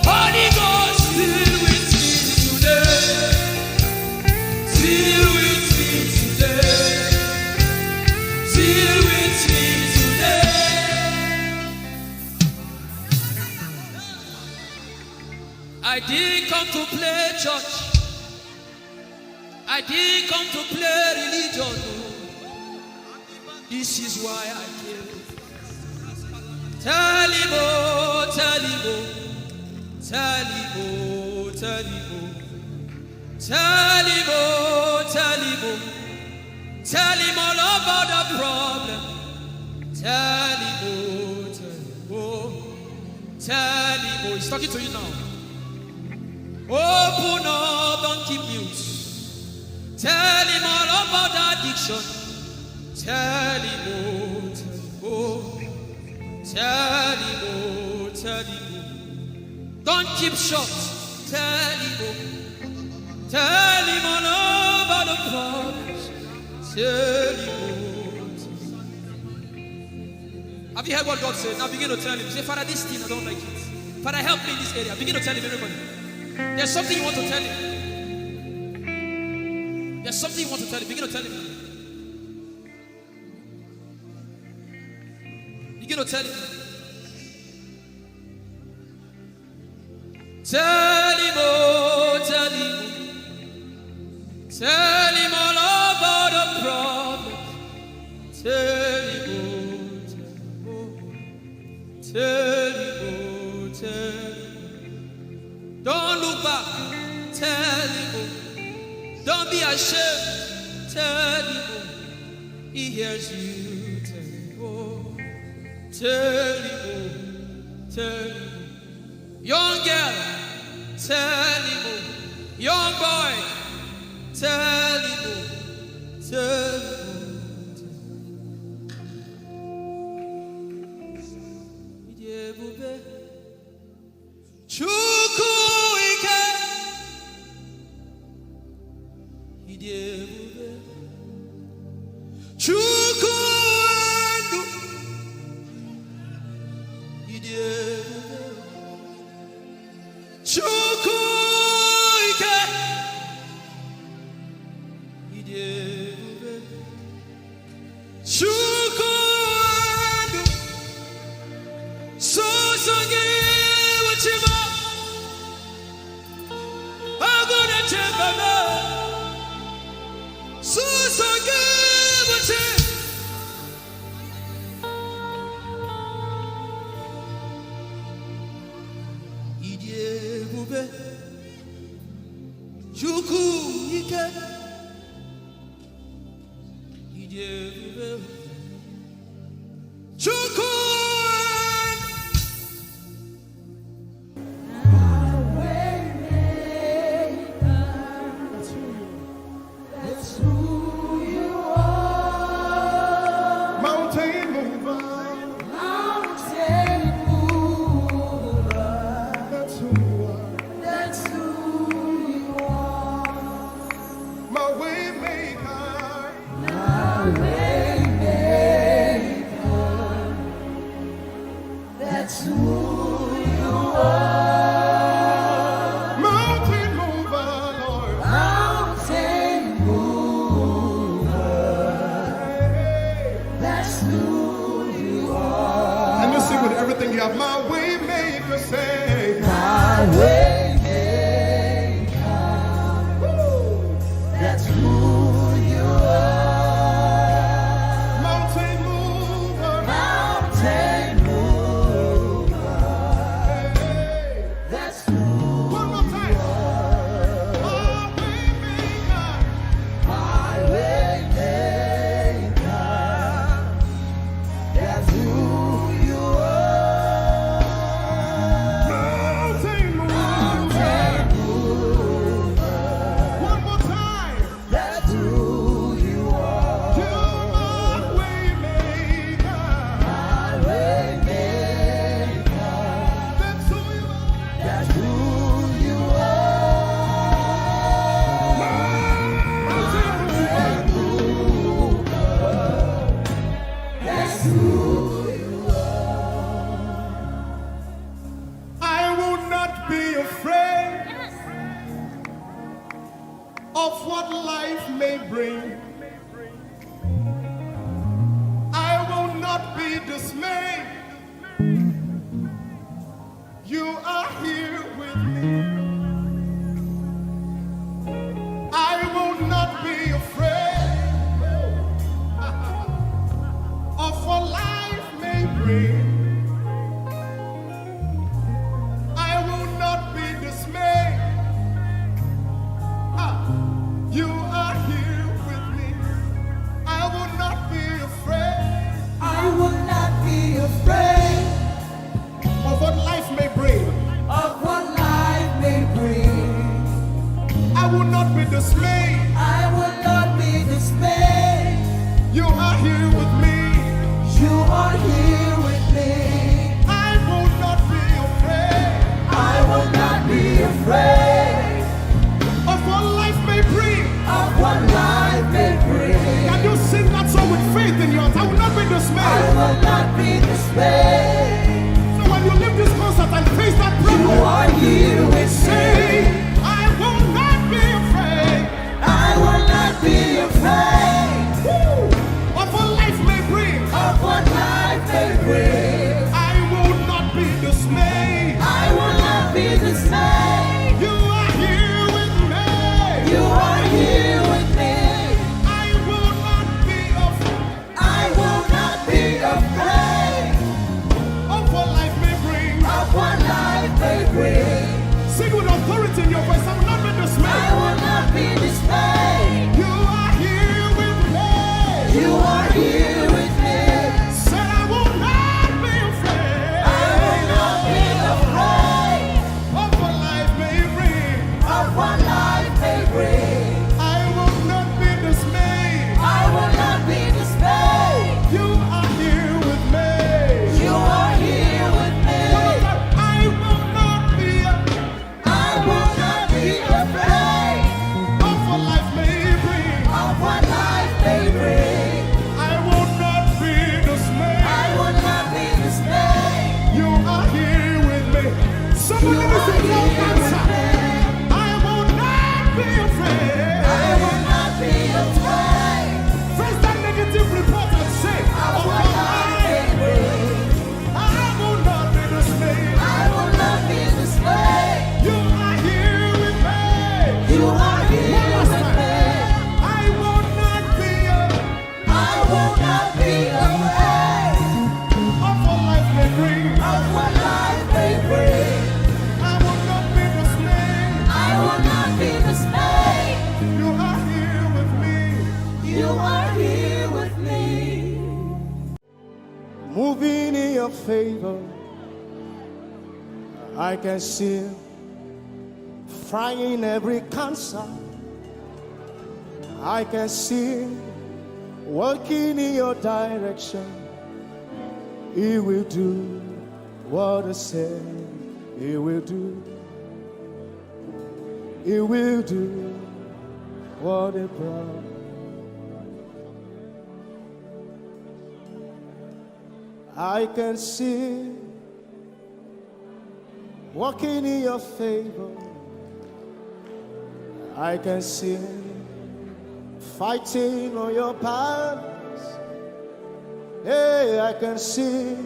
Holy Ghost, deal with me today. Deal with me today. Deal with me today. I didn't come to play church. I didn't come to play religion. Oh. This is why I came. Tell him, oh, tell him, oh. Tell him, oh, tell him, oh. Tell him, oh, tell him, oh. Tell him all about the problem. Tell him, oh, tell him, oh. Tell him, oh. He's talking to you now. Open up, don't keep mute. Tell him all about the addiction. Tell him, oh, tell him, oh. Tell him, oh, tell him, oh. Don't keep short. Tell him, oh. Tell him all about the problems. Tell him, oh, tell him. Have you heard what God said? Now begin to tell him. Say, "Father, this thing, I don't like it. Father, help me in this area." Begin to tell him, everybody. There's something you want to tell him. There's something you want to tell him. Begin to tell him. Begin to tell him. Tell him, oh, tell him. Tell him all about the problem. Tell him, oh, tell him, oh. Tell him, oh, tell him. Don't look back. Tell him, oh. Don't be ashamed. Tell him, oh. He hears you. Tell him, oh. Tell him, oh. Tell him, oh. Young girl, tell him, oh. Young boy, tell him, oh. Tell him, oh. Chukwu ike. Ịdị ebube. Chukwu ndụ. Ịdị ebube. Chukwu ike. Ịdị ebube. Chukwu ndụ. Sọsọ gị bụ chi m. Agụ na-eche mba m. Sọsọ gị bụ chi. Ịdị ebube. Chukwu ike. Ịdị ebube. Chukwu. That's who you are. Mountain mover. Mountain mover. That's who you are. That's who you are. My way maker. My way maker. That's who you are. Mountain mover, Lord. Mountain mover. That's who you are. And you sing with everything you have. My way maker, say. My way maker. Woo. That's who you are. Mountain mover. Mountain mover. Hey, hey. That's who. One more time. You are. of what life may bring. I will not be dismayed. You are here with me. I will not be afraid of what life may bring. I will not be dismayed. Ah, you are here with me. I will not be afraid. I will not be afraid of what life may bring. Of what life may bring. I will not be dismayed. I will not be dismayed. You are here with me. You are here with me. I will not be afraid. I will not be afraid of what life may bring. Of what life may bring. Can you sing that song with faith in your heart? I will not be dismayed. I will not be dismayed. So when you leave this concert and face that problem, you are here with me. Say, I will not be afraid. I will not be afraid. Woo! Of what life may bring. Of what life may bring. I will not be dismayed. I will not be dismayed. You are here with me. You are here with me. I will not be afraid. I will not be afraid of what life may bring. Of what life may bring. Sing with authority in your voice. I will not be dismayed. I will not be dismayed. You are here with me. You are here with me. Said I will not be afraid. I will not be afraid of what life may bring. Of what life may bring. I will not be dismayed. I will not be dismayed. You are here with me. You are here with me. I will not be, I will not be afraid of what life may bring. Of what life may bring. I will not be dismayed. I will not be dismayed. You are here with me. Somebody listen to your answer. I will not be afraid. I will not be afraid. Face that negative report and say, I will not be afraid. I will not be dismayed. I will not be dismayed. You are here with me. You are here with me. I will not be afraid. I will not be afraid of what life may bring. Of what life may bring. I will not be dismayed. I will not be dismayed. You are here with me. You are here with me. Moving in your favor, I can see frying every cancer. I can see working in your direction. He will do what he said he will do. He will do what he promised. I can see working in your favor. I can see fighting on your battles. Hey, I can see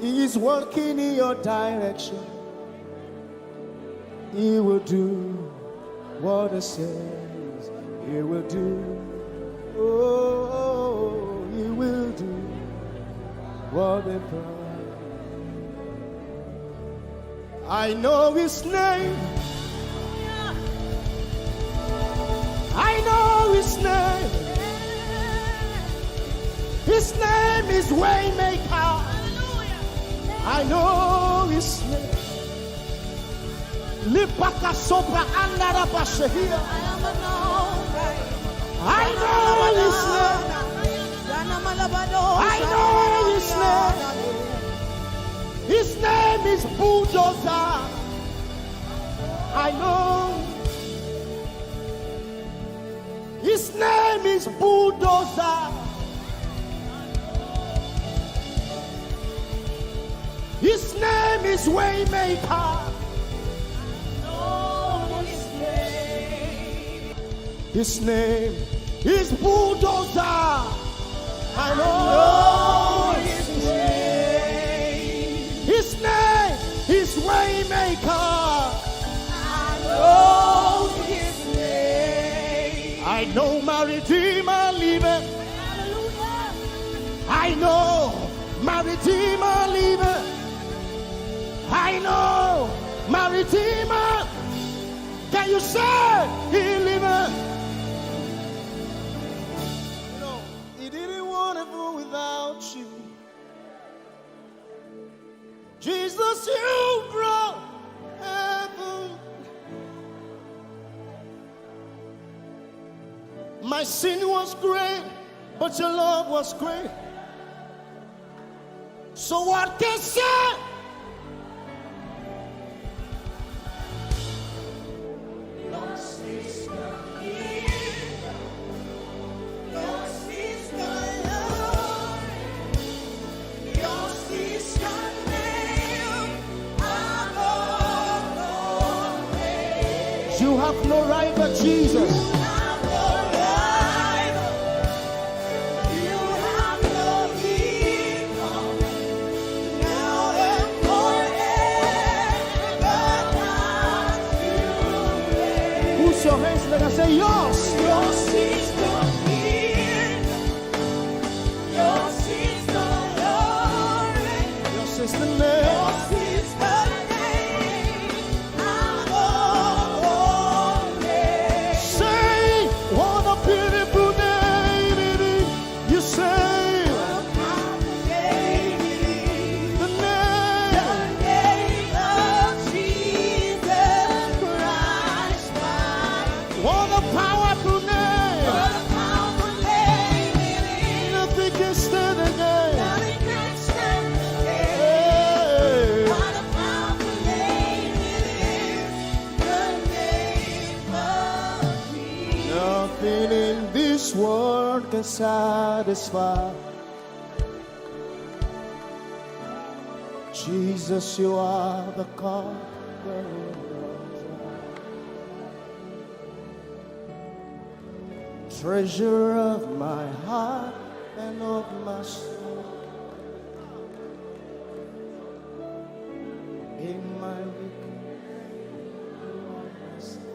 he is working in your direction. He will do what he says he will do. Oh, he will do what he promised. I know his name. I know his name. His name is Waymaker. I know his name. Libaka sobra andara bashehia. I know his name. I know his name. His name is Bulldozer. I know. His name is Bulldozer. His name is Waymaker. Know his name. His name is Bulldozer. I know his name. His name is Waymaker. I know his name. I know my Redeemer liveth. I know my Redeemer liveth. I know my Redeemer. Can you say he liveth? You know, he didn't want heaven without you. Jesus, you brought heaven. My sin was great, but your love was great. So what can say? You have no rival, Jesus. Put your hands together and say, "Yours." Yours is the name. Yours is the name. Yours is the name above all names. Say, "What a beautiful name it is." You say, "The name." The name of Jesus Christ. What a powerful name. What a powerful name it is. Nothing can stand against. Nothing can stand against. Hey. What a powerful name it is. The name of Jesus. Nothing in this world can satisfy. Jesus, you are the conqueror. Treasure of my heart and of my soul. In my weakness, you are my strength.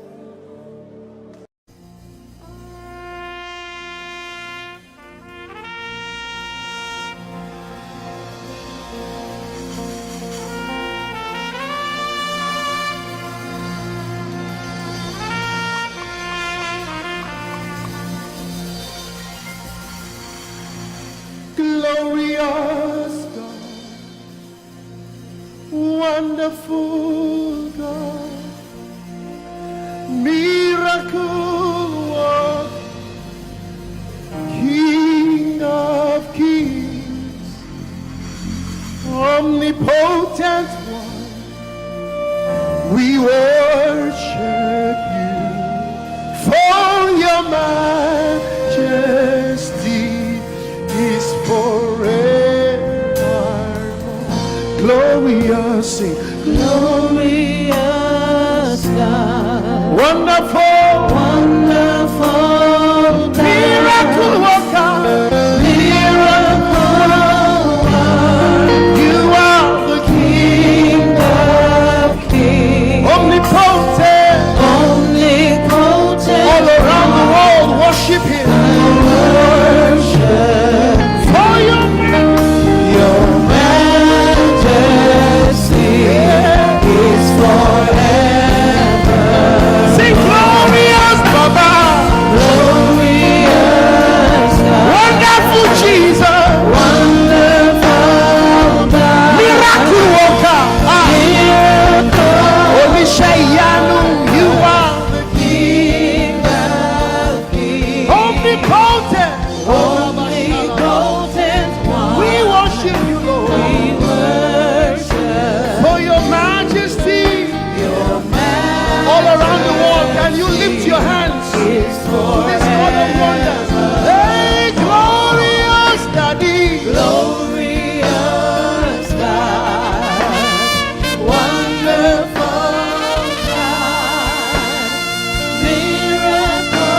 Glorious God, wonderful God, miracle work, King of kings, omnipotent one, we worship you, for your majesty is forevermore. Glorious, sing. Glorious God. Wonderful. Wonderful God. Miracle worker. Miracle worker. You are the King of kings. Omnipotent. Omnipotent. All around the world worship him. I worship. For your majesty. Your majesty is forever. Sing glorious, Baba. Glorious God. Wonderful Jesus. Wonderful God. Miracle worker. Ah. Miracle. Oníṣẹ́ ìyanu, you are the King of kings. Omnipotent. Omnipotent one. We worship you, Lord. We worship. For your majesty. Your majesty. All around the world, can you lift your hands to this God of wonders? Hey, glorious Daddy. Glorious God. Wonderful God. Miracle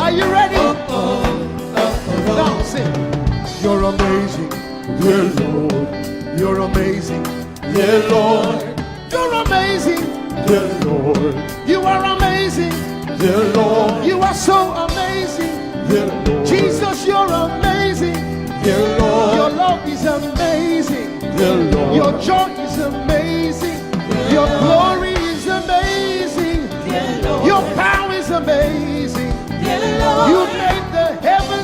Are you ready? Now sing. You're amazing, dear Lord. You're amazing, dear Lord. You're amazing, dear Lord. You are amazing, dear Lord. You are so amazing, dear Lord. Jesus, you're amazing, dear Lord. Your love is amazing, dear Lord. Your joy is amazing, your glory is amazing, your power is amazing. You made the heaven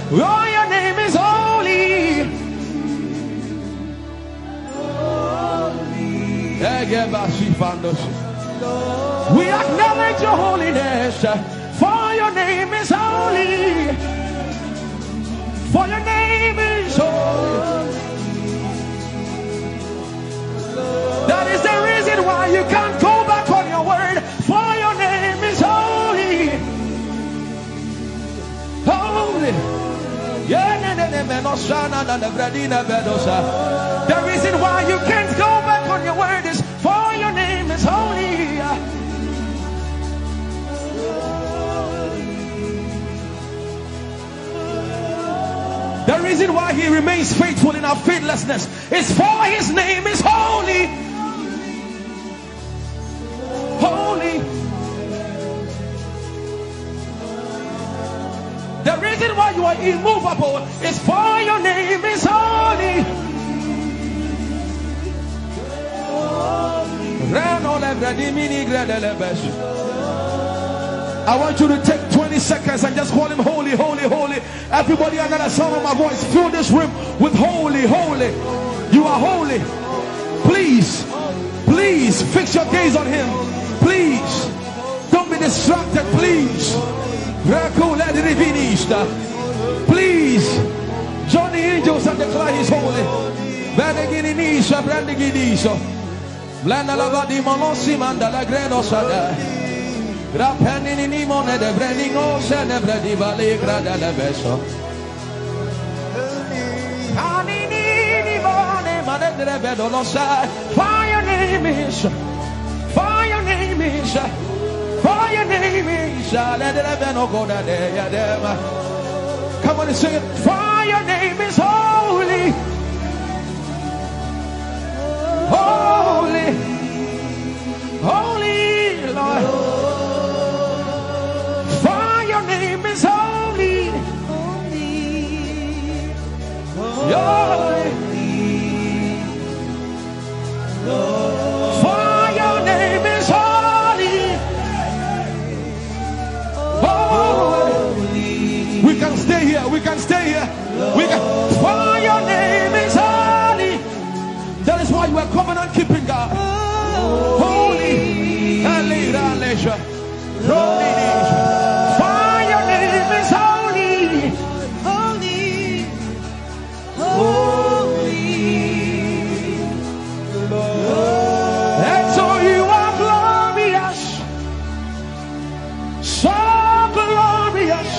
Oh, your name is holy. Egebashifandos. We acknowledge your holiness, for your name is holy. For your name is holy. That is the reason why you can't go back on your word, for your name is holy. Holy. Yeah, ne, ne, ne, me, no, sha, na, na, na, bra, di, na, be, do, sha. The reason why you can't go back on your word is, for your name is holy. The reason why he remains faithful in our faithlessness is, for his name is holy. Holy. The reason why you are immovable is, for your name is holy. Reno le bredimini gredele besh. I want you to take twenty seconds and just call him holy, holy, holy. Everybody under the sound of my voice, fill this room with holy, holy. You are holy. Please, please fix your gaze on him. Please, don't be distracted, please. Rekuled rivinista. Please, join the angels and declare he's holy. Beneginimisha, brandigidiso. Blenda la vadimolosi manda la greno sada. Rapenini mone de brenino se ne bredi vale grada le beso. Anini mone mane de bedo lo sa. For your name is, for your name is, for your name is, let the heaven go da de ya dema. Come on and sing it. For your name is holy. Holy, holy, Lord. For your name is holy. Holy, holy, Lord. For your name is holy. Holy. We can stay here. We can stay here. We can. For your name is holy. That is why you are covenant keeping God. Holy. Holy. For your name is holy. Holy. Holy. And so you are glorious. So glorious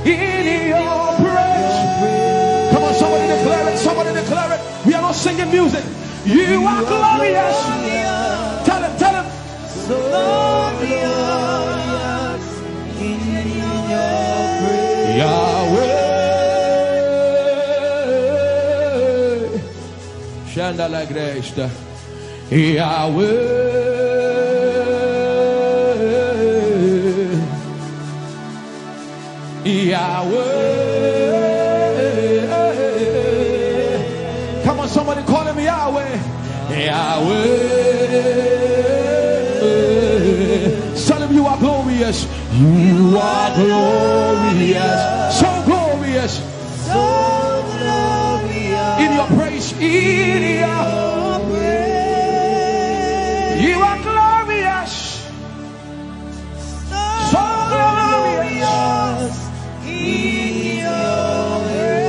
in your praise. Come on, somebody declare it. Somebody declare it. We are not singing music. You are glorious. Tell him, tell him. So glorious in your praise. Yahweh. Shanda la gresta. Yahweh. Yahweh. Come on, somebody call him Yahweh. Yahweh. Tell him you are glorious. You are glorious. So glorious. So glorious. In your praise, in your praise. You are glorious. So glorious.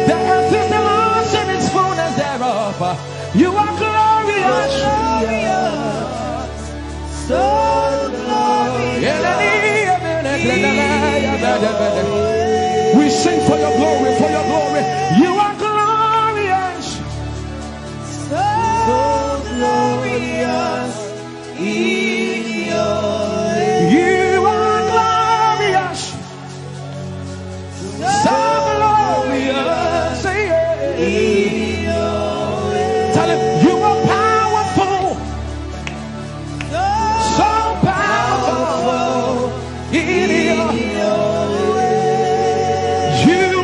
The earth is the Lord's and its fullness thereof. You are glorious. So glorious. We sing for your glory, for your glory. You are glorious. So glorious. You are glorious. So glorious. Tell him you are powerful. So powerful. You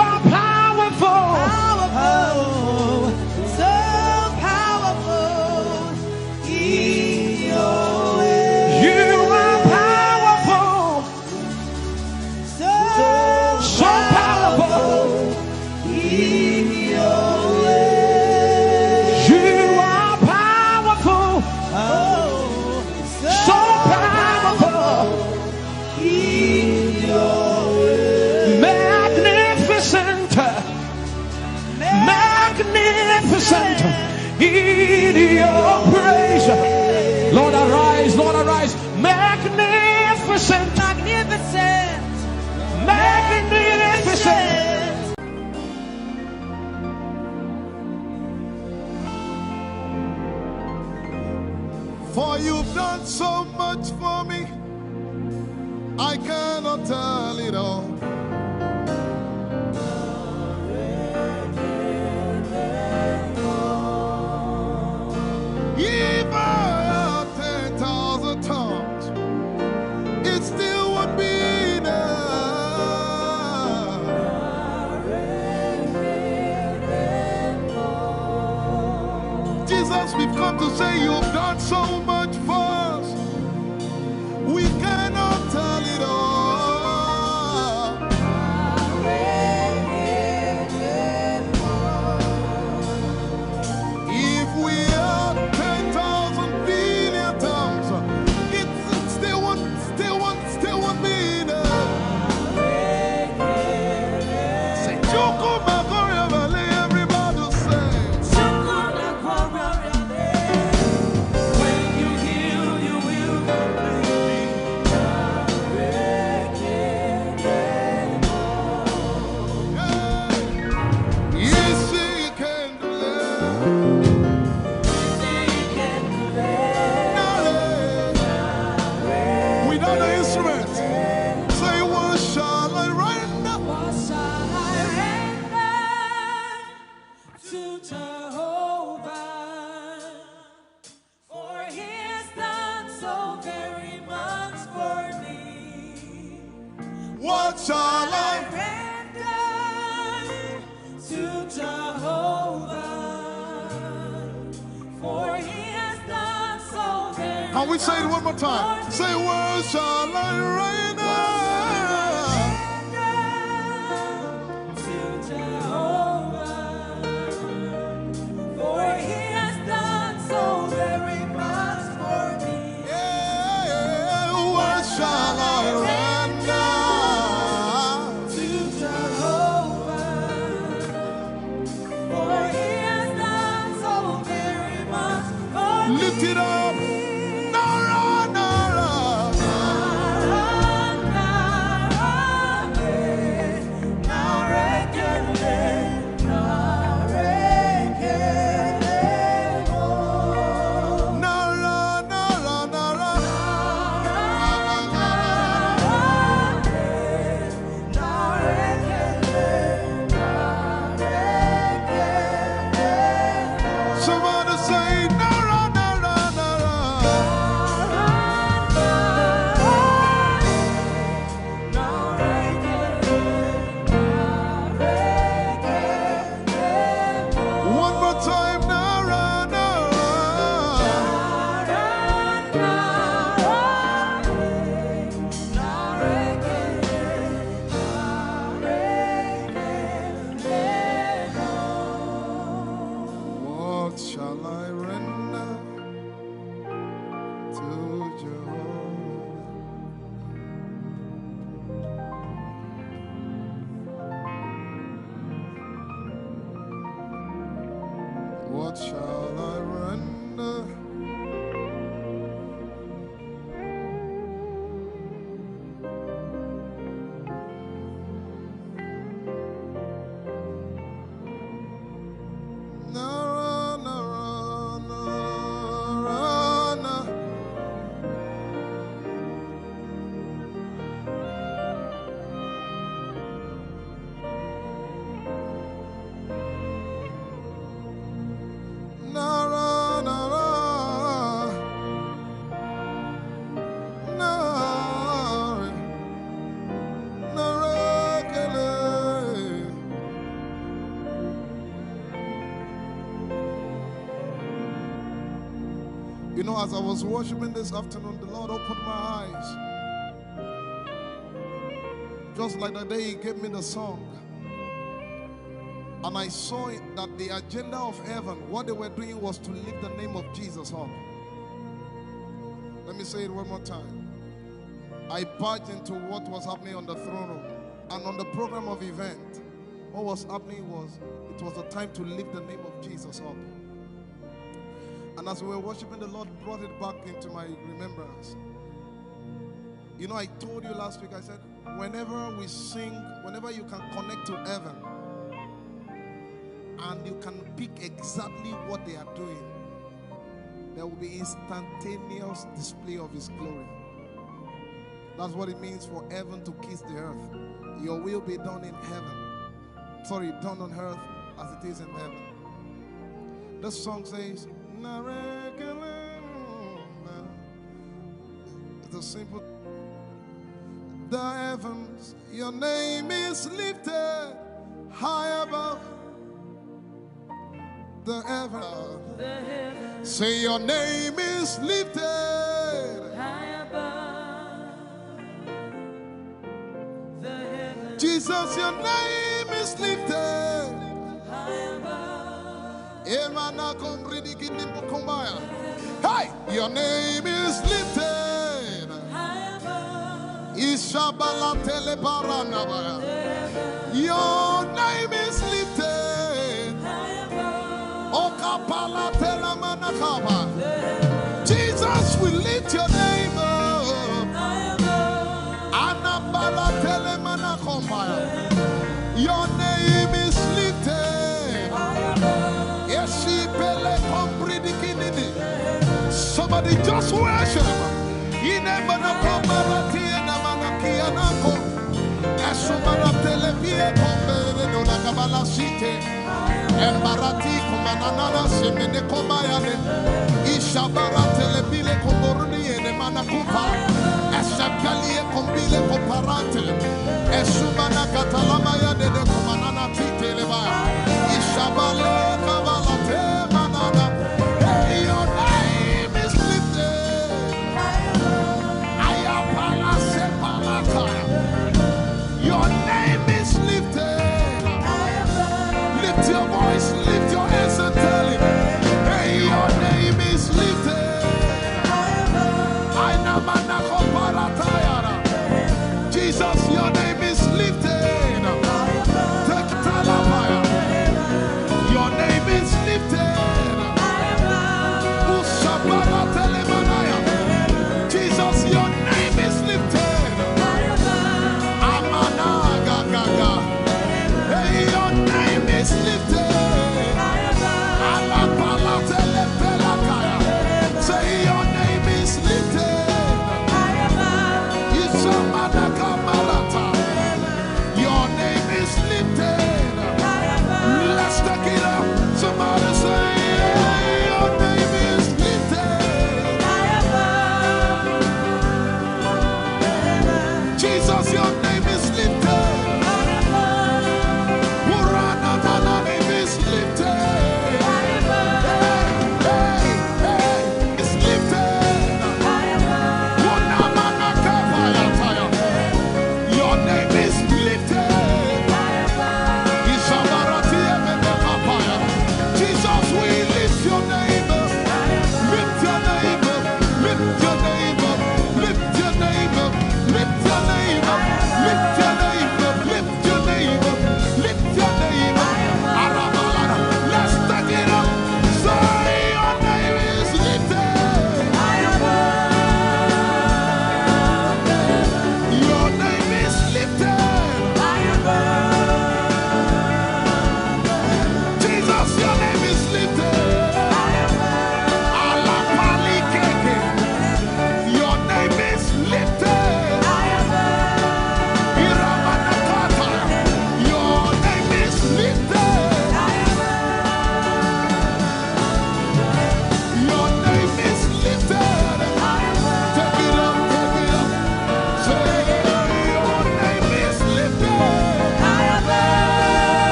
are powerful. So powerful. You are powerful. So powerful. Magnificent in your praise. Lord, arise, Lord, arise. Magnificent, magnificent, magnificent. For you've done so much for me, I cannot tell it all. If I had ten thousand tongues, it still would be enough. Jesus, we've come to say you've done so much for us. We cannot tell it all. If we had ten thousand billion tongues, it still won't, still won't, still won't be enough. Say, "Chukwu Makoria Valley," everybody say. When you heal, you will completely. Yes, he can do it. Without the instrument, say, "What shall I render?" What shall I render to Jehovah? For he has done so very much for me. What shall I render to Jehovah? For he has done so very much. Can we say it one more time? Say, "What shall I render?" To Jehovah, for he has done so very much for me. Yeah, what shall I render to Jehovah? For he has done so very much for me. Lift it up. Nara, nara. Nara, nara, eh. Nara, nara, nara. Somebody say, "Nara, nara, nara." One more time, "Nara, nara." What shall I render to Jehovah? What shall I render? Nara, nara, nara, na. Nara, nara. Nara, nara, kele. You know, as I was worshiping this afternoon, the Lord opened my eyes. Just like the day He gave me the song. And I saw it that the agenda of heaven, what they were doing was to lift the name of Jesus up. Let me say it one more time. I barged into what was happening on the throne room and on the program of event. What was happening was, it was a time to lift the name of Jesus up. And as we were worshiping, the Lord brought it back into my remembrance. You know, I told you last week, I said, whenever we sing, whenever you can connect to heaven and you can pick exactly what they are doing, there will be instantaneous display of His glory. That's what it means for heaven to kiss the earth. Your will be done in heaven. Sorry, done on earth as it is in heaven. The song says, "Narekelema." It's a simple. The heavens, your name is lifted high above the heaven. Say, your name is lifted. Jesus, your name is lifted. Emana komridi kini mukumbaya. Hey, your name is lifted. Ishabala telebaranabaya. Your name is lifted. Okapala telamanakaba. Jesus, we lift your name up. Anabala telemanakombaya. Your name is lifted. Esipele kompridikinini. Somebody just worship. Inemanakobaratie namanakianako. Esumaratele pie kombere no la kabala site. Embarati kumanana semene komayane. Ishabaratele pile komoruni ene manakupa. Eshapalie kombile koparate. Esumana katalama ya dede kumanana titele ba. Ishabale kabalate manana. Hey, your name is lifted. Ayapala sepalata. Your name is lifted. Lift your voice, lift your hands and tell him, hey, your name is lifted. Aina manako paratayara. Jesus, your name is lifted. Take talabaya. Your name is lifted. Usabara telemanaya. Jesus, your name is lifted. Amana ga ga ga. Hey, your name is lifted. Alapala telepelakaya. Say, your name is lifted. Isamana kamarata. Your name is lifted. Let's take it up. Somebody say, your name is lifted. Jesus, your name is lifted. Uranatana name is lifted. Hey, hey, hey, is lifted. Unamanakapayataya. Your name is lifted. Ishabaratiememekapaya. Jesus, we lift your name up. Lift your name up. Lift your name up. Lift your name up. Lift your name up.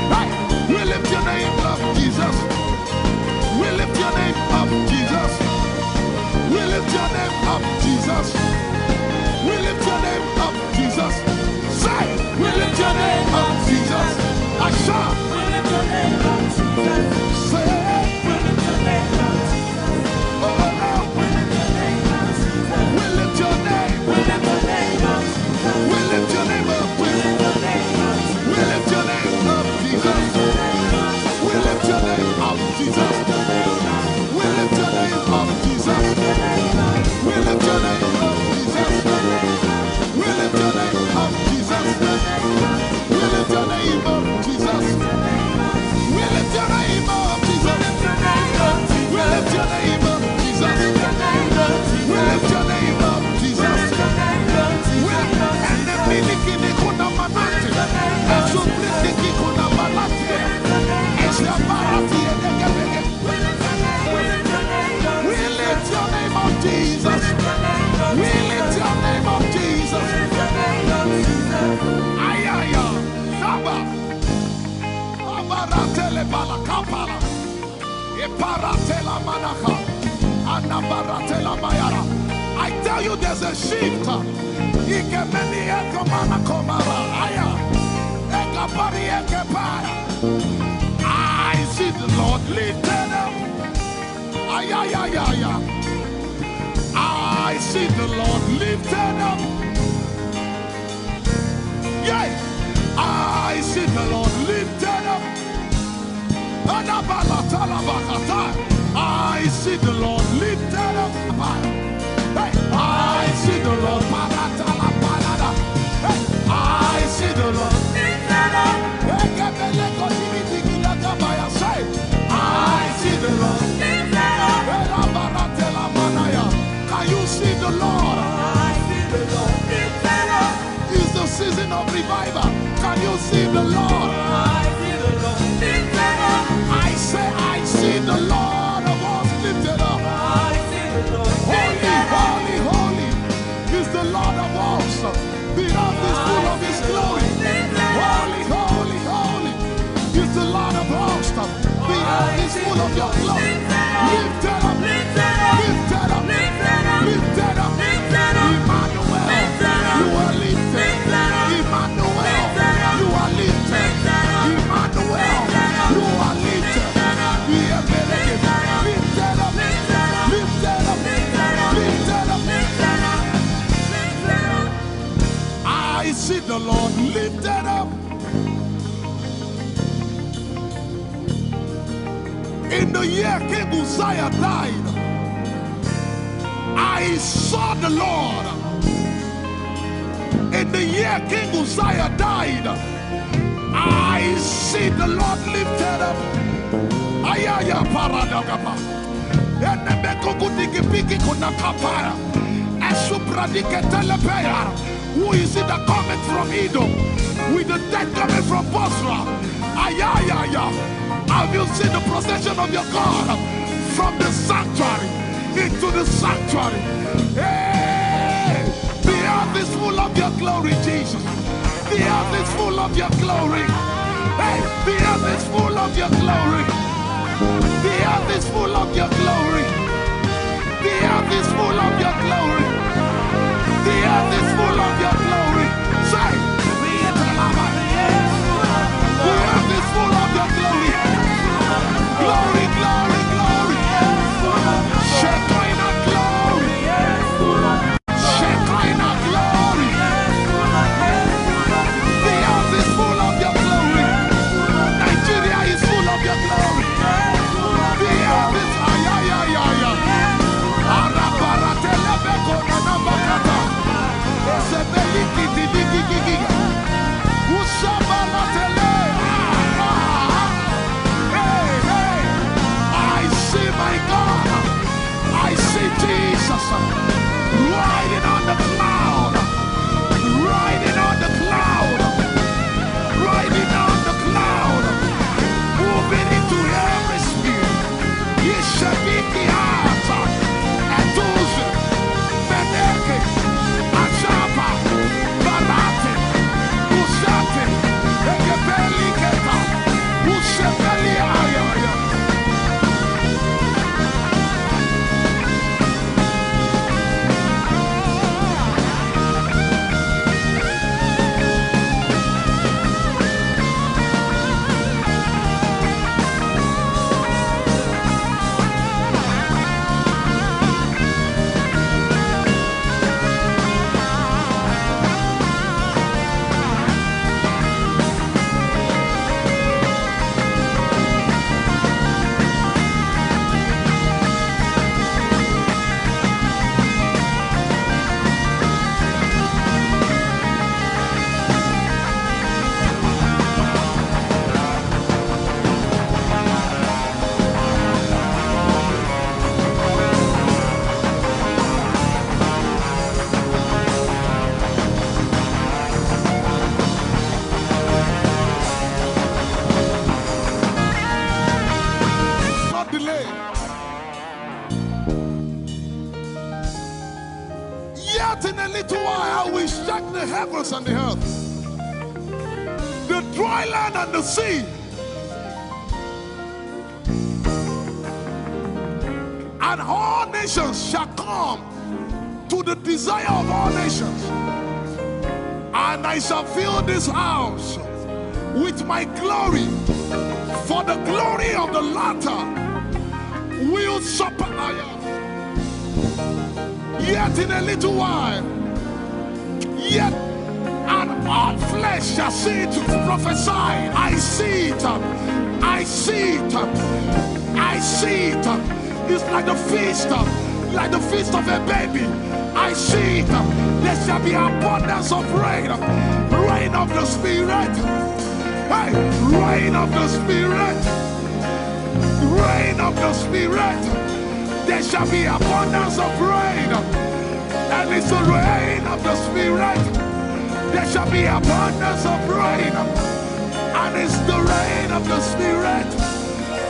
Hey, we lift your name up, Jesus. We lift your name up, Jesus. We lift your name up, Jesus. We lift your name up, Jesus. Say, we lift your name up, Jesus. Asha. We lift your name up, Jesus. Say, we lift your name up, Jesus. Oh, Lord. We lift your name up, Jesus. We lift your name. We lift your name up. We lift your name up. We lift your name up, Jesus. We lift your name up, Jesus. We lift your name up, Jesus. We lift your name up, Jesus. We lift your name up, Jesus. We lift your name up, Jesus. We lift your name up, Jesus. We lift your name up, Jesus. We lift your name up, Jesus. We, and the miliki ni kuna manati. Esu miliki kuna manati. Esu barati edekebeke. We lift your name up, Jesus. We lift your name up, Jesus. Ayaya, Saba. Abaratele balakapala. Iparatela manaka. Anabaratela mayara. I tell you, there's a shift. Ikemeni ekomana komara. Aya. Ekapari ekepaya. I see the Lord lifted up. Ay, ay, ay, ay, ay. I see the Lord lifted up. Yeah, I see the Lord lifted up. Adabalatalabahatai. I see the Lord lifted up. Hey, I see the Lord. Paratalabalada. Hey, I see the Lord. Ekebelekosibitikidakabaya. Say, I see the Lord. Elabaratelamanaya. Can you see the Lord? I see the Lord. It's the season of revival. Can you see the Lord? I see the Lord. I say, I see the Lord of hosts lifted up. I see the Lord. Holy, holy, holy is the Lord of hosts. The earth is full of his glory. Holy, holy, holy is the Lord of hosts. The earth is full of your glory. Lifted up, lifted up, lifted up, lifted up. Emmanuel, you are lifted. Emmanuel, you are lifted. Emmanuel, you are lifted. Lifted up, lifted up, lifted up, lifted up. I see the Lord lifted up. In the year King Uzziah died, I saw the Lord. In the year King Uzziah died, I see the Lord lifted up. Ayaya paradagaba. Enemekukudikipiki kunakapaya. Esupradiketelepeyara. Who is it that cometh from Edom with the dead coming from Bozrah? Ayayaya. Have you seen the procession of your God from the sanctuary into the sanctuary? Hey, the earth is full of your glory, Jesus. The earth is full of your glory. Hey, the earth is full of your glory. The earth is full of your glory. The earth is full of your glory. The earth is full of your glory. Say, the earth is full of your glory. Glory, glory, glory. Shekinah glory. Shekinah glory. The earth is full of your glory. Nigeria is full of your glory. The earth is ayayayaya. Arabaratelebeko nanabakata. Esebeli heavens and the earth, the dry land and the sea. And all nations shall come to the desire of all nations. And I shall fill this house with my glory, for the glory of the latter will surpass. Yet in a little while, yet and all flesh shall see it. Prophesy. I see it. I see it. I see it. It's like the feast, like the feast of a baby. I see it. There shall be abundance of rain. Rain of the Spirit. Hey, rain of the Spirit. Rain of the Spirit. There shall be abundance of rain. And it's the rain of the Spirit. There shall be abundance of rain. And it's the rain of the Spirit.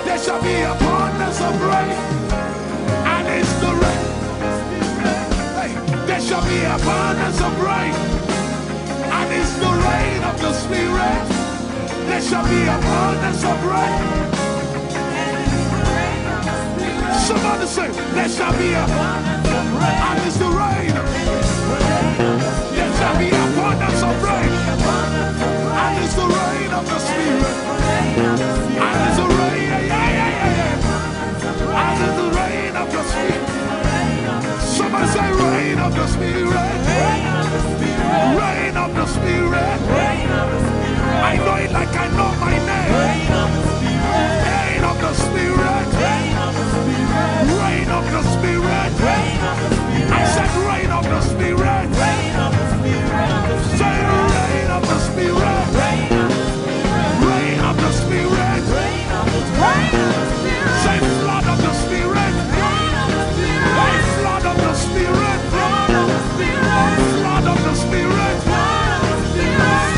There shall be abundance of rain. And it's the rain. Hey, there shall be abundance of rain. And it's the rain of the Spirit. There shall be abundance of rain. Somebody say, there shall be a, and it's the rain. There shall be abundance of rain. And it's the rain of the Spirit. And it's the rain, yeah, yeah, yeah, yeah, yeah. And it's the rain of the Spirit. Somebody say, rain of the Spirit. Rain of the Spirit. I know it like I know my name. Rain of the Spirit. Rain of the Spirit. I said, rain of the Spirit. Say, rain of the Spirit. Rain of the Spirit. Say, flood of the Spirit. Hey, flood of the Spirit. Flood of the Spirit.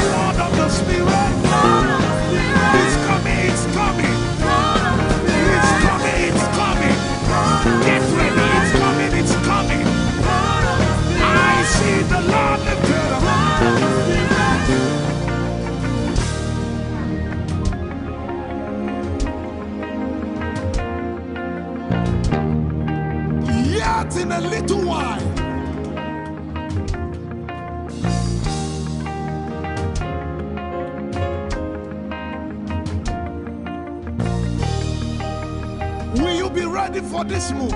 Flood of the Spirit. It's coming, it's coming. It's coming, it's coming. Get ready, it's coming, it's coming. I see the Lord lifted up. Yet in a little while, will you be ready for this move?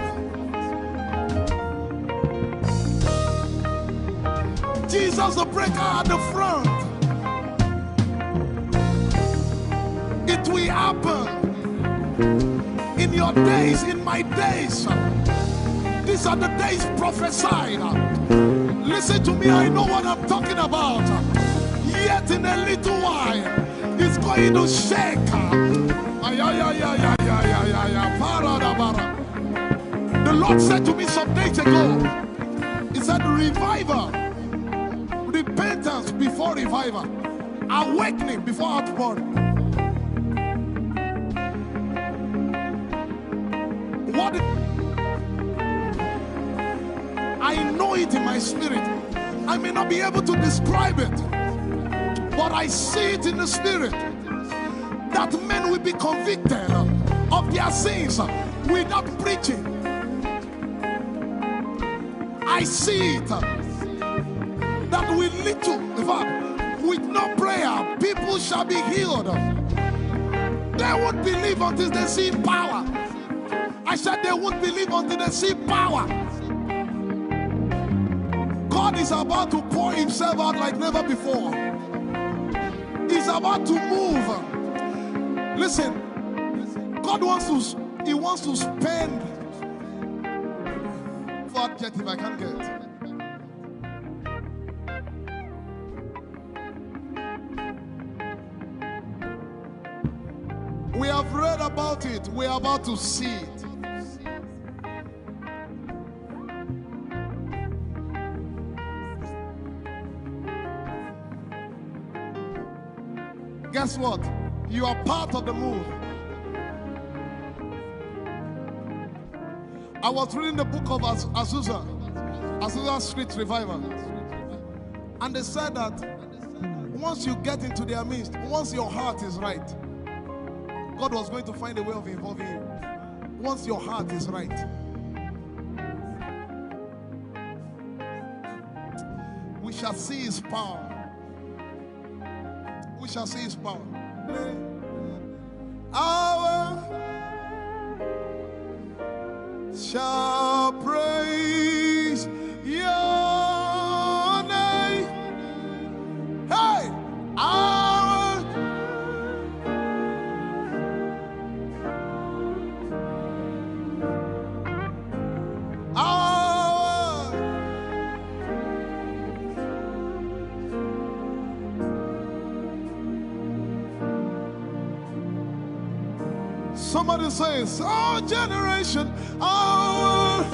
Jesus, the breaker at the front. It will happen in your days, in my days. These are the days prophesied. Listen to me, I know what I'm talking about. Yet in a little while, it's going to shake. Ay, ay, ay, ay, ay, ay, ay, ay, ay, para da bara. The Lord said to me some days ago, He said, revival, repentance before revival, awakening before outpouring. What I know it in my spirit. I may not be able to describe it, but I see it in the spirit that men will be convicted of their sins without preaching. I see it that with little, in fact, with no prayer, people shall be healed. They won't believe until they see power. I said they won't believe until they see power. God is about to pour himself out like never before. He's about to move. Listen, God wants to, he wants to spend. What adjective I can't get. We have read about it. We are about to see it. Guess what? You are part of the move. I was reading the book of Az- Azusa, Azusa Street Revival. And they said that once you get into their midst, once your heart is right, God was going to find a way of involving you. Once your heart is right, we shall see his power. We shall see his power. Our shall praise your name. Hey, our our Somebody says, our generation, our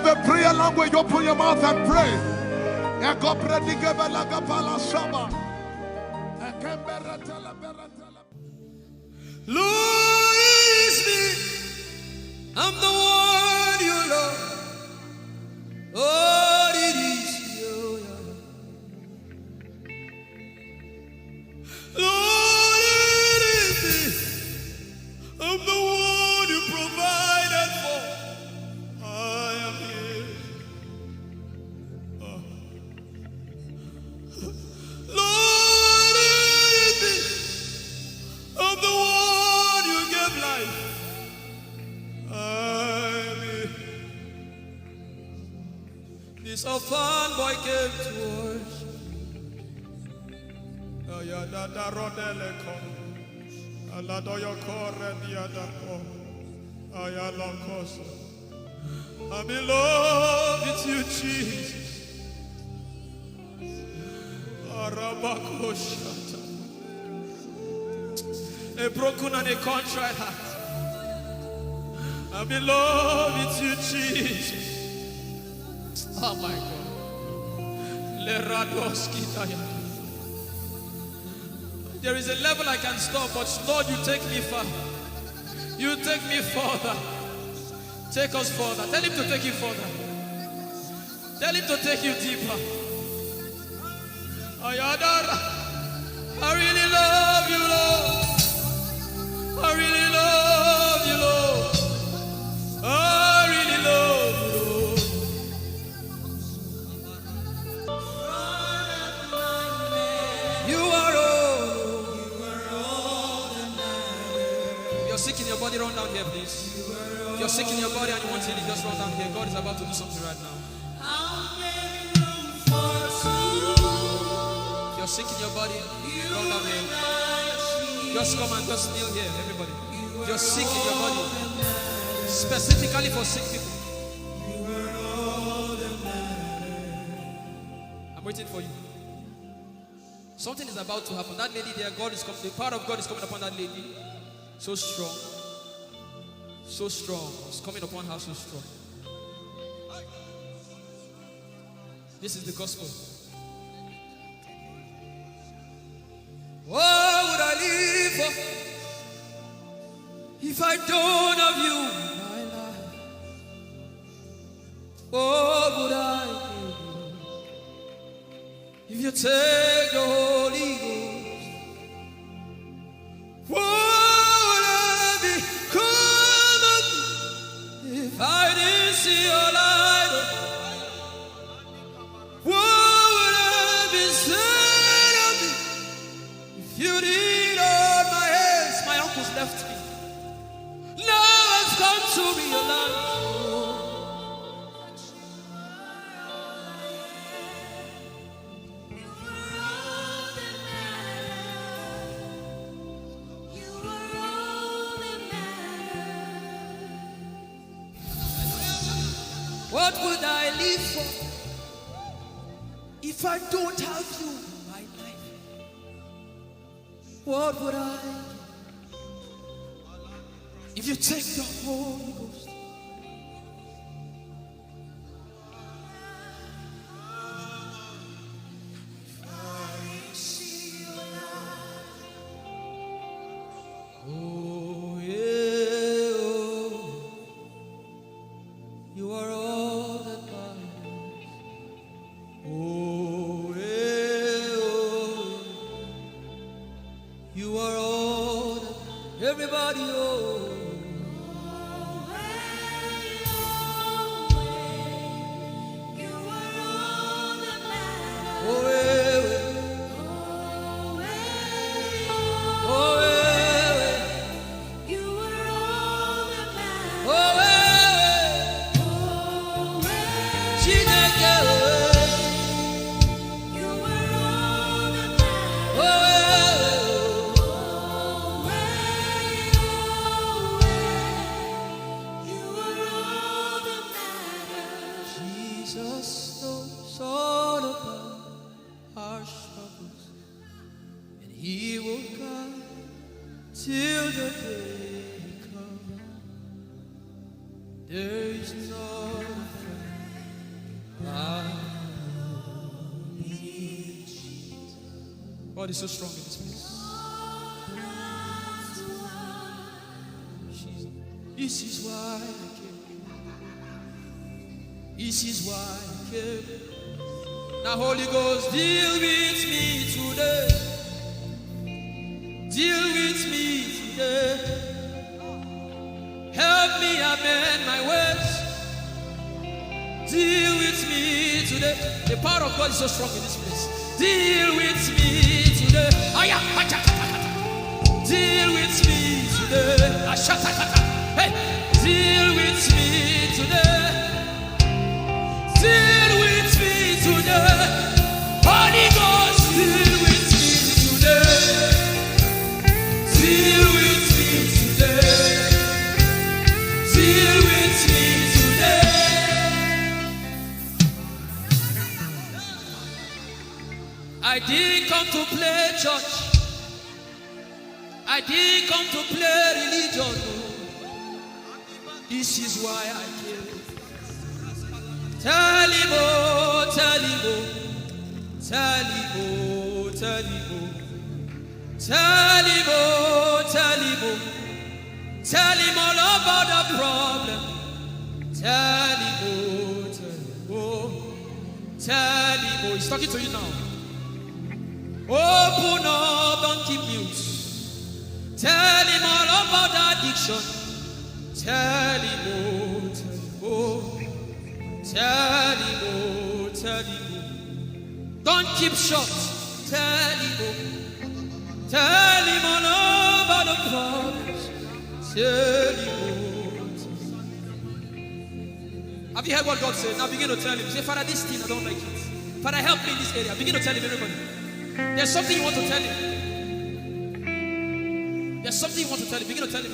The prayer language, open your mouth and pray. Ekopredigebelagapalashaba. Ekembereteleberetele. Lord, it is me. I'm the one you love. Lord, it is you. Lord, it is me. I'm the one you provided for. I am here. Oh. Lord, it is me. I'm the one you gave life. I am here. This orphan boy came to worship. Ayadada rodele ko. Aladoyo kore diada ko. Ayalokos. I'm in love with you, Jesus. Arabakoshata. A broken and a contrite heart. I'm in love with you, Jesus. Oh my God. Leradoskitaya. There is a level I can stop, but Lord, you take me far. You take me further. Take us further. Tell him to take you further. Tell him to take you deeper. Ayadara. I really love you, Lord. I really love you, Lord. I really love you, Lord. You are all. If you're sick in your body, run down here, please. If you're sick in your body and you want healing, just run down here. God is about to do something right now. If you're sick in your body, run down here. Just come and just kneel here, everybody. If you're sick in your body, specifically for sick people, I'm waiting for you. Something is about to happen. That lady there, God is coming. The power of God is coming upon that lady. So strong. So strong. It's coming upon her so strong. This is the gospel. What would I live for if I don't have you in my life? What would I give if you take the Holy Ghost? What would I become of me if I didn't see your light? What would I be said of me if you didn't hold my hands? My uncles left me. Now I've come to realize. What would I live for if I don't have you in my life? What would I if you take the Holy Ghost? Oh, yeah, oh. You are all that matters. Oh, yeah, oh. You are all that. Everybody, oh. Oh, eh, eh. Oh, eh, eh. Oh, eh, eh. Chineke, oh, eh. Jesus knows all about our struggles, and He will guide till the day comes. There is no friend God is so strong in this place. Jesus. This is why I came. This is why I came. Now, Holy Ghost, deal with me today. Deal with me today. Help me amend my ways. Deal with me today. The power of God is so strong in this place. Deal with me today. Aya, acha, kata, kata. Deal with me today. Ashata, kata. Hey, deal with me today. Deal with me today. Holy Ghost, deal with me today. Deal with me today. Deal with me today. I didn't come to play church. I didn't come to play religion. Oh. This is why I came. Tell him, oh, tell him, oh. Tell him, oh, tell him, oh. Tell him, oh, tell him, oh. Tell him all about the problem. Tell him, oh, tell him, oh. Tell him, oh. He's talking to you now. Open up, don't keep mute. Tell him all about the addiction. Tell him, oh, tell him, oh. Tell him, oh, tell him, oh. Don't keep short. Tell him, oh. Tell him all about the problems. Tell him, oh, tell him. Have you heard what God said? Now begin to tell him. Say, "Father, this thing, I don't like it. Father, help me in this area." Begin to tell him, everybody. There's something you want to tell him. There's something you want to tell him. Begin to tell him.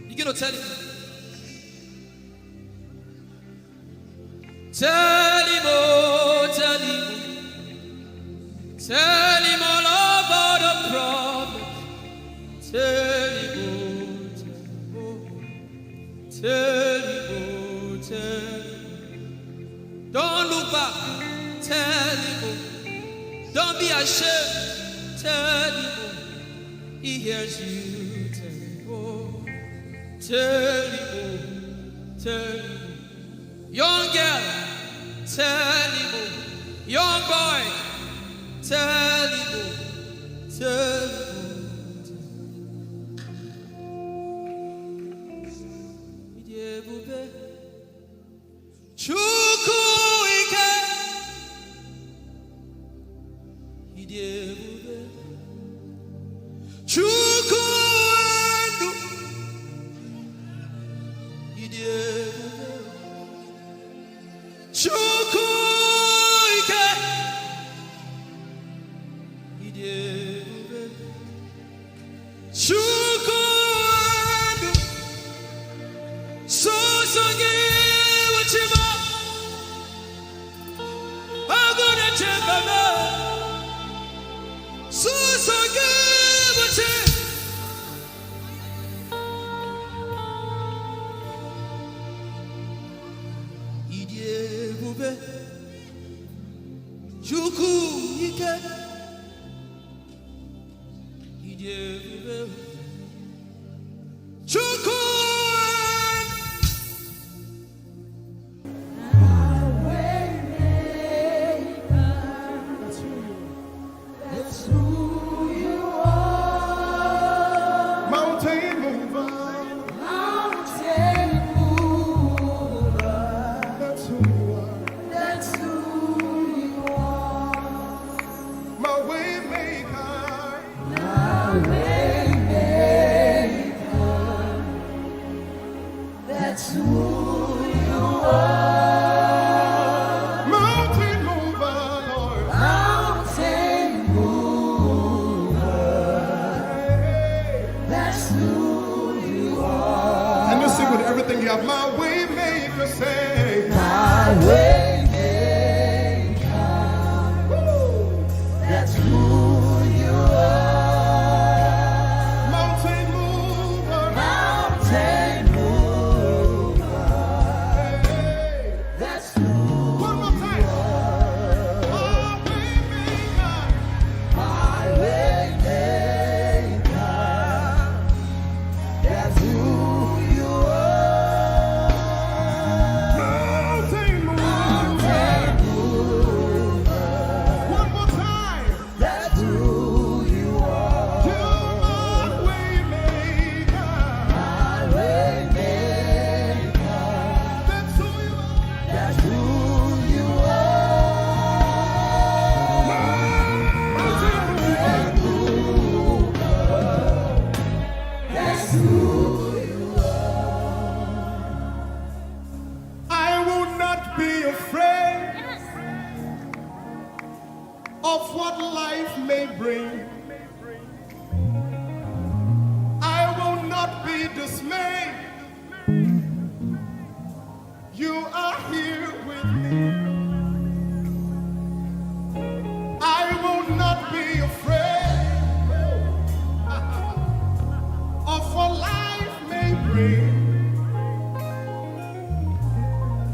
Begin to tell him. Tell him, oh, tell him. Tell him all about the problem. Tell him, oh, tell him, oh. Tell him, oh, tell him. Don't look back. Tell him, oh. Don't be ashamed. Tell him, oh. He hears you. Tell him, oh. Tell him, oh. Tell him, oh. Young girl, tell him, oh. Young boy, tell him, oh. Tell him, oh. Ịdị ebube. Chukwu ike. Ịdị ebube. Chukwu ndụ. Ịdị ebube. Chukwu ike. Ịdị ebube. Chukwu ndụ. Sọsọ gị bụ Chi m. Agụ na-eche mba m. Sọsọ gị bụ Chi. Ịdị ebube. Chukwu ike. Ịdị ebube. Chukwu. That's who you are. Mountain mover. Mountain mover. That's who you are. That's who you are. My way maker. My way maker. That's who you are. Mountain mover, Lord. Mountain mover. Hey. That's who you are. Can you sing with everything you have? My way maker, say. My way maker. Woo. That's who you are. Mountain mover. Mountain mover. Hey. That's who. One more time. You are. What life may bring, I will not be dismayed. You are here with me. I will not be afraid of what life may bring.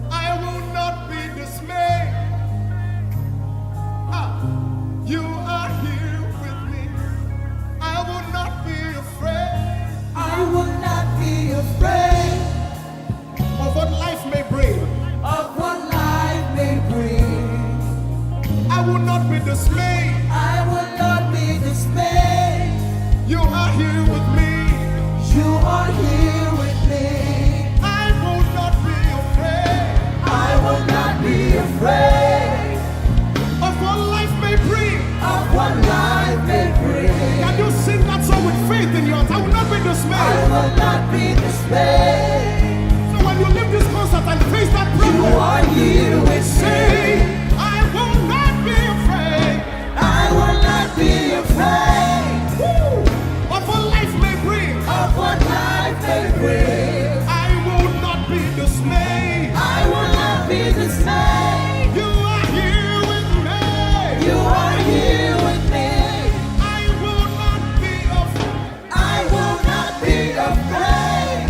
I will not be dismayed. Ah, you are here with me. I will not be afraid. I will not be afraid of what life may bring. Of what life may bring. I will not be dismayed. I will not be dismayed. You are here with me. You are here with me. I will not be afraid. I will not be afraid of what life may bring. Of what life may bring. Can you sing that song with faith in your heart? I will not be dismayed. I will not be dismayed. So when you leave this concert and face that problem, you are here with me. Say, I will not be afraid. I will not be afraid. Woo! Of what life may bring. Of what life may bring. I will not be dismayed. I will not be dismayed. You are here with me. You are here with me. I will not be afraid. I will not be afraid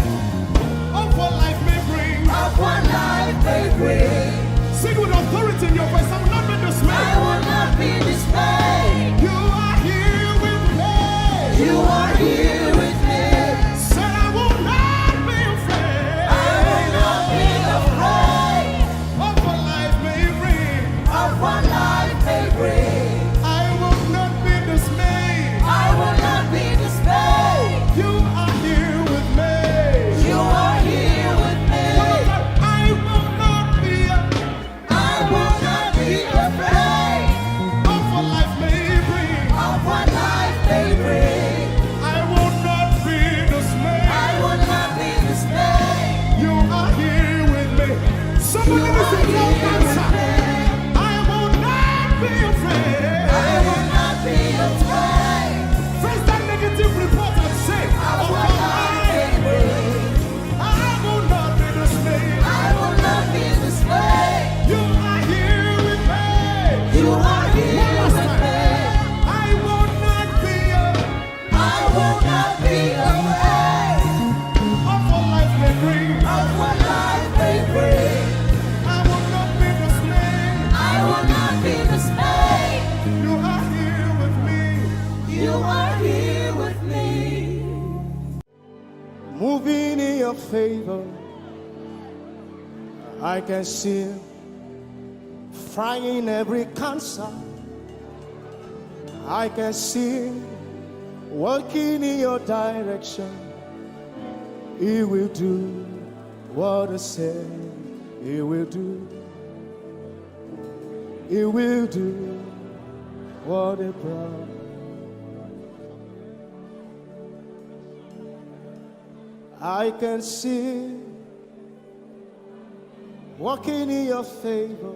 of what life may bring. Of what life may bring. Sing with authority in your voice. I will not be dismayed. I will not be dismayed. You are here with me. You are here with me. Said I will not be afraid. I will not be afraid of what life may bring. Of what life may bring. I will not be dismayed. I will not be dismayed. You are here with me. You are here with me. One more time. I will not be, I will not be afraid of what life may bring. Of what life may bring. I will not be dismayed. I will not be dismayed. You are here with me. Somebody listen, tell cancer, I will not be afraid. I will not be afraid. Face that negative report and say, I will not be afraid. I will not be dismayed. I will not be dismayed. You are here with me. You are here with me. One last time. I will not be afraid. I will not be afraid of what life may bring. Of what life may bring. I will not be dismayed. I will not be dismayed. You are here with me. You are here with me. Moving in your favor, I can see frying every cancer. I can see working in your direction. He will do what he said he will do. He will do what he promised. I can see working in your favor.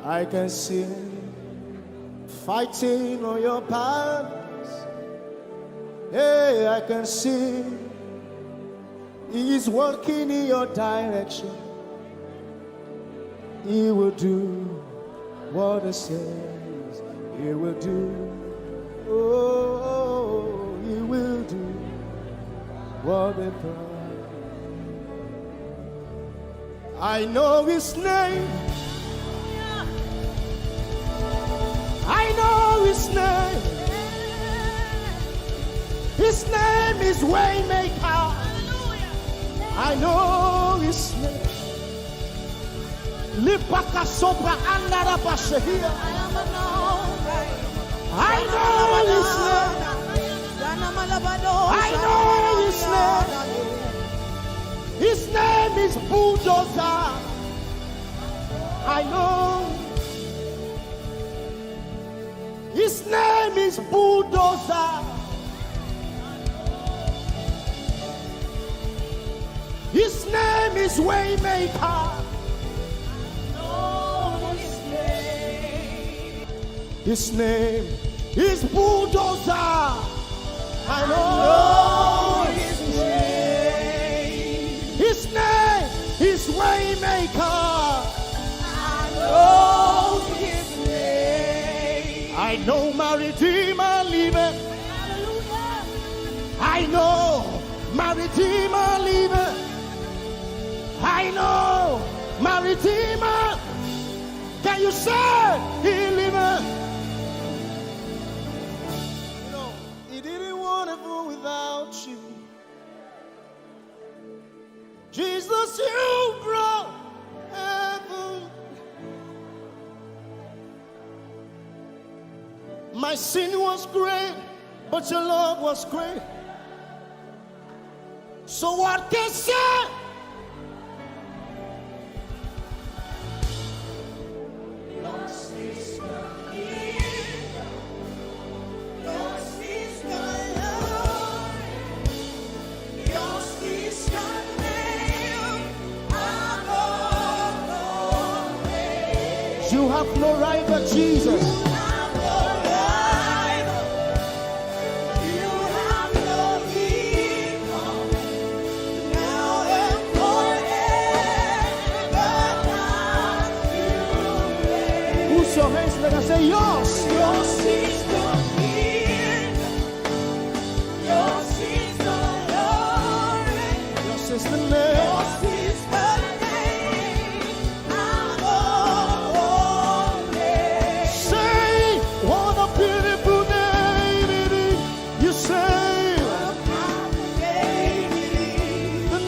I can see fighting on your battles. Hey, I can see he is working in your direction. He will do what he says he will do. Oh, he will do what he promised. I know his name. I know his name. His name is Waymaker. I know his name. Lipaka sopra andara bashehia. I know his name. I know his name. His name is Bulldozer. I know. His name is Bulldozer. His name is Waymaker. I know his name. His name is Bulldozer. I know his name. His name is Waymaker. I know his name. I know my Redeemer liveth. I know my Redeemer liveth. I know my Redeemer. Can you say he liveth? You know, he didn't want heaven without you. Jesus, you brought heaven. My sin was great, but your love was great. So what can say? You have no rival, Jesus. Who's your hands? Let us say yours. Yours is the name. Yours is the name. Say, what a beautiful name it is. You say, the name.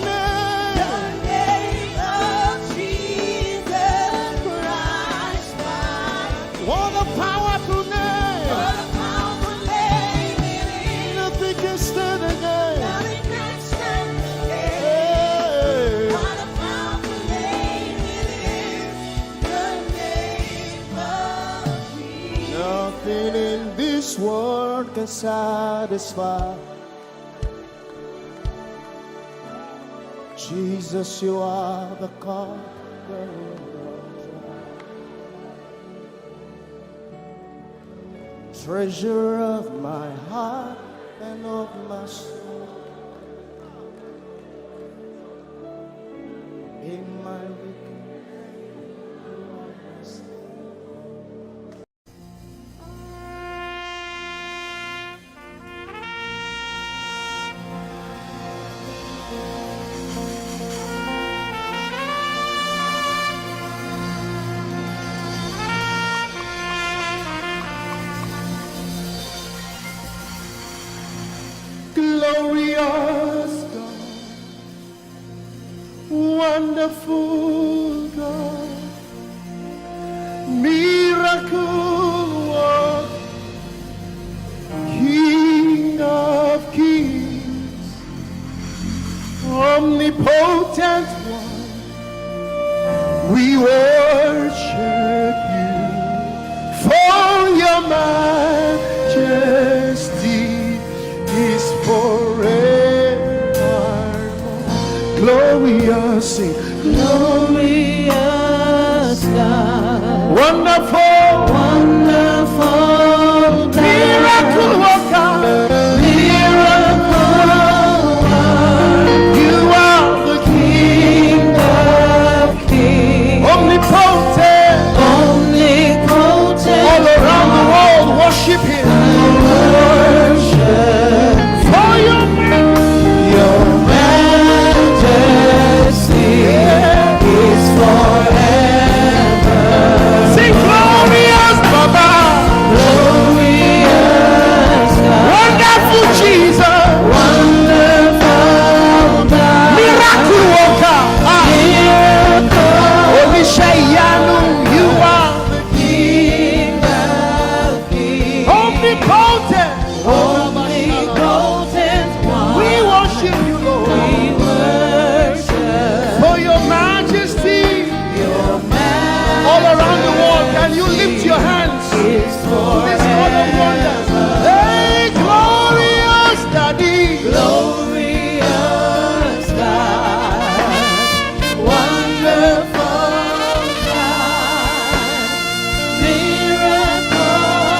The name of Jesus Christ. What a powerful name. What a powerful name it is. Nothing can stand against. Nothing can stand against. Hey. What a powerful name it is. The name of Jesus. Nothing in this world can satisfy. Jesus, you are the God. Treasure of my heart and of my soul. In my weakness. Glorious God, wonderful God, miracle work, King of kings, omnipotent one, we worship you for your majesty is forever. Glorious, sing. Glorious God. Wonderful. Wonderful God. Miracle worker. Miracle worker. You are the King of kings. Omnipotent. Omnipotent. All around the world worship him. Worship. For your majesty. Your majesty is forever. Sing glorious Baba. Glorious God. Wonderful Jesus. Wonderful God. Miracle worker. Ah. Miracle. Oníṣẹ́ ìyanu, you are the King of kings. Omnipotent. Omnipotent one. We worship you, Lord. We worship. For your majesty. Your majesty. All around the world, can you lift your hands to this God of wonders? Hey, glorious Daddy. Glorious God. Wonderful God. Miracle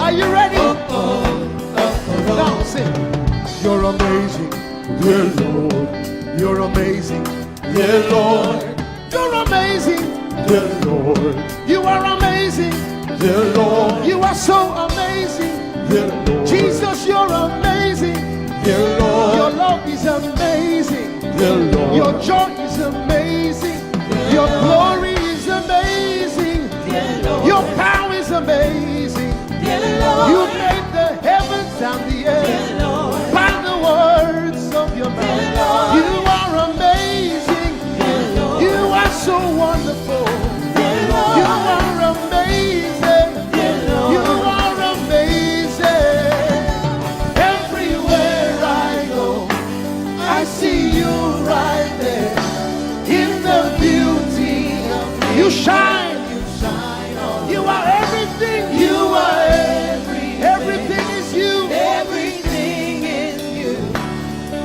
Are you ready? Now sing. You're amazing, dear Lord. You're amazing, dear Lord. You're amazing, dear Lord. You are amazing, dear Lord. You are so amazing, dear Lord. Jesus, you're amazing, dear Lord. Your love is amazing, dear Lord. Your joy is amazing, your glory is amazing, your power is amazing. You made the heaven You shine. You shine on You are everything. You are everything. Everything is you. Everything is you.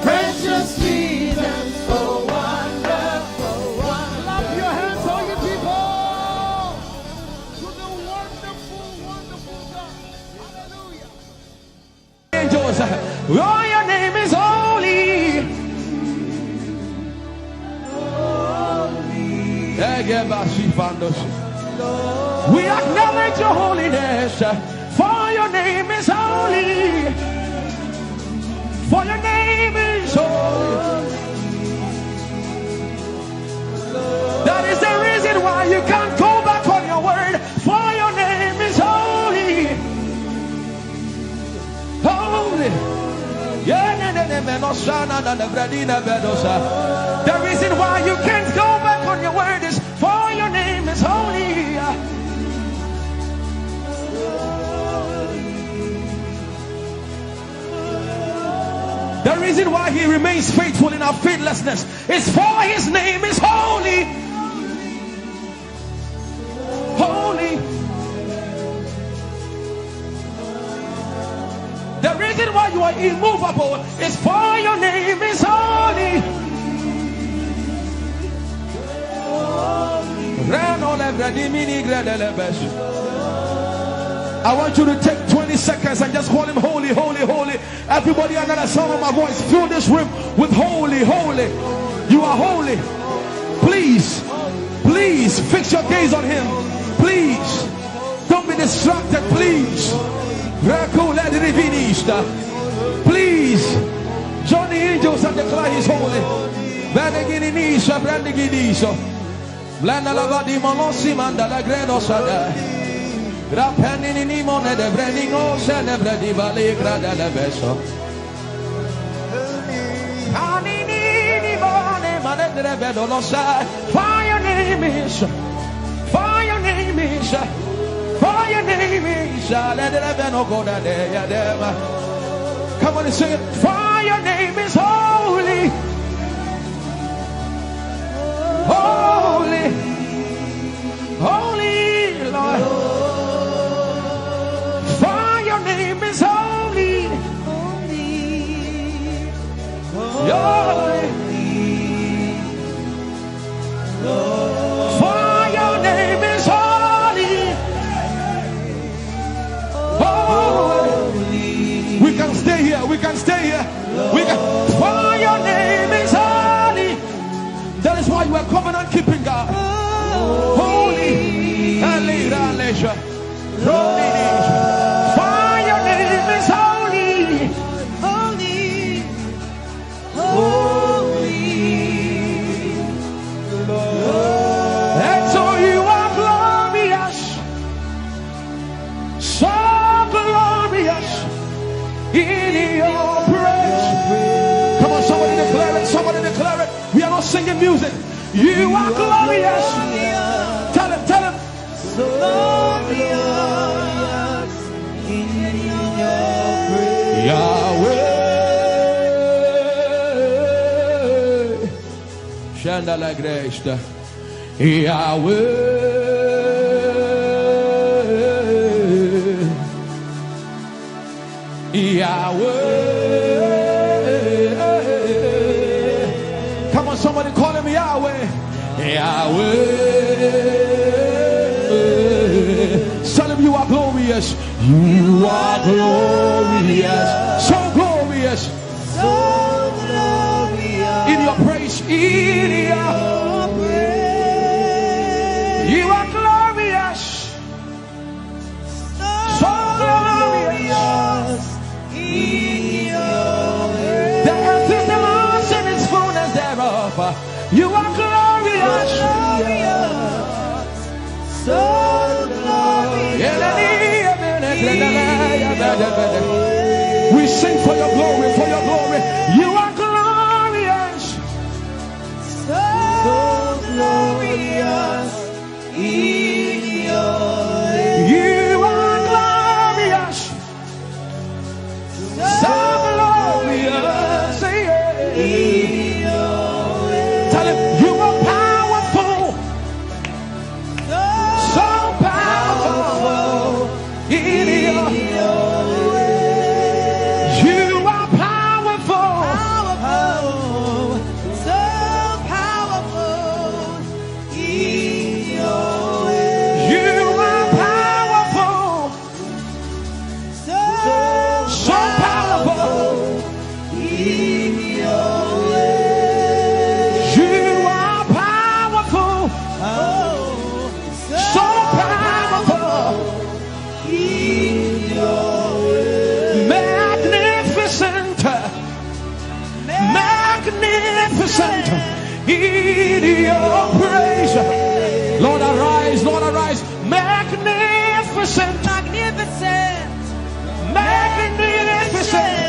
Precious Jesus, oh wonderful, wonderful. Clap your hands, all you people, to the wonderful, wonderful God. Hallelujah. Angels, oh, your name is holy. We acknowledge your holiness, for your name is holy. For your name is holy. That is the reason why you can't go back on your word, for your name is holy. Holy. Yeah, ne, ne, ne, me, no, sha, na, na, na, bra, di, na, be, do, sa. The reason why you can't go back on your word is for your name is holy. The reason why he remains faithful in our faithlessness is for his name is holy. Holy. The reason why you are immovable is for your name is holy. I want you to take twenty seconds and just call him holy, holy, holy. Everybody under the sound of my voice, fill this room with holy, holy. You are holy. Please, please fix your gaze on him. Please. Don't be distracted, please. Rakula Divinista. Please. Join the angels and declare he's holy. Vanaginisha Brandiginisha. Blanda Lavadi Molosi Mandala Gredo Sada. Grapenini Mone de Breningo Sene Bredi Vale Grada Leveso. Fire name is, fire name is, fire name is, let it ever no go down there, yeah, there. Come on and sing it. Fire name is holy, holy, holy, Lord. Fire name is holy, holy, holy. For your name is holy. Holy. We can stay here. We can stay here. We can. For your name is holy. That is why you are covenant keeping God. Holy. Hallelujah. For your name is holy. Holy. Holy. And so you are glorious. So glorious in your praise. Come on, somebody declare it. Somebody declare it. We are not singing music. You are glorious. Tell him, tell him. So glorious in your praise. Yahweh. Shanda la gresta. Yahweh. Yahweh. Come on, somebody call him Yahweh. Yahweh. Tell him you are glorious. You are glorious. So glorious. So glorious. In your praise. In your praise. You are glorious. So glorious. The earth is the Lord's and its fullness thereof. You are glorious. So glorious. We sing for your glory, for your glory. You are glorious. So glorious. You are glorious. So glorious. Tell him you are powerful. Need your praise. Lord, arise, Lord, arise. Magnificent, magnificent, magnificent.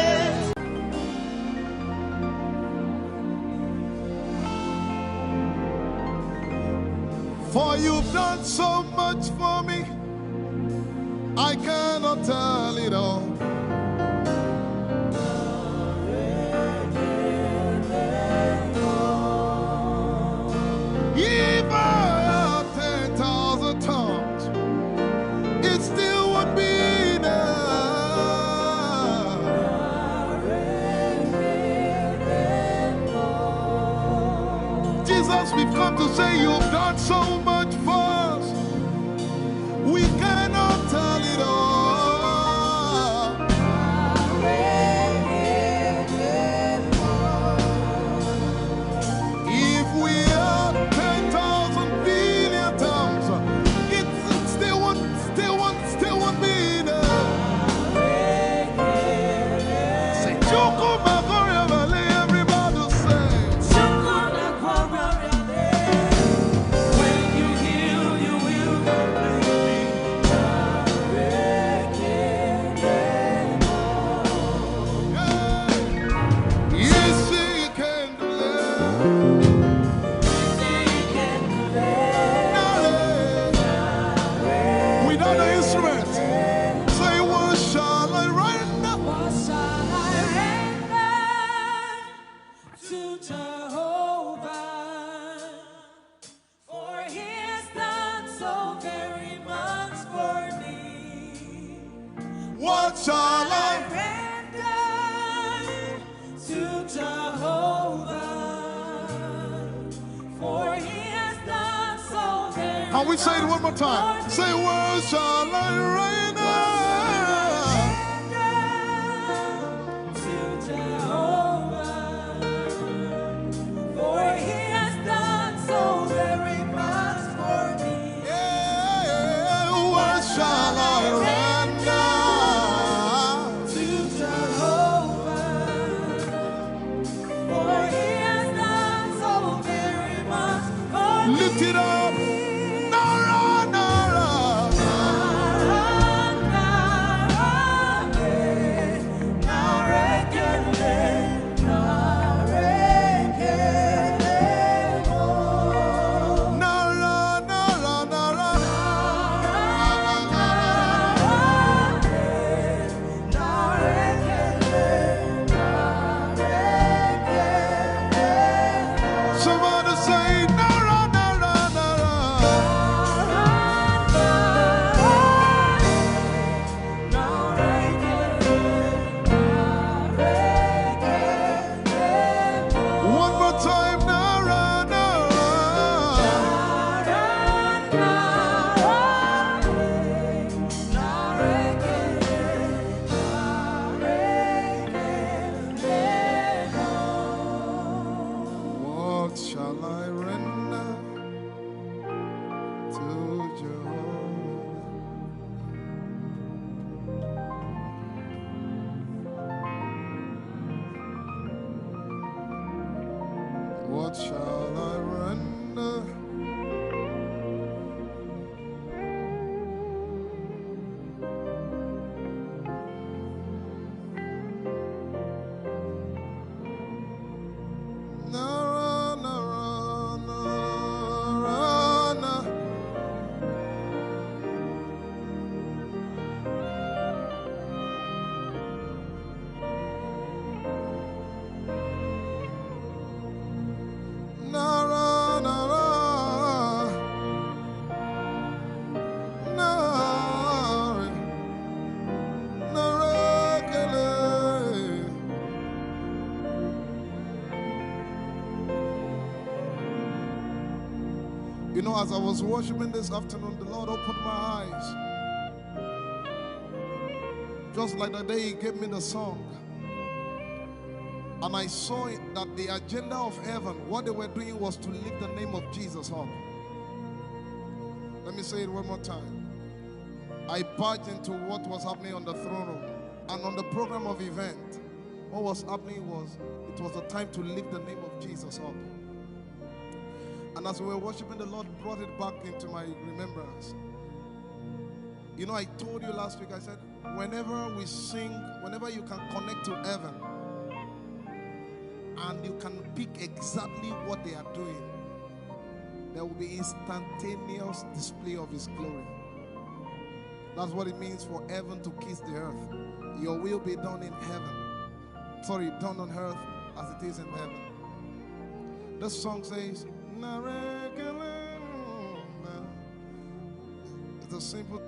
For you've done so much for me, I cannot tell it all. If I had ten thousand tongues, it still won't be enough. Jesus, we've come to say you've done so much for us. We cannot tell it all. If we had ten thousand billion tongues, it still won't, still won't, still won't be enough. Say, Chukwu Makoria Valley, everybody say. When you heal, you will completely. Yes, he can do it. Without the instrument, say, what shall I render? What shall I render to Jehovah? For he has done so very much for me. What shall I render to Jehovah? For he has done so very much for me. Can we say it one more time? Say, what shall I render? To Jehovah, for he has done so very much for me. Yeah, what shall I render to Jehovah? For he has done so very much for me. Lift it up. Nara, nara. Nara, nara, eh, nara, ekele, nara, ekele, oh. Nara, nara, nara. Nara, nara, eh. Somebody say, nara, nara, nara. One more time, nara, nara. What shall I render to Jehovah? What shall I render? Nara, nara, nara, na. Nara, nara, nara, nara, kele. You know, as I was worshiping this afternoon, the Lord opened my eyes. Just like the day He gave me the song. And I saw it that the agenda of heaven, what they were doing was to lift the name of Jesus up. Let me say it one more time. I barged into what was happening on the throne room and on the program of event. What was happening was, it was a time to lift the name of Jesus up. And as we were worshiping, the Lord brought it back into my remembrance. You know, I told you last week, I said, whenever we sing, whenever you can connect to heaven, and you can pick exactly what they are doing, there will be instantaneous display of His glory. That's what it means for heaven to kiss the earth. Your will be done in heaven. Sorry, done on earth as it is in heaven. The song says, "Narekelenda." It's a simple.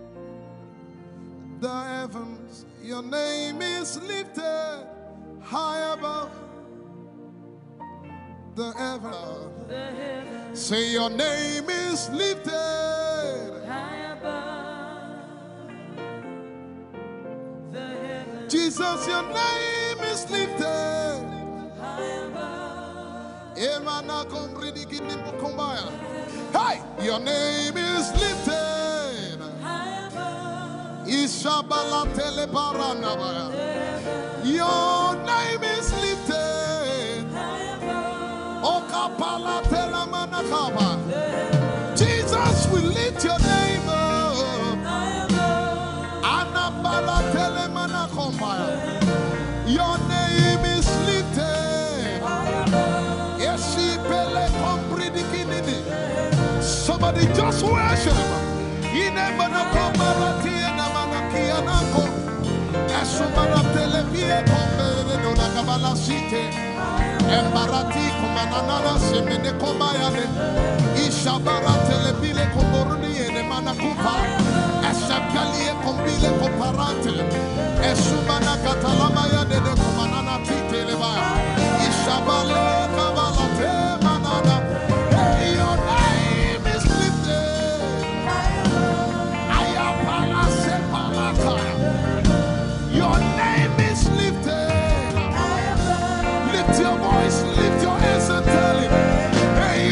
The heavens, your name is lifted high above the heaven. Say, your name is lifted. Jesus, your name is lifted. Emana kombridi kinimbo kombaya. Hey, your name is lifted. Ishabala telebaranabaya. Your name is lifted. Okapala telamanakaba. Jesus, we lift your name up. Anabala telemanakombaya. Your name is lifted. Eshipele kompridikinini. Somebody just worship. Inemanakombaratie namanakianako. Esumana telebie kombere dona kabala site. Embarati kumanana semene komayane. Ishabara telebile komboruni ene manakufa. Esebeli kombile koparate. Esumana katalama ya dede kumanana titeleba. Ishabale kabalate manana. Hey, your name is lifted. Ayapala sepalata. Your name is lifted. Lift your voice, lift your hands and tell him, hey,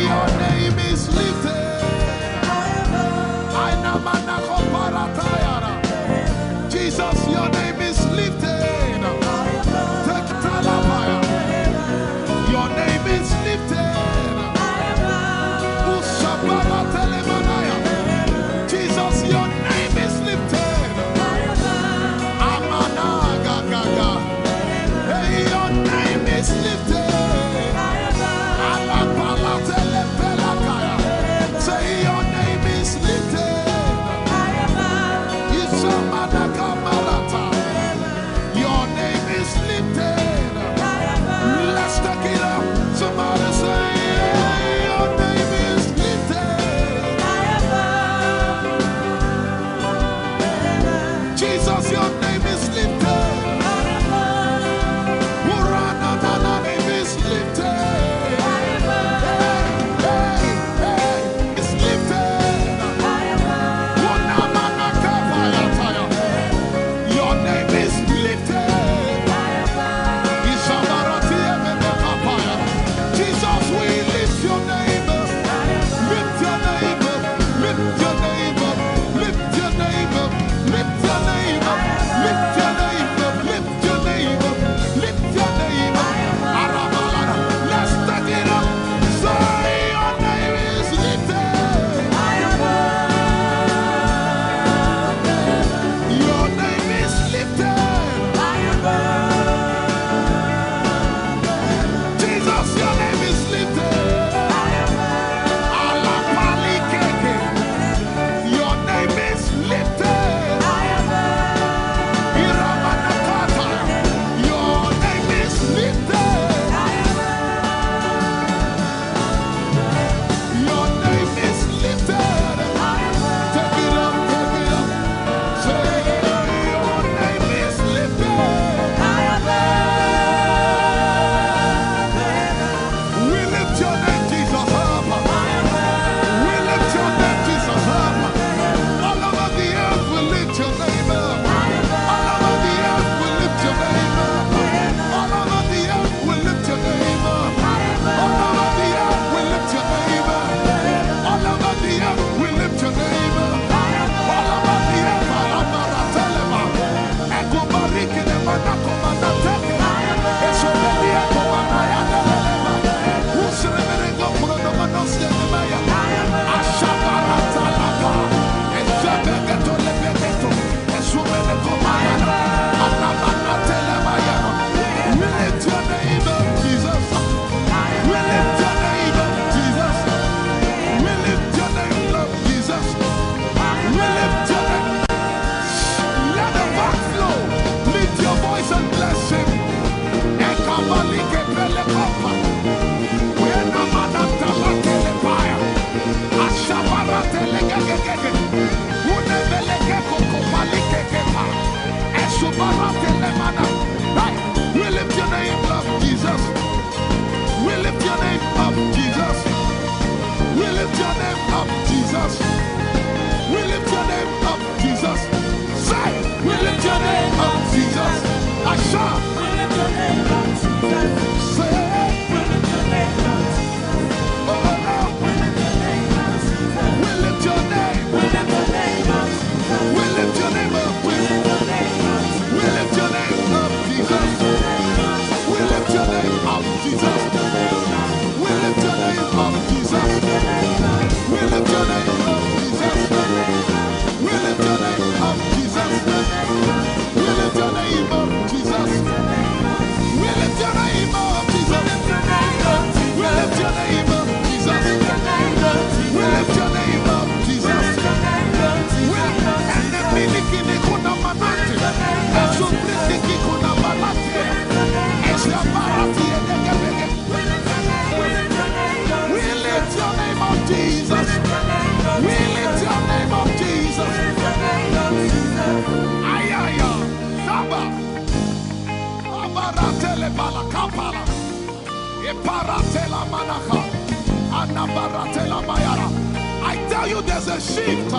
I tell you, there's a shift.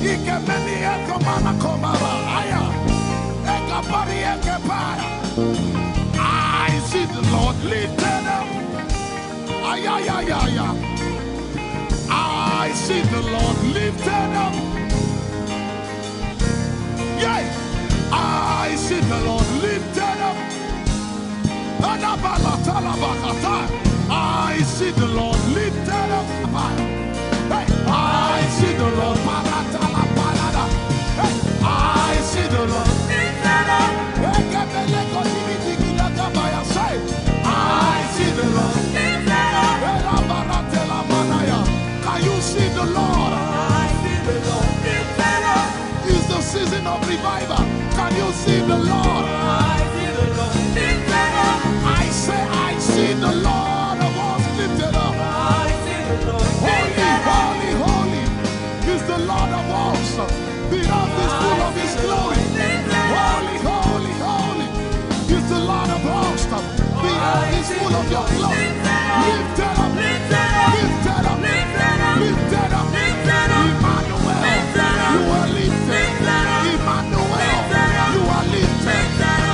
Ikemeni ekomana komara. Aya. Ekabari ekepaya. I see the Lord lifted up. Ay, ay, ay, ay, ay. I see the Lord lifted up. Yeah, I see the Lord lifted up. Adabalatalabahatai. I see the Lord lifted up. Hey, I see the Lord. Balatalabalada. Hey, I see the Lord lifted up. Hey, kebeleko dibidigidagabaya. Say, I see the Lord lifted up. Elabaratelamanaya. Can you see the Lord? I see the Lord lifted up. It's the season of revival. Can you see the Lord? I see the Lord lifted up. I say, I see the Lord of hosts lifted up. I see the Lord lifted up. Holy, holy, holy is the Lord of hosts. The earth is full of his glory. Holy, holy, holy is the Lord of hosts. The earth is full of your glory. Lift it up. Lift it up. Lift it up. Lift it up. Emmanuel, you are lifted. Emmanuel, you are lifted.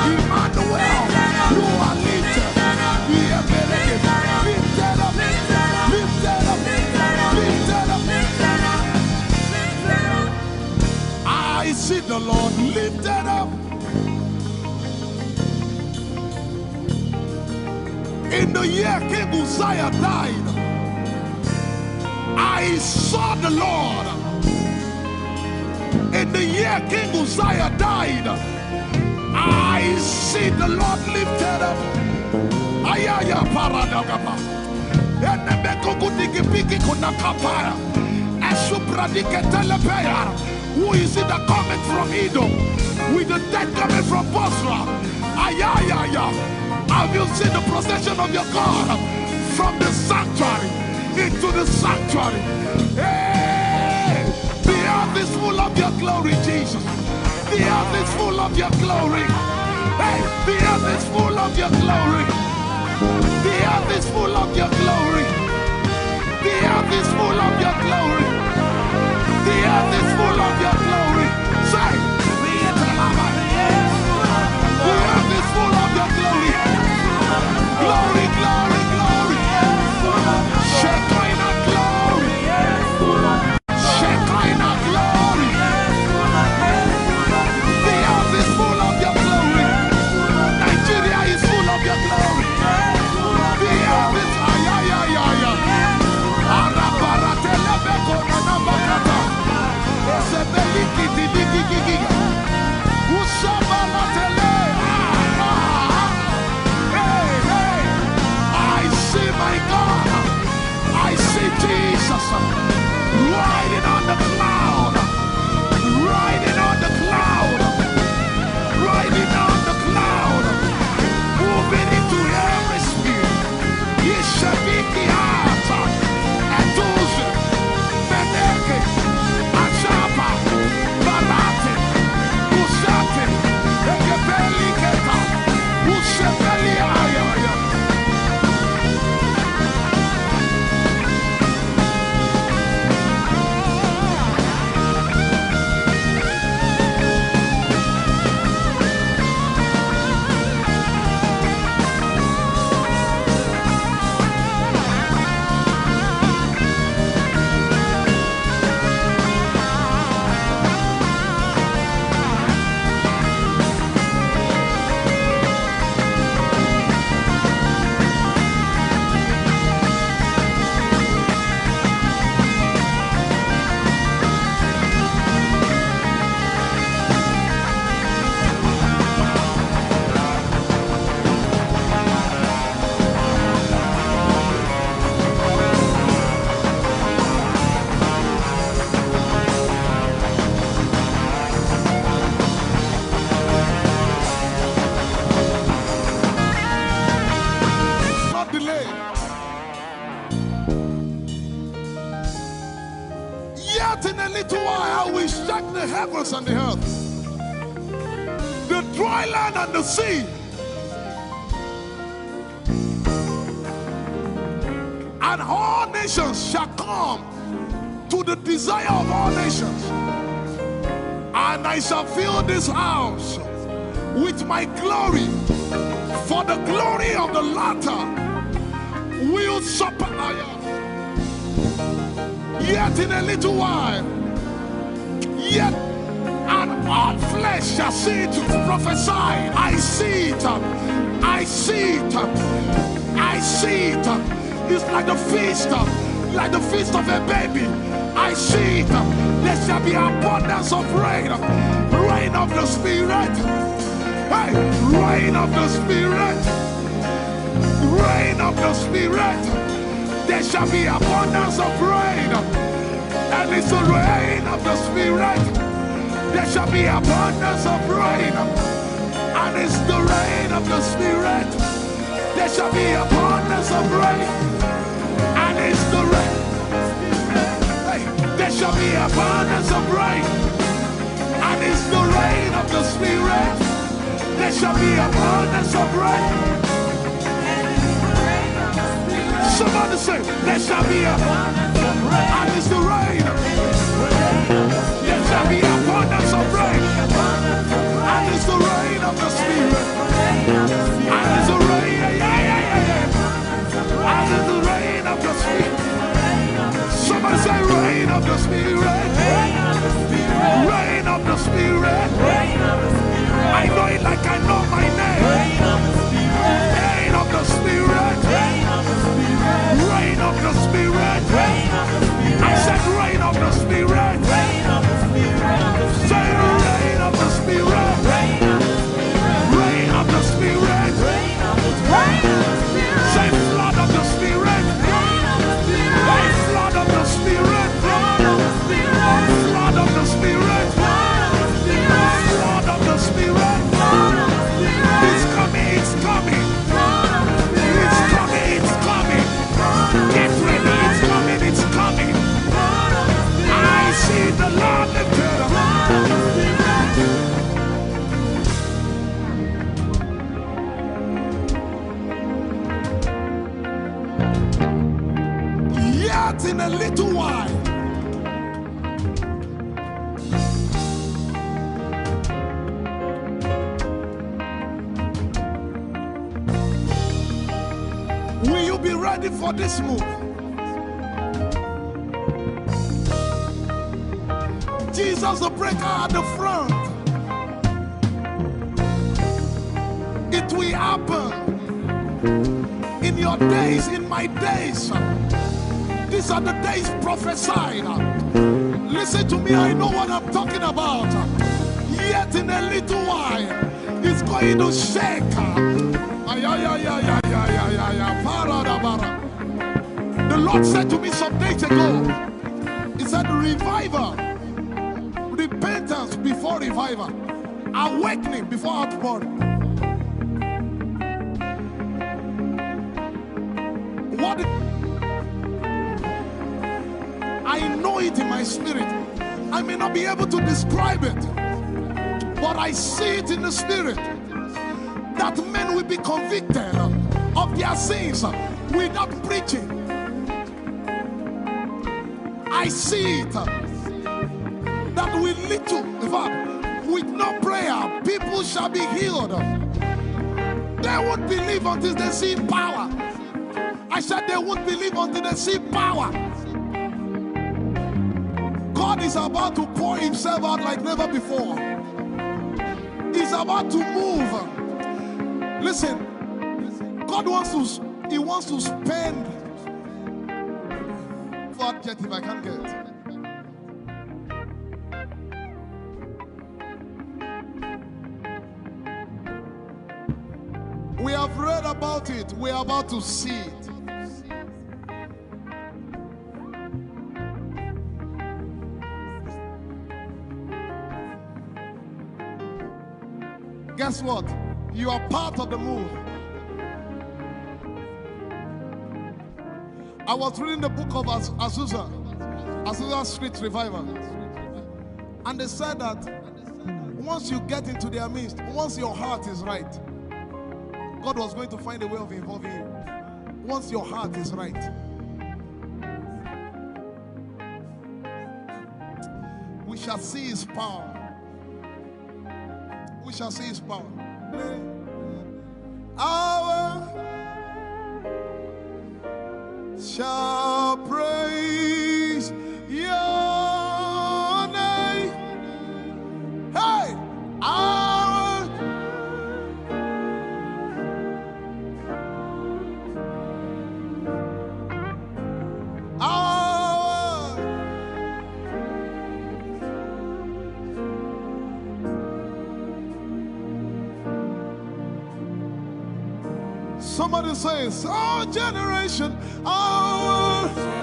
Emmanuel, you are lifted. Lift it up. Lift it up. Lift it up. Lift it up. I see the Lord lifted up. In the year King Uzziah died, I saw the Lord. In the year King Uzziah died, I see the Lord lifted up. Ayaya paradagaba. Enemekogudikipiki kunakapaya. Esupradiketelepeya. Who is it that cometh from Edom with the dead coming from Bozrah? Ayayaya. Have you seen the procession of your God from the sanctuary into the sanctuary? Hey! The earth is full of your glory, Jesus. The earth is full of your glory. Hey, the earth is full of your glory. The earth is full of your glory. The earth is full of your glory. The earth is full of your glory. Say, the earth is full of your glory. Glory, glory, glory. Shekinah glory. Shekinah glory. The earth is full of your glory. Nigeria is full of your glory. The earth is, ay, ay, ay, ay, ay. Arabaratelebeko nanabakata. Esebelikidiligigigiga. Usabalatele. Ah, ah. Hey, hey. I see my God. I see Jesus riding on the cloud, riding on the cloud, riding on the cloud, moving into every spirit. Yeshabiki ata, etuze, meneke, achapa, barate, usate, ekepeli keta, usepeli ayaya. It's not delayed. Yet in a little while, I will shake the heavens and the earth, the dry land and the sea. And all nations shall come to the desire of all nations. And I shall fill this house with my glory, for the glory of the latter will surpass. Yet in a little while, yet and all flesh shall see it. Prophesied. I see it. I see it. I see it. It's like the feast, like the feast of a baby. I see it. There shall be abundance of rain, rain of the Spirit. Hey, rain of the Spirit, rain of the Spirit. There shall be abundance of rain, and it's the rain of the Spirit. There shall be abundance of rain, and it's the rain of the Spirit. There shall be abundance of rain, and it's the rain. Hey, there shall be abundance of rain, and it's the rain of the Spirit. There shall be abundance of rain. Somebody say, there shall be abundance of rain. And it's the rain. There shall be abundance of rain. And it's the rain of the Spirit. And it's the rain. Yeah, yeah, yeah, yeah, yeah. And it's the rain of the Spirit. Somebody say, rain of the Spirit. Rain of the Spirit. I know it like I know my name. Rain of the Spirit. Rain of the Spirit. I said, rain of the Spirit. Say, rain of the Spirit. Rain of the Spirit. Say, flood of the Spirit. Hey, flood of the Spirit. Flood of the Spirit. Flood of the Spirit. It's coming, it's coming. It's coming, it's coming. Get ready, it's coming, it's coming. I see the Lord lifted up. Yet in a little while, will you be ready for this move? Jesus, the breaker at the front. It will happen in your days, in my days. These are the days prophesied. Listen to me, I know what I'm talking about. Yet in a little while, it's going to shake. Ay, ay, ay, ay, ay, ay, ay, ay, ay, para da bara. The Lord said to me some days ago, He said, revival, repentance before revival, awakening before outpouring. What I know it in my spirit. I may not be able to describe it, but I see it in the spirit that men will be convicted of their sins without preaching. I see it that with little, in fact, with no prayer, people shall be healed. They won't believe until they see power. I said they won't believe until they see power. God is about to pour himself out like never before. He's about to move. Listen, God wants to, he wants to spend. What adjective I can't get. We have read about it. We are about to see it. Guess what? You are part of the move. I was reading the book of Az- Azusa, Azusa Street Revival, and they said that once you get into their midst, once your heart is right, God was going to find a way of involving you. Once your heart is right, We shall see his power. We shall see his power. Our shall praise your name. Hey, our our Somebody says, our generation, our generation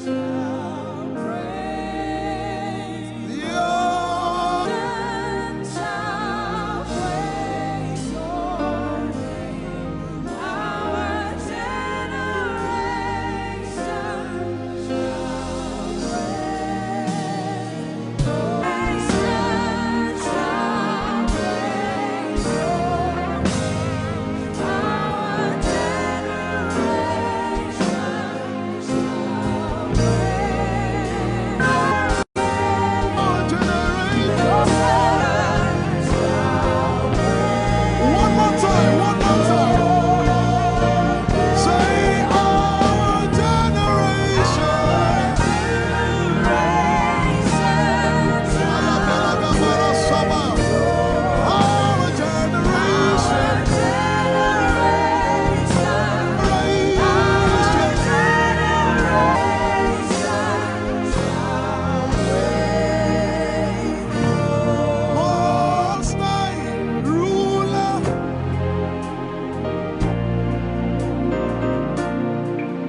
shall praise your, and shall praise your name. Our generation shall praise. One more time, one more time. Say, our generation. Our generation. Most High ruler.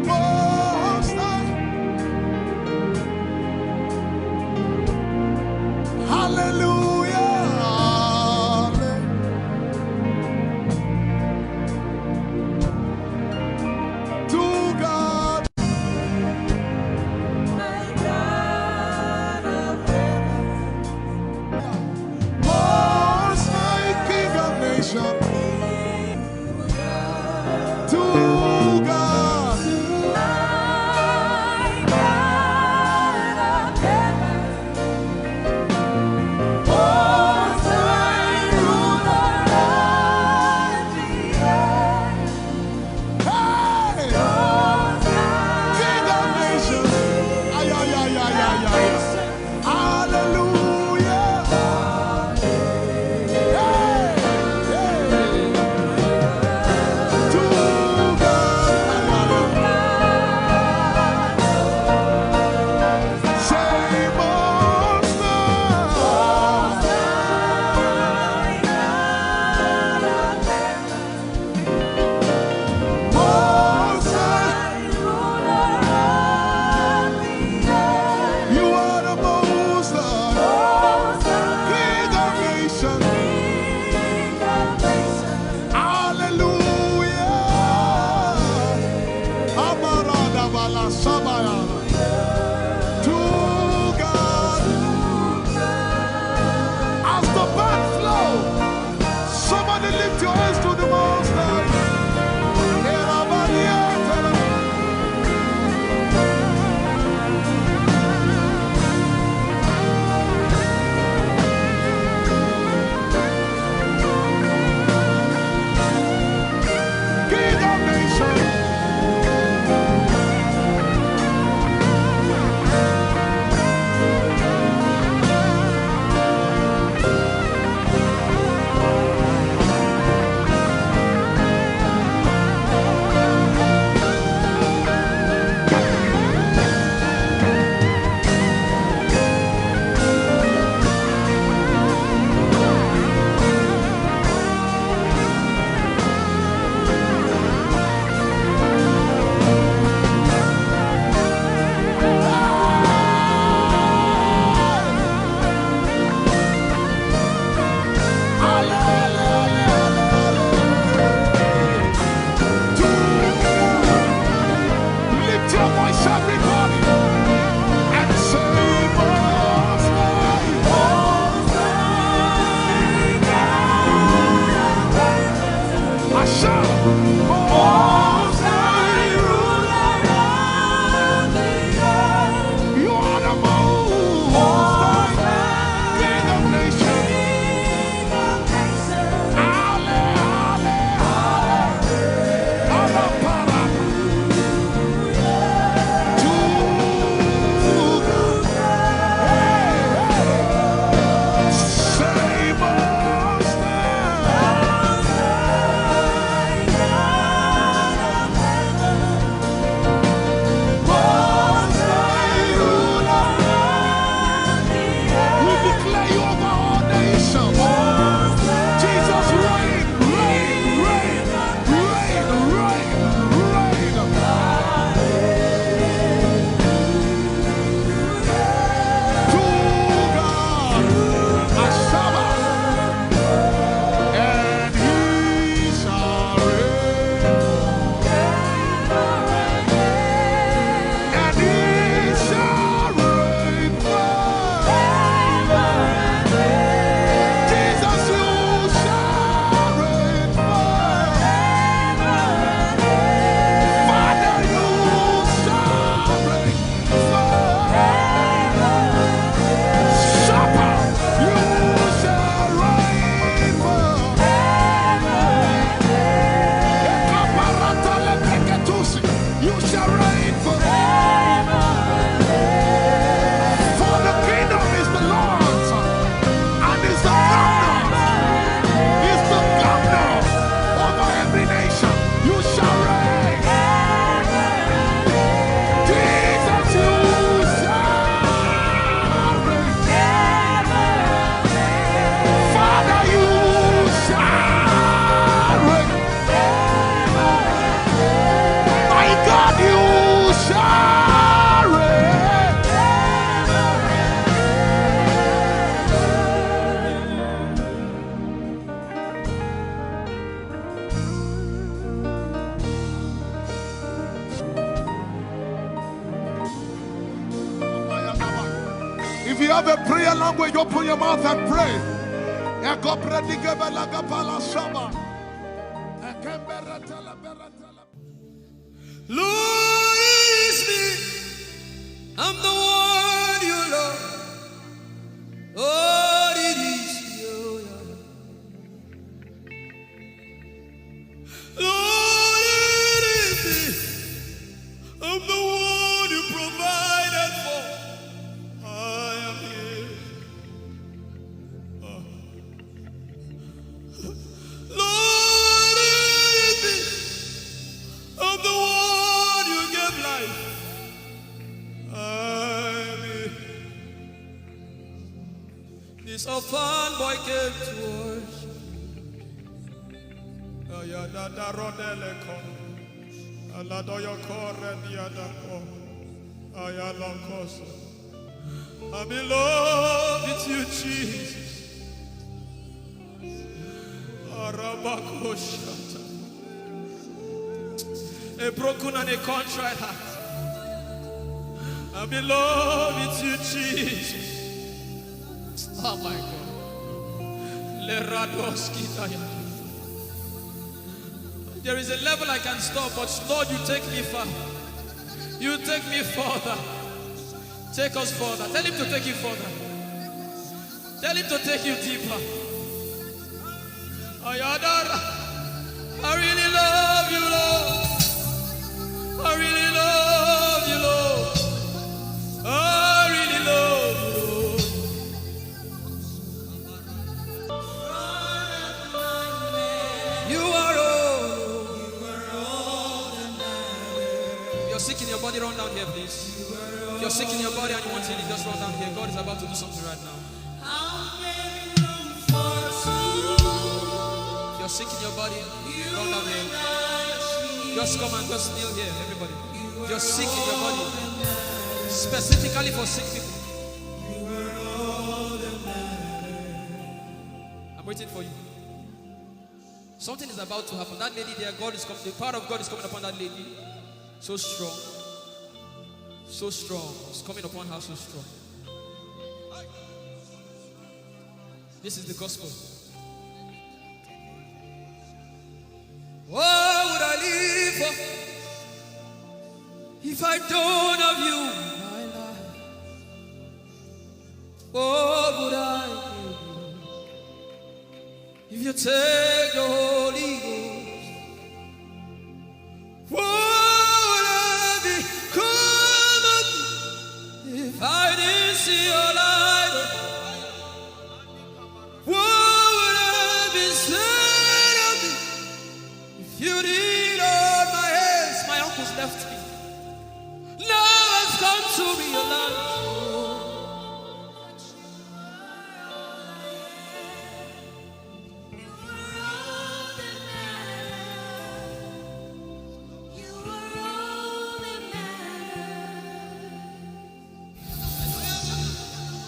Most High. Hallelujah. To God. My God of heaven. Most High King of nations. To God. My God of heaven. Most High ruler of the earth. Hey! King of nations. Ay, ay, ay, ay, ay, ay, ay. Hallelujah. Hey! Hey! To God. Have a prayer language, open your mouth and pray. Ekopredigebelagapalashaba. Ekembereteleberetele. Lord, it is me. I'm the one you love. Lord, it is you. Lord, it is me. I'm the one you provided for. I am here. Oh. Lord, it is me. I'm the one you gave life. I am here. This orphan boy came to worship. Ayadadarodeleko. Aladoyokorediadako. Ayalokoso. I'm in love with you, Jesus. Arabakoshata. A broken and a contrite heart. I'm in love with you, Jesus. Oh my God. Leradoskitaya. There is a level I can stop, but Lord, you take me far. You take me further. Take us further. Tell him to take you further. Tell him to take you deeper. Ayadara. I really love you, Lord. I really love you, Lord. I really love you, Lord. You are all. If you're sick in your body, run down here, please. If you're sick in your body and you want healing, just run down here. God is about to do something right now. If you're sick in your body, run down here. Just come and just kneel here, everybody. If you're sick in your body, specifically for sick people, I'm waiting for you. Something is about to happen. That lady there, God is coming. The power of God is coming upon that lady. So strong. So strong. It's coming upon her so strong. This is the gospel. What would I live for if I don't have you in my life? What would I give if you take the Holy Ghost? What would I become of me if I didn't see your light? What would I be said of me if you didn't hold my hands? My uncles left me. Now I've come to realize.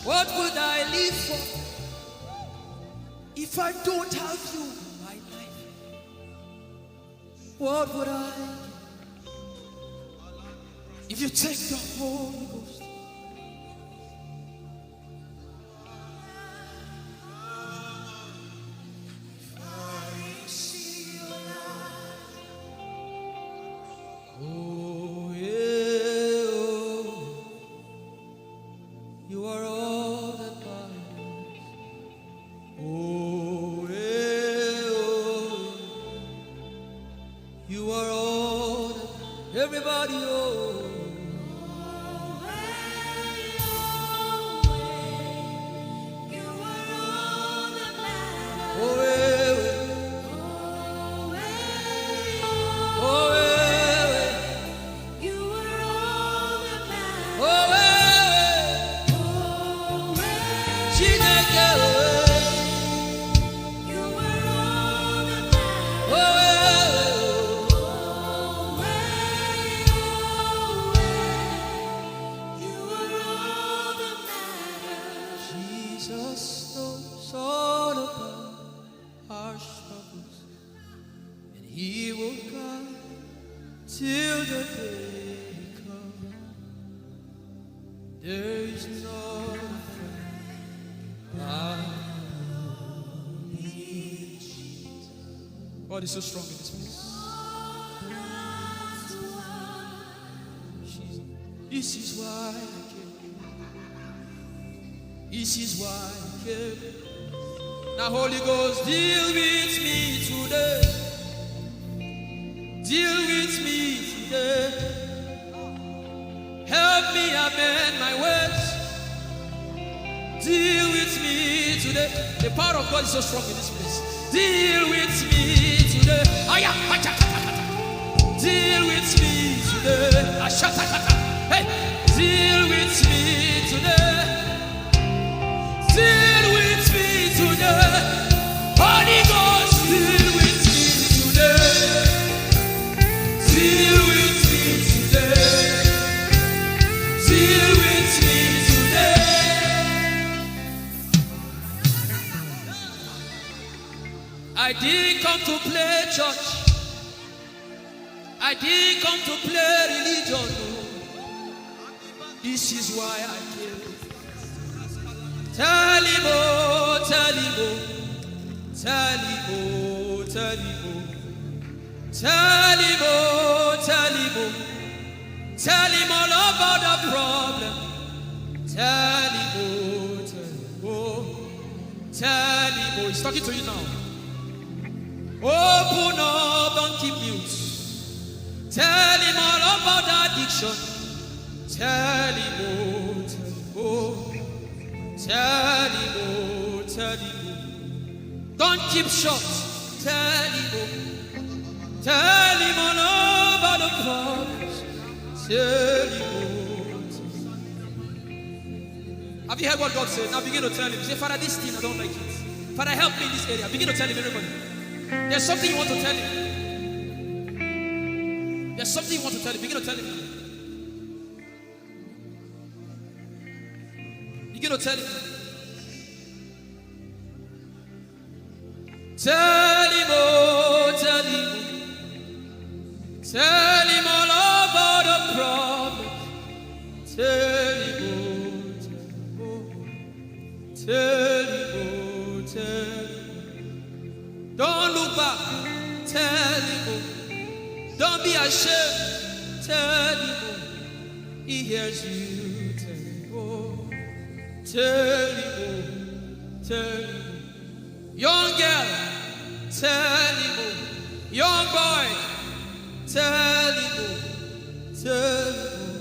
What would I live for if I don't have you in my life? What would I if you take the Holy Ghost? Oh, yeah, oh. You are all that matters. Oh, yeah, oh. You are all that, everybody, oh. Oh, eh, eh. Oh, eh, eh. Oh, eh, eh. Chineke, oh, eh. Jesus knows all about our struggles, and He will guide till the day comes. There is no God is so strong in this place. Jesus. This is why I came. This is why I came. Now, Holy Ghost, deal with me today. Deal with me today. Help me amend my ways. Deal with me today. The power of God is so strong in this place. Deal with me today. Aya, acha, acha, acha. Deal with me today. Asha, acha, acha. Hey, deal with me today. Deal with me today. Holy Ghost, deal with me today. Deal with me today. Deal with me today. I didn't come to play church. I didn't come to play religion. Oh. This is why I came. Tell him, oh, tell him, oh. Tell him, oh, tell him, oh. Tell him, oh, tell him, oh. Tell him all about the problem. Tell him, oh, tell him, oh. Tell him, oh. He's talking to you now. Open up, don't keep mute. Tell him all about the addiction. Tell him, oh, tell him, oh. Tell him, oh, tell him, oh. Don't keep short. Tell him, oh. Tell him all about the problems. Tell him, oh, tell him. Have you heard what God said? Now begin to tell him. Say, "Father, this thing, I don't like it. Father, help me in this area." Begin to tell him, everybody. There's something you want to tell him. There's something you want to tell him. Begin to tell him. Begin to tell him. Tell him, oh, tell him. Tell him all about the problem. Tell him, oh, tell him, oh. Tell him, oh, tell him. Don't look back. Tell him, oh. Don't be ashamed. Tell him, oh. He hears you. Tell him, oh. Tell him, oh. Tell him, oh. Young girl, tell him, oh. Young boy, tell him, oh. Tell him, oh.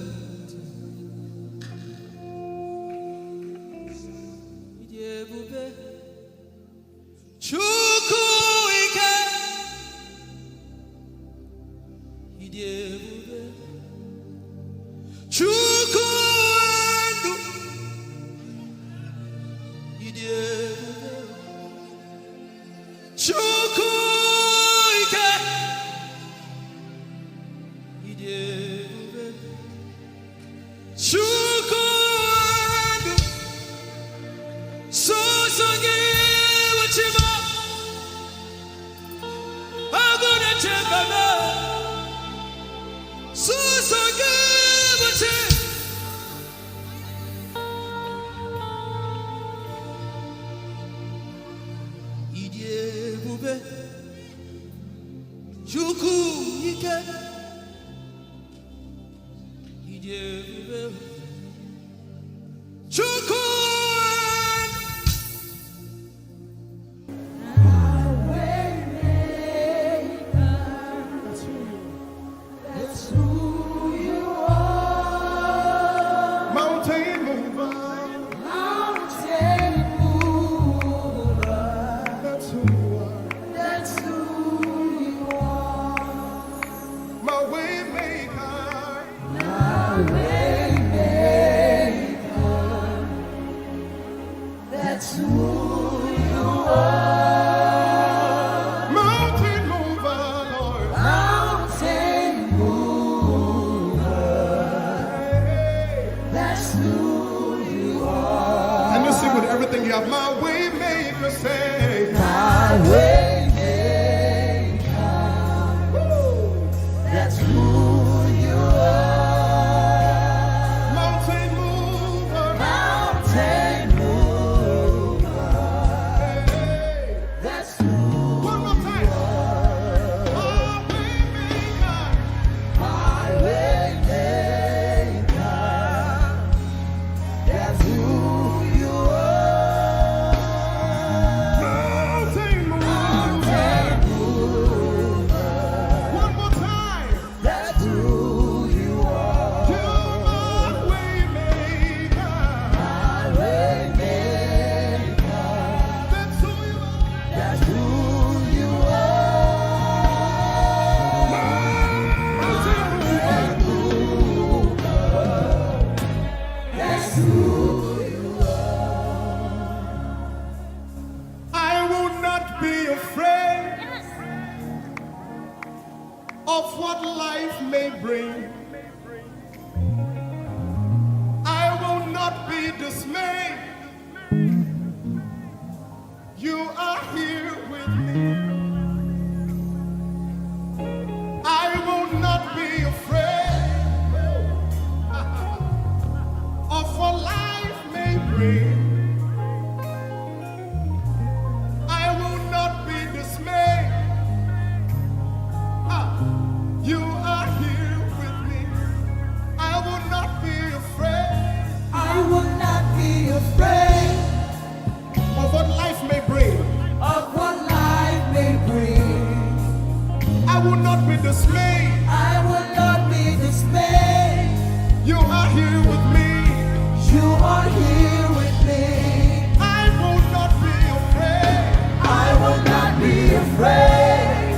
Ịdị ebube. Chukwu ike. Ịdị ebube. Chukwu ndụ. Ịdị ebube. Chukwu ike. Ịdị ebube. Chukwu ndụ. Sọsọ gị bụ Chi m. Agụ na-eche mba m. Sọsọ gị bụ Chi. Ịdị ebube. Chukwu ike. Ịdị ebube. Chukwu. That's who you are. Mountain mover. Mountain mover. That's who you are. That's who you are. My way maker. My way maker. That's who you are. Mountain mover, Lord. Mountain mover. Hey. That's who you are. And you sing with everything you have. My way maker, say. My way maker. Woo. That's who you are. Mountain mover. Mountain mover. Hey. That's who. One more time. You are. Not be dismayed. You are here with me. I will not be afraid of what life may bring. I will not be dismayed. Ah, you are here with me. I will not be afraid. I will not be afraid of what life may bring. Of what life may bring. I will not be dismayed. I will not be dismayed. You are here with me. You are here with me. I will not be afraid. I will not be afraid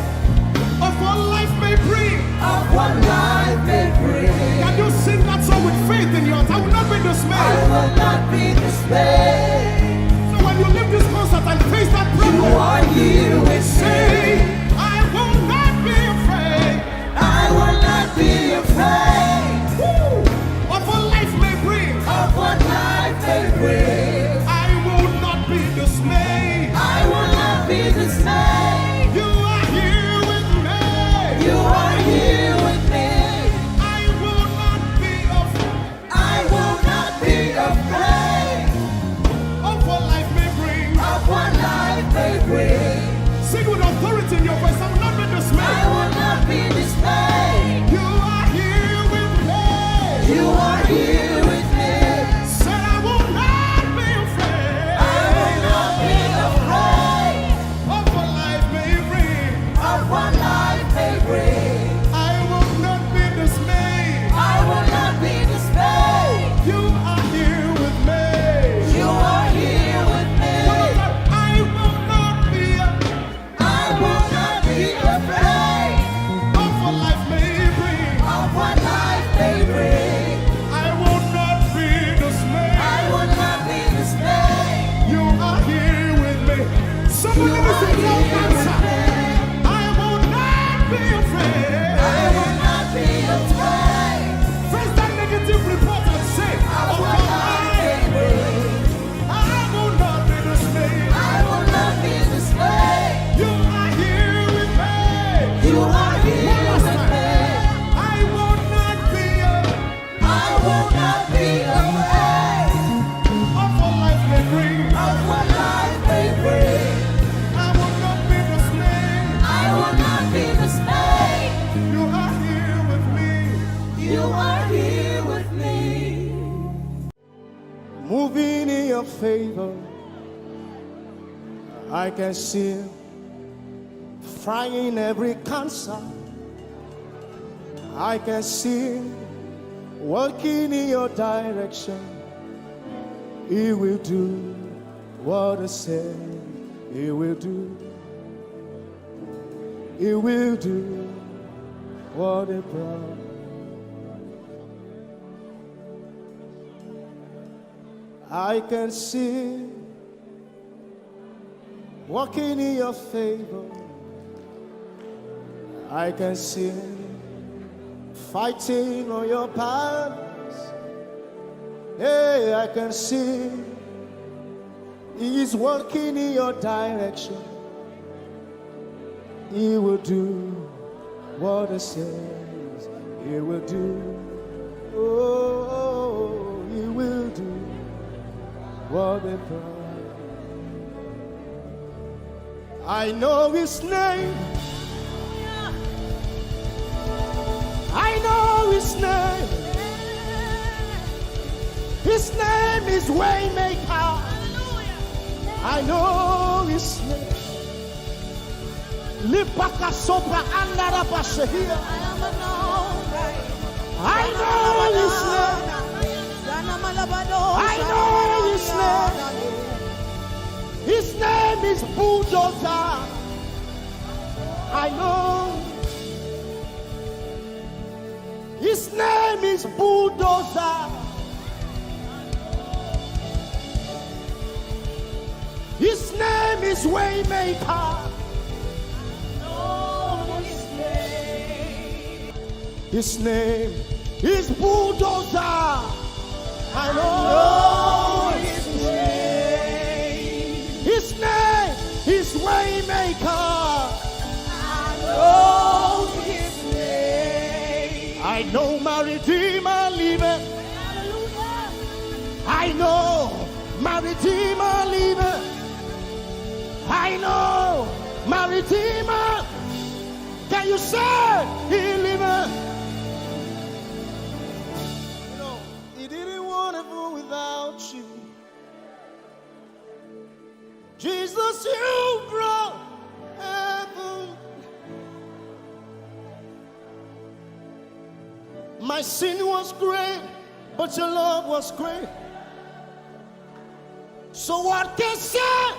of what life may bring. Of what life may bring. Can you sing that song with faith in your heart? I will not be dismayed. I will not be dismayed. So when you leave this concert and face that problem, you are here with me. Say, I will not be afraid. I will not be afraid. Woo! Of what life may bring. Of what life may bring. I will not be dismayed. I will not be dismayed. You are here with me. You are here with me. I will not be afraid. I will not be afraid of what life may bring. Of what life may bring. Sing with authority in your voice. I will not be dismayed. I will not be dismayed. You are here with me. You are here with me. Said I will not be afraid. I will not be afraid of what life may bring. Of what life may bring. I will not be dismayed. I will not be dismayed. You are here with me. You are here with me. I will not be, I will not be afraid of what life may bring. Of what life may bring. I will not be dismayed. I will not be dismayed. You are here with me. Somebody listen to that answer. I will not be afraid. I will not be afraid. Face that negative report and say, of what life may bring. I will not be dismayed. I will not be dismayed. You are here with me. You are here with me. I will not be afraid. I will not be afraid of what life may bring. Of what life may bring. I will not be dismayed. I will not be dismayed. You are here with me. You are here with me. Moving in your favor, I can see frying every cancer. I can see working in your direction. He will do what he said he will do. He will do what he promised. I can see working in your favor. I can see fighting on your battles. Hey, I can see he is working in your direction. He will do what he says he will do. Oh, he will do what he promised. I know his name. I know his name. His name is Waymaker. I know his name. Lipaka sopra andarabashehia. I know his name. I know his name. His name is Bulldozer. I know. His name is Bulldozer. His name is Waymaker. His name is Bulldozer. I know his name. His name is Waymaker. I know his name. I know my Redeemer liveth. I know my Redeemer liveth. I know my Redeemer. Can you say he liveth? You know, he didn't want heaven without you. Jesus, you brought heaven. My sin was great, but your love was great. So what can say?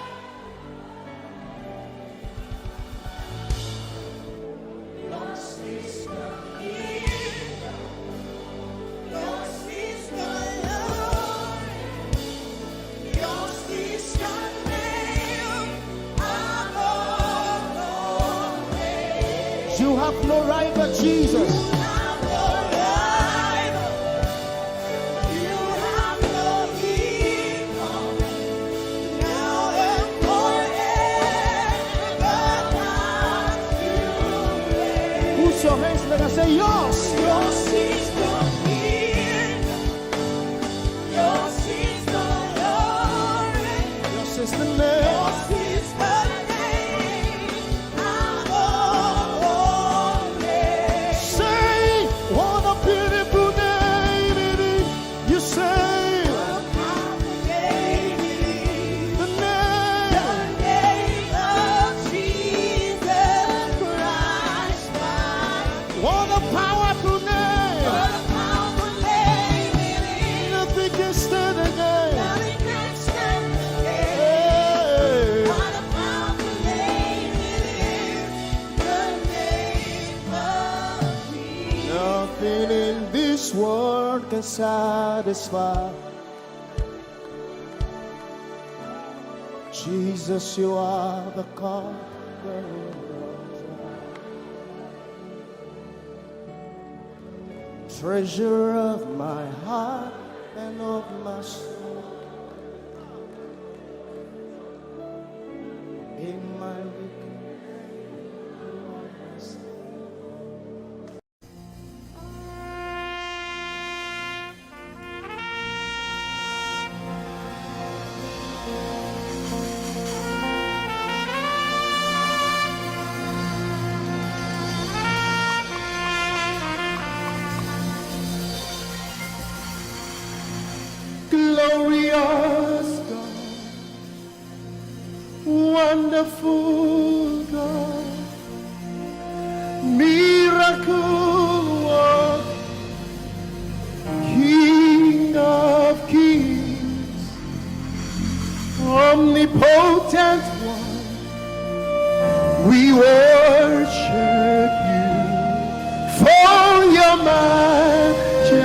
You have no rival, Jesus. Put your hands together and say, yours. Yours is the kingdom. Yours is the glory. Yours is the name. Yours is the name above all names. Say, what a beautiful name it is. You say, what a powerful name it is. The name. The name of Jesus Christ, my What a powerful name. What a powerful name it is. Nothing can stand against. Nothing can stand against. Hey. What a powerful name it is. The name of Jesus. Nothing in this world can satisfy. Jesus, you are the cup that runneth dry. Treasure of my heart and of my soul. In my weakness, you are my strength. Glorious God, wonderful God, miracle work, King of kings, omnipotent one. We worship you, for your majesty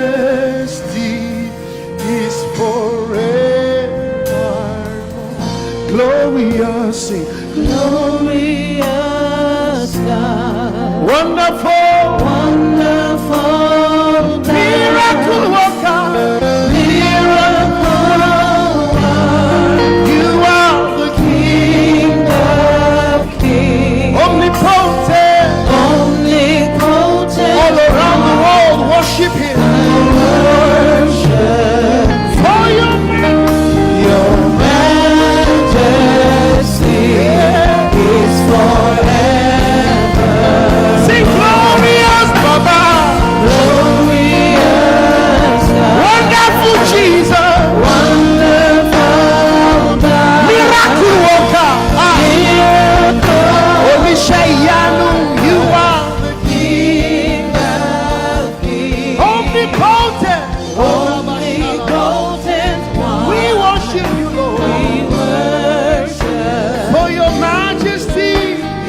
is forever. Glorious, sing. Glorious God. Wonderful. Wonderful God. Miracle worker. Miracle worker. You are the King of kings. Omnipotent. Omnipotent. All around the world worship him. Worship. For your majesty, your majesty is forever. Sing glorious Baba. Glorious God. Wonderful Jesus. Wonderful God. Miracle worker. Ah. Miracle. Oníṣẹ́ ìyanu, you are the King of kings. Omnipotent. Omnipotent one. We worship you, Lord. We worship. For your majesty.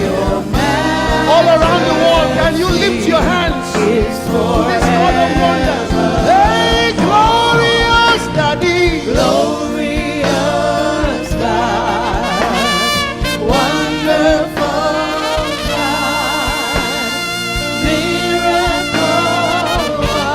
Your majesty. All around the world, can you lift your hands to this God of wonders? Hey, glorious Daddy. Glorious God. Wonderful God. Miracle worker.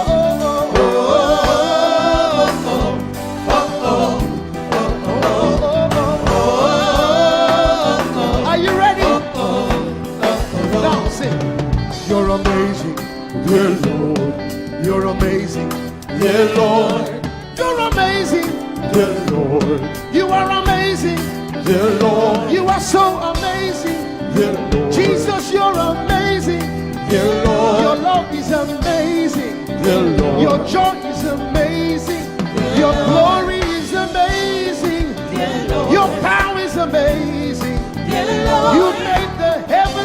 Are you ready? Now sing. You're amazing, dear Lord. You're amazing, dear Lord. You're amazing, dear Lord. You are amazing, dear Lord. You are so amazing, dear Lord. Jesus, you're amazing, dear Lord. Your love is amazing, dear Lord. Your joy is amazing, your glory is amazing, your power is amazing. You made the heavens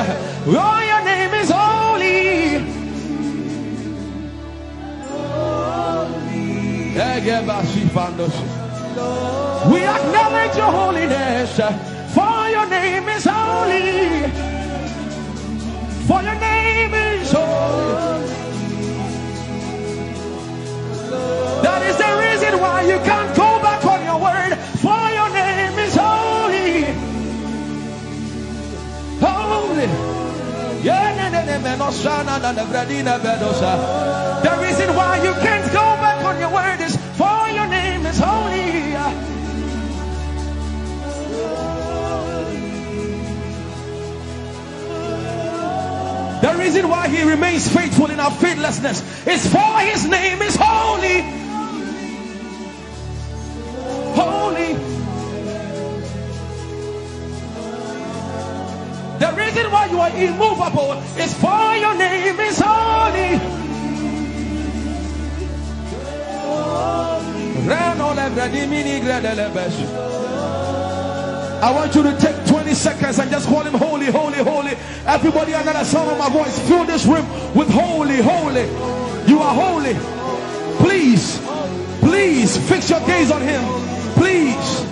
Oh, your name is holy. Egebashifandos. We acknowledge your holiness, for your name is holy. For your name is holy. That is the reason why you can't go back on your word, for your name is holy. Holy. Yeah, ne, ne, ne, me, no, shana, na, na, bradina, bedosa. The reason why you can't go back on your word is, for your name is holy. The reason why he remains faithful in our faithlessness is for his name is holy. Holy. The reason why you are immovable is, for your name is holy. I want you to take twenty seconds and just call him holy, holy, holy. Everybody under the sound of my voice, fill this room with holy, holy. You are holy. Please, please fix your gaze on him. Please,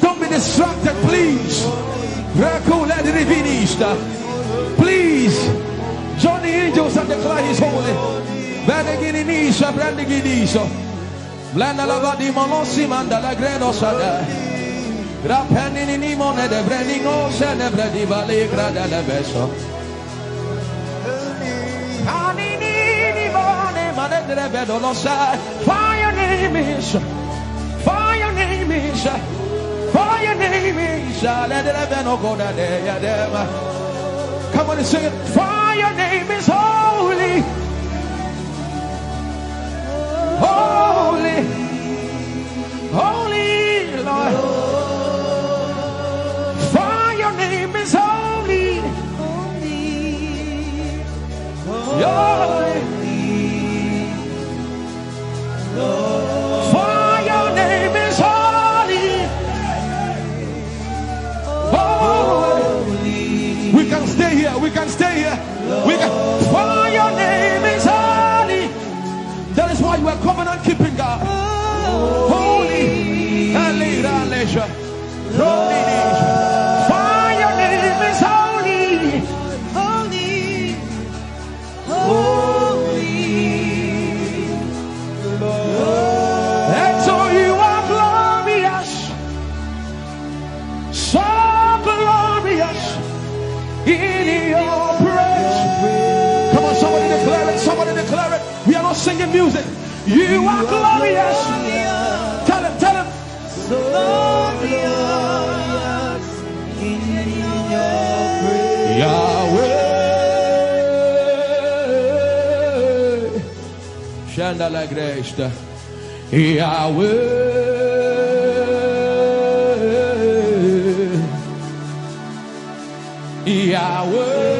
don't be distracted, please. Rekuled rivinista. Please, join the angels and declare he's holy. Beneginimisha, brandiginiso. Blanda la vadimolosi manda la greno sada. Grapenini mone de brenino se de bredi vale grada le beso. Anini mone mane de rebedo lo sa. For your name is, for your name is, for your name is, let the heaven go down there, yeah, there. Come on and sing it. For your name is holy. Holy. Holy Lord. For your name is holy. Holy. Holy. For your name is holy. Holy. We can stay here. We can stay here. We can. For your name is holy. That is why you are covenant keeping God. Holy. Holy. For your name is holy. Holy. Holy. And so you are glorious. So glorious in your praise. Come on, somebody declare it. Somebody declare it. We are not singing music. You are glorious. Tell him, tell him. Glorious in your praise. Yahweh. Shanda la gresta. Yahweh. Yahweh.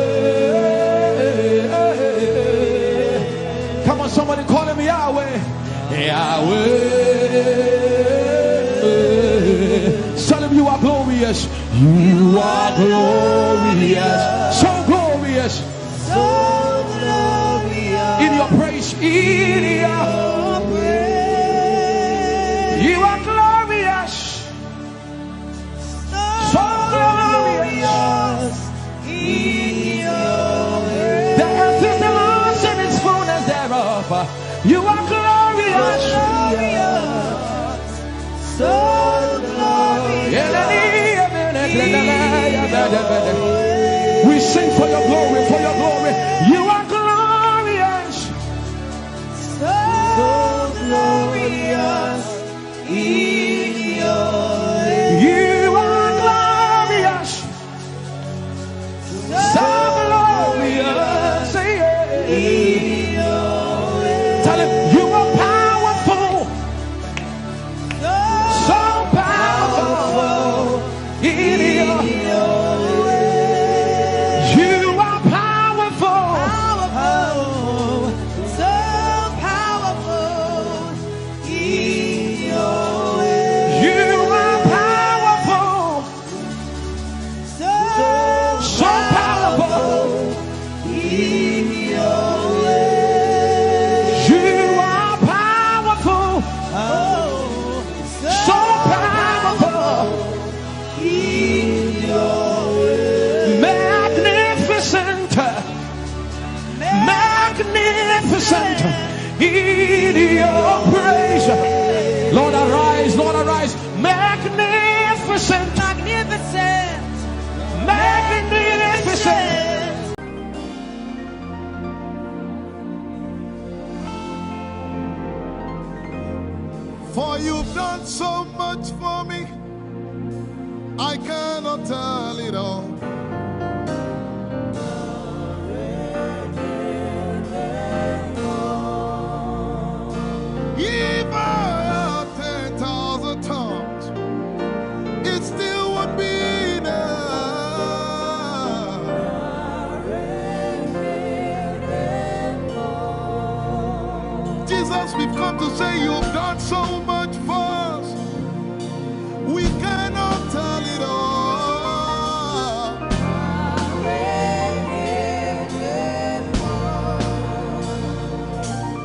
Come on, somebody call him Yahweh. Yahweh. Tell him you are glorious. You are glorious. So glorious. So glorious. In your praise. In your praise. You are glorious. So glorious in your ways. The earth is the Lord's and its fullness thereof. You are glorious. So glorious. So glorious. We sing for your glory, for your glory. You are glorious. So glorious. In your ways. You are glorious. So glorious. Yeah. In your ways. Tell him you are powerful. So powerful. In your ways. You are powerful. Powerful. So powerful. In your ways. You are powerful, so powerful, magnificent, magnificent in your praise. Lord, arise, Lord, arise. Magnificent, magnificent, magnificent. For you've done so much for me, I cannot tell it all. If I had ten thousand tongues, it still would be enough. Jesus, we've come to say you've done so much for us. We cannot tell it all.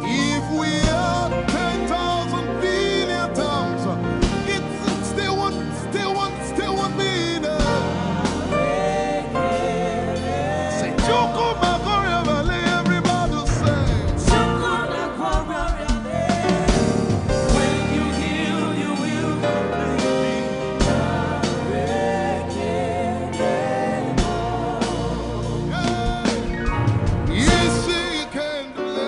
If we had ten thousand billion tongues, it still won't, still won't, still won't be enough. Say, "Chukwu Makoria Valley," everybody say. When you heal, you will completely. Yes, he can do it.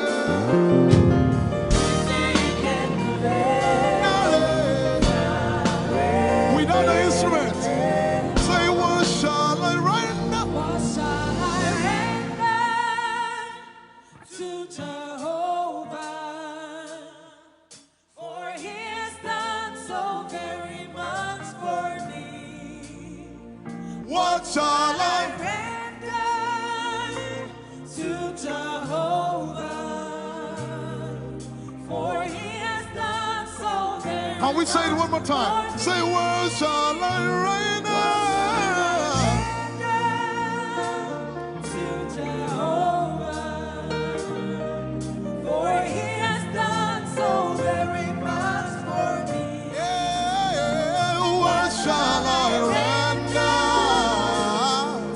Without the instrument, say, "What shall I render?" What shall I render to Jehovah? For he has done so very much for me. What shall I render to Jehovah? For he has done so very much for me. Can we say it one more time? Say, "What shall I render?" To Jehovah, for he has done so very much for me. Yeah, what shall I render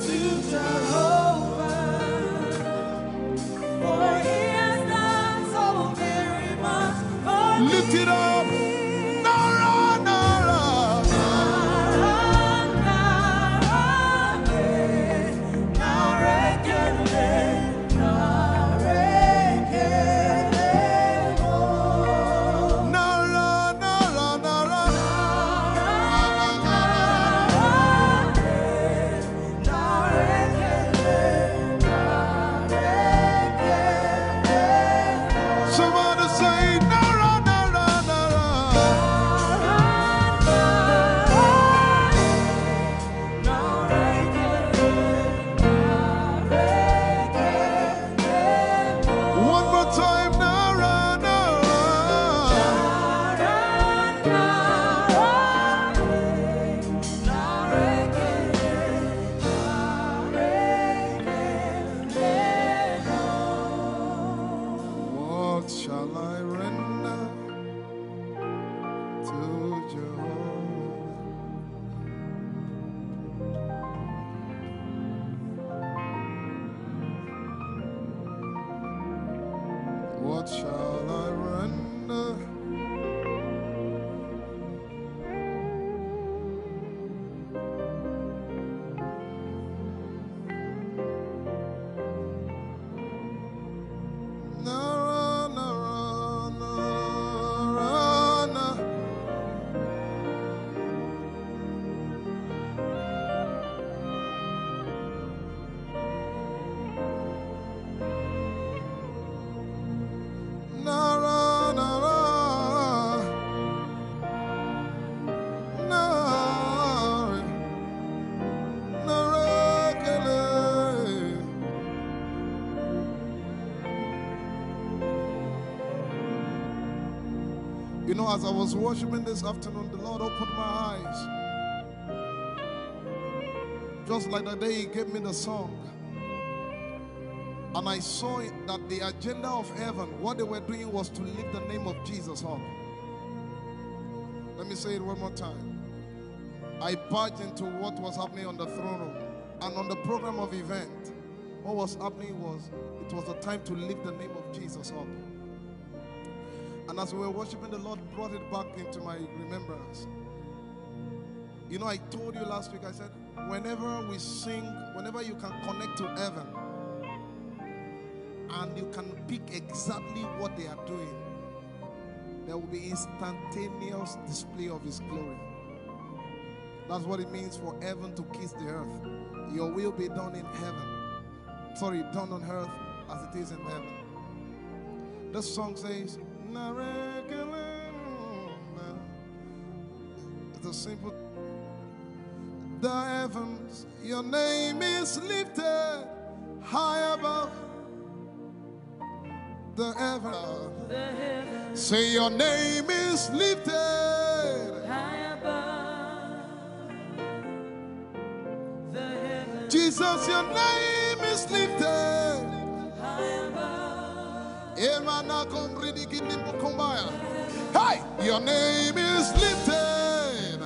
to Jehovah? For he has done so very much for me. Lift it up. Nara, nara. Nara, nara, nara, nara, nara, nara. Somebody say, "Nara, nara, nara." One more time, "Nara, nara." What shall I render to Jehovah? What shall I render? Nara, nara, nara, na. Nara, nara, nara, nara, kele. You know, as I was worshiping this afternoon, the Lord opened my eyes. Just like the day He gave me the song. And I saw it that the agenda of heaven, what they were doing was to lift the name of Jesus up. Let me say it one more time. I barged into what was happening on the throne room and on the program of event. What was happening was, it was a time to lift the name of Jesus up. And as we were worshiping, the Lord brought it back into my remembrance. You know, I told you last week, I said, whenever we sing, whenever you can connect to heaven and you can pick exactly what they are doing, there will be instantaneous display of His glory. That's what it means for heaven to kiss the earth. Your will be done in heaven. Sorry, done on earth as it is in heaven. This song says, "Narekelena." It's a simple. The heavens, your name is lifted high above the heavens. Say, your name is lifted. Jesus, your name is lifted. Emana komridi kini mukumbaya. Hey, your name is lifted.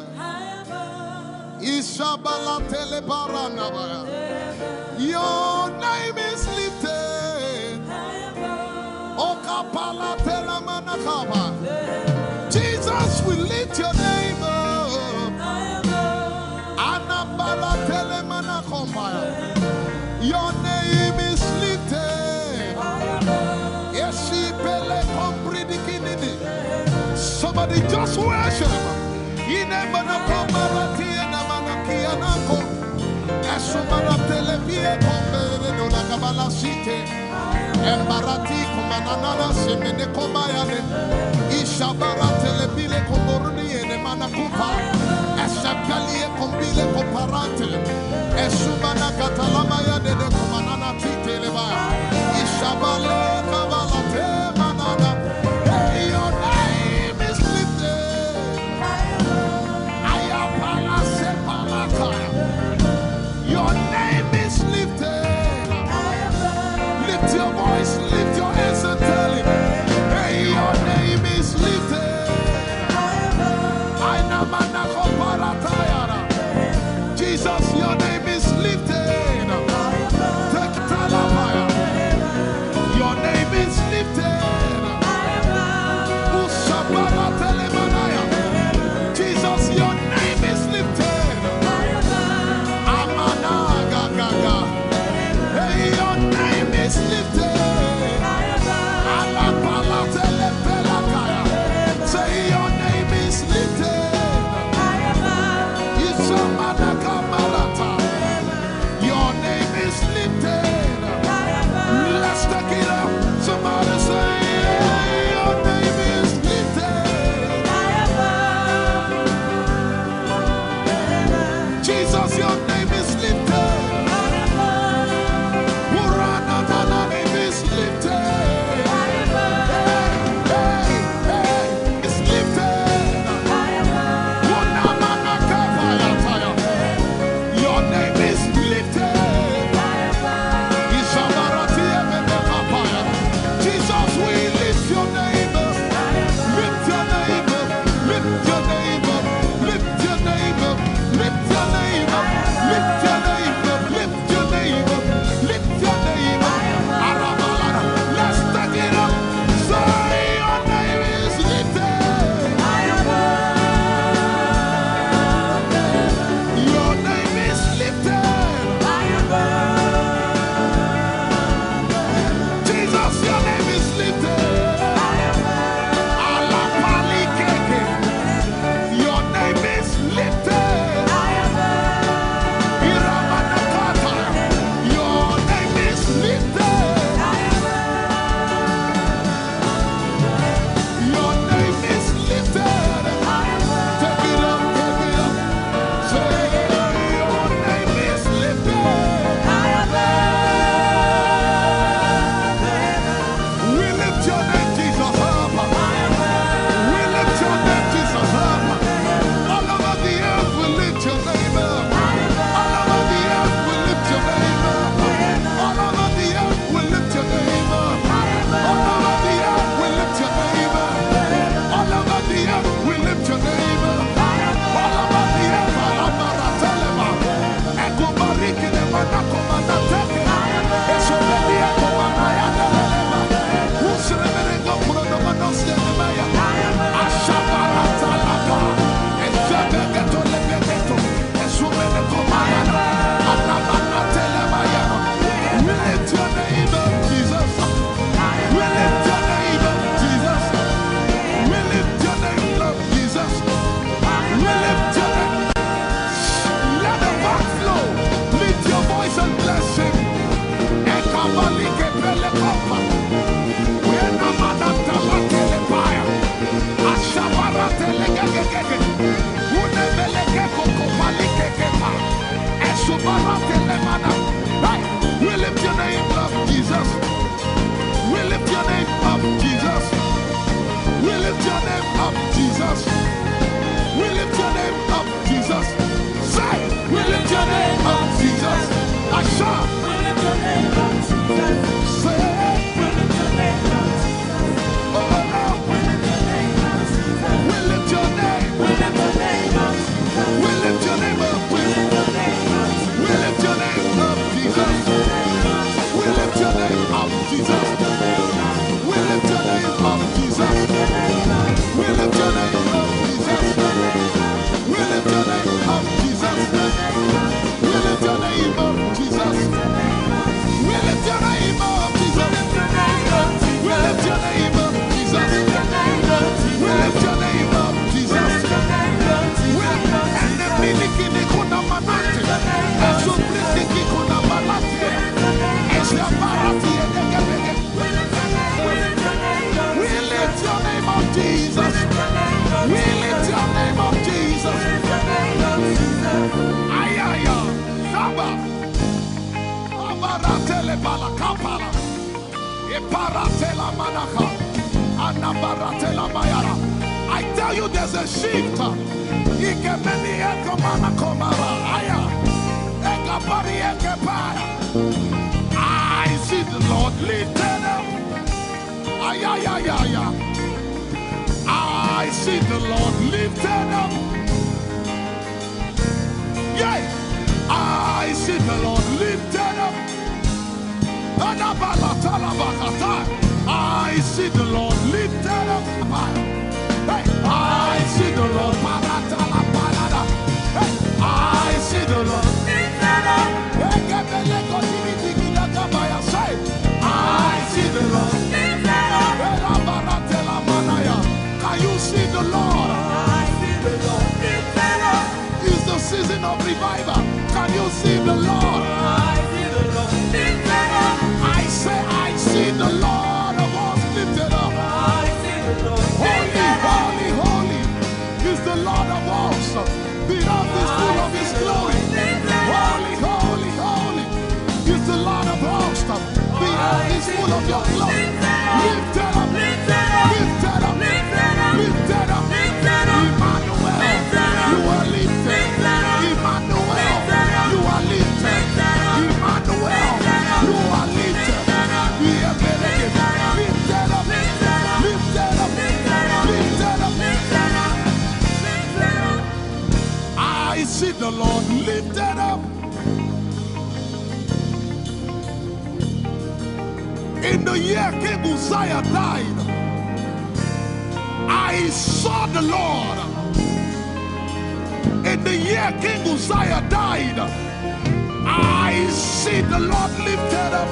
Ishabala telebaranabaya. Your name is lifted. Okapala telamanakaba. Jesus, we lift your name up. Anabala telemanakombaya. Your name is lifted. Esipele kompridikinini. Somebody just worship. Inemanakomaratienamanakianako. Esumaratelevieko. Embarati kumanana semene komayane. Ishabara telebile komoruni ene manakupa. Esepelie kombile koparate. Esumana katalama ya dede kumanana titeleba. Ishabale kabalate manana. Hey, your name is lifted. Ayapala sepalata. Your name is lifted. Lift your voice, lift your hands and tell him, hey, your name is lifted. Aina manako paratayara. Jesus, your name Atele balakapala. Iparatela manaka. Anabaratela mayara. I tell you, there's a shift. Ikemeni ekomana komara. Aya. Ekapari ekepaya. I see the Lord lifted up. Ay, ay, ay, ay, ay. I see the Lord lifted up. Yeah, I see the Lord lifted up. Adabalatalabahatai. I see the Lord lifted up. Hey, I see the Lord. Paratala parada. Hey, I see the Lord. Ekebeleko tibitikinakabaya. Say, I see the Lord. Erabaratela manaya. Can you see the Lord? I see the Lord. It's the season of revival. Can you see the Lord? I see the Lord. I say, I see the Lord of hosts lifted up. I see the Lord. Holy, holy, holy is the Lord of hosts. The earth is full of his glory. Holy, holy, holy is the Lord of hosts. The earth is full of your glory. Lifted up, lifted up, lifted up, lifted up. Emmanuel, you are lifted. Emmanuel, you are lifted. Emmanuel, you are lifted. Lifted up, lifted up, lifted up, lifted up. I see the Lord lifted up. In the year King Uzziah died, I saw the Lord. In the year King Uzziah died, I see the Lord lifted up.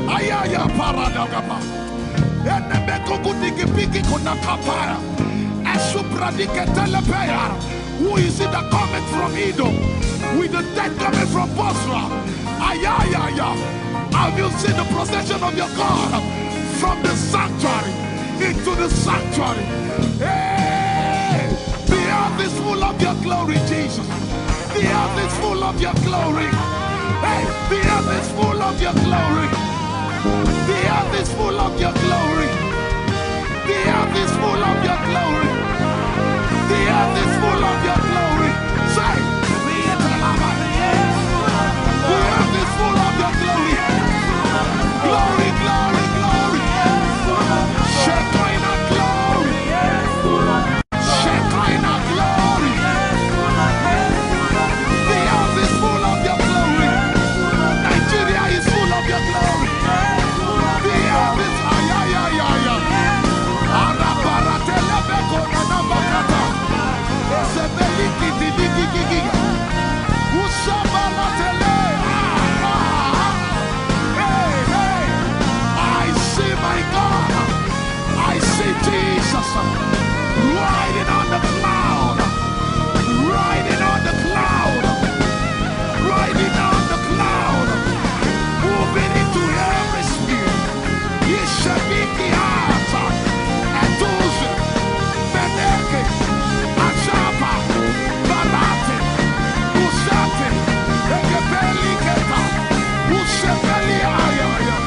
Ayaya paradagaba. Enemekugudikipiki kunakapaya. Esupradiketelepeya. Who is it that cometh from Edom with the ten coming from Bozrah? Ayayaya. Have you seen the procession of your God from the sanctuary into the sanctuary? Hey, the earth is full of your glory, Jesus. The earth is full of your glory. Hey, the earth is full of your glory. The earth is full of your glory. The earth is full of your glory. The earth is full of your glory. Say, the earth is full of your glory. Glory, glory, glory. Shekinah glory. Shekinah glory. The earth is full of your glory. Nigeria is full of your glory. The earth is, ay, ay, ay, ay, ay. Arabaratelebeko nanabakata. Esebelikidilikikikiga. Usabalatele. Ah, ah, ah. Hey, hey. I see my God. I see Jesus riding on the cloud, riding on the cloud, riding on the cloud, moving into every spirit. Ishabiki hata, Etuze, Meneke, Achapa, Barate, Usate, Ekepeliketa, Usepeli Ayaya.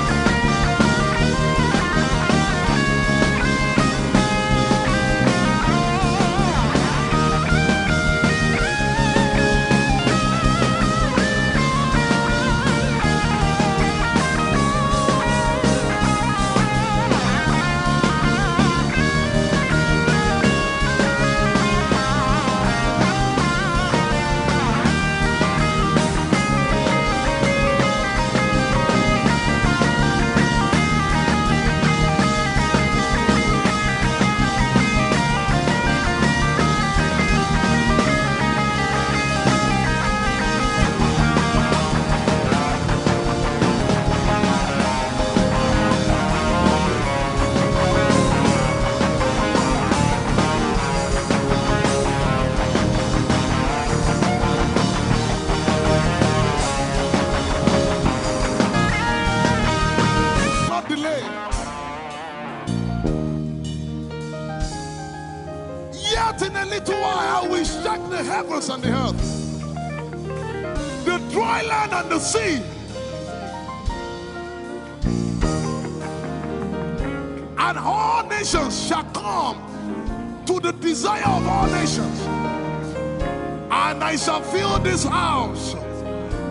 Not delay. Yet in a little while I will shake the heavens and the earth, the dry land and the sea. nations shall come to the desire of all nations, and I shall fill this house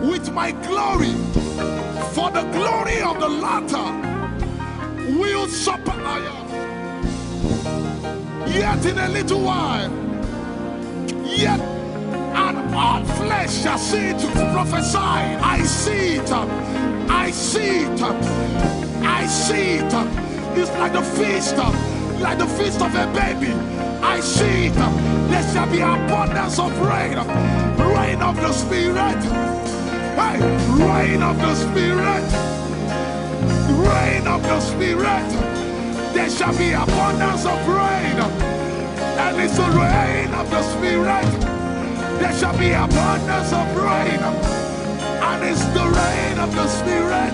with my glory, for the glory of the latter will surpass. Yet in a little while, yet and all flesh shall see it. Prophesy. I see it. I see it. I see it. It's like the feast, like the feast of a baby. I see it. There shall be abundance of rain. Rain of the Spirit. Hey, rain of the Spirit. Rain of the Spirit. There shall be abundance of rain. And it's the rain of the Spirit. There shall be abundance of rain. And it's the rain of the Spirit.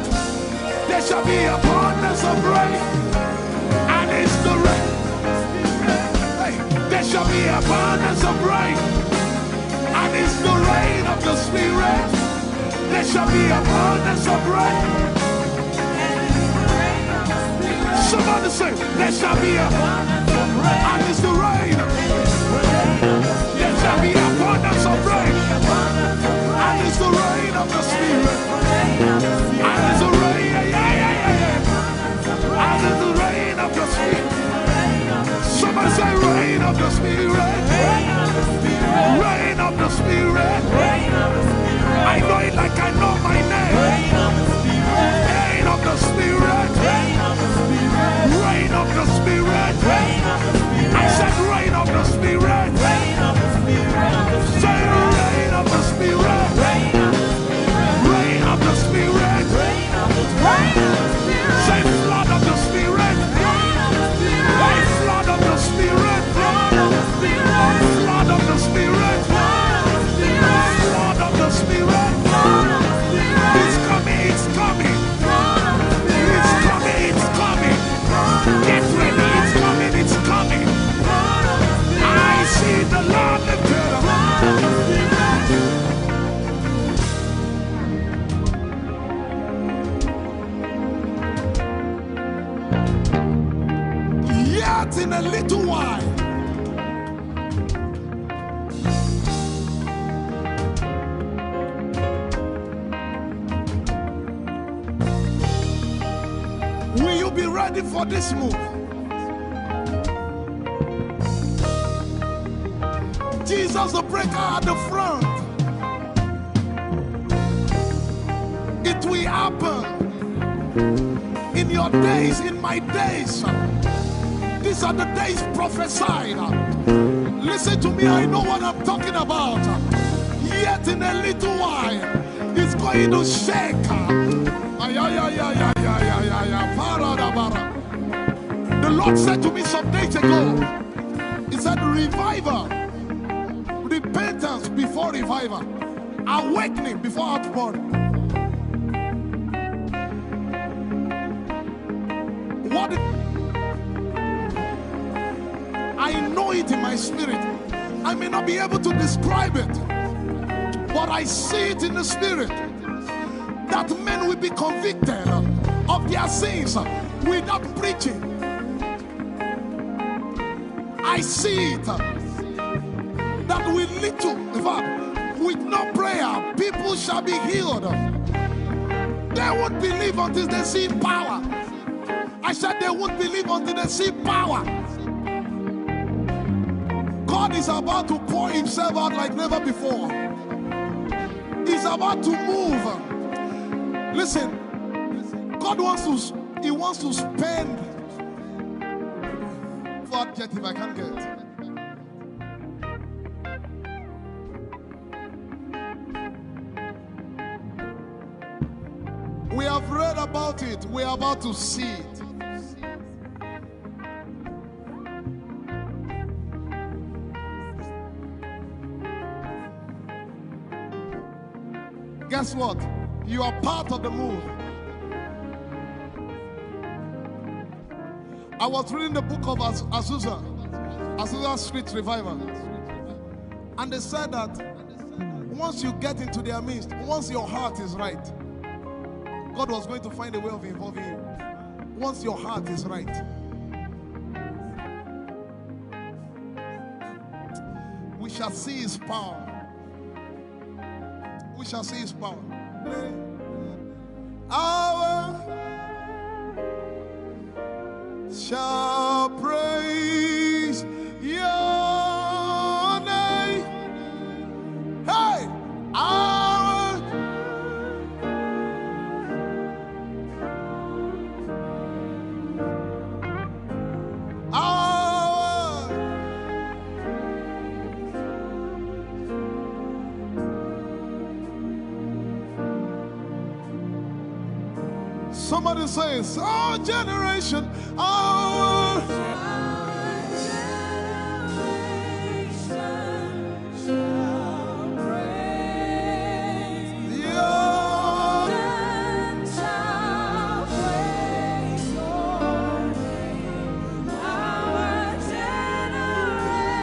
There shall be abundance of rain. And it's the rain. Hey, there shall be abundance of rain. And it's the rain of the Spirit. There shall be abundance of rain. Somebody say, there shall be a, and it's the rain. There shall be abundance of rain. And it's the rain of the Spirit. And it's the rain, yeah, yeah, yeah, yeah, yeah. And it's the rain of the Spirit. Somebody say, rain of the Spirit. Rain of the Spirit. I know it like I know my name. Rain of the Spirit. Rain of the Spirit. I said, rain of the Spirit. Say, rain of the Spirit. Rain of the Spirit. Say, flood of the Spirit. Hey, flood of the Spirit. Flood of the Spirit. Flood of the Spirit. It's coming, it's coming. It's coming, it's coming. Get ready, it's coming, it's coming. I see the Lord lifted up. Yet in a little while, will you be ready for this move? Jesus, the breaker at the front. It will happen in your days, in my days. These are the days prophesied. Listen to me, I know what I'm talking about. Yet in a little while, it's going to shake. Ay, ay, ay, ay, ay, ay, ay, ay, ay. Para da bara. The Lord said to me some days ago, He said, revival, repentance before revival, awakening before outpouring. What? I know it in my spirit. I may not be able to describe it, but I see it in the spirit that men will be convicted of their sins without preaching. I see it that with little, in fact, with no prayer, people shall be healed. They won't believe until they see power. I said they won't believe until they see power. God is about to pour himself out like never before. He's about to move. Listen, God wants to, he wants to spend. What adjective I can't get. We have read about it. We are about to see it. Guess what? You are part of the move. I was reading the book of Az- Azusa, Azusa Street Revival. And they said that once you get into their midst, once your heart is right, God was going to find a way of involving you. Once your heart is right. Shall see his power. We shall see his power. Our shall praise your name. Hey, our our Somebody says, our generation, our generation shall praise your and shall praise your name. Our generation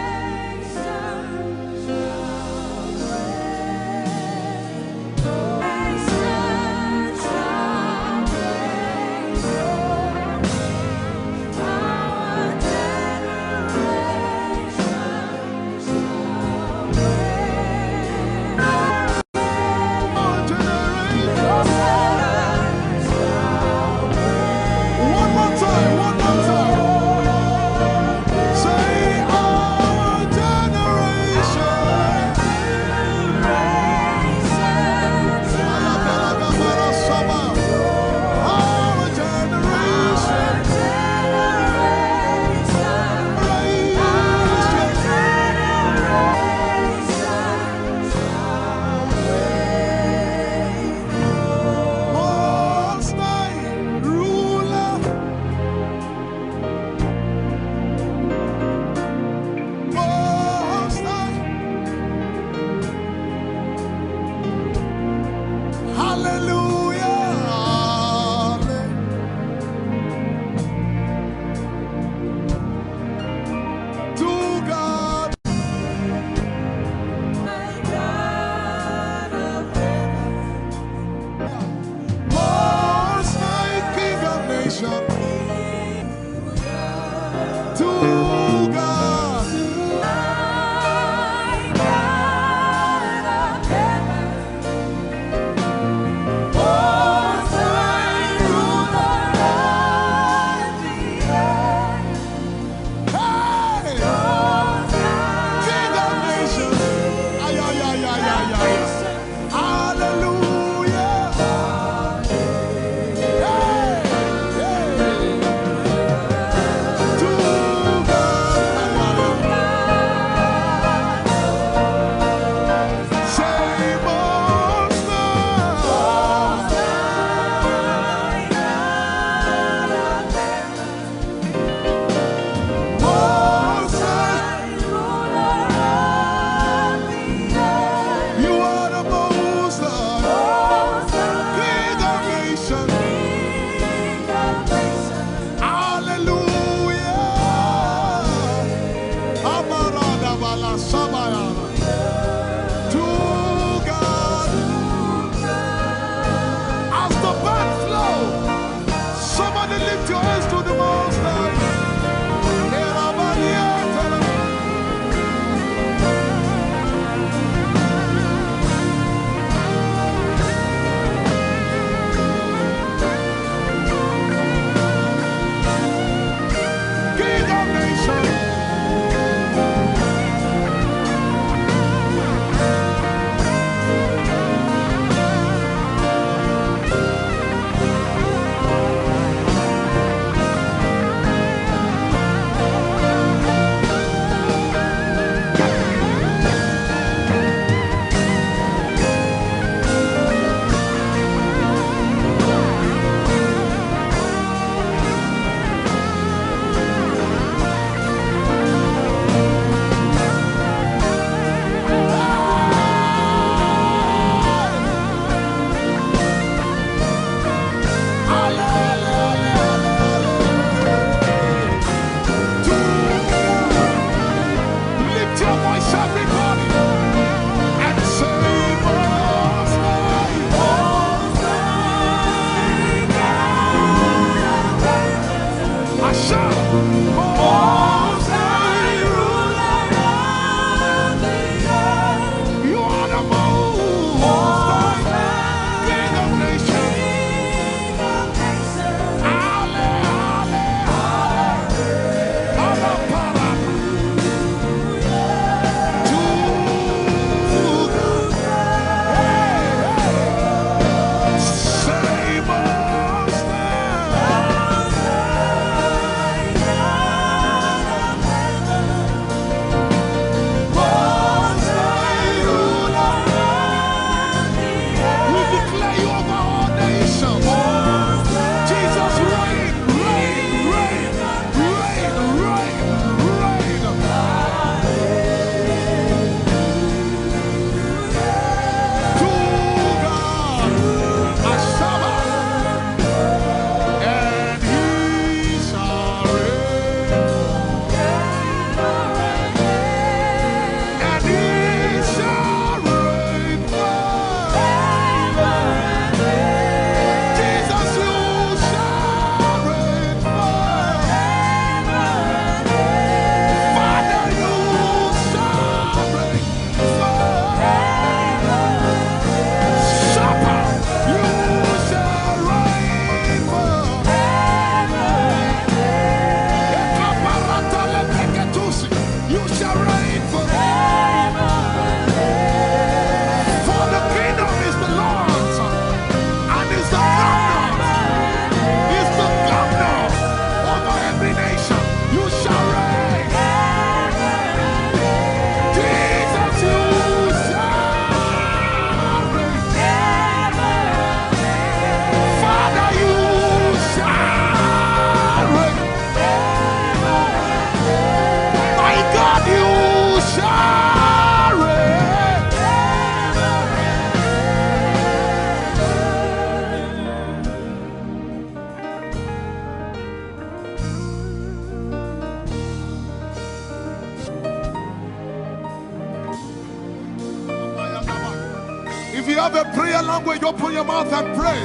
Have a prayer language, open your mouth and pray.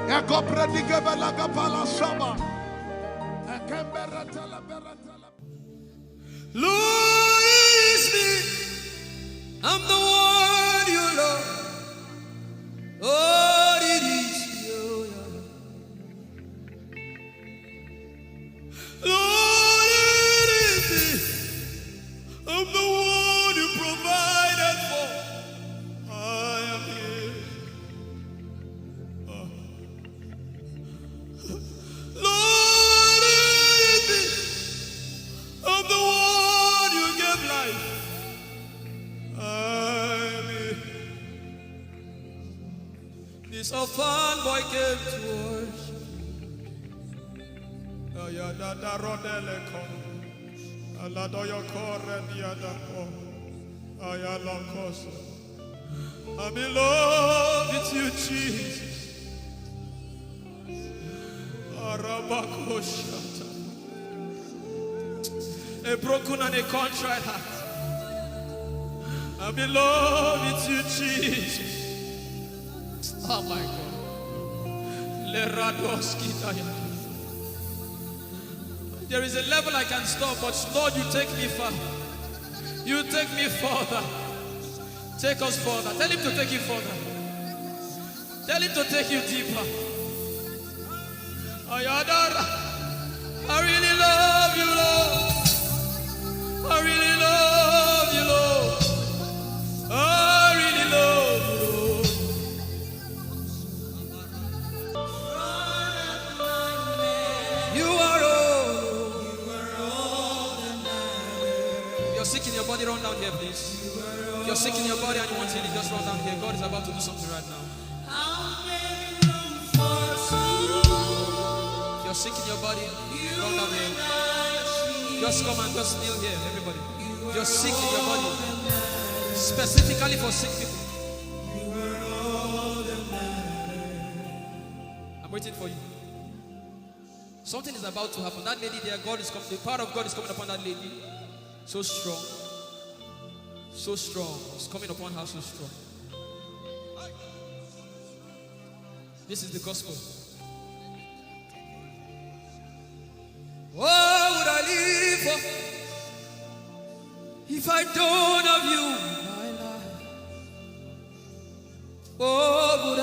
Ekopredikebalakapalashaba. Ekembereteleberetele. Lord, it is me. I'm the one you love. Lord, it is you. Lord, it is me. I'm the one you provided for. I am here. Oh. Lord, it is me. I'm the one you gave life. I am here. This orphan boy came to worship. Ayadada rodele ko. Aladoyo kore diada ko. Ayala koso. I'm in love with you, Jesus. Arabakoshata. A broken and a contrite heart. I'm in love with you, Jesus. Oh my God. Leradoskitaya. There is a level I can stop, but Lord, you take me far. You take me further. Take us further. Tell him to take you further. Tell him to take you deeper. Ayadara. I really love you, Lord. I really love you, Lord. I really love you, Lord. You are all. If you're sick in your body, run down here, please. If you're sick in your body and you want healing, just run down here. God is about to do something right now. If you're sick in your body, run down here. Just come and just kneel here, everybody. If you're sick in your body, specifically for sick people, I'm waiting for you. Something is about to happen. That lady there, God is coming. The power of God is coming upon that lady. So strong. So strong. It's coming upon her so strong. This is the gospel. What would I live for if I don't have you in my life? What would I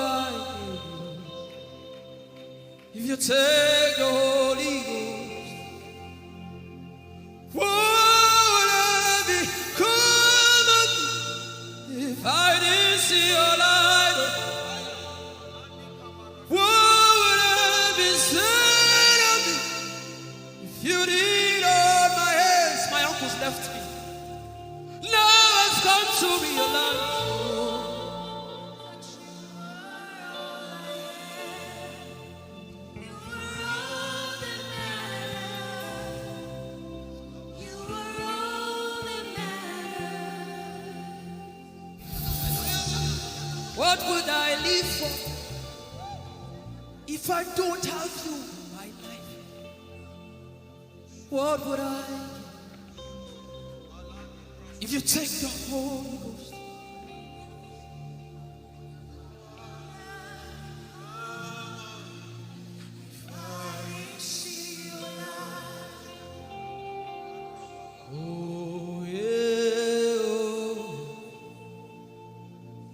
give if you take the Holy Ghost? What would I become of me if I didn't see your light? What would I be said of me if you didn't hold my hands? My uncles left me. Now I've come to realize. What would I live for if I don't have you in my life? What would I if you take the Holy Ghost? Oh, yeah, oh.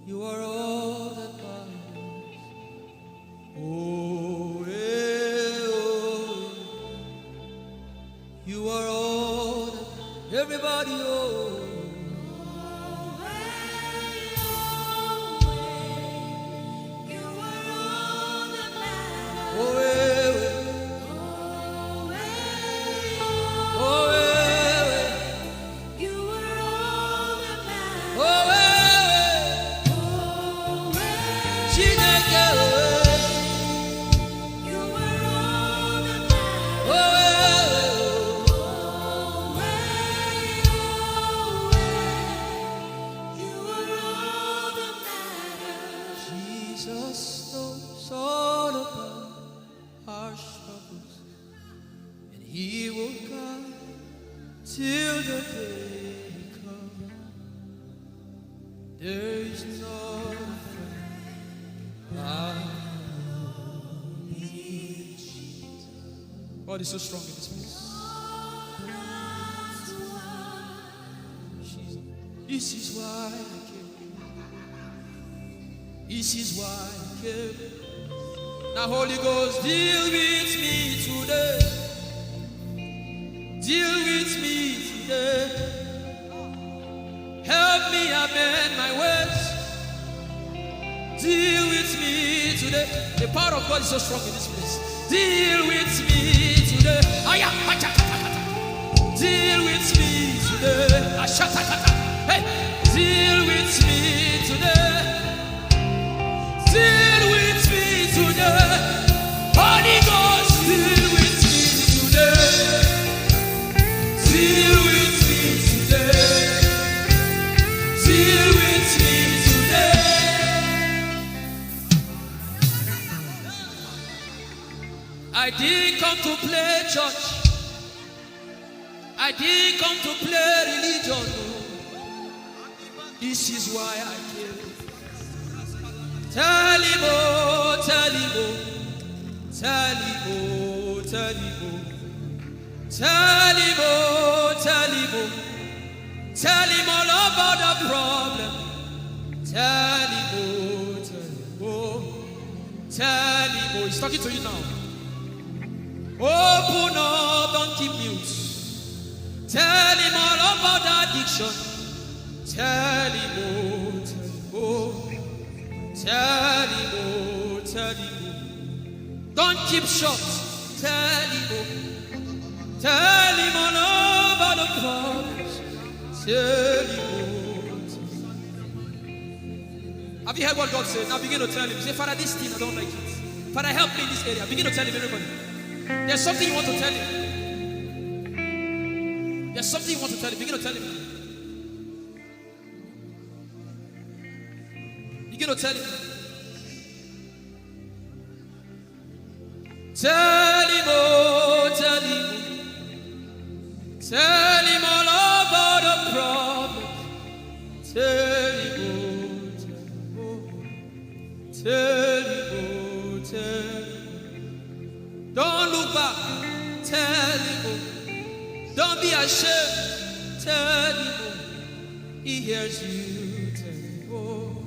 You are all that matters. Oh, yeah, oh. You are all that, everybody, oh. Oh, eh, eh. Oh, eh, eh. Oh, eh, eh. Chineke, oh, eh. Jesus knows all about our struggles, and He will guide till the day comes. There is no God is so strong in this place. This is why I came. This is why I came. Now, Holy Ghost, deal with me today. Deal with me today. Help me amend my ways. Deal with me today. The power of God is so strong in this place. Deal with me today. Aya, acha, kata, kata. Deal with me today. Ashata, kata. Hey, deal with me today. Deal with me today. Holy Ghost, deal with me today. Deal with me today. Deal with me today. I didn't come to play church. I didn't come to play religion. No. This is why I came. Tell him, oh, tell him, oh. Tell him, oh, tell him, oh. Tell him, oh, tell him, oh. Tell him all about the problem. Tell him, oh, tell him, oh. Tell him, oh. He's talking to you now. Open up, don't keep mute. Tell him all about the addiction. Tell him, oh, tell him, oh. Tell him, oh, tell him, oh. Don't keep short. Tell him, oh. Tell him all about the problems. Tell him, oh, tell him. Have you heard what God said? Now begin to tell him. Say, "Father, this thing, I don't like it. Father, help me in this area." Begin to tell him, everybody. There's something you want to tell him. There's something you want to tell him. Begin to tell him. Begin to tell him. Tell him, oh, tell him. Tell him all about the problem. Tell him, oh, tell him, oh. Tell him, oh, tell him. Don't look back. Tell him, oh. Don't be ashamed. Tell him, oh. He hears you. Tell him, oh.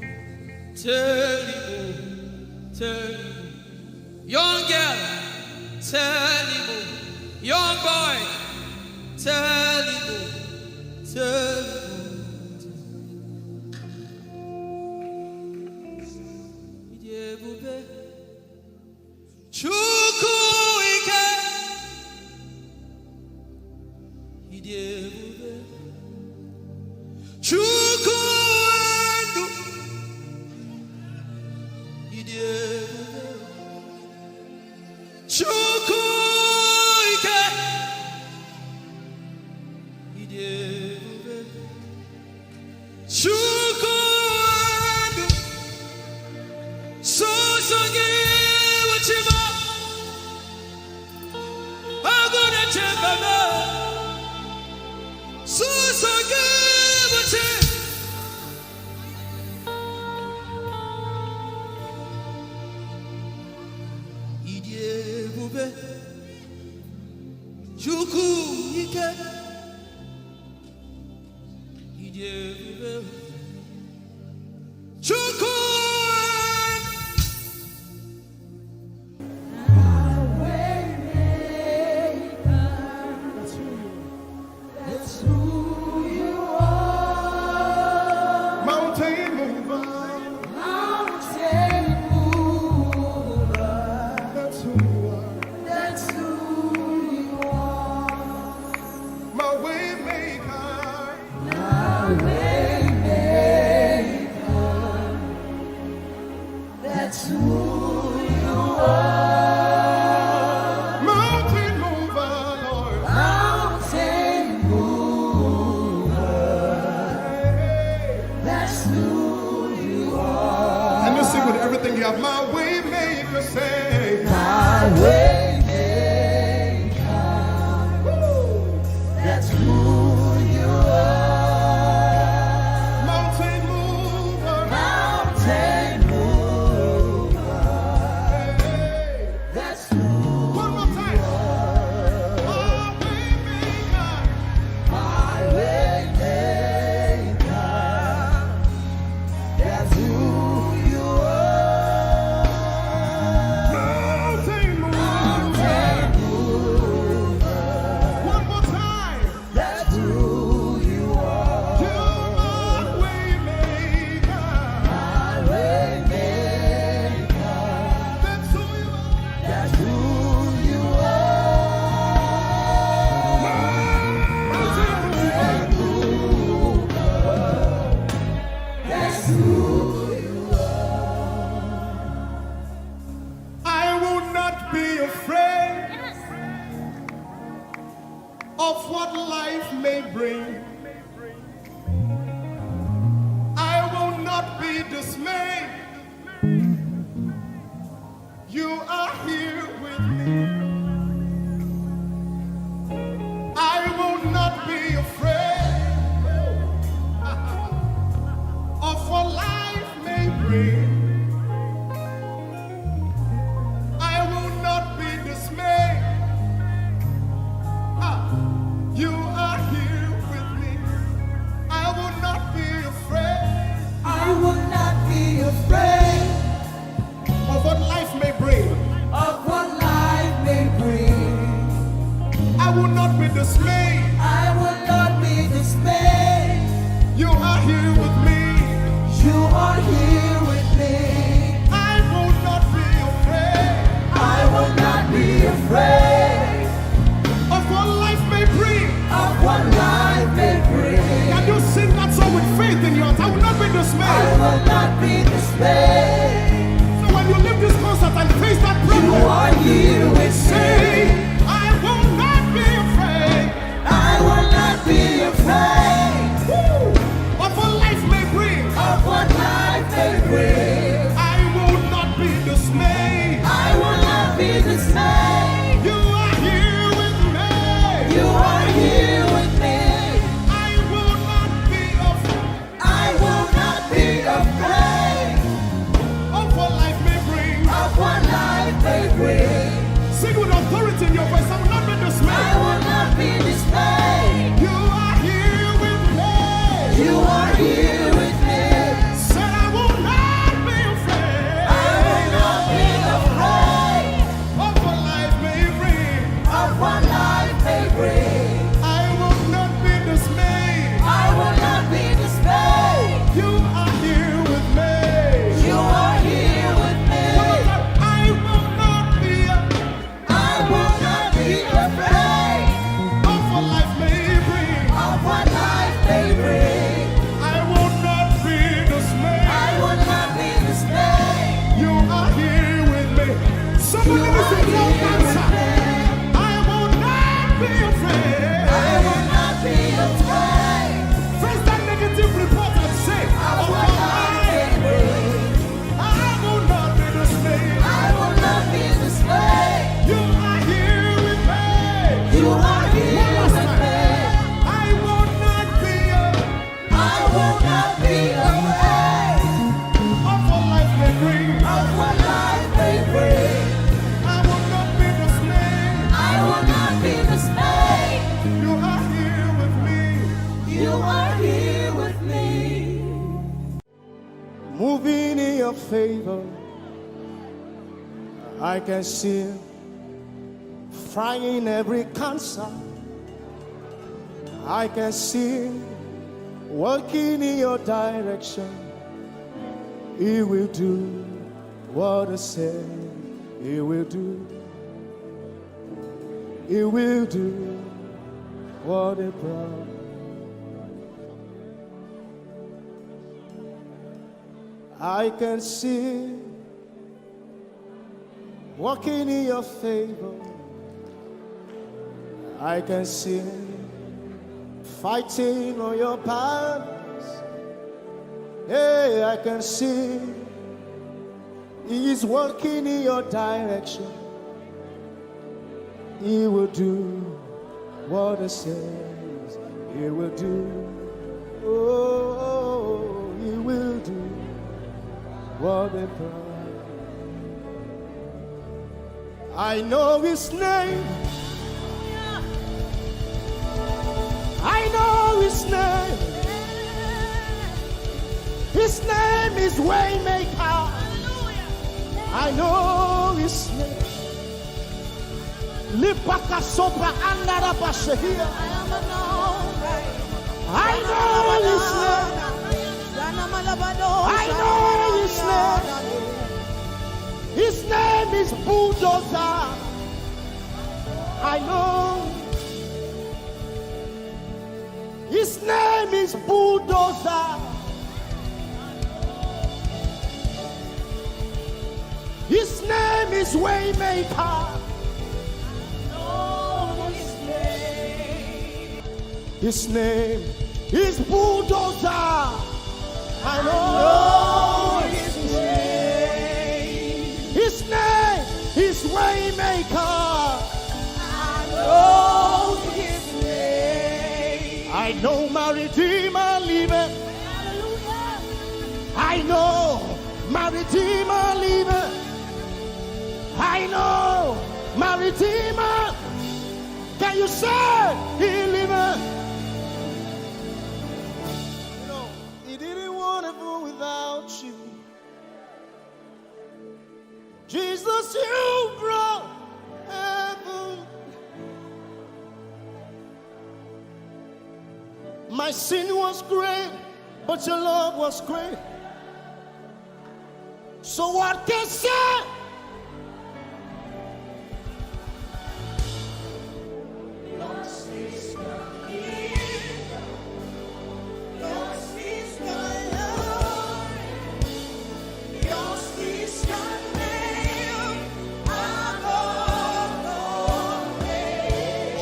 Tell him, oh. Tell him, oh. Young girl, tell him, oh. Young boy, tell him, oh. Tell him, oh. Chukwu ike. Ịdị ebube. Chukwu ndụ. Ịdị ebube. Chukwu ike. Ịdị ebube. Chukwu ndụ. Sọsọ gị bụ chi m. Agụ na-eche mba m. Sọsọ gị bụ chi. Ịdị ebube. Chukwu ike. Ịdị ebube. Chukwu. That's who you are. Mountain mover. Mountain mover. That's who you are. That's who you are. My way maker. My way maker. That's who you are. Mountain mover, Lord. Mountain mover. That's who you are. And you sing with everything you have. My way maker, say. My way maker. Woo. That's who you are. Mountain mover. Mountain mover. Hey. That's who. One more time. Of what life may bring, I will not be dismayed. You are here with me. I will not be afraid of what life may bring. I will not be dismayed. Ah, you are here with me. I will not be afraid. I will not be afraid of what life may bring. Of what life may bring. I will not be dismayed. I will not be dismayed. You are here with me. You are here with me. I will not be afraid. I will not be afraid of what life may bring. Of what life may bring. Can you sing that song with faith in your heart? I will not be dismayed. I will not be dismayed. So when you leave this concert and face that problem, you are here with me. Say, I will not be afraid. I will not be afraid. Woo! Of what life may bring. Of what life may bring. I will not be dismayed. I will not be dismayed. You are here with me. You are here with me. I will not be afraid. I will not be afraid of what life may bring. Of what life may bring. Sing with authority in your voice. I will not be dismayed. I will not be dismayed. You are here with me. You are here with me. Said I will not be afraid. I will not be afraid of what life may bring. Of what life may bring. I will not be dismayed. I will not be dismayed. You are here with me. You are here with me. One more time. I will not be, I will not be afraid of what life may bring. Of what life may bring. I will not be dismayed. I will not be dismayed. You are here with me. Somebody listen, tell cancer, I will not be afraid. I will not be afraid. Face that negative report and say, I will not be afraid. I will not be dismayed. I will not be dismayed. You are here with me. You are here with me. One last time. I will not be afraid. I will not be afraid of what life may bring. Of what life may bring. I will not be dismayed. I will not be dismayed. You are here with me. You are here with me. Moving in your favor, I can see frying every cancer. I can see working in your direction. He will do what he said he will do. He will do what he promised. I can see working in your favor. I can see fighting on your battles. Hey, I can see he is working in your direction. He will do what he says he will do. Oh, he will do what he promised. I know his name. I know his name. His name is Waymaker. I know his name. Libaka sopa andara bashehia. I know his name. I know his name. His name is Bulldozer. I know. His name is Bulldozer. His name is Waymaker. His name is Bulldozer. I know his name. His name is Waymaker. I know his name. I know my Redeemer liveth. I know my Redeemer liveth. I know my Redeemer. Can you say he liveth? You know, he didn't want heaven without you. Jesus, you brought heaven. My sin was great, but your love was great. So what can say?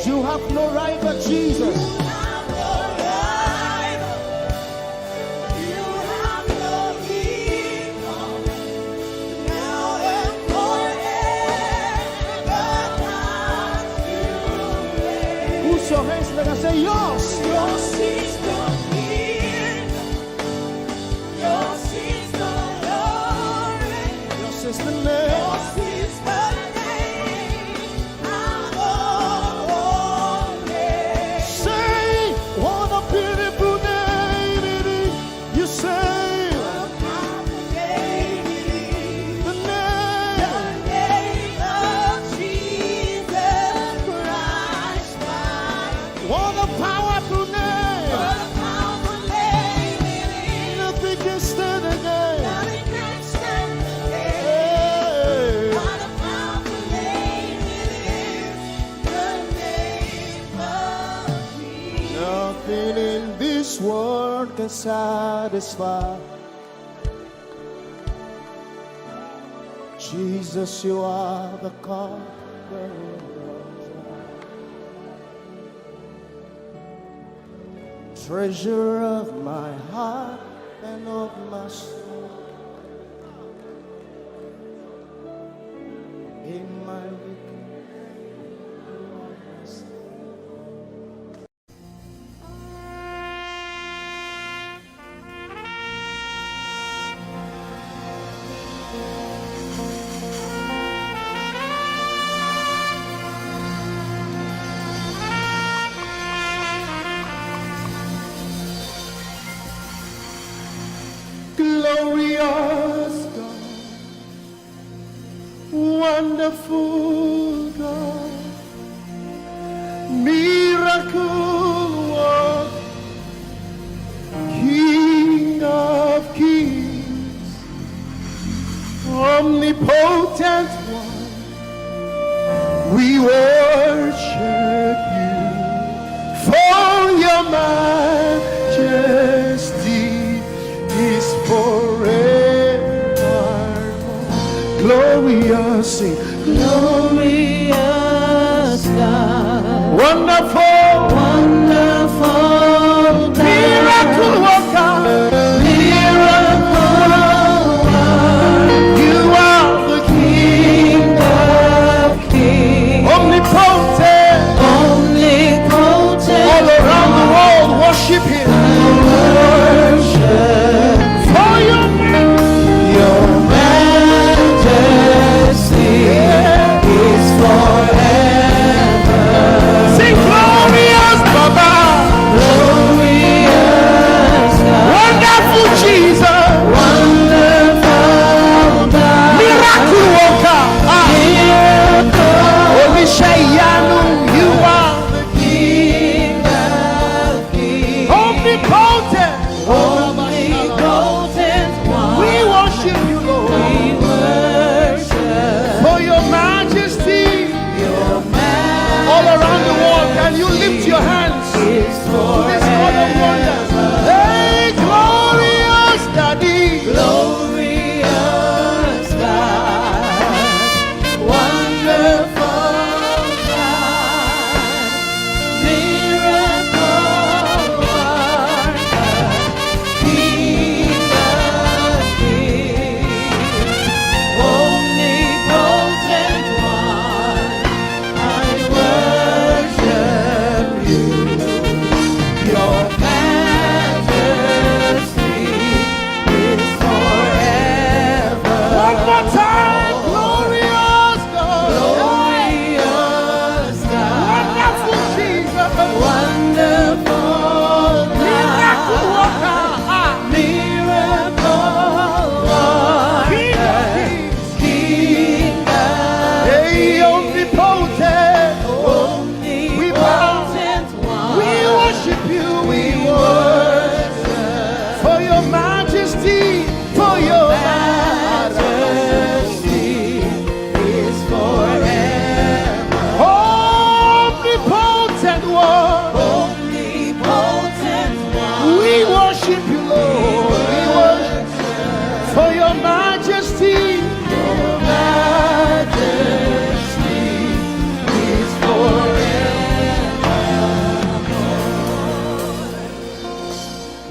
You have no rival, Jesus. Put your hands together and say, "Yours." Yours is the name. Yours is the name. Say, "What a beautiful name it is." You say, "The name." The name of Jesus Christ. What a powerful name. What a powerful name it is. Nothing can stand against. Nothing can stand against. Hey. What a powerful name it is. The name of Jesus. Nothing in this world can satisfy. Jesus, you are the conqueror. Treasure of my heart and of my soul. In my weakness, glorious God, wonderful God, miracle work, King of kings, omnipotent one, we worship you, for your majesty is forevermore. Glorious, sing. Glorious God. Wonderful. Wonderful God. Miracle worker. Miracle worker. You are the King of kings. Omnipotent. Omnipotent. All around the world worship him. Worship. For your majesty. Your majesty is forever. Sing glory.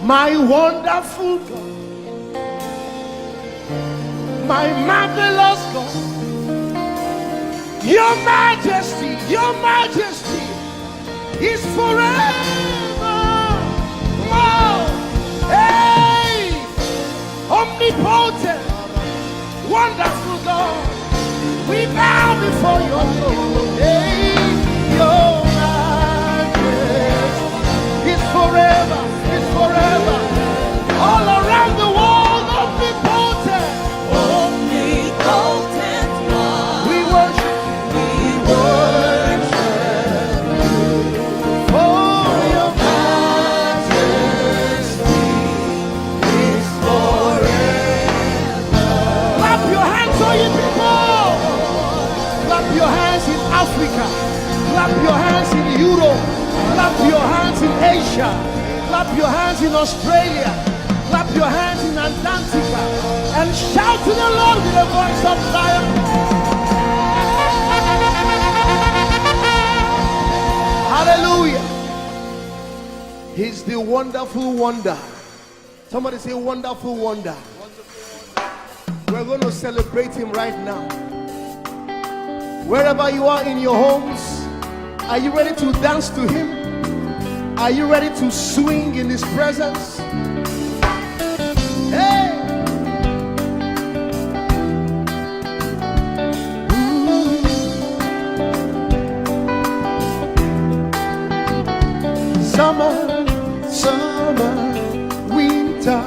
My wonderful God, my marvelous God, your majesty, your majesty is forever. Oh, hey, omnipotent, wonderful God, we bow before your throne. Hey, your majesty is forever, is forever. All around the world, omnipotent. Omnipotent one. We worship, we worship you. For your majesty is forever. Clap your hands, all you people. Clap your hands in Africa. Clap your hands in Europe. Clap your hands in Asia. Clap your hands in Australia. Clap your hands in Atlantica. And shout to the Lord with a voice of triumph. Hallelujah. He's the wonderful wonder. Somebody say, "Wonderful wonder." We're going to celebrate him right now. Wherever you are in your homes, are you ready to dance to him? Are you ready to swing in his presence? Hey! Ooh. Summer, summer, winter,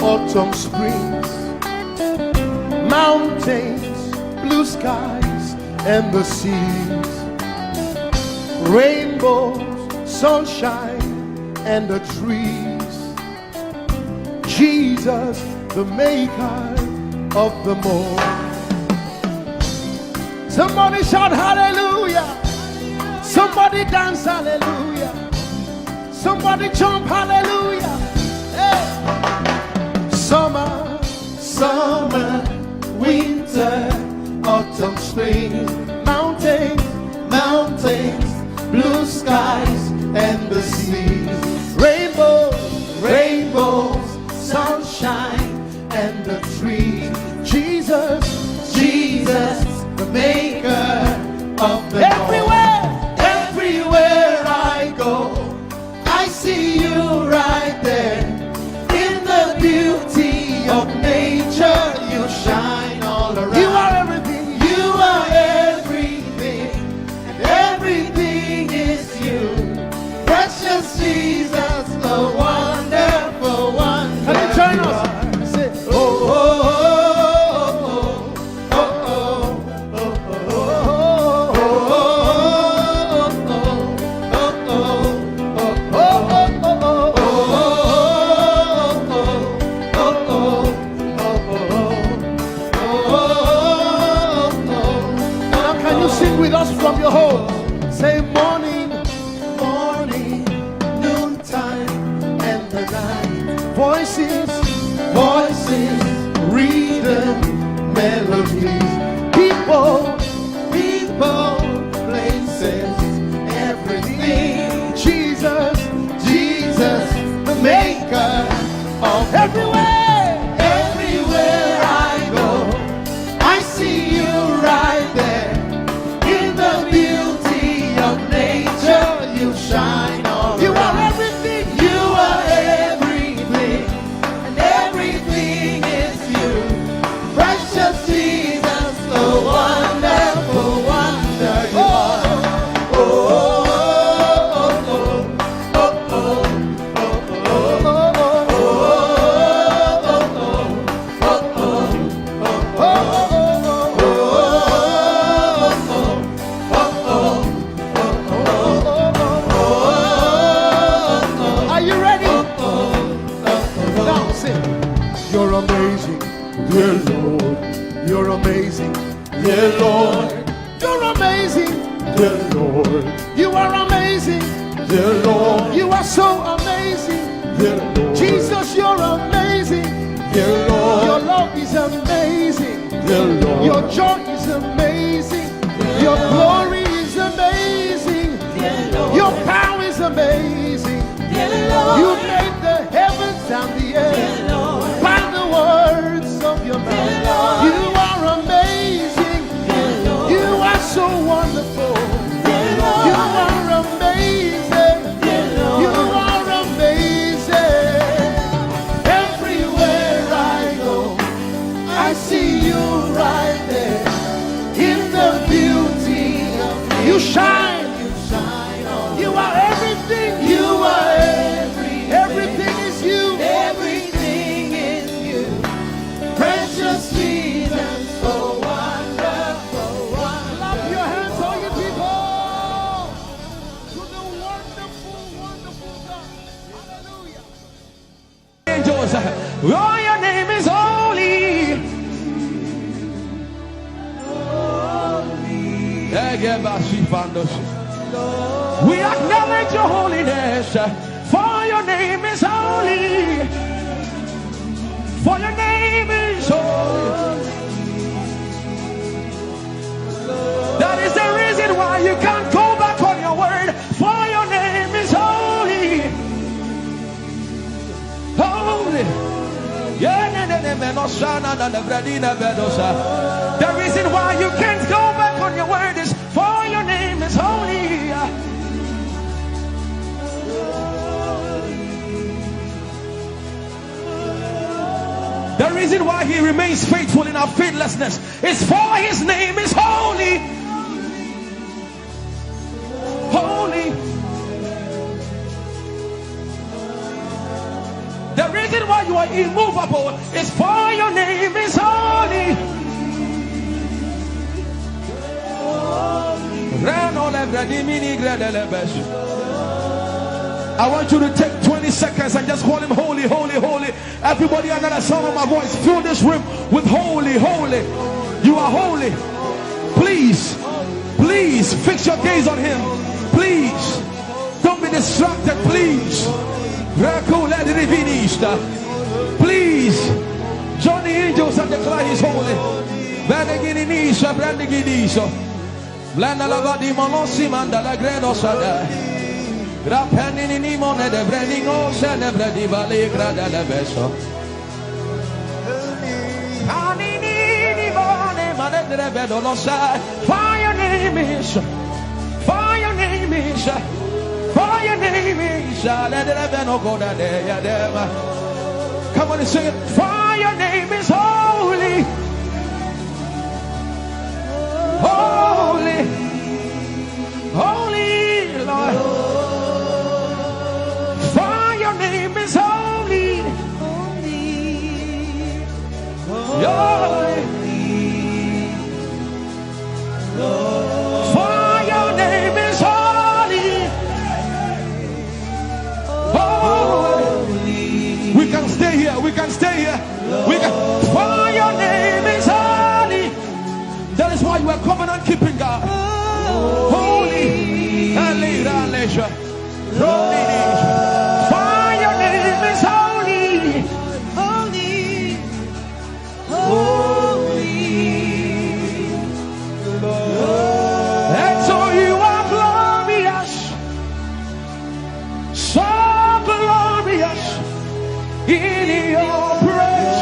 autumn, springs, mountains, blue skies, and the seas, rainbows, sunshine, and the trees. Jesus, the maker of them all. Somebody shout hallelujah. Somebody dance hallelujah. Somebody jump hallelujah. Hey. Summer, summer, winter, autumn, spring, mountains, mountains, blue skies, and the seas, rainbows, rainbows, sunshine, and the trees. Jesus, Jesus, the maker of the everywhere, everywhere I go, I see you right there. In the beauty of nature, you shine all around. You are everything. You are everything, and everything is you. Precious Jesus, the wonderful one. Can you join us? Say, oh, oh, oh, oh, oh. Now, can you sing with us from your home? Say, morning, morning, noontime, and the night. Voices, voices, rhythm, melodies, people, people, places, everything. Jesus, Jesus, the maker of everywhere, everywhere I go. I see you right there. In the beauty of nature, you shine all around. You are everything. You are everything. And everything is you. Precious Jesus, the wonderful wonder you are. Oh, oh, oh, oh, oh, oh. Are you ready? Now sing. You're amazing, dear Lord. You're amazing, dear Lord. You're amazing, dear Lord. You are amazing, dear Lord. You are so amazing, dear Lord. Jesus, you're amazing, dear Lord. Your love is amazing, dear Lord. Your joy is amazing, your glory is amazing, dear Lord. Your power is amazing, dear Lord. You made the heaven Beauty of you shine. You shine on You are everything. You are everything. Everything is you. Everything is you. Precious Jesus, oh wonderful, wonderful. Clap your hands, all you people, to the wonderful, wonderful God. Hallelujah. Angels, oh, your name is holy. We acknowledge your holiness, for your name is holy. For your name is holy. That is the reason why you can't go back on your word, for your name is holy. Holy. Yeah, ne, ne, ne, me, no, sha, na, na, na, bra, di, na, be, do, sha. The reason why you can't go back on your word is for your name is holy. The reason why he remains faithful in our faithlessness is for his name is holy. Holy. The reason why you are immovable is for your name is holy. Reno le vredimini gredele besh. I want you to take twenty seconds and just call him holy, holy, holy. Everybody under the sound of my voice, fill this room with holy, holy. You are holy. Please, please fix your gaze on him. Please. Don't be distracted, please. Rakule divinista. Please. Join the angels and declare he's holy. Benegininisha, brandiginisha. Blenda la vadimonosi manda la gredo sada. Rapenini mone de brenino se ne bredi vale grada le beso. Anini mone mane de rebedo lo sa. For your name is, for your name is, for your name is, let the heaven go down there, yeah, there. Come on and sing it. For your name is holy. Holy, holy Lord. For your name is holy. Holy. For your name is holy. Holy. We can stay here. We can stay here. We can. For your name is holy. That is why you are covenant keeping God. Holy. Holy. For your name is holy. Holy. Holy. And so you are glorious. So glorious in your praise.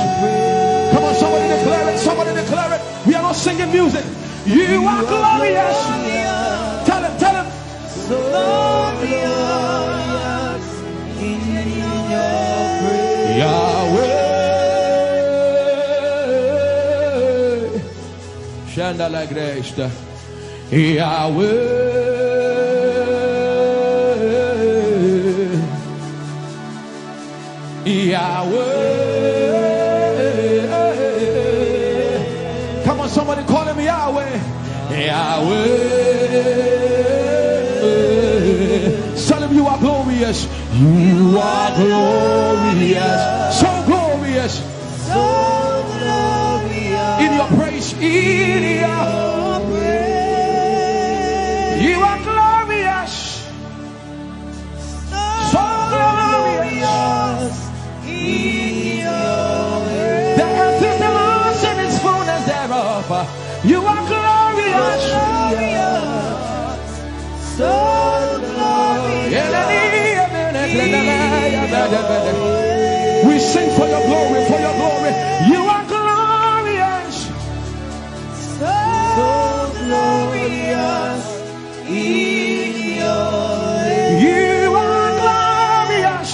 Come on, somebody declare it. Somebody declare it. We are not singing music. You are glorious. Tell him, tell him. So glorious in your praise. Yahweh. Shanda la gresta. Yahweh. Yahweh. Come on, somebody call him Yahweh. Yahweh. Tell him you are glorious. You are glorious. So glorious. So glorious. In your praise. In your praise. You are glorious. So glorious. The earth is the Lord's and its fullness thereof. You are glorious. So glorious. We sing for your glory, for your glory. You are glorious. So glorious. In your You are glorious.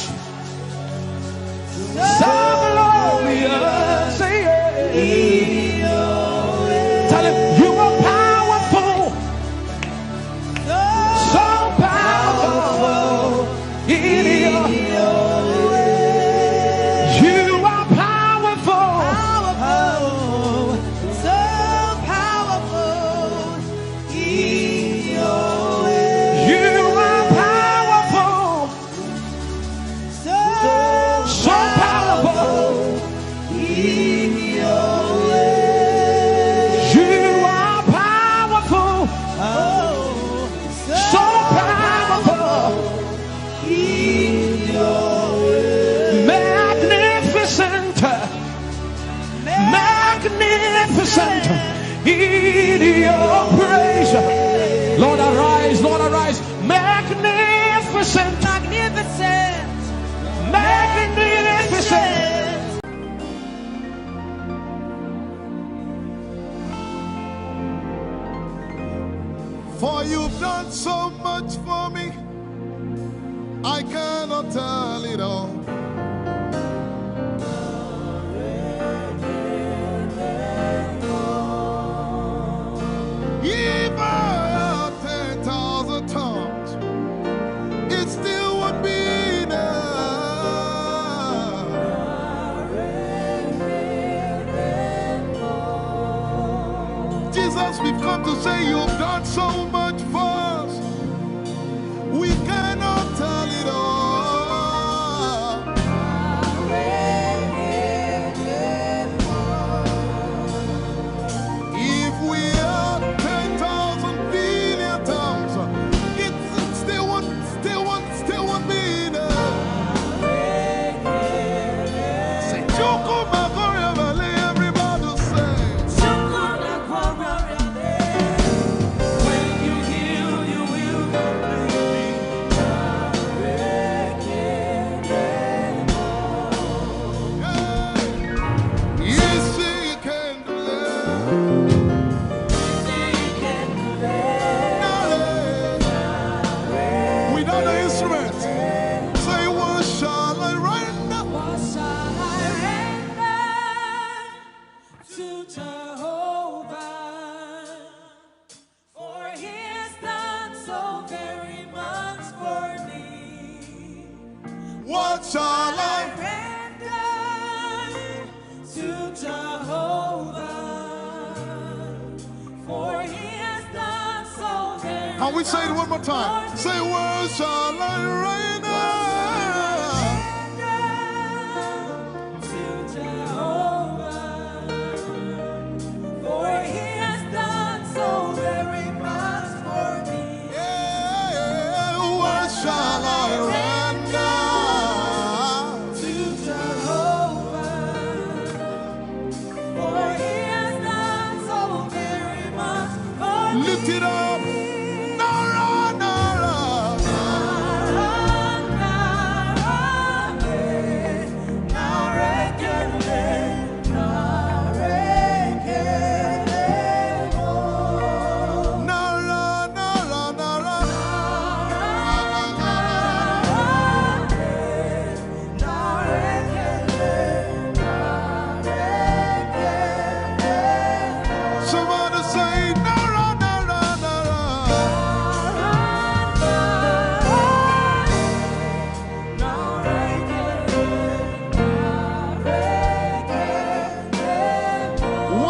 So glorious. Yeah. In your Tell him, you are powerful. Magnificent in your praise. Lord, arise, Lord, arise. Magnificent. Magnificent. Magnificent. For you've done so much for me, I cannot tell it all. If I had ten thousand tongues, it still would be enough. Jesus, we've come to say you've done so much for us. We cannot tell it all. If we had ten thousand billion tongues, it still won't, still won't, still won't be enough. Say, "Chukwu Magoria Valley," everybody say. When you heal, you will completely. Yes, he can do it. Without the instrument, say, "What shall I render?" What shall I render to Jehovah? For he has done so very much for me. What shall I render to Jehovah? For he has done so very much. Can we say it one more time? Say, "What shall I render?" To Jehovah, for he has done so very much for me. Yeah, what shall I render to Jehovah? For he has done so very much for me. Lift it up. Nara, nara. Nara, nara, eh. Nara, nara, nara. Somebody say, "Nara, nara, nara."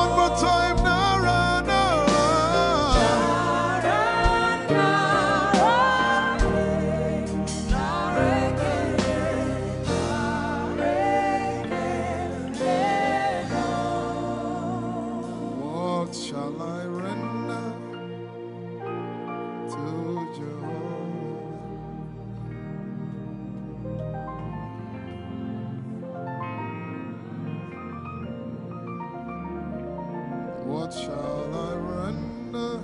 One more time, "Nara, nara." What shall I render to Jehovah? What shall I render?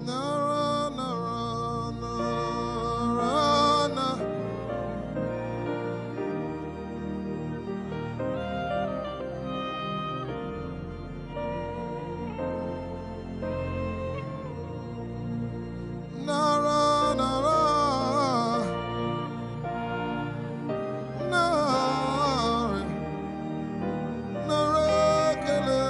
Nara, nara, nara, na. Nara, nara. Nara, nara, kele.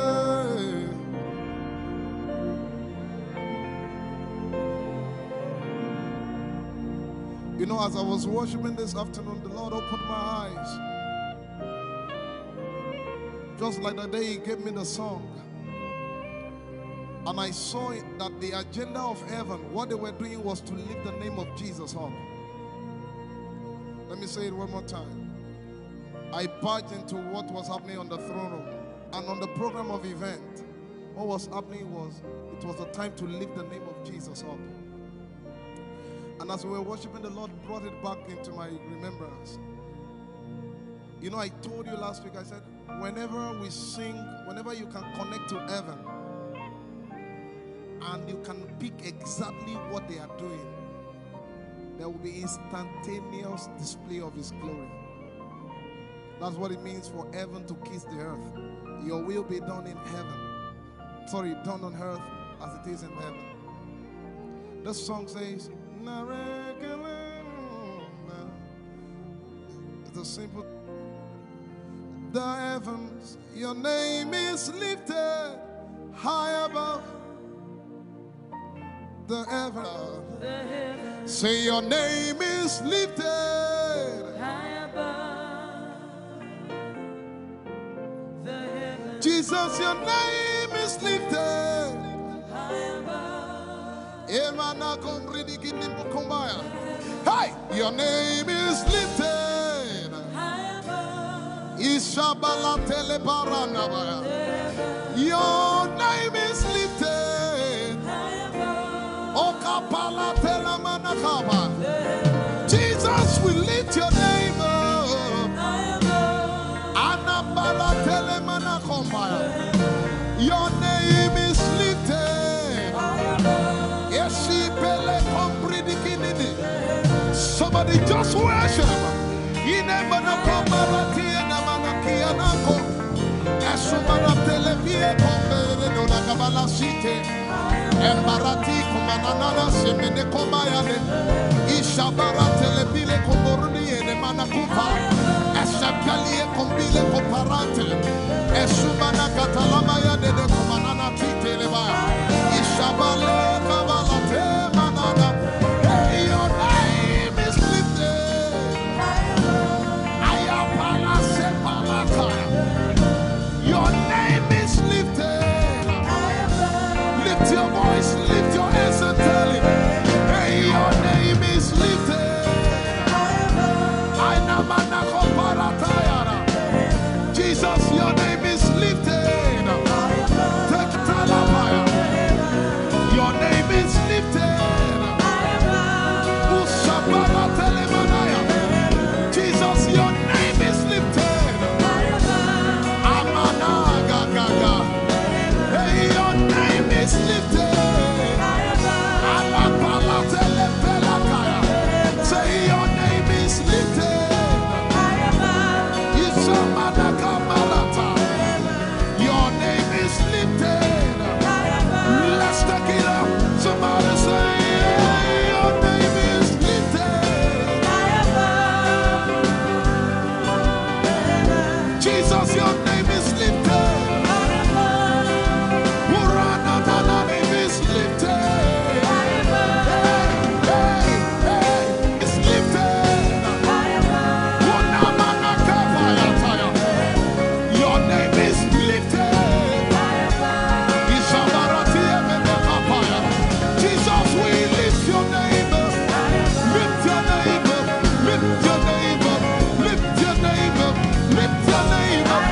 You know, as I was worshiping this afternoon, the Lord opened my eyes. Just like the day He gave me the song. And I saw it that the agenda of heaven, what they were doing was to lift the name of Jesus up. Let me say it one more time. I barged into what was happening on the throne room and on the program of event. What was happening was, it was a time to lift the name of Jesus up. And as we were worshiping, the Lord brought it back into my remembrance. You know, I told you last week, I said, whenever we sing, whenever you can connect to heaven and you can pick exactly what they are doing, there will be instantaneous display of His glory. That's what it means for heaven to kiss the earth. Your will be done in heaven. Sorry, done on earth as it is in heaven. The song says, "Narekelema." It's a simple. The heavens, your name is lifted high above the heaven. Say, your name is lifted. Jesus, your name is lifted. Emana komridi kini mukumbaya. Hey, your name is lifted. Ishabala telebaranabaya. Your name is lifted. Okapala telamanakaba. Jesus, we lift your name up. Anabala telemanakombaya. Your name is lifted. Eshipele kompridikinini. Somebody just worship. Inemanakobarakienamanakianako. Esumanatelepiekomberedonakabalasite. Embarati kumanana semene komayane. Ishabaratele bile komoruni ene manakupa. Eshapalie kombile koparate. Esumana katalama ya dede kumanana titele ba. Ishabale kabalate manana. Hey, your name is lifted. Ayapala sepalata. Your name is lifted. Lift your voice, lift your hands and tell him, hey, your name is lifted. Aina manako paratayara. Jesus, your name is lifted. Take talabaya. Your name is lifted. Usabara telemanaya. Jesus, your name is lifted. Amana ga ga ga. Hey, your name is lifted. Alapala telepelakaya. Say, your name is lifted. Isamana kamarata. Your name is lifted. Let's take it up. Somebody say, your name is lifted. Jesus, your name is lifted. Urana, your name is lifted. Hey, hey, hey, it's lifted. Unamanakapayataya. Your name is lifted. Ishabaratiememekapaya. Jesus, we lift your name up. Lift your name up. Lift your name up. Lift your name up. Lift your name up.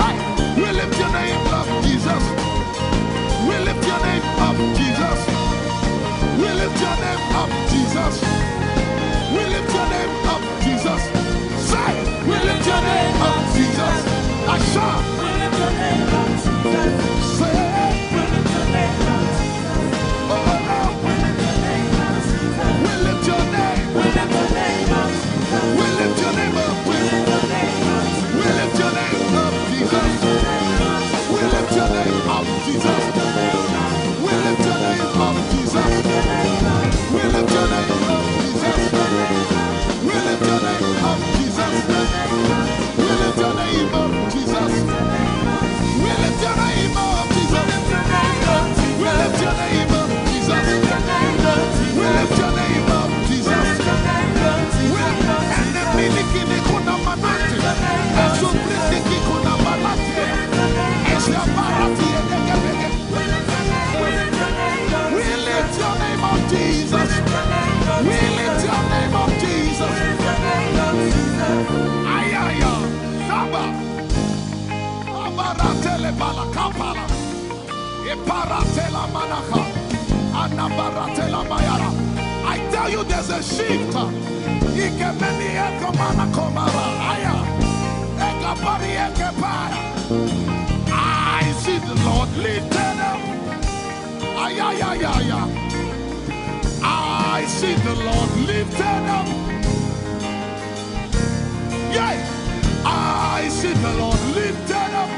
Hey, we lift your name up, Jesus. We lift your name up, Jesus. We lift your name up, Jesus. We lift your name up, Jesus. Say, we lift your name up, Jesus. Asha. We lift your name up, Jesus. Say, we lift your name up, Jesus. Oh, Lord. We lift your name up, Jesus. We lift your name. We lift your name up, Jesus. We lift your name up. We lift your name up, Jesus. We lift your name up, Jesus. We lift your name up, Jesus. We lift your name up, Jesus. We lift your name up, Jesus. We lift your name up, Jesus. We lift your name up, Jesus. We lift your name up, Jesus. We lift your name up, Jesus. We, and the miliki ni kuna manati. Esu priti ki kuna manati. Esu barati. We lift your name up, Jesus. We lift your name up, Jesus. Ayaya, Saba. Abaratele balakapala. Iparatela manaka. Anabaratela mayara. I tell you, there's a shift. Ikemeni ekomana komara. Aya. Ekapari ekepaya. I see the Lord lifted up. Ay, ay, ay, ay, ay. I see the Lord lifted up. Yeah, I see the Lord lifted up.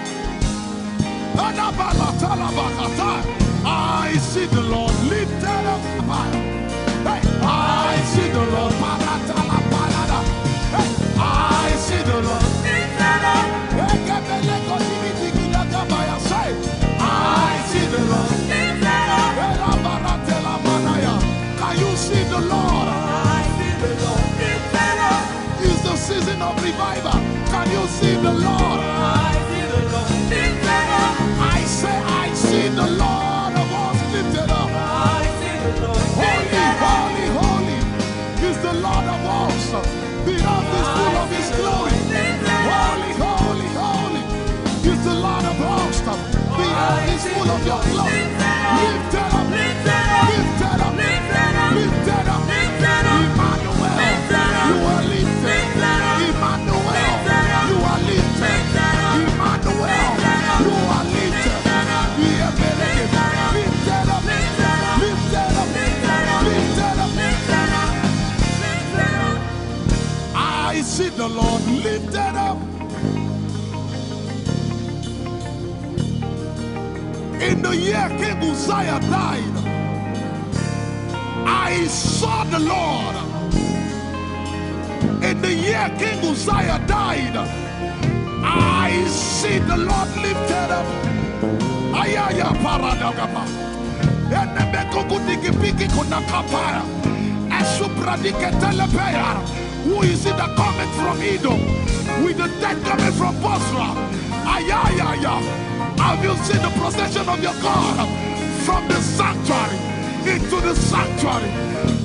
Adabalatalabahatai. I see the Lord lifted up. Hey, I see the Lord. Paratalabayada. Hey, I see the Lord. Ekebelekosibitikidakabaya. Say, I see the Lord. Elabaratelamanaya. Can you see the Lord? It's the season of revival. Can you see the Lord? I say, I see the Lord of hosts lifted up. Holy, holy, holy is the Lord of hosts. The earth is full of his glory. Holy, holy, holy is the Lord of hosts. The earth is full of your glory. Lifted up, lifted up, lifted up, lifted up. Emmanuel, you are lifted. Emmanuel, you are lifted. Emmanuel, you are lifted. Lifted up, lifted up, lifted up, lifted up. I see the Lord lifted up. In the year King Uzziah died, I saw the Lord. In the year King Uzziah died, I see the Lord lifted up. Ayaya paradagaba. Enebekugudikipiki kunakapaya. Esupradiketelepeya. Who is it that cometh from Edom with the dead coming from Bozrah? Ayayaya. Have you seen the procession of your God from the sanctuary into the sanctuary?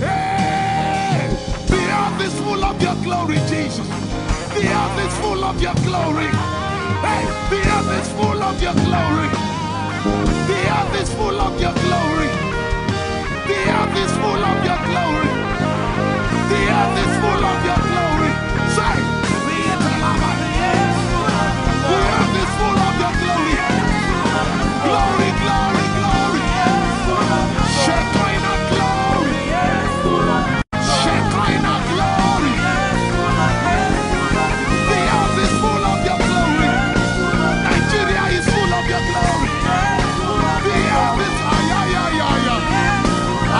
Hey, the earth is full of your glory, Jesus. The earth is full of your glory. Hey, the earth is full of your glory. The earth is full of your glory. The earth is full of your glory. The earth is full of your glory. Say, the earth is full of your glory. Glory, glory, glory. Shekinah glory. Shekinah glory. The earth is full of your glory. Nigeria is full of your glory. The earth is, ay, ay, ay, ay, ay.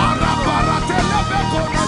Arabaratelebekona.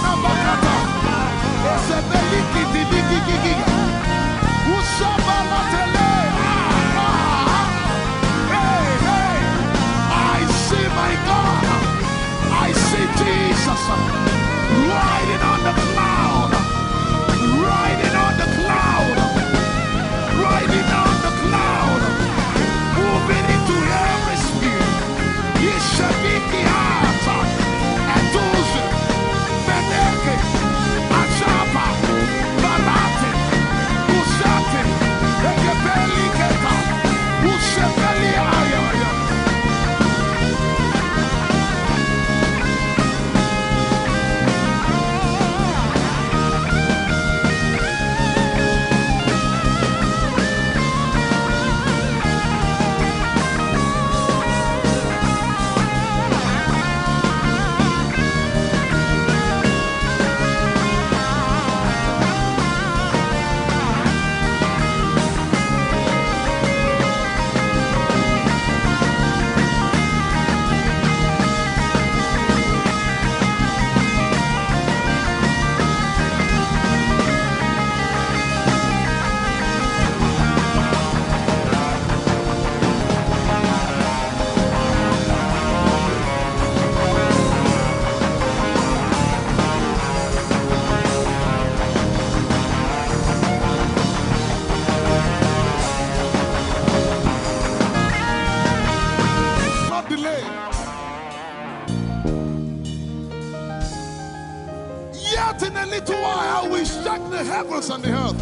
But in a little while, I will shake the heavens and the earth,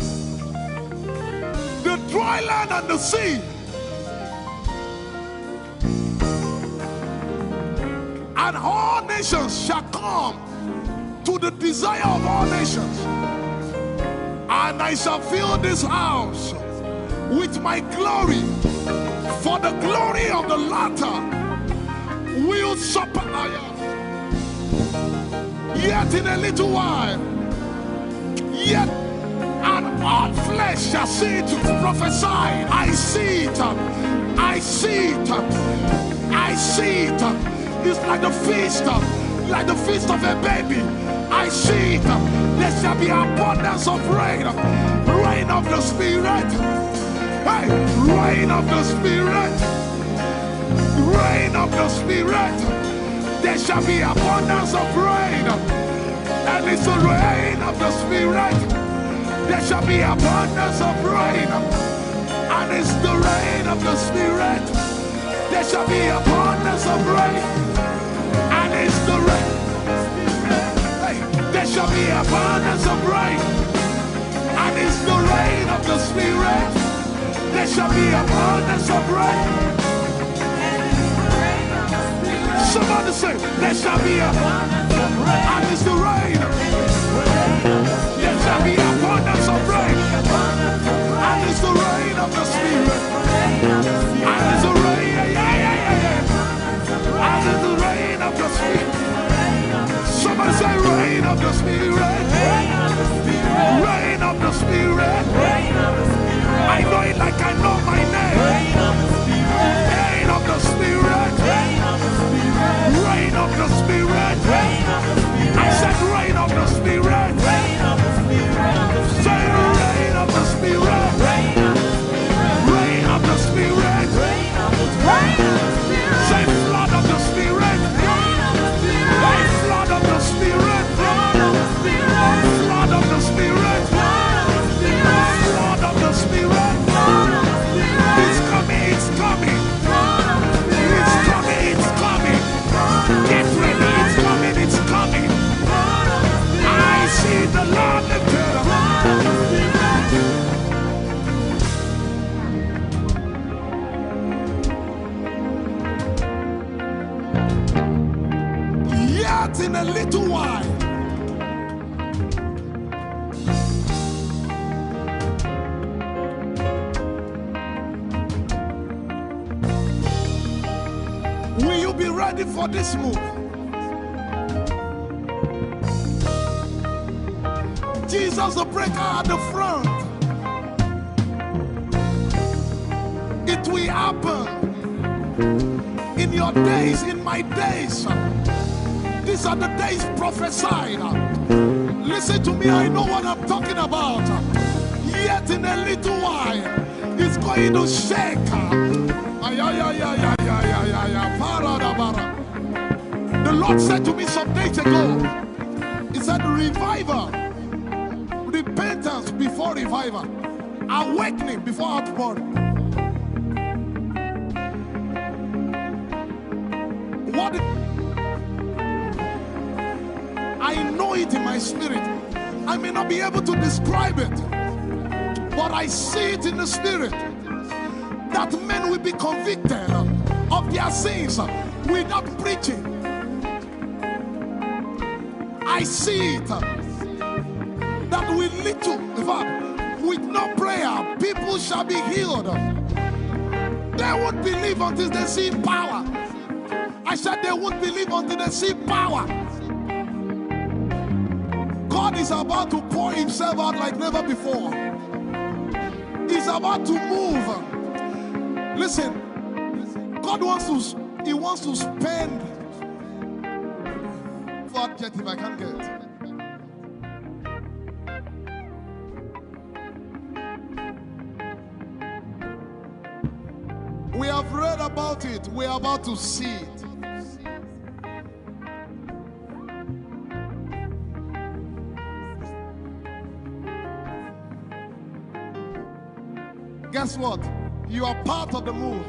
the dry land and the sea. And all nations shall come to the desire of all nations. And I shall fill this house with my glory, for the glory of the latter will surpass. Yet in a little while, yet and all flesh shall see it. Prophesy. I see it. I see it. I see it. It's like the feast, like the feast of a baby. I see it. There shall be abundance of rain. Rain of the Spirit. Hey, rain of the Spirit. Rain of the Spirit. There shall be abundance of rain. And it's the rain of the Spirit. There shall be abundance of rain. And it's the rain of the Spirit. There shall be abundance of rain. And it's the rain. Hey, there shall be abundance of rain. And it's the rain of the Spirit. There shall be abundance of rain. Somebody say, there shall be a, and it's the rain. There shall be abundance of rain. And it's the rain of the Spirit. And it's the rain, yeah, yeah, yeah, yeah, yeah. And it's the rain of the Spirit. Somebody say, rain of the Spirit. Rain of the Spirit. I know it like I know my name. Rain of the Spirit. Rain of the Spirit. I said, rain of the Spirit. Say, rain of the Spirit. Rain of the Spirit. Say, flood of the Spirit. Hey, flood of the Spirit. Flood of the Spirit. Flood of the Spirit. It's coming, it's coming. It's coming, it's coming. Get ready, it's coming, it's coming. I see the Lord lifted up. Yet in a little while, will you be ready for this move? Jesus the breaker at the front. It will happen in your days, in my days. These are the days prophesied. Listen to me, I know what I'm talking about. Yet in a little while, it's going to shake. Ay, ay, ay, ay, ay, ay, ay, ay, ay, para da bara. The Lord said to me some days ago, He said, revival, repentance before revival, awakening before outpouring. What I know it in my spirit. I may not be able to describe it, but I see it in the spirit that men will be convicted of their sins without preaching. I see it that with little, in fact, with no prayer, people shall be healed. They won't believe until they see power. I said they won't believe until they see power. God is about to pour himself out like never before. He's about to move. Listen, God wants to, he wants to spend. What adjective I can't get. We have read about it. We are about to see it. Guess what? You are part of the move.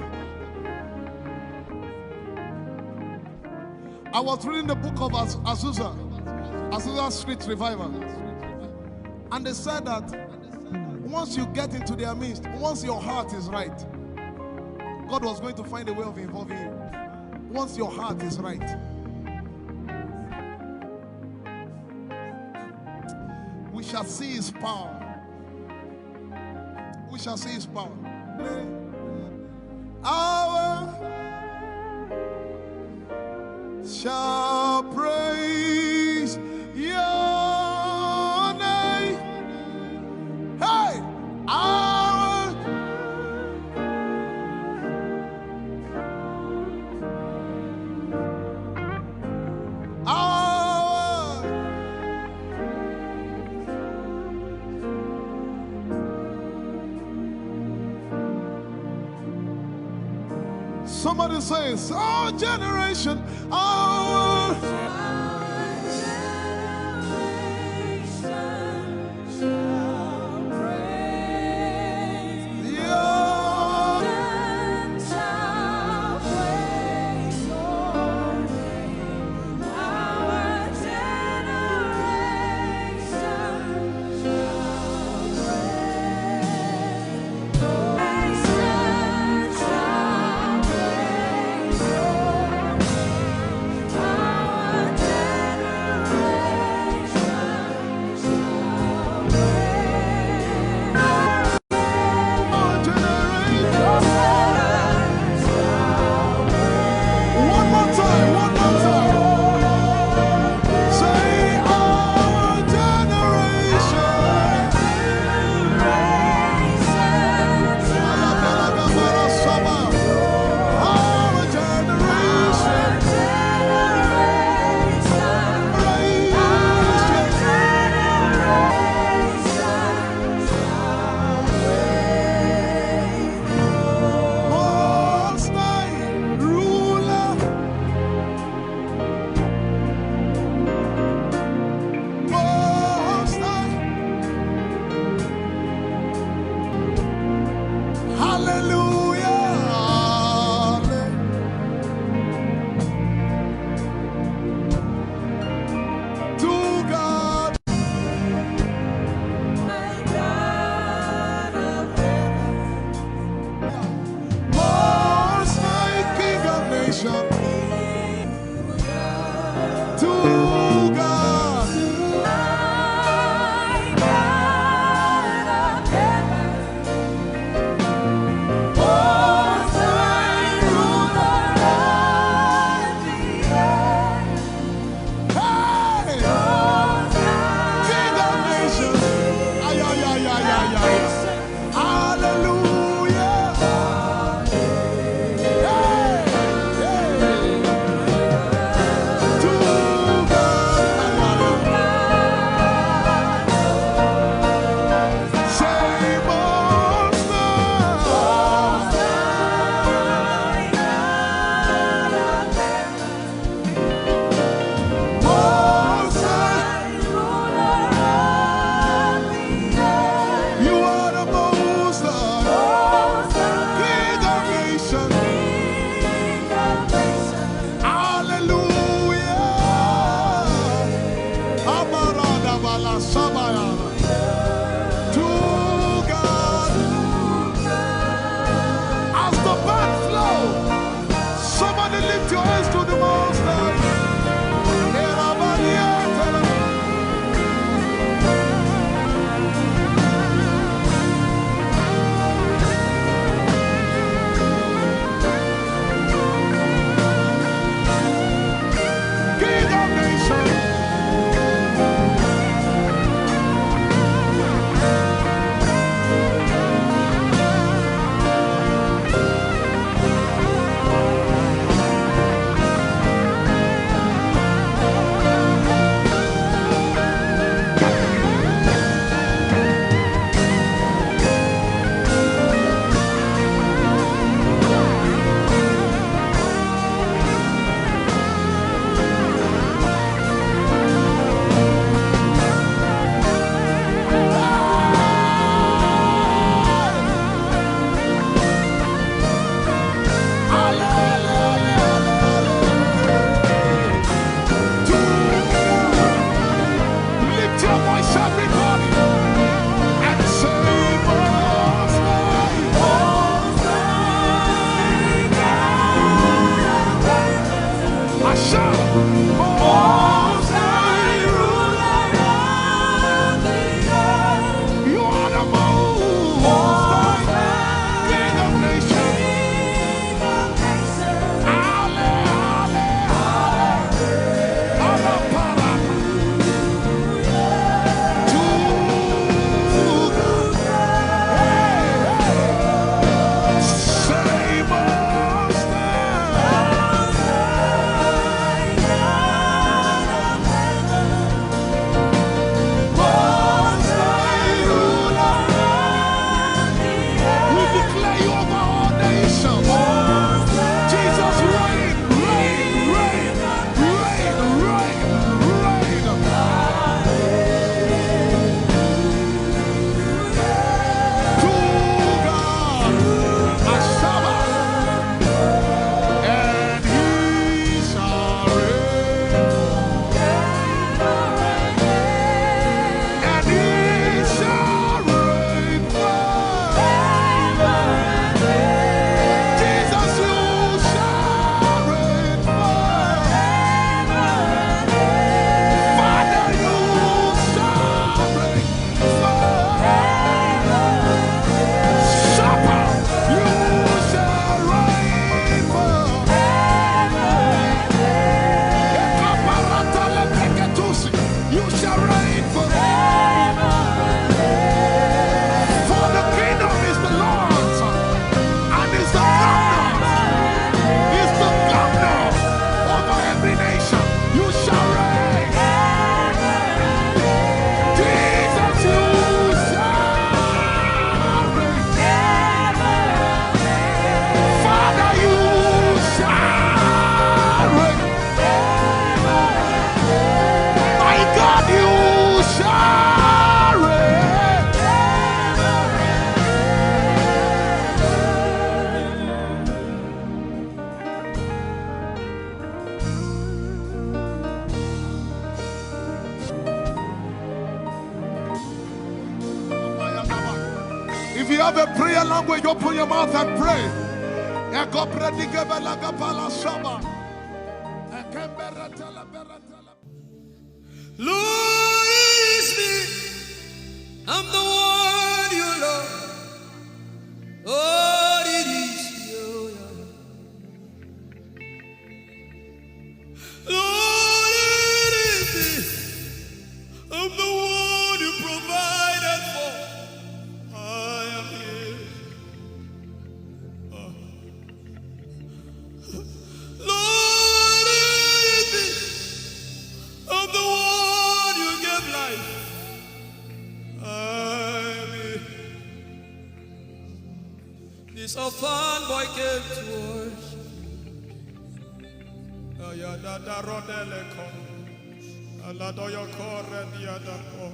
I was reading the book of Az-, Azusa. Azusa Street Revival. And they said that once you get into their midst, once your heart is right, God was going to find a way of involving you. Once your heart is right, we shall see his power. We shall see his power. Our shall praise your name. Hey, our our Somebody says, our generation, our For the kingdom is the Lord's, and is the governor, is the governor over every nation. You shall reign. Jesus, you shall reign. Father, you shall reign. My God, you shall reign. If you have a prayer language, open your mouth and pray. Ekopredikebalakapalashaba. Ekembereteleberetele. Lord, it is me. I'm the one you love. Lord, it is you. Lord, it is me. I'm the one you provided for. I am here. Oh. Lord, it is me. I'm the one you gave life. I'm here. This orphan boy came to worship. Ayadadarodeleko. Aladoyokore diadako.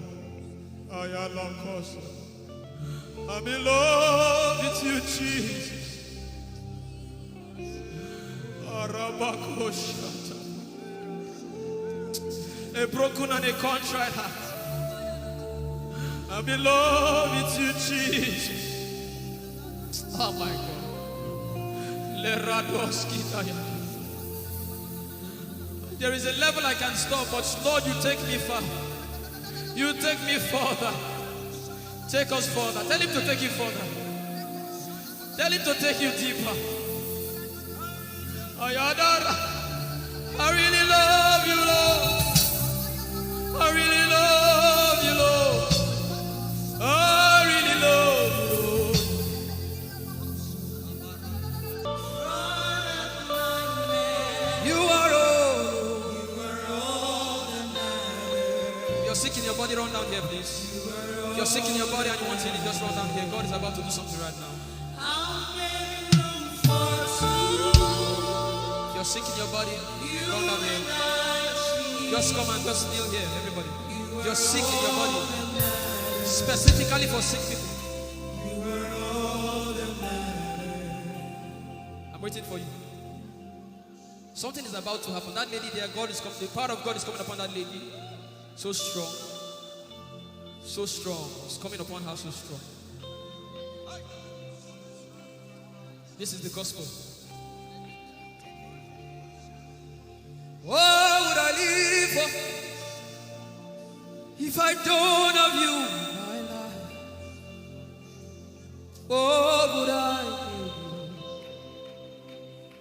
Ayalokoso. I'm in love with you, Jesus. Arabakoshata. A broken and a contrite heart. I'm in love with you, Jesus. Oh my God. Leradoskitaya. There is a level I can stop, but Lord, you take me far. You take me further. Take us further. Tell him to take you further. Tell him to take you deeper. Ayadara. I really love you, Lord. I really love you, Lord. I really love you, Lord. You are all. If you're sick in your body, run down here, please. If you're sick in your body and you want healing, just run down here. God is about to do something right now. If you're sick in your body, run down here. Just come and just kneel here, everybody. If you're sick in your body, specifically for sick people. I'm waiting for you. Something is about to happen. That lady there, God is coming. The power of God is coming upon that lady. So strong. So strong. It's coming upon her so strong. This is the gospel. What would I live for if I don't have you in my life? What would I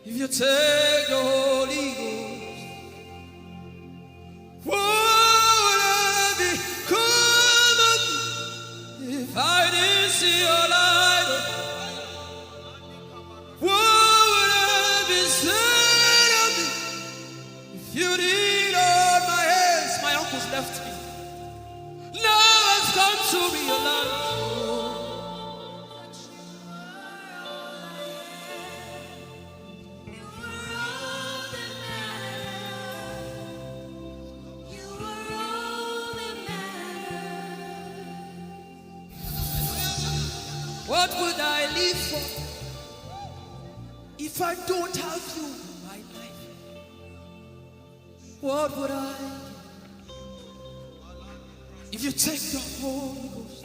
give if you take the Holy Ghost? What would I become of me if I didn't see your light? What would I be said of me if you didn't hold my hands? My uncles left me. Now has come to realize. What would I live for if I don't have you in my life? What would I if you take the Holy Ghost?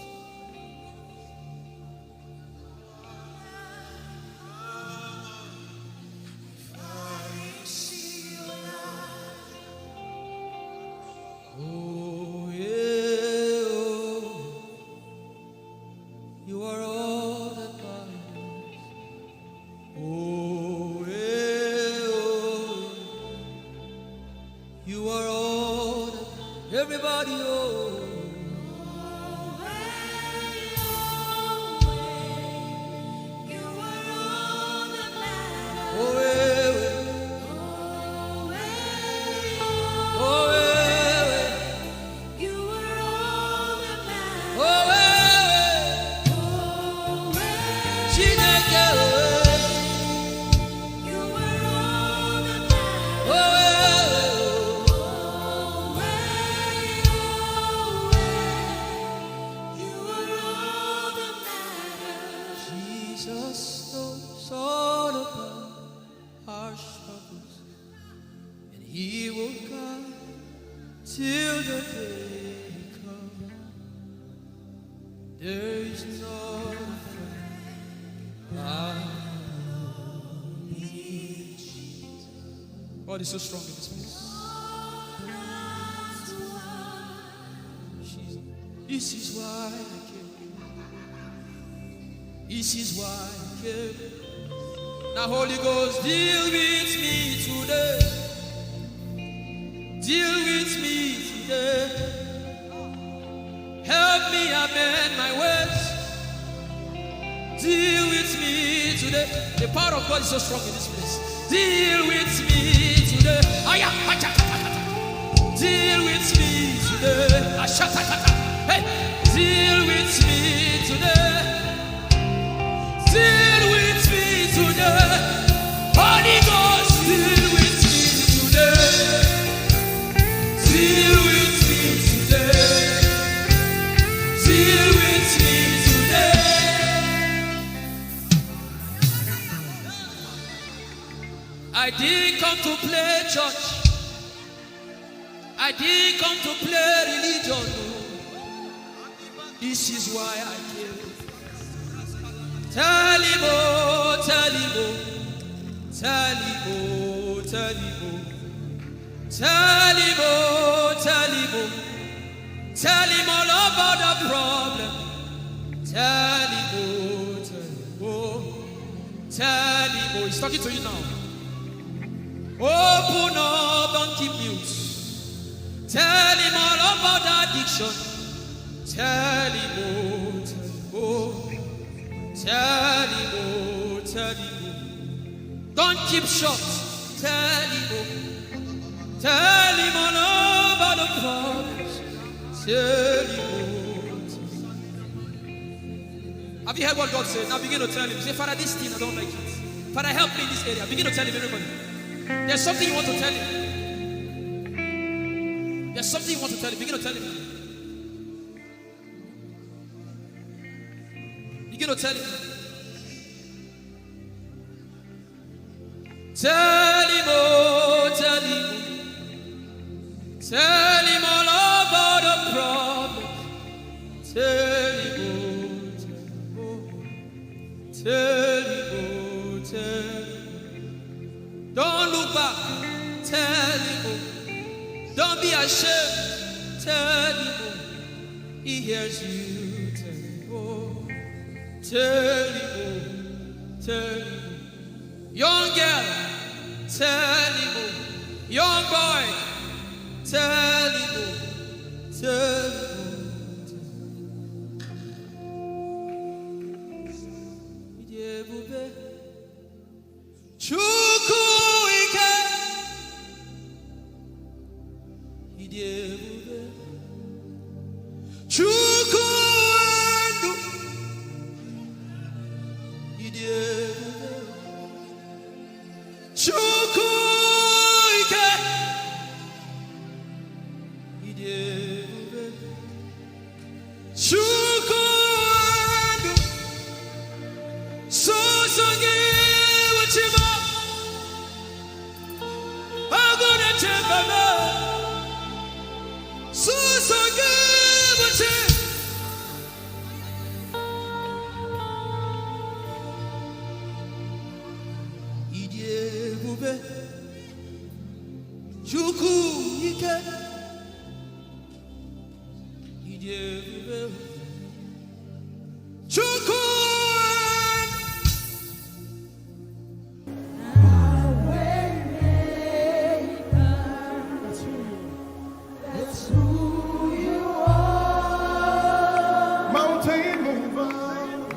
Oh, yeah, oh. You are all that matters. Oh, yeah, oh. You are all that everybody, oh. Just know all about our struggles, and He will guide till the day comes. There is not a friend like Jesus. God is so strong in this place. Jesus. This is why I came. This is why I came. Now, Holy Ghost, deal with me today. Deal with me today. Help me amend my ways. Deal with me today. The power of God is so strong in this place. Deal with me today. Aya, acha, acha, acha. Deal with me today. Ashatatata. Hey, deal with me today. Deal with me today. Holy Ghost, deal with me today. Deal with me today. Deal with me today. I didn't come to play church. I didn't come to play religion. No. This is why I came. Tell him, oh, tell him, oh. Tell him, oh, tell him, oh. Tell him, oh, tell him, oh. Tell him all about the problem. Tell him, oh, tell him, oh. Tell him, oh, he's talking to you now. Open up, don't keep mute. Tell him all about the addiction. Tell him, oh, tell him, oh. Tell him, oh, tell him, oh. Don't keep short. Tell him, oh. Tell him all about the problems. Tell him, oh, tell him. Have you heard what God said? Now begin to tell him. Say, "Father, this thing, I don't like it. Father, help me in this area." Begin to tell him, everybody. There's something you want to tell him. There's something you want to tell him. Begin to tell him. Begin to tell him. Tell him, oh, tell him. Tell him all about the problem. Tell him, oh, tell him, oh. Tell him, oh, tell him. Don't look back. Tell him, oh. Don't be ashamed. Tell him, oh. He hears you. Tell him, oh. Tell him, oh. Tell him, oh. Young girl, tell him, oh. Young boy, tell him, oh. Tell him, oh. Ị dị ebube. Chukwu ike. Ị dị ebube. Chukwu ndụ. Ị dị ebube. Chukwu ike. Ị dị ebube. Chukwu ndụ. Sọsọ gị bụ chi m. Agụ na-eche mba m. Sọsọ gị bụ chi. Ị dị ebube. Chukwu ike. Ị dị ebube. Chukwu. That's who you are. Mountain mover.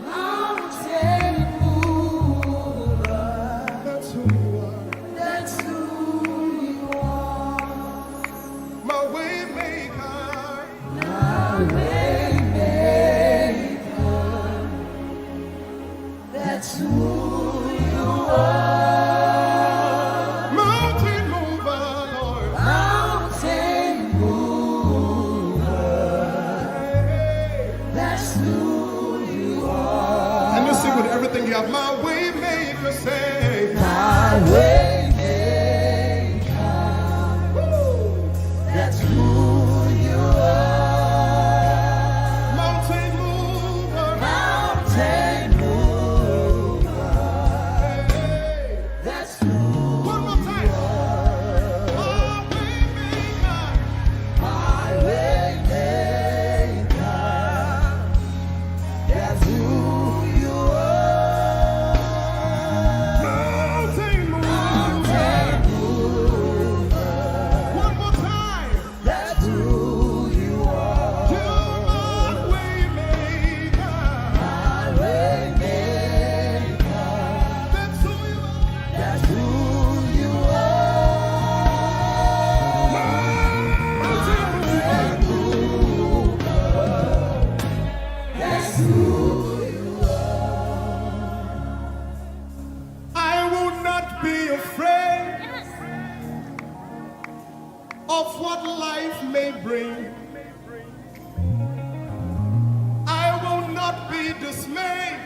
Mountain mover. That's who you are. That's who you are. My way maker. My way maker. You are my way maker, say. My way maker. Woo. That's who you are. Mountain mover. Mountain mover. Hey. That's who. One more time. My way maker. My way maker. That's who you are. Mountain mover. Mountain mover. One more time. That's who you are. You're my way maker. My way maker. That's who you are. That's who you are. Mountain mover. That's who you are. I will not be afraid of what life may bring. I will not be dismayed.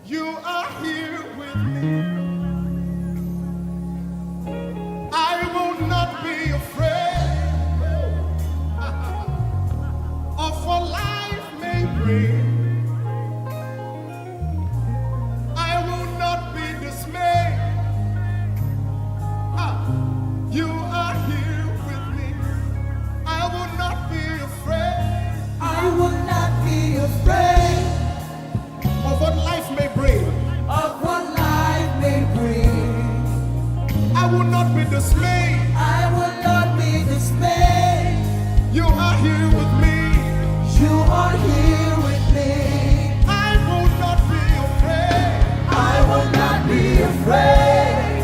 You are here with me. I will not be afraid of what life may bring. I will not be dismayed. Ah, you are here with me. I will not be afraid. I will not be afraid of what life may bring. Of what life may bring. I will not be dismayed. I will not be dismayed. You are here with me. You are here with me. I will not be afraid. I will not be afraid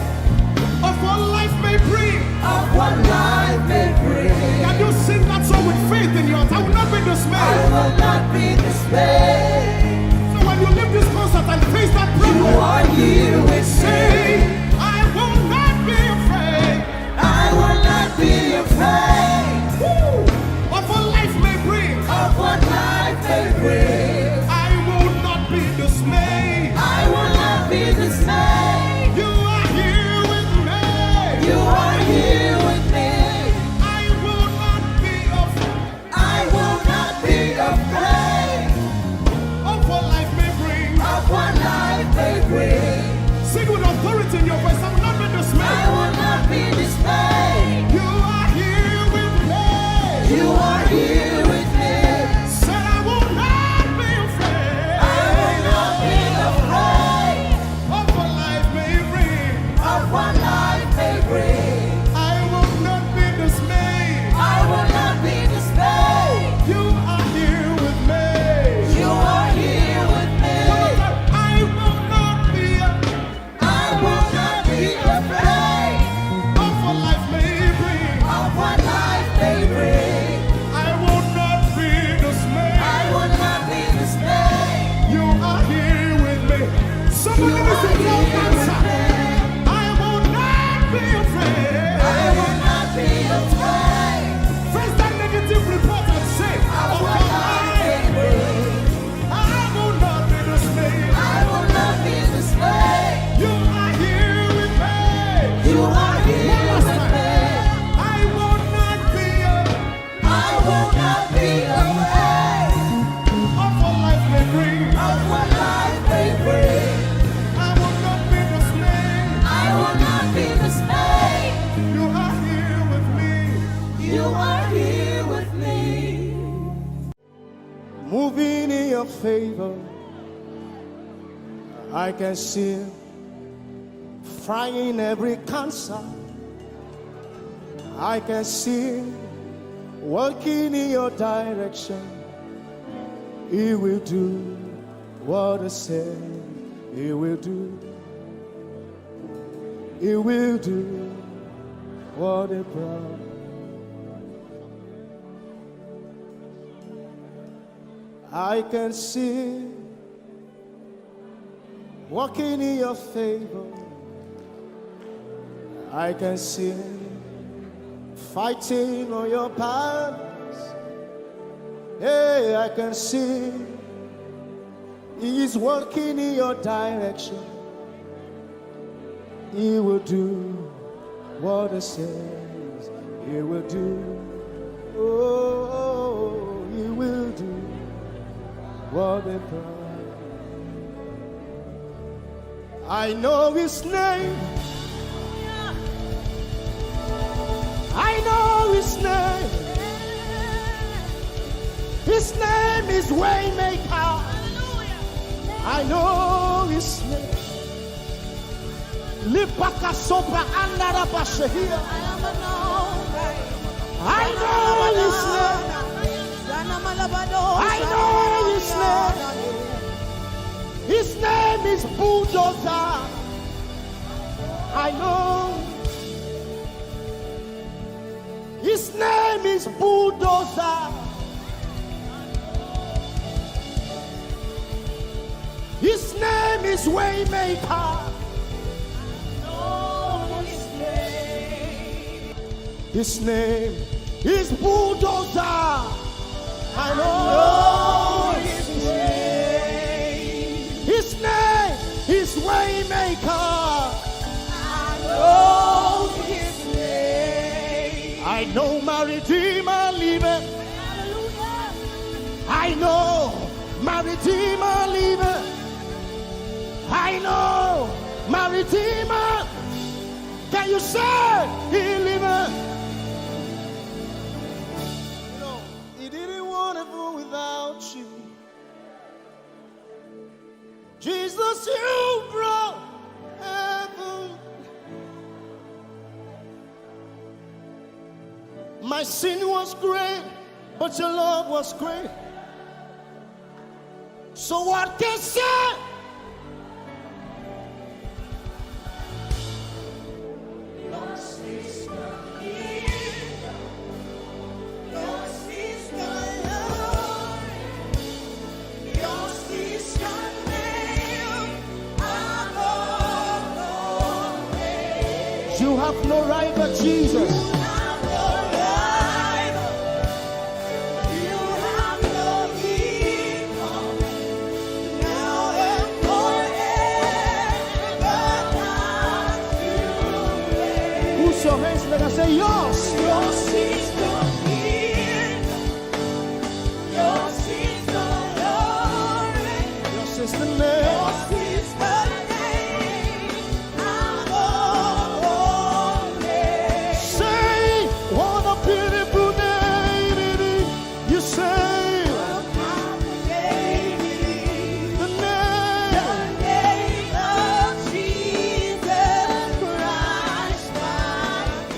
of what life may bring. Of what life may bring. Can you sing that song with faith in your heart? I will not be dismayed. I will not be dismayed. So when you leave this concert and face that problem, you are here with me. Say, I will not be afraid. I will not be afraid. Woo! Of what life may bring. Of what life may bring. I will not be dismayed. I will not be dismayed. You are here with me. You are here with me. I will not be afraid. I will not be afraid of what life may bring. Of what life may bring. Sing with authority in your voice. I will not be dismayed. I will not be dismayed. You are here with me. You are here with me. Said I will not be afraid. I will not be afraid. Of what life may bring. Of what life may bring. I will not be dismayed. I will not be dismayed. You are here with me. You are here with me. One more time. I will not be, I will not be afraid of what life may bring. Of what life may bring. I will not be dismayed. I will not be dismayed. You are here with me. Somebody listen to your answer. I will not be afraid. I will not be afraid. Face that negative report and say, I will not be afraid. I will not be dismayed. I will not be dismayed. You are here with me. You are here with me. One last time. I will not be afraid. I will not be afraid of what life may bring. Of what life may bring. I will not be dismayed. I will not be dismayed. You are here with me. You are here with me. Moving in your favor, I can see frying every cancer. I can see working in your direction. He will do what he said he will do. He will do what he promised. I can see working in your favor. I can see fighting on your battles. Hey, I can see He is working in your direction. He will do what he says he will do. Oh, he will do what he promised. I know his name. I know his name. His name is Waymaker. I know his name. Lipaka sopra andara bashehia. I know his name. I know his name. His name is Bulldozer. I know. His name is Bulldozer. His name is Waymaker. His name is Bulldozer. I know his name. His name is Waymaker. I know his name. I know my Redeemer liveth. I know my Redeemer liveth. I know my Redeemer. Can you say he liveth? You know, he didn't want heaven without you. Jesus, you brought heaven. My sin was great, but your love was great. So what can say? You have no rival, Jesus. Put your hands together and say, yours. Yours is the kingdom. Yours is the glory. Yours is the name. Yours is the name above all names. Say, what a beautiful name it is. You say, the name. The name of Jesus Christ.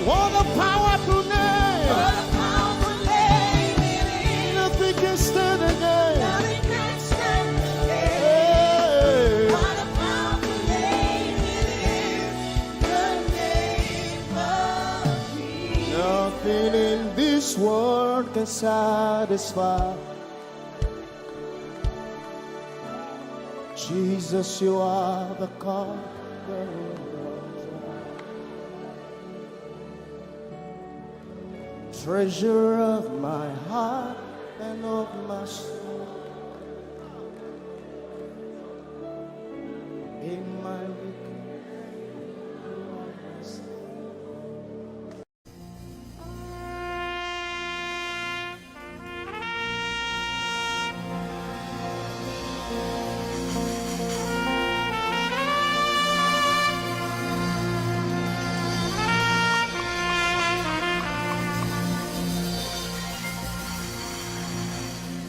What a powerful name. What a powerful name it is. Nothing can stand against. Nothing can stand against. Hey. What a powerful name it is. The name of Jesus. Nothing in this world can satisfy. Jesus, you are the God, treasure of my heart and of my soul. In my weakness,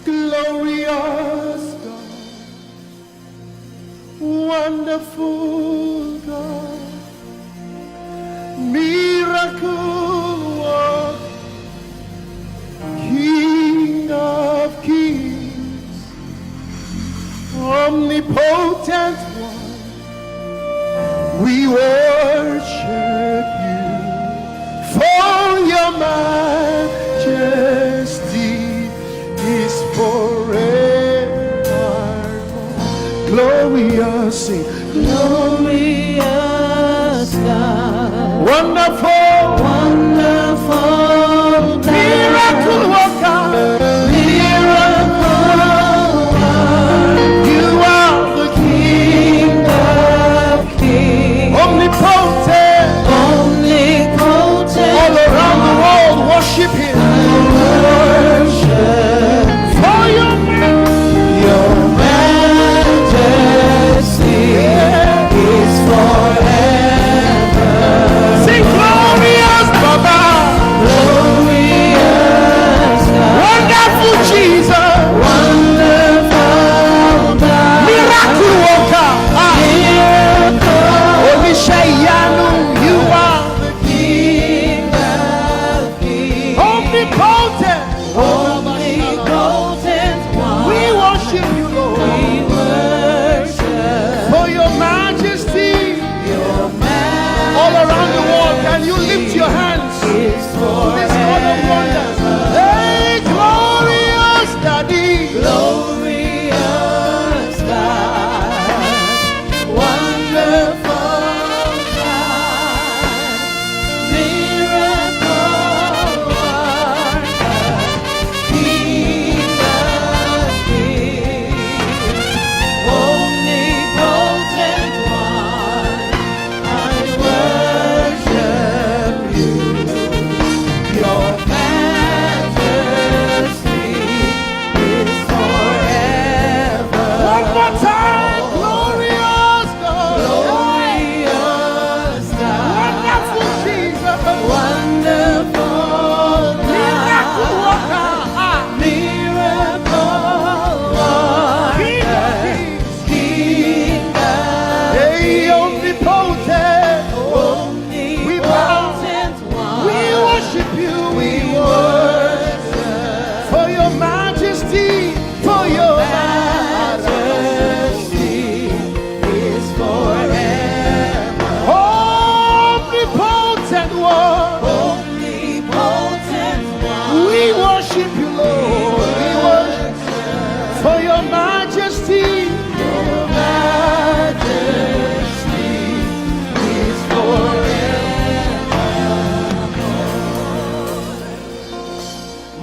glorious God, wonderful God, miracle work, King of kings, omnipotent one, we worship you for your majesty is forever. Glorious, sing. Glorious God. Wonderful. Wonderful God. Miracle worker. Miracle worker. You are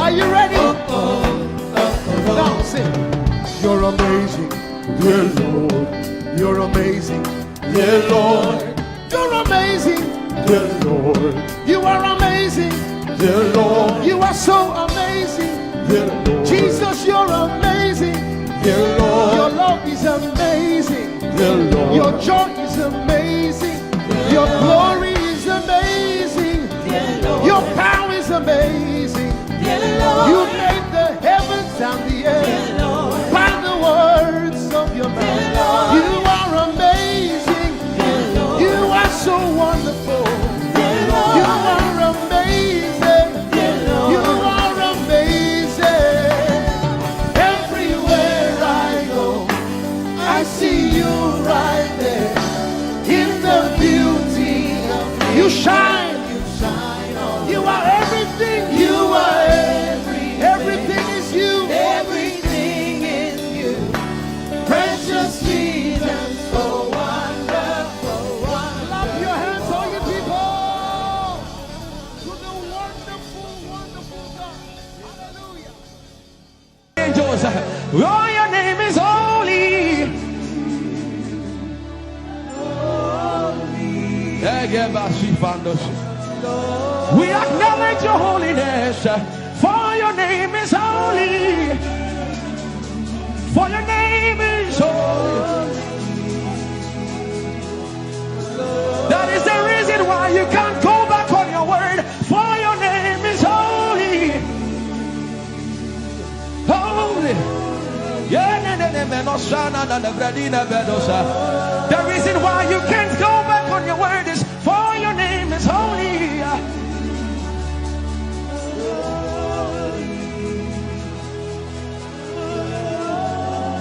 Are you ready? Now sing. You're amazing, dear Lord. You're amazing, dear Lord. You're amazing, dear Lord. You are amazing, dear Lord. You are so amazing, dear Lord. Jesus, you're amazing, dear Lord. Your love is amazing, dear Lord. Your joy is amazing, your glory is amazing, your power is amazing. You made the heavens Down the earth by the words of your mouth. You are amazing. You are so wonderful. You are amazing. You are amazing. Everywhere I go, I see you right there in the beauty of you. Shine. You shine. You are everything. You are everything. Everything is you. Everything is you. Precious Jesus, so wonderful, wonderful. Clap your hands, all you people, to the wonderful, wonderful God. Hallelujah. Angels, oh, your name is holy. We acknowledge your holiness, for your name is holy. For your name is holy. That is the reason why you can't go back on your word. For your name is holy. Holy. Yeah, ne, ne, ne, me, no, sa, na, na, na, bra, di, na, be, do, sa. The reason why you can't go back on your word is for your name is holy.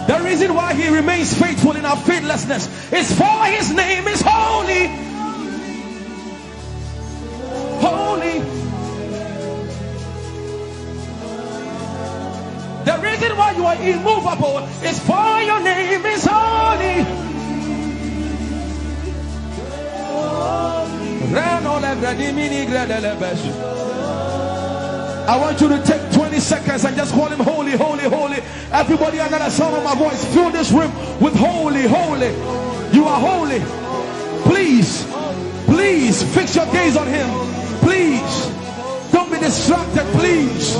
The reason why he remains faithful in our faithlessness is for his name is holy. Holy. The reason why you are immovable is for your name is holy. Rano le vredi mini grede le besh. I want you to take twenty seconds and just call him holy, holy, holy. Everybody under the sound of my voice, fill this room with holy, holy. You are holy. Please, please fix your gaze on him. Please, don't be distracted, please.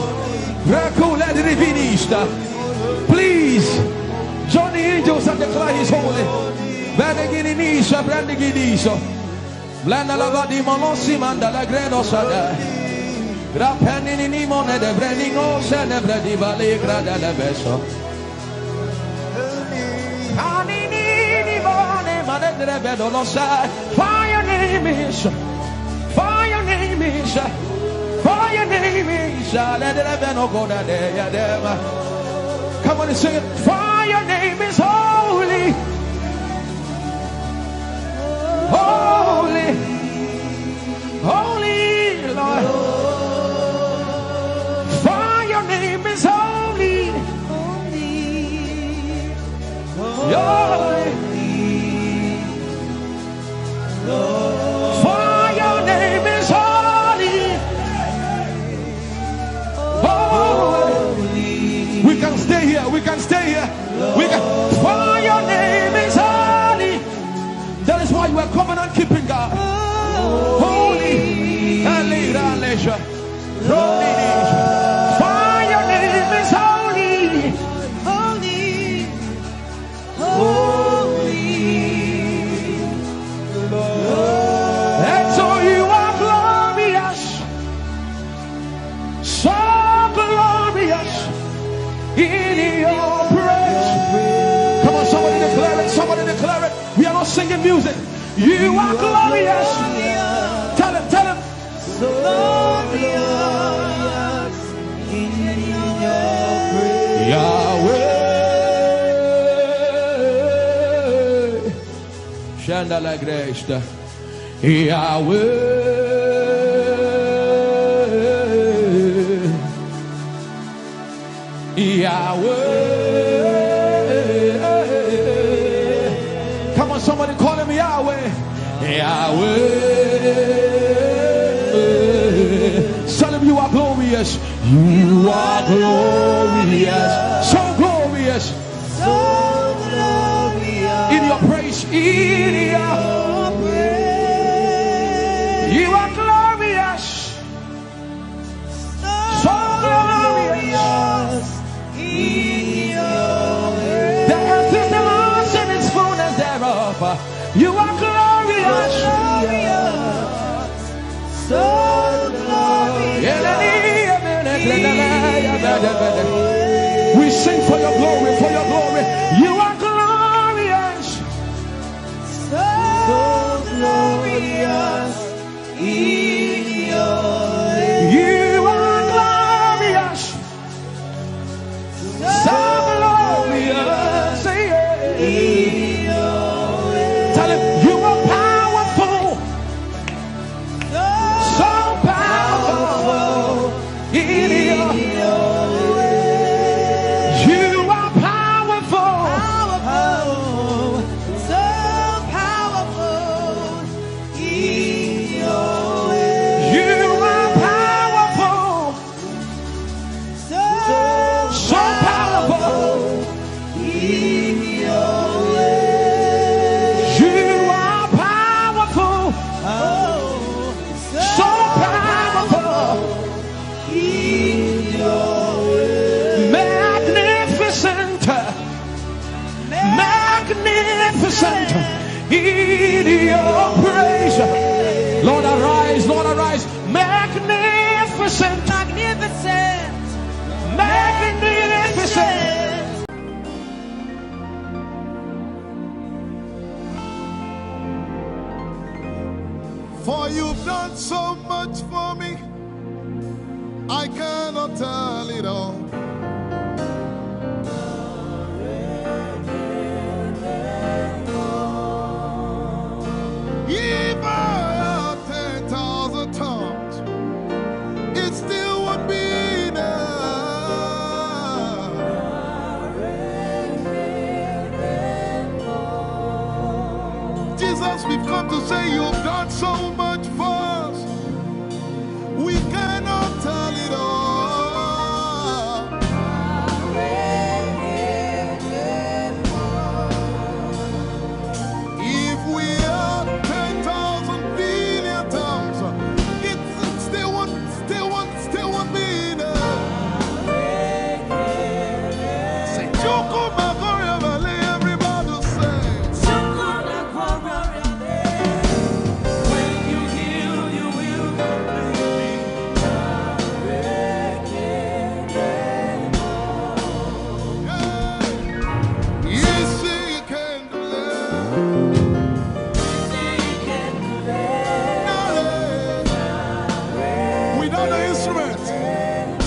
Rako le rivinista. Please, join the angels and declare he's holy. Benegini nisa, brandigini so. Blenda la va di mono si manda la greno sada. Grapeni ni ni mone de breni no se ne bredi vale grada le beso. Ani ni ni mone mane de rebedo no sa. For your name is, for your name is, for your name is. Ale de rebeno go da de ya dema. Come on and sing it. For your name is holy. Holy, holy Lord. For your name is holy. Holy. For your name is holy. Holy. We can stay here. We can stay here. We can. For your name is holy. That is why you are covenant keeping God. Holy. Holy. For your name is holy. Holy. Holy. And so you are glorious. So glorious in your praise. Come on, somebody declare it. Somebody declare it. We are not singing music. You are glorious. Tell him, tell him. So glorious in your praise. Yahweh. Shanda la gresta. Yahweh. Yahweh. Come on, somebody call him Yahweh. Yahweh. Tell him you are glorious. You are glorious. So glorious. So glorious. In your praise, in your praise. You are glorious. So glorious. The earth is the Lord's and its fullness thereof. You are glorious. So glorious. You are powerful, so powerful, magnificent, magnificent in your praise. Lord, arise, Lord, arise. Magnificent, magnificent, magnificent. For you've done so much for me, I cannot tell it all. If I had ten thousand tongues, it still won't be enough. Jesus, we've come to say you've done so much for us. We cannot tell it all. If we had ten thousand billion tongues, it still won't, still won't, still won't be enough. Say, "Chukwu Makoria Valley," everybody say. When you heal, you will completely. Yes, he can do that. Without the instrument,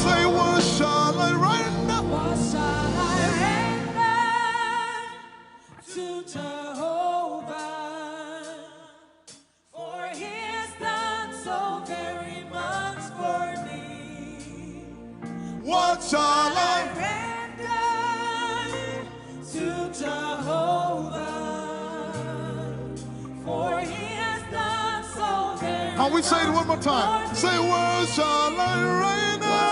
say, "What shall I render?" What shall I render to Jehovah? For he has done so very much for me. What shall I render to Jehovah? For he has done so very much for me. Can we say it one more time? Say, "What shall I render?"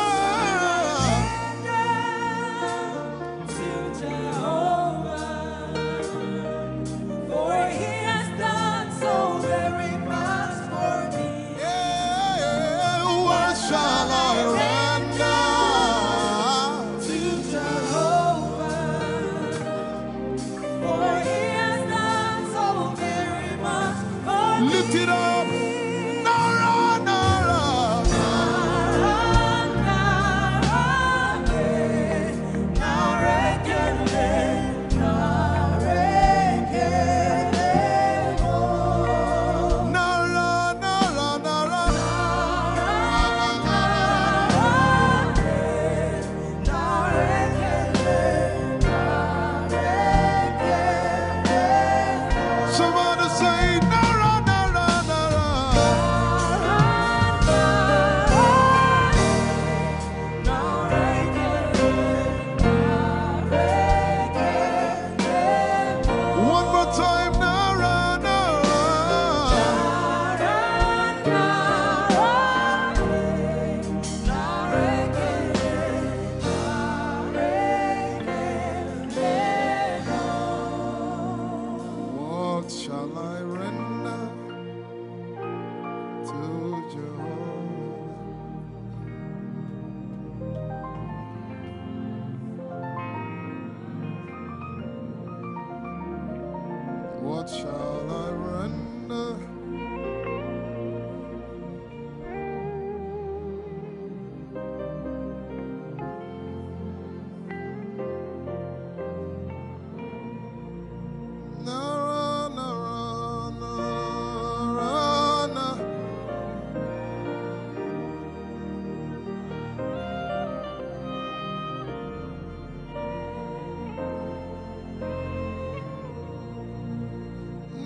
To Jehovah, for he has done so very much for me. Yeah, what shall I render to Jehovah? For he has done so very much for me. Lift it up. Nara, nara. Nara, nara, nara, nara, nara, nara. Somebody say, "Nara, nara, nara." One more time, "Nara, nara." What shall I render to Jehovah? What shall I render? Nara, nara, nara, na.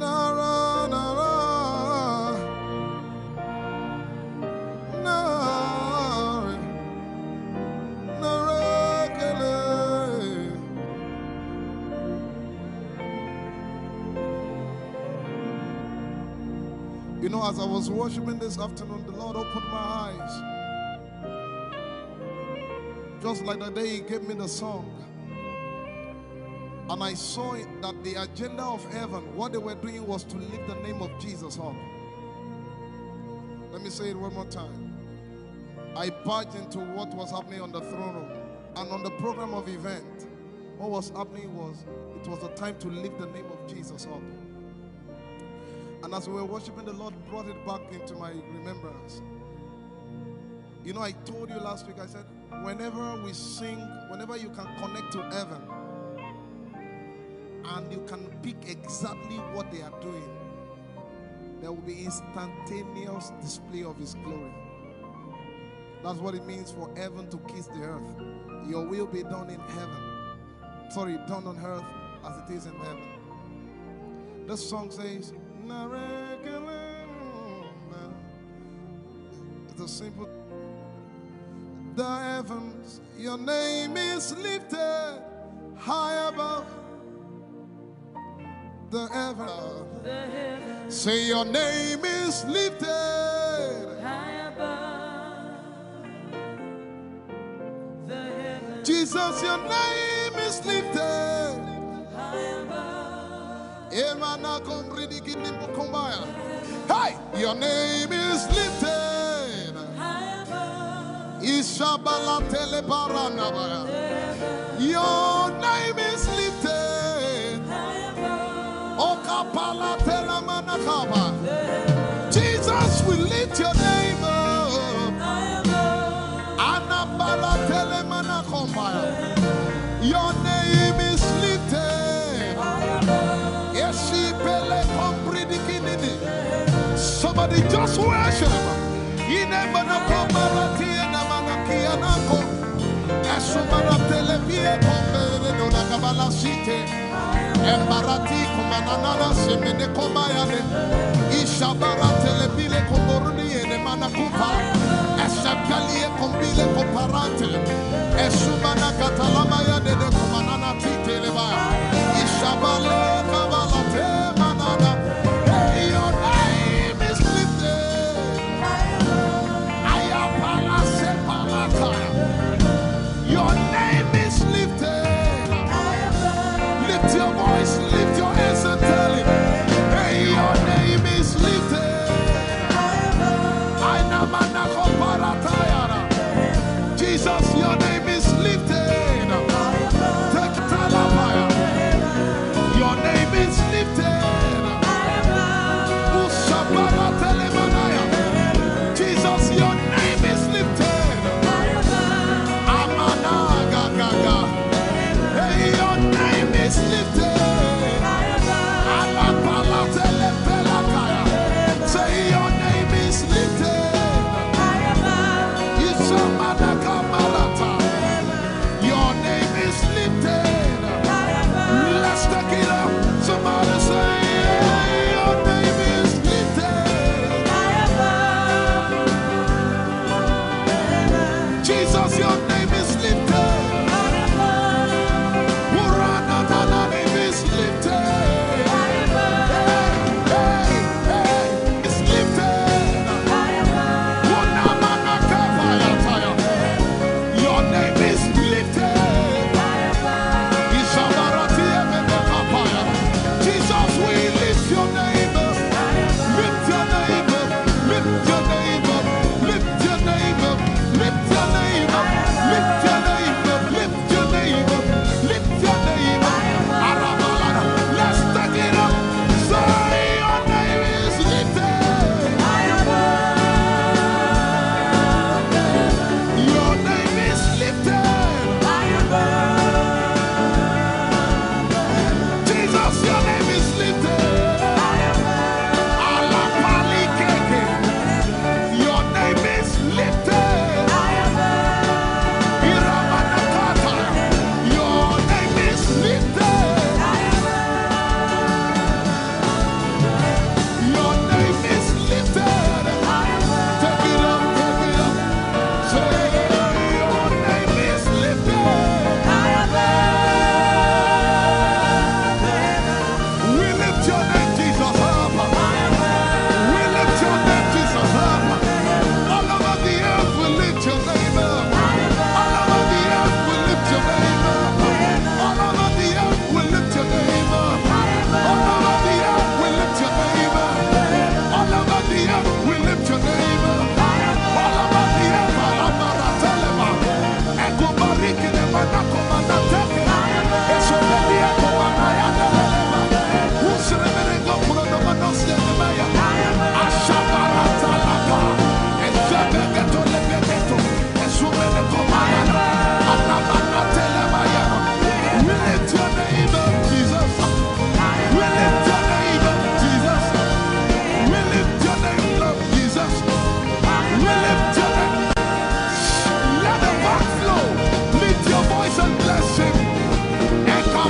Nara, nara, nara, nara, kele. You know, as I was worshiping this afternoon, the Lord opened my eyes. Just like the day He gave me the song. And I saw it that the agenda of heaven, what they were doing was to lift the name of Jesus up. Let me say it one more time. I barged into what was happening on the throne room and on the program of event. What was happening was, it was the time to lift the name of Jesus up. And as we were worshiping, the Lord brought it back into my remembrance. You know, I told you last week, I said, whenever we sing, whenever you can connect to heaven, and you can pick exactly what they are doing, there will be instantaneous display of His glory. That's what it means for heaven to kiss the earth. Your will be done in heaven. Sorry, done on earth as it is in heaven. This song says, "Narekelema." It's a simple. The heavens, your name is lifted high above the heavens. Say, your name is lifted high above the heavens. Jesus, your name is lifted high above. Emana komridi kini mukumbaya. Hey, your name is lifted. Ishabala telebaranabaya. Your name is lifted. Okapala telamanakaba. Jesus, we lift your name up. Anabala telemanakombaya. Your name is lifted. Eshipele kompridikinini. Somebody just worship. Inemanakomaratienamanakianako. Esumaratelepieko. Embarati kumanana semene komayane. Ishabara telebile komboruni ene manakupa. Eshapalie kombile koparante. Esumana katalama ya de kumanana titeleba. Ishabale kabalate manana. Hey, your name is lifted. Ayapala sepalata. Your name is lifted. Lift your voice, lift your hands and tell him, hey, your name is lifted. Aina manako paratayara. Jesus, your name is lifted. Take talabaya. Your name is lifted. Ushabara telemanaya. Jesus, your name is lifted. Amana gagaga. Hey, your name is lifted.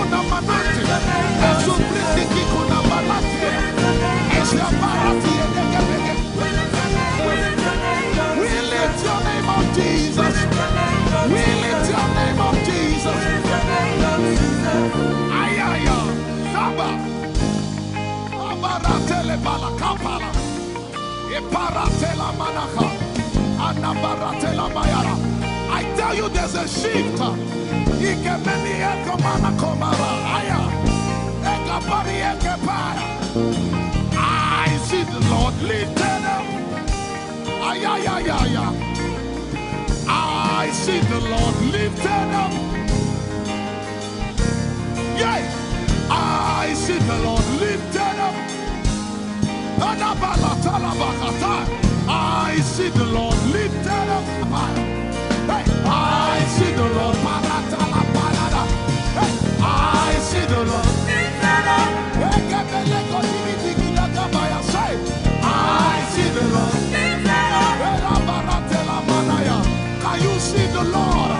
Kuna manati. Esu briti ki kuna manati. Esia barati edekebege. We lift your name up, Jesus. We lift your name up, Jesus. Ayaya. Saba. Abaratele balakapala. Iparatela manaka. Anabaratela mayara. I tell you, there's a shift. Ikemeni ekomana komara. Aya. Ekapari ekepara. I see the Lord lifted up. Ay, ay, ay, ay, ay. I see the Lord lifted up. Yeah, I see the Lord lifted up. Anabalatalabahatai. I see the Lord lifted up. Hey, I see the Lord. Paratalaparada. Hey, I see the Lord. Ekebeleko dibidigidagabaya. Say, I see the Lord. Can you see the Lord?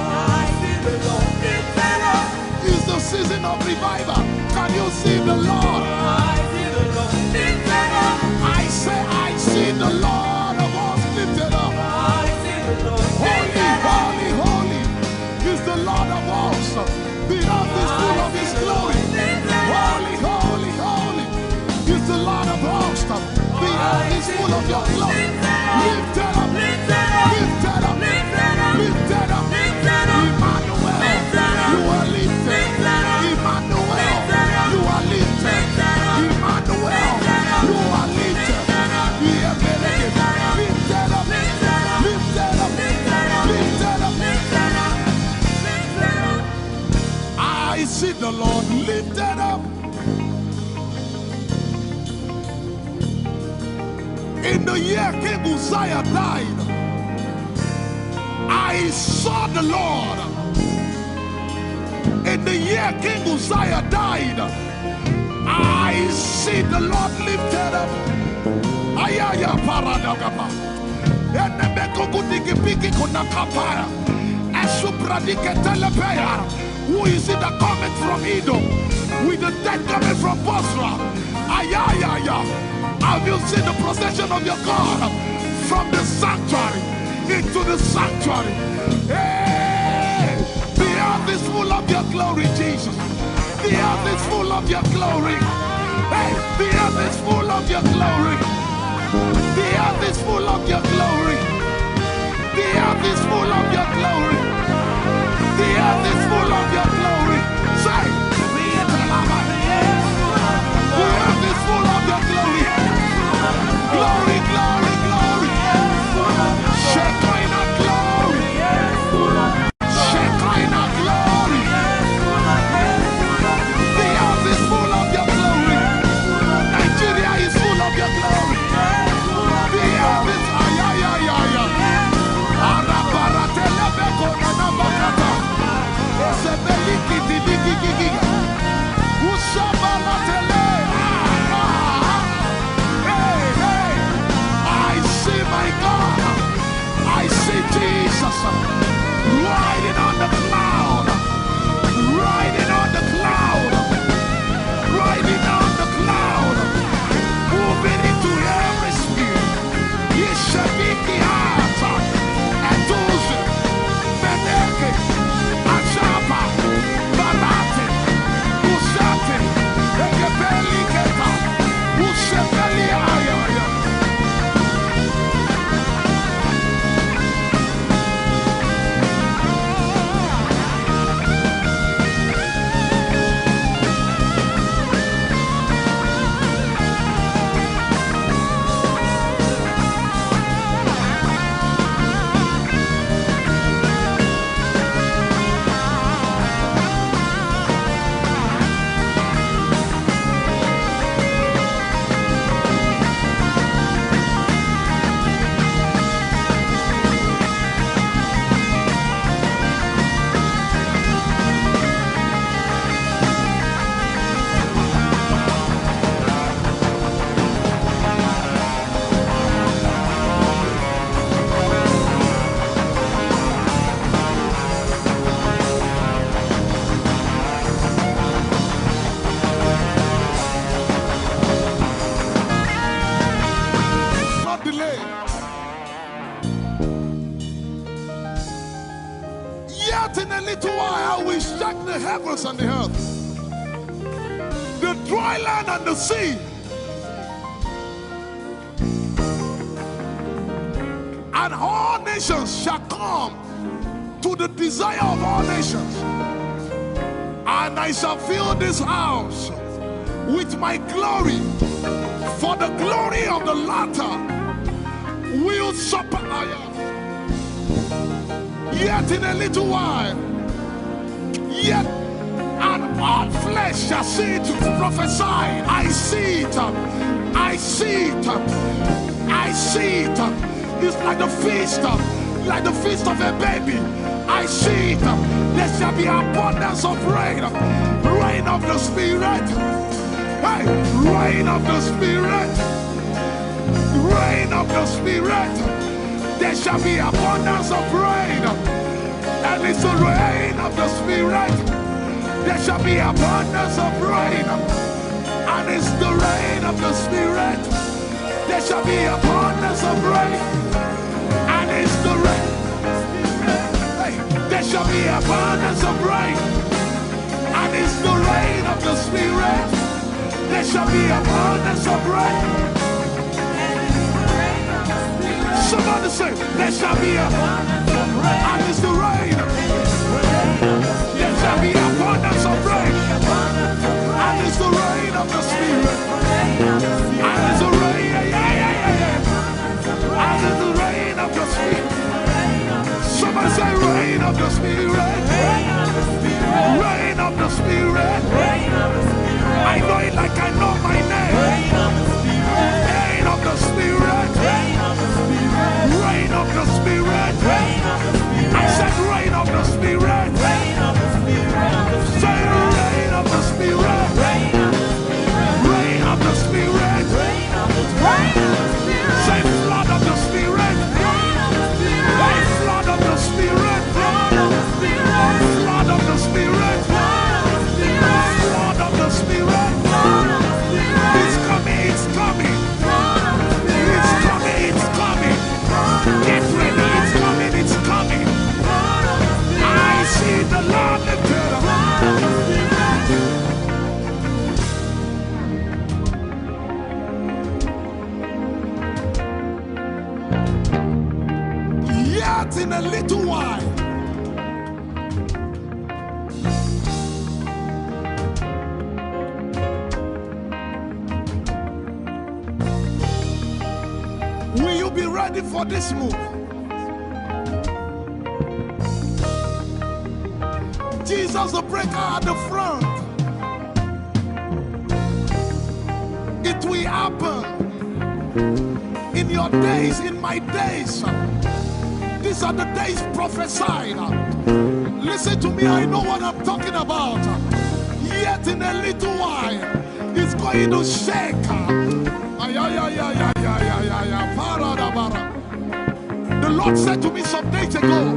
It's the season of revival. Can you see the Lord? I say, I see the Lord of hosts lifted up. Holy, holy, holy is the Lord of hosts. The earth is full of his glory. Holy, holy, holy is the Lord of hosts. The earth is full of your glory. Lifted up, lifted up, lifted up. Emmanuel, you are lifted. Emmanuel, you are lifted. Emmanuel, you are lifted. Lifted up, lifted up, lifted up, lifted up. I see the Lord lifted up. In the year King Uzziah died, I saw the Lord. In the year King Uzziah died, I see the Lord lifted up. Ayaya paradagaba. Enemekugudikipiki kunakapaya. Esupradiketelepeyara. Who is it that cometh from Edom with the dead coming from Bozrah? Ayayaya. Have you seen the procession of your God from the sanctuary into the sanctuary? Hey, the earth is full of your glory, Jesus. The earth is full of your glory. Hey, the earth is full of your glory. The earth is full of your glory. The earth is full of your glory. The earth is full of your glory. Say, the earth is full of your glory. Glory, glory, glory. Shekinah glory. Shekinah glory. The earth is full of your glory. Nigeria is full of your glory. The earth is ayayayaya. Arabaratelebeko nanabakata. Esebelikidibigigiga. Usabalatele. Ah, ah. Hey, hey. I see my God. I see Jesus riding on the cloud, riding on the cloud, riding on the cloud, moving into In a little while, I will shake the heavens and the earth, the dry land and the sea. And all nations shall come to the desire of all nations. And I shall fill this house with my glory, for the glory of the latter will surpass. Yet in a little while, yet and all flesh shall see it. Prophesy. I see it. I see it. I see it. It's like the feast, like the feast of a baby. I see it. There shall be abundance of rain. Rain of the Spirit. Hey, rain of the Spirit. Rain of the Spirit. There shall be abundance of rain. And it's the rain of the Spirit. There shall be abundance of rain. And it's the rain of the Spirit. There shall be abundance of rain. And it's the rain. Hey, there shall be abundance of rain. And it's the rain of the Spirit. There shall be abundance of rain. Somebody say, there shall be abundance of rain. And it's the rain. There shall be abundance of rain. And it's the rain of the Spirit. And it's the rain. Yeah, yeah, yeah, yeah, yeah. And it's the rain of the Spirit. Somebody say, rain of the Spirit. Rain of the Spirit. I know it like I know my name. Rain of the Spirit. Rain of the Spirit. I said, rain of the Spirit. Say, rain of the Spirit. Rain of the Spirit. Say, flood of the Spirit. Hey, flood of the Spirit. Flood of the Spirit. Flood of the Spirit. It's coming. It's coming. It's coming. It's coming. Get ready. It's coming. It's coming. I see the Lord lifted up. Yet in a little while, will you be ready for this move? Jesus, the breaker at the front. It will happen in your days, in my days. These are the days prophesied. Listen to me, I know what I'm talking about. Yet in a little while, it's going to shake. Ay, ay, ay, ay, ay, ay, ay, ay, ay, para da bara. The Lord said to me some days ago,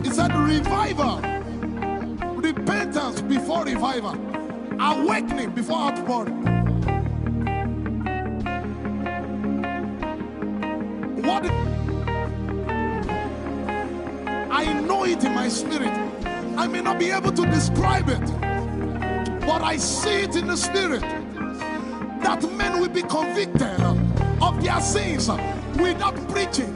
He said, revival, repentance before revival, awakening before outpouring. What I know it in my spirit. I may not be able to describe it, but I see it in the spirit that men will be convicted of their sins without preaching.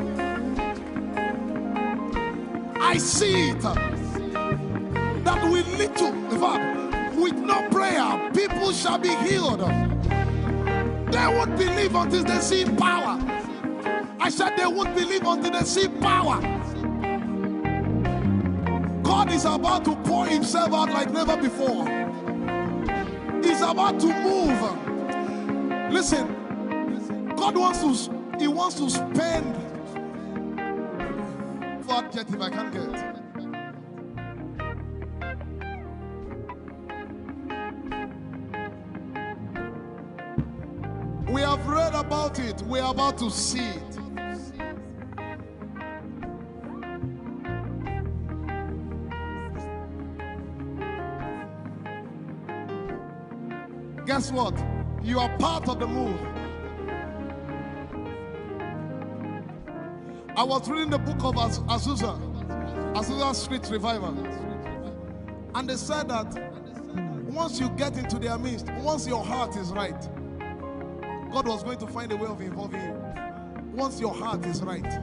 I see it that with little, in fact, with no prayer, people shall be healed. They won't believe until they see power. I said they won't believe until they see power. God is about to pour himself out like never before. He's about to move. Listen, God wants to, he wants to spend. What adjective I can't get. We have read about it. We are about to see it. Guess what? You are part of the move. I was reading the book of Az-, Azusa. Azusa Street Revival. And they said that once you get into their midst, once your heart is right, God was going to find a way of involving you. Once your heart is right,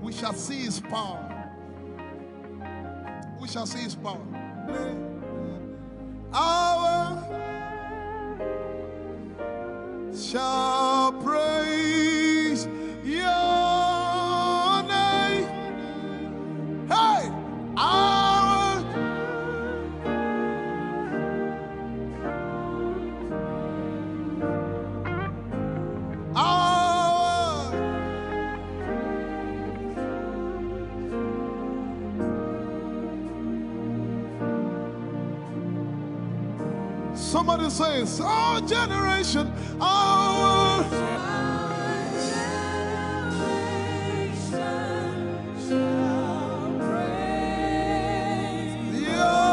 we shall see his power. We shall see his power. Our shall praise your name. Hey, our our Somebody says, our generation, our generation shall praise your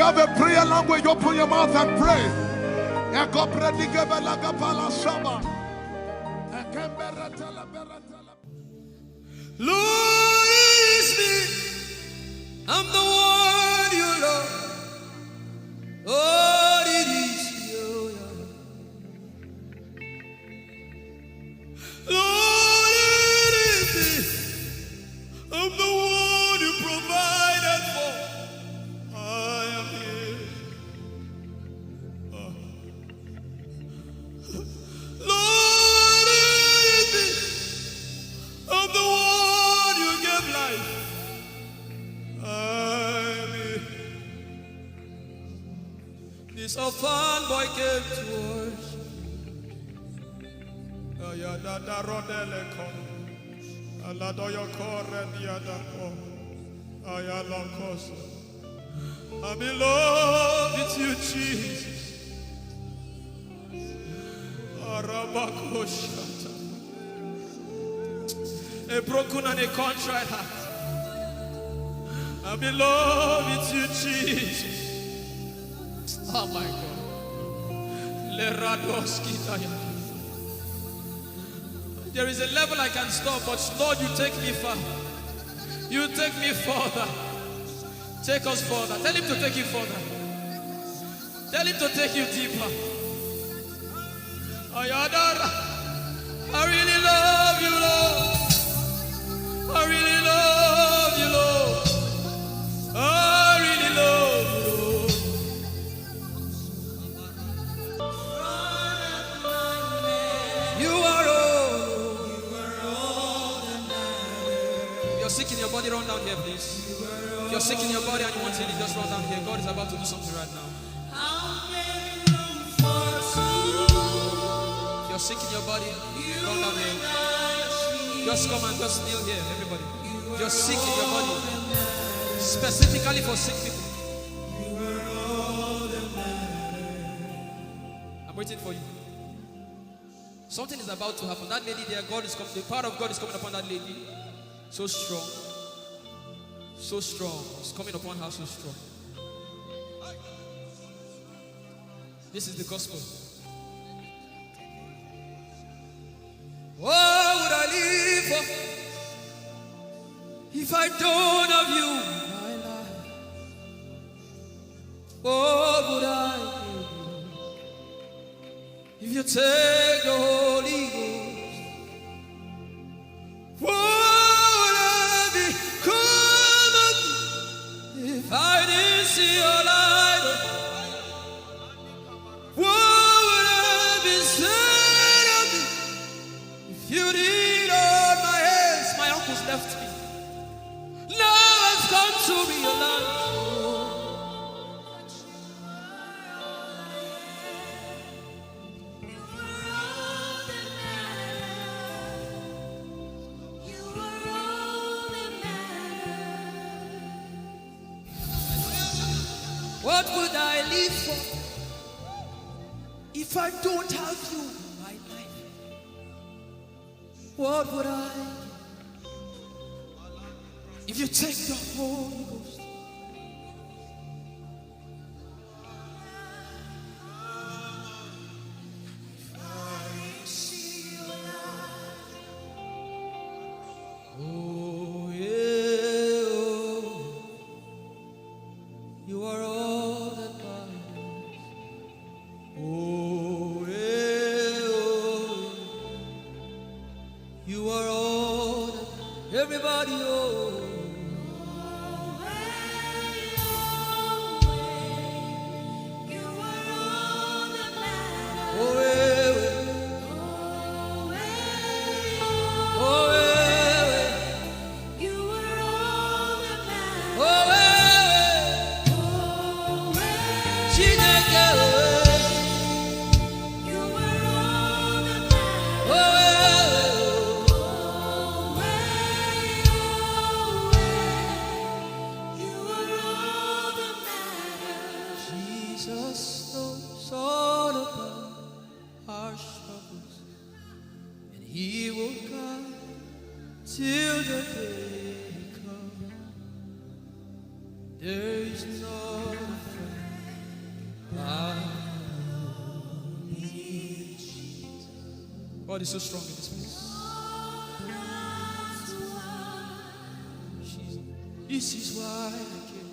You have a prayer language, open your mouth and pray. Ekobredigebelagapalashaba. Ekembereteleberetele. Lord, it is me. I'm the one you love. Lord, it is you. Lord, it is me. I'm the one you provided for. I am here. Oh. Lord, it is me. I'm the one you gave life. I am here. This orphan boy came to worship. Ayadadarodeleko. Aladoyokorediadako. Ayalokoso. I'm in love with you, Jesus. Arabakoshata. A broken and a contrite heart. I'm in love with you, Jesus. Oh my God. Leradoskitaya. There is a level I can stop, but Lord, you take me far. You take me further. Take us further. Tell him to take you further. Tell him to take you deeper. Ayadara. I really love you, Lord. I really love you, Lord. I really love you, Lord. You are all. If you're sick in your body, run down here, please. If you're sick in your body and you want healing, just run down here. God is about to do something right now. If you're sick in your body, run down here. Just come and just kneel here, everybody. If you're sick in your body, specifically for sick people, I'm waiting for you. Something is about to happen. That lady there, God is coming. The power of God is coming upon that lady. So strong. So strong. It's coming upon her so strong. This is the gospel. What would I live for if I don't have you in my life? What would I give if you take the Holy Ghost? What would I become of me if I didn't see your light? What would I be said of me if you didn't hold my hands? My uncles left me. Now I've come to realize. What would I live for if I don't have you in my life? What would I if you take the Holy Ghost? Oh, yeah, oh. You are all that matters. Oh, yeah, oh. You are all that everybody, oh. Oh, eh, eh. Oh, eh, eh. Oh, eh, eh. Chineke, oh, eh. Jesus knows all about our struggles, and He will guide till the day comes. There is no God is so strong in this place. Jesus. This is why I came.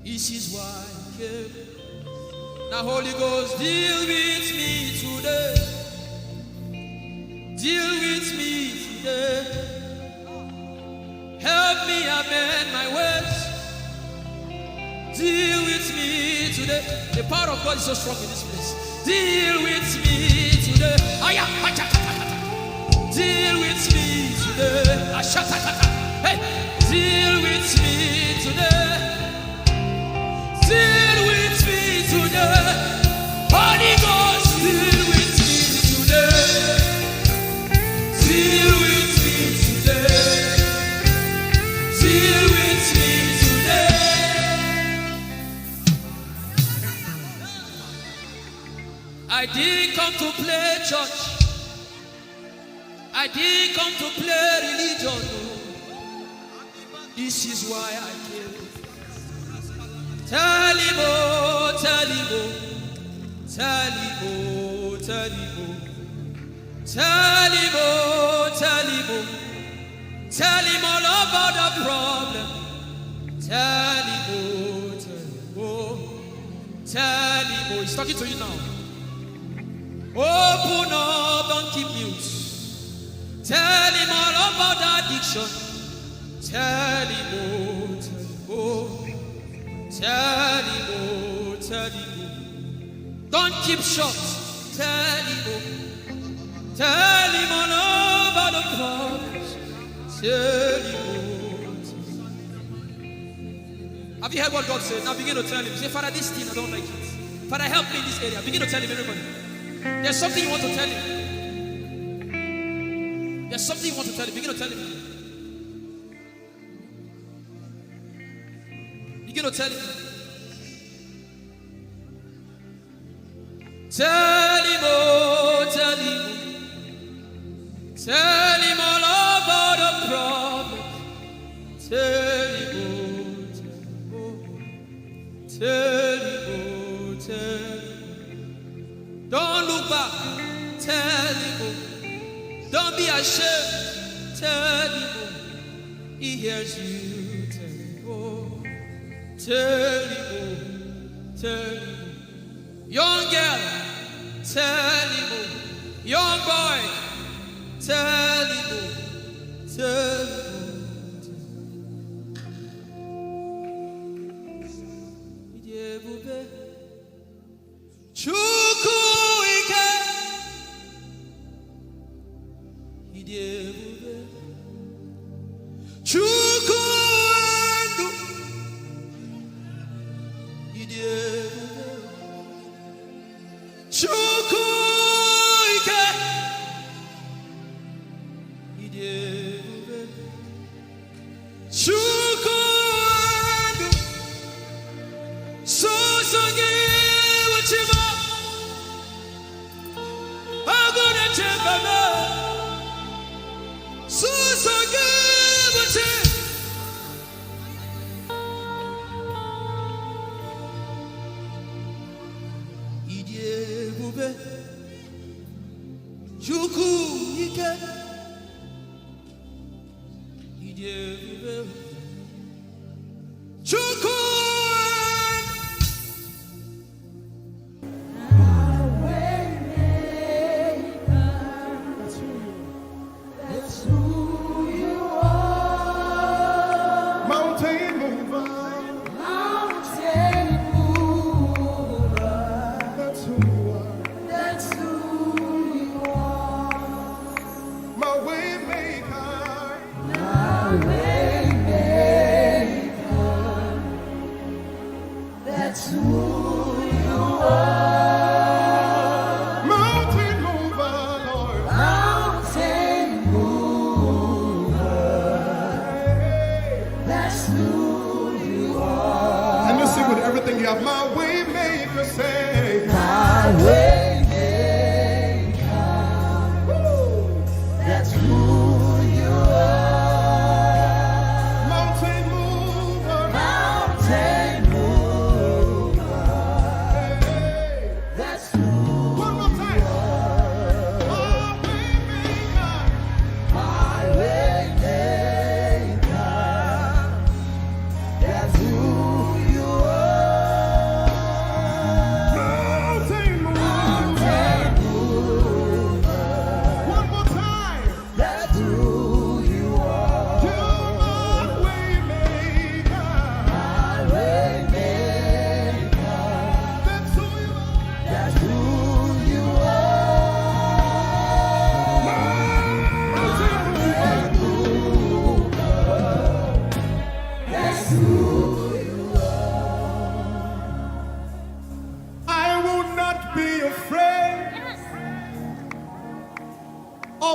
This is why I came. Now, Holy Ghost, deal with me today. Deal with me today. Help me amend my ways. Deal with me today. The power of God is so strong in this place. Deal with me today. Aya, acha, acha, acha. Deal with me today. Ashatakata. Hey, deal with me today. Deal with me today. Holy Ghost, deal with me today. Deal with me today. Deal with me today. I didn't come to play church. I didn't come to play religion. Oh. This is why I came. Tell him, oh, tell him, oh. Tell him, oh, tell him, oh. Tell him, oh, tell him, oh. Tell him all about the problem. Tell him, oh, tell him, oh. Tell him, oh. He's talking to you now. Open up, don't keep mute. Tell him all about the addiction. Tell him, oh, tell him, oh. Tell him, oh, tell him, oh. Don't keep short. Tell him, oh. Tell him all about the problems. Tell him, oh, tell him. Have you heard what God said? Now begin to tell him. Say, "Father, this thing, I don't like it. Father, help me in this area." Begin to tell him, everybody. There's something you want to tell him. There's something you want to tell him. Begin to tell him. Begin to tell him. Tell him, oh, tell him. Tell him all about the problem. Tell him, oh, tell him, oh. Tell him, oh, tell him. Don't look back. Tell him, oh. Don't be ashamed. Tell him, oh. He hears you. Tell him, oh. Tell him, oh. Tell him, oh. Young girl, tell him, oh. Young boy, tell him, oh. Tell him, oh. Ị dị ebube. Chukwu ike. Ị dị ebube. Chukwu ndụ. Ị dị ebube. Chukwu ike. Ị dị ebube. Chukwu ndụ. Sọsọ gị bụ Chi m. Agụ na-eche mba m. Sọsọ gị bụ Chi. Ị dị ebube. Chukwu ike. Ị dị ebube. Chukwu. That's who you are. Mountain mover. Mountain mover. That's who you are. That's who you are.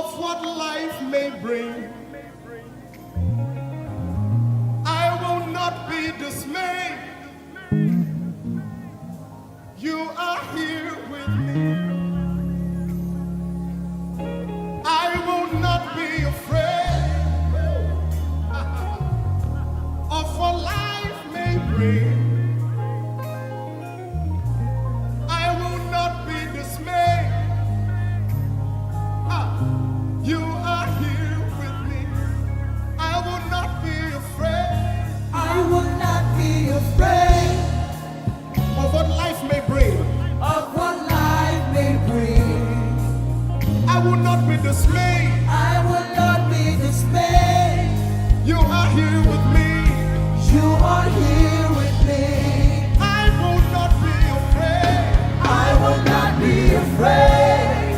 Of what life may bring, I will not be dismayed. You are here with me. I will not be afraid of what life may bring. I will not be dismayed. Ah, you are here with me. I will not be afraid. I will not be afraid of what life may bring. Of what life may bring. I will not be dismayed. I will not be dismayed. You are here with me. You are here with me. I will not be afraid. I will not be afraid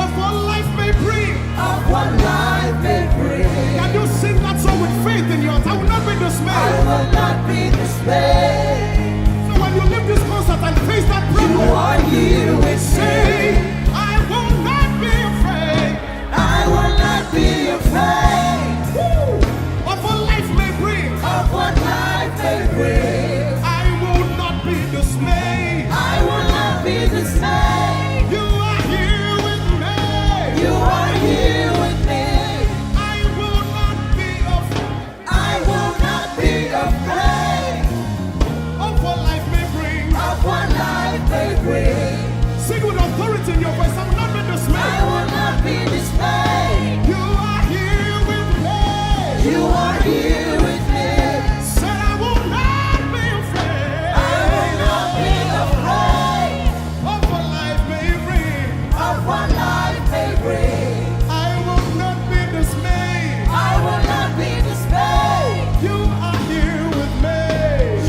of what life may bring. Of what life may bring. Can you sing that song with faith in your heart? I will not be dismayed. I will not be dismayed. So when you leave this concert and face that problem, you are here with me. Say, I will not be afraid. I will not be afraid. Woo! Of what life may bring. Of what life may bring. I will not be dismayed. I will not be dismayed. You are here with me. You are here with me. I will not be afraid. I will not be afraid of what life may bring. Of what life may bring. Sing with authority in your voice. I will not be dismayed. I will not be dismayed. You are here with me. You are here with me. Said I will not be afraid. I will not be afraid of what life may bring. Of what life may bring. I will not be dismayed. I will not be dismayed. You are here with me.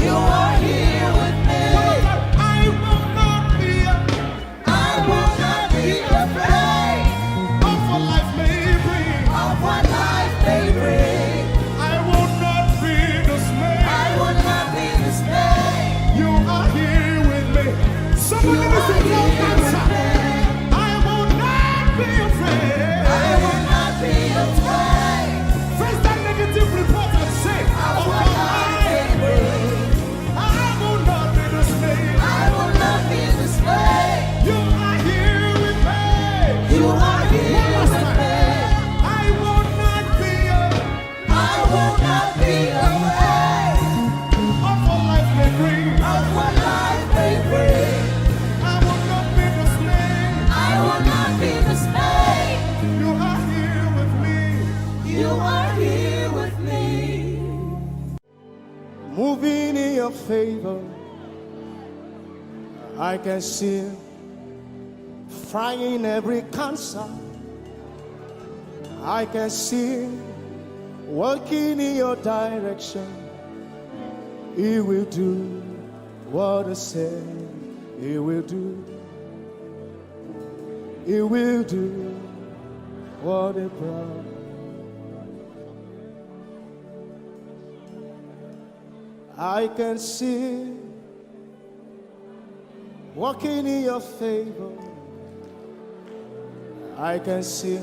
You are here with me. Come on, I will not be, I will not be afraid of what life may bring. Of what life may bring. I will not be dismayed. I will not be dismayed. You are here with me. Somebody listen to your cancer. I will not be afraid. I will not be afraid. Face that negative report and say, of what life may bring. I will not be dismayed. I will not be dismayed. You are here with me. You are here with me. One last time. I will not be afraid. I will not be afraid of what life may bring. Of what life may bring. I will not be dismayed. I will not be dismayed. You are here with me. You are here with me. Moving in your favor, I can see frying every cancer. I can see working in your direction. He will do what he said he will do. He will do what he promised. I can see working in your favor. I can see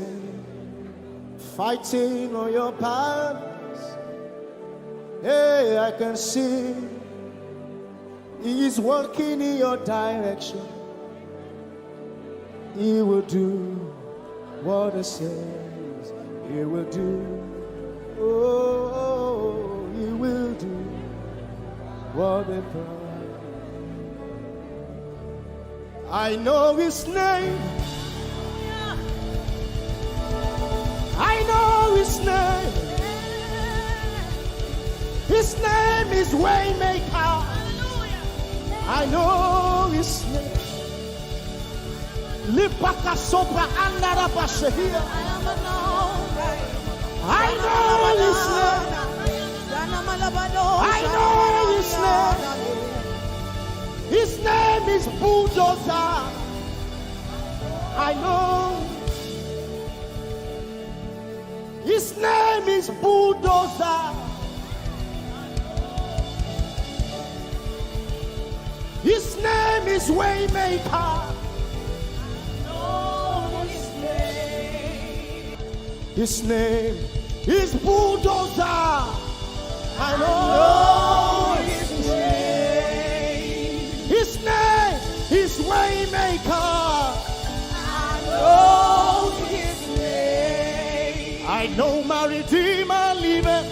fighting on your battles. Hey, I can see he is working in your direction. He will do what he says he will do. Oh, he will do what he promised. I know his name. I know his name. His name is Waymaker. I know his name. Lipaka sopra andara bashehia. I know his name. I know his name. His name is Bulldozer. I know. His name is Bulldozer. His name is Waymaker. Know his name. His name is Bulldozer. I know his name. His name is Waymaker. I know his name. I know my Redeemer liveth.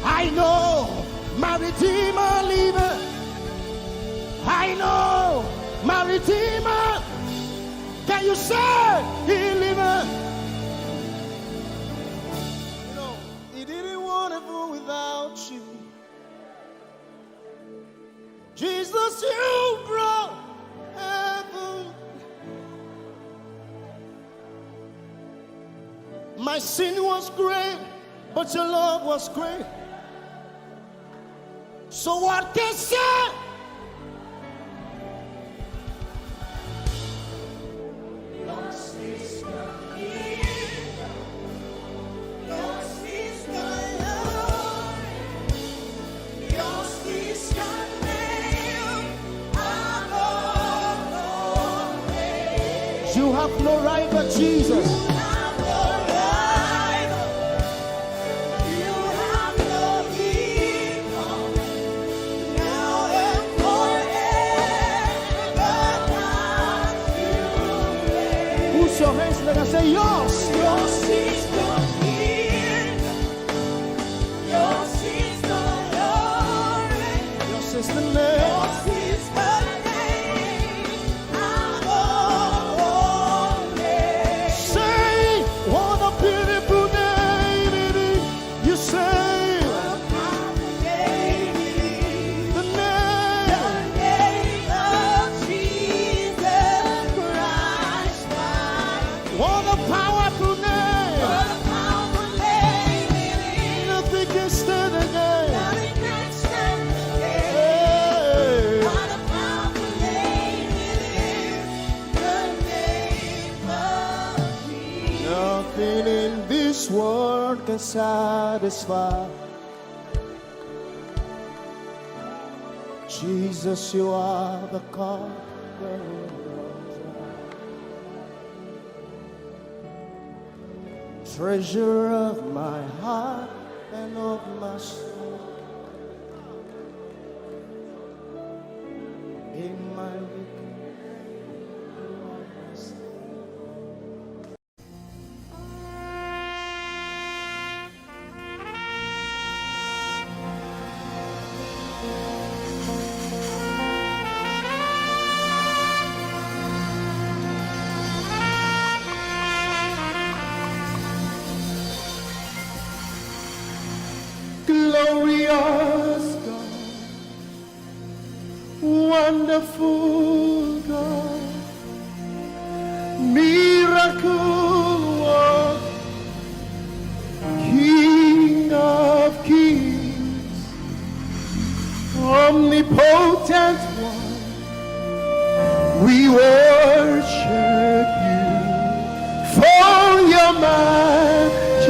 I know my Redeemer liveth. I know my Redeemer. Can you say he liveth? You know, he didn't want heaven without you. Jesus, you brought heaven. My sin was great, but your love was great. So what can say? You have no rival, Jesus. Put your hands together and say, yours. Yours is the name. Yours is the name. Yours is the name above all names. Say, what a beautiful name it is. You say, the name. The name of Jesus Christ. What a powerful name. What a powerful name it is. Nothing can stand against. Nothing can stand against. Hey. What a powerful name it is. The name of Jesus. Nothing in this world can satisfy. Jesus, you are the cup that runs dry. Treasure of my heart and of my soul. In my weakness, you are my strength. Glorious God, wonderful God, miracle work, King of kings, omnipotent one, we worship you for your majesty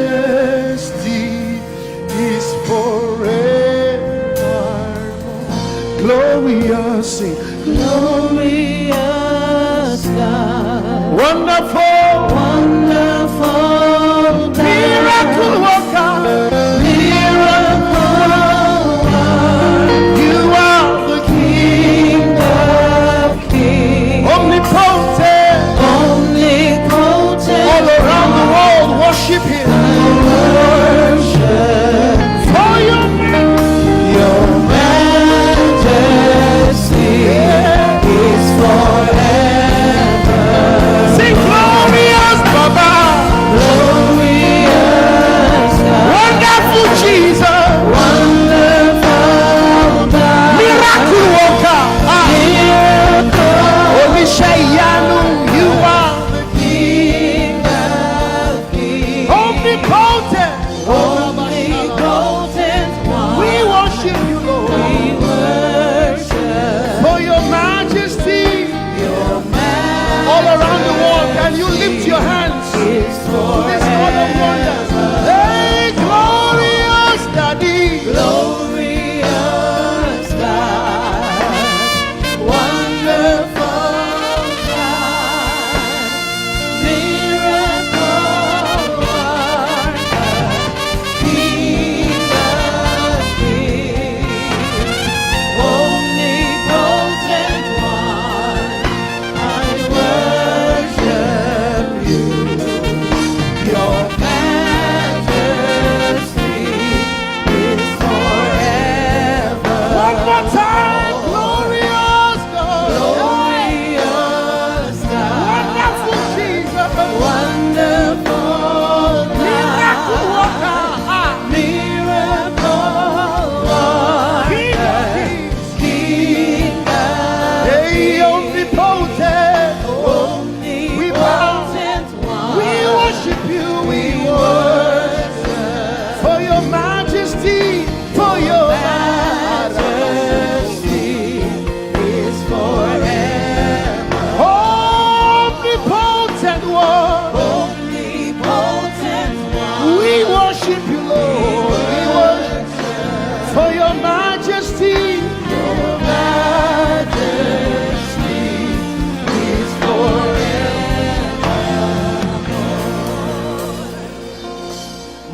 is forevermore. Glorious, sing. Glorious God. Wonderful. Wonderful God. Miracle worker. Miracle worker. You are the King of kings. Omnipotent. Omnipotent. All around the world worship him. I worship. For your majesty. Your majesty is forever. Sing glorious Baba. Glorious God. Wonderful Jesus. Wonderful God. Miracle worker. Ah. Miracle. Oníṣẹ́ ìyanu, you are the King of kings. Omnipotent. Omnipotent one. We worship you, Lord. We worship. For your majesty. Your majesty. All around the world, can you lift your hands to this God of wonders? Hey, glorious Daddy. Glorious God. Wonderful God. Miracle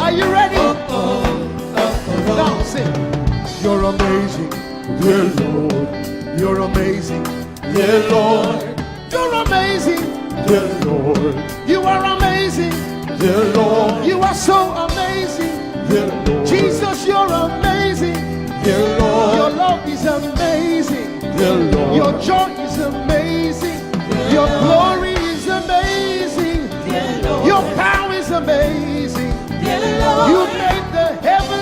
Are you ready? Now sing. You're amazing, dear Lord. You're amazing, dear Lord. You're amazing, dear Lord. You are amazing, dear Lord. You are so amazing, dear Lord. Jesus, you're amazing, dear Lord. Your love is amazing, dear Lord. Your joy is amazing, your glory is amazing, your power is amazing. You made the heaven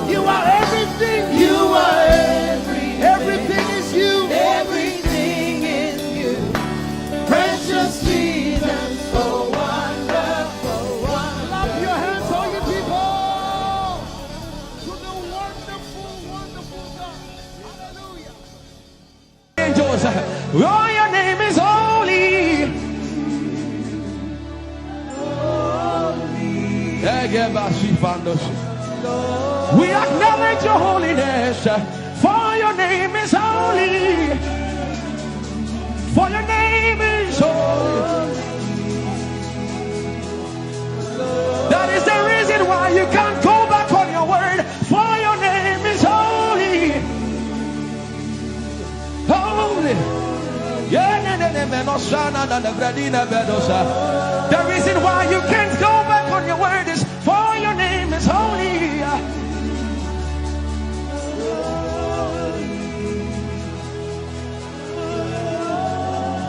You are everything. You are everything. Everything is you. Everything is you. Precious Jesus, oh wonderful, wonderful. Clap your hands, all you people, to the wonderful, wonderful God. Hallelujah. Angels, oh, your name is holy. We acknowledge your holiness, for your name is holy. For your name is holy. That is the reason why you can't go back on your word, for your name is holy. Holy. Yeah, ne, ne, ne, me, no, sa, na, na, na, bra, di, na, be, do, sa. The reason why you can't go back on your word is for your name is holy.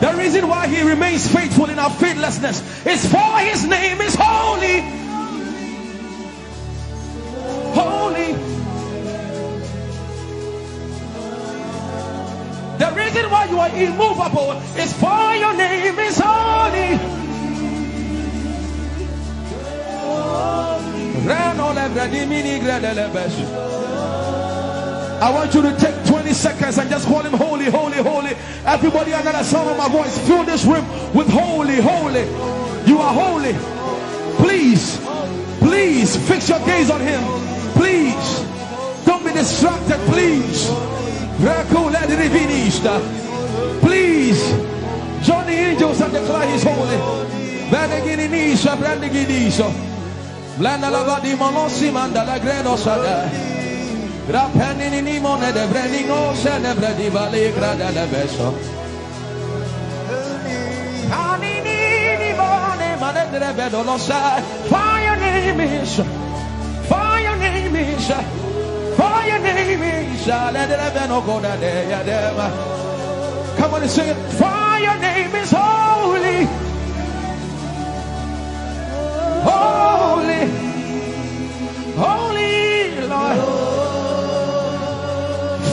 The reason why he remains faithful in our faithlessness is for his name is holy. Holy. The reason why you are immovable is for your name is holy. I want you to take twenty seconds and just call him holy, holy, holy. Everybody under the sound of my voice, fill this room with holy, holy. You are holy. Please, please fix your gaze on him. Please, don't be distracted, please. Rakula divinista. Please, join the angels and declare he's holy. Beneginisha, brandiginisha. Blanda la vadi molosi manda la greno sada. Rapeni ni mone de breni no se ne bredi vale grada le beso. Ani ni ni mone mane de rebedo lo sa. For your name is, for your name is, for your name is, let the rebedo go da de ya de ma. Come on and sing it. For your name is holy. Holy. Holy Lord,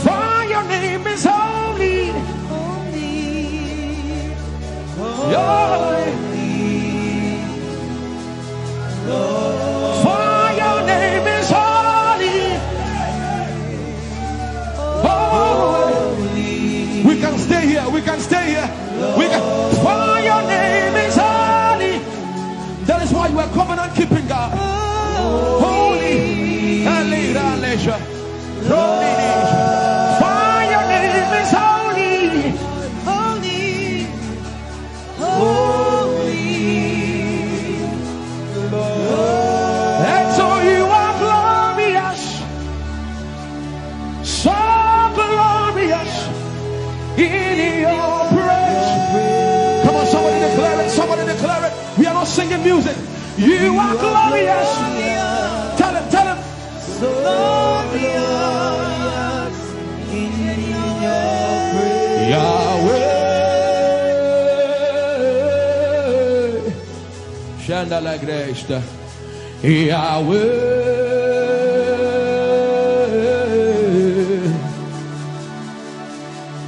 for your name is holy. Holy. For your name is holy. Holy. We can stay here. We can stay here. We can. For your name is holy. That is why you are covenant keeping God. Holy. Hallelujah. Holy. For your name is holy. Holy. Holy. And so you are glorious. So glorious in your praise. Come on, somebody declare it. Somebody declare it. We are not singing music. You are glorious. Tell him, tell him. So glorious in your praise. Yahweh. Shanda la gresta. Yahweh.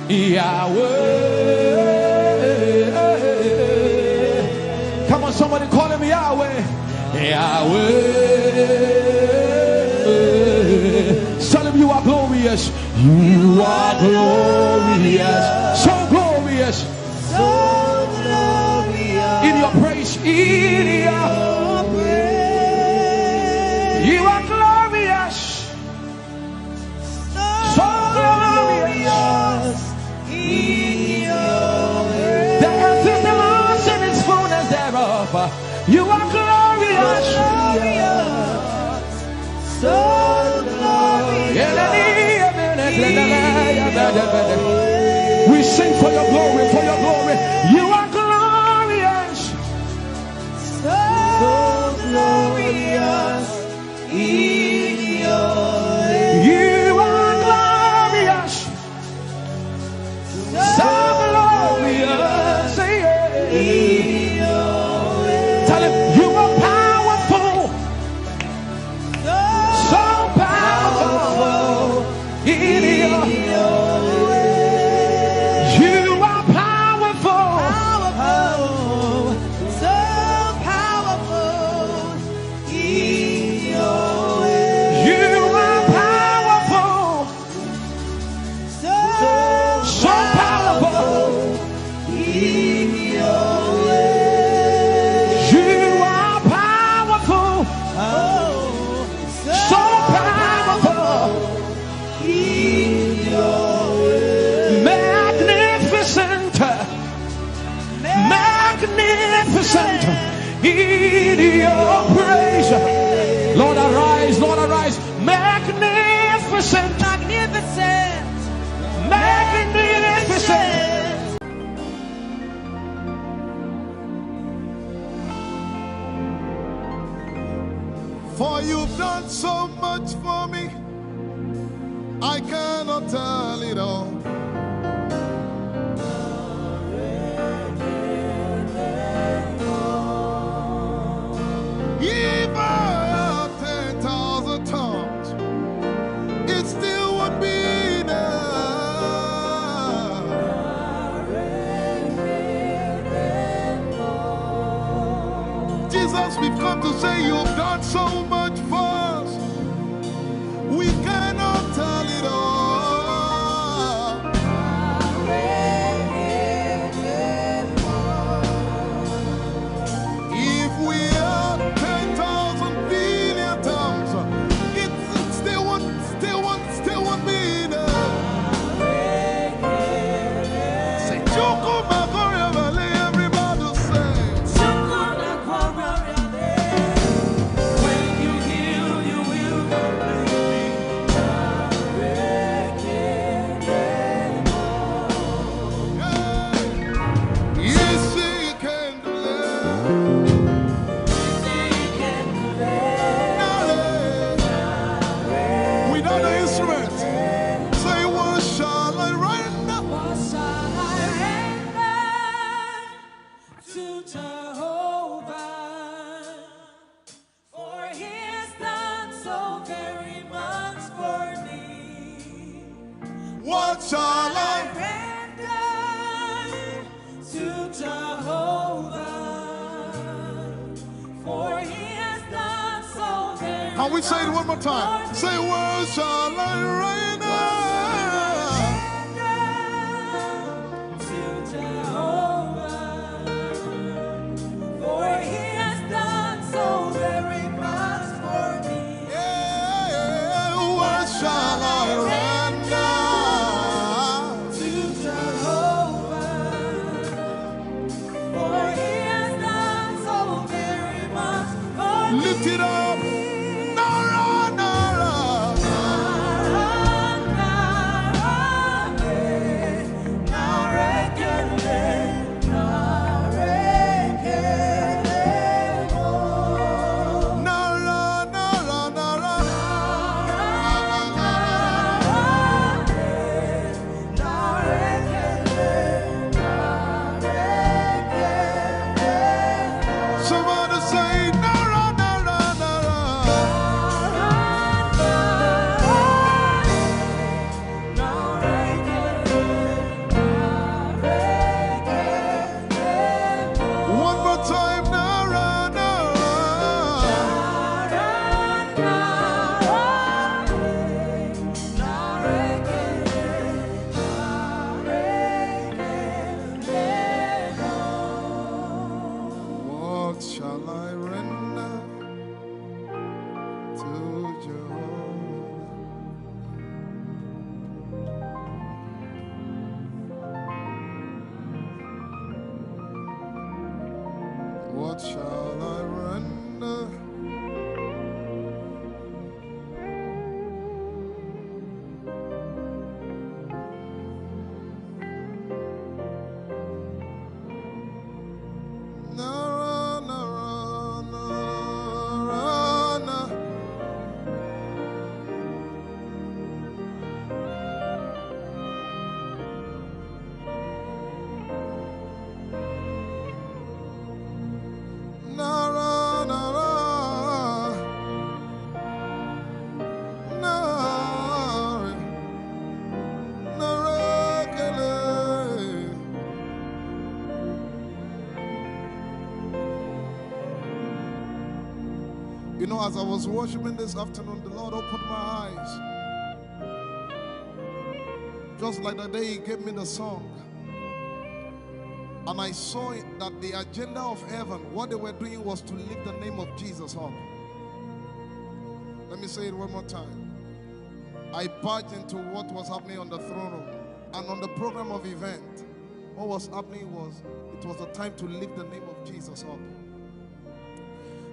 Yahweh. Come on, somebody call him Yahweh. Yahweh. Tell him you are glorious. You are glorious. So glorious. So glorious. In your praise. In your praise. You are glorious. So glorious. The earth is the Lord's and its fullness thereof. You are glorious. So glorious. We sing for your glory, for your glory. You are glorious. So glorious. You are glorious. So glorious. Tell him you are powerful. So Magnificent, magnificent in your praise. Lord, arise, Lord, arise. Magnificent, magnificent, magnificent. For you've done so much for me, I cannot tell it all. If I had ten thousand tongues, it still won't be enough. Jesus, we've come to say you've done so much for us. We cannot tell it all. If we had ten thousand billion tongues, it still won't, still won't, still won't be enough. Say, "Chukwu Makoria Valley," everybody say. When you heal, you will complete. Yes, he can do it. Without the instrument, say, "What shall I render?" What shall I render to Jehovah? For he has done so very much for me. What shall I render to Jehovah? For he has done so very much for me. Can we say it one more time? Say, "What shall I render?" To Jehovah, for he has done so very much for me. Yeah, what shall I render to Jehovah? For he has done so very much for me. Lift it up. Nara, nara. Nara, nara, nara, nara, nara, nara. Somebody say, "Nara, nara, nara." One more time, "Nara, nara." What shall I render to Jehovah? What shall I render? Nara, nara, nara, na. Nara, nara, nara, nara, kele. You know, as I was worshiping this afternoon, the Lord opened my eyes. Just like the day He gave me the song. And I saw it that the agenda of heaven, what they were doing was to lift the name of Jesus up. Let me say it one more time. I barged into what was happening on the throne room and on the program of event. What was happening was, it was a time to lift the name of Jesus up.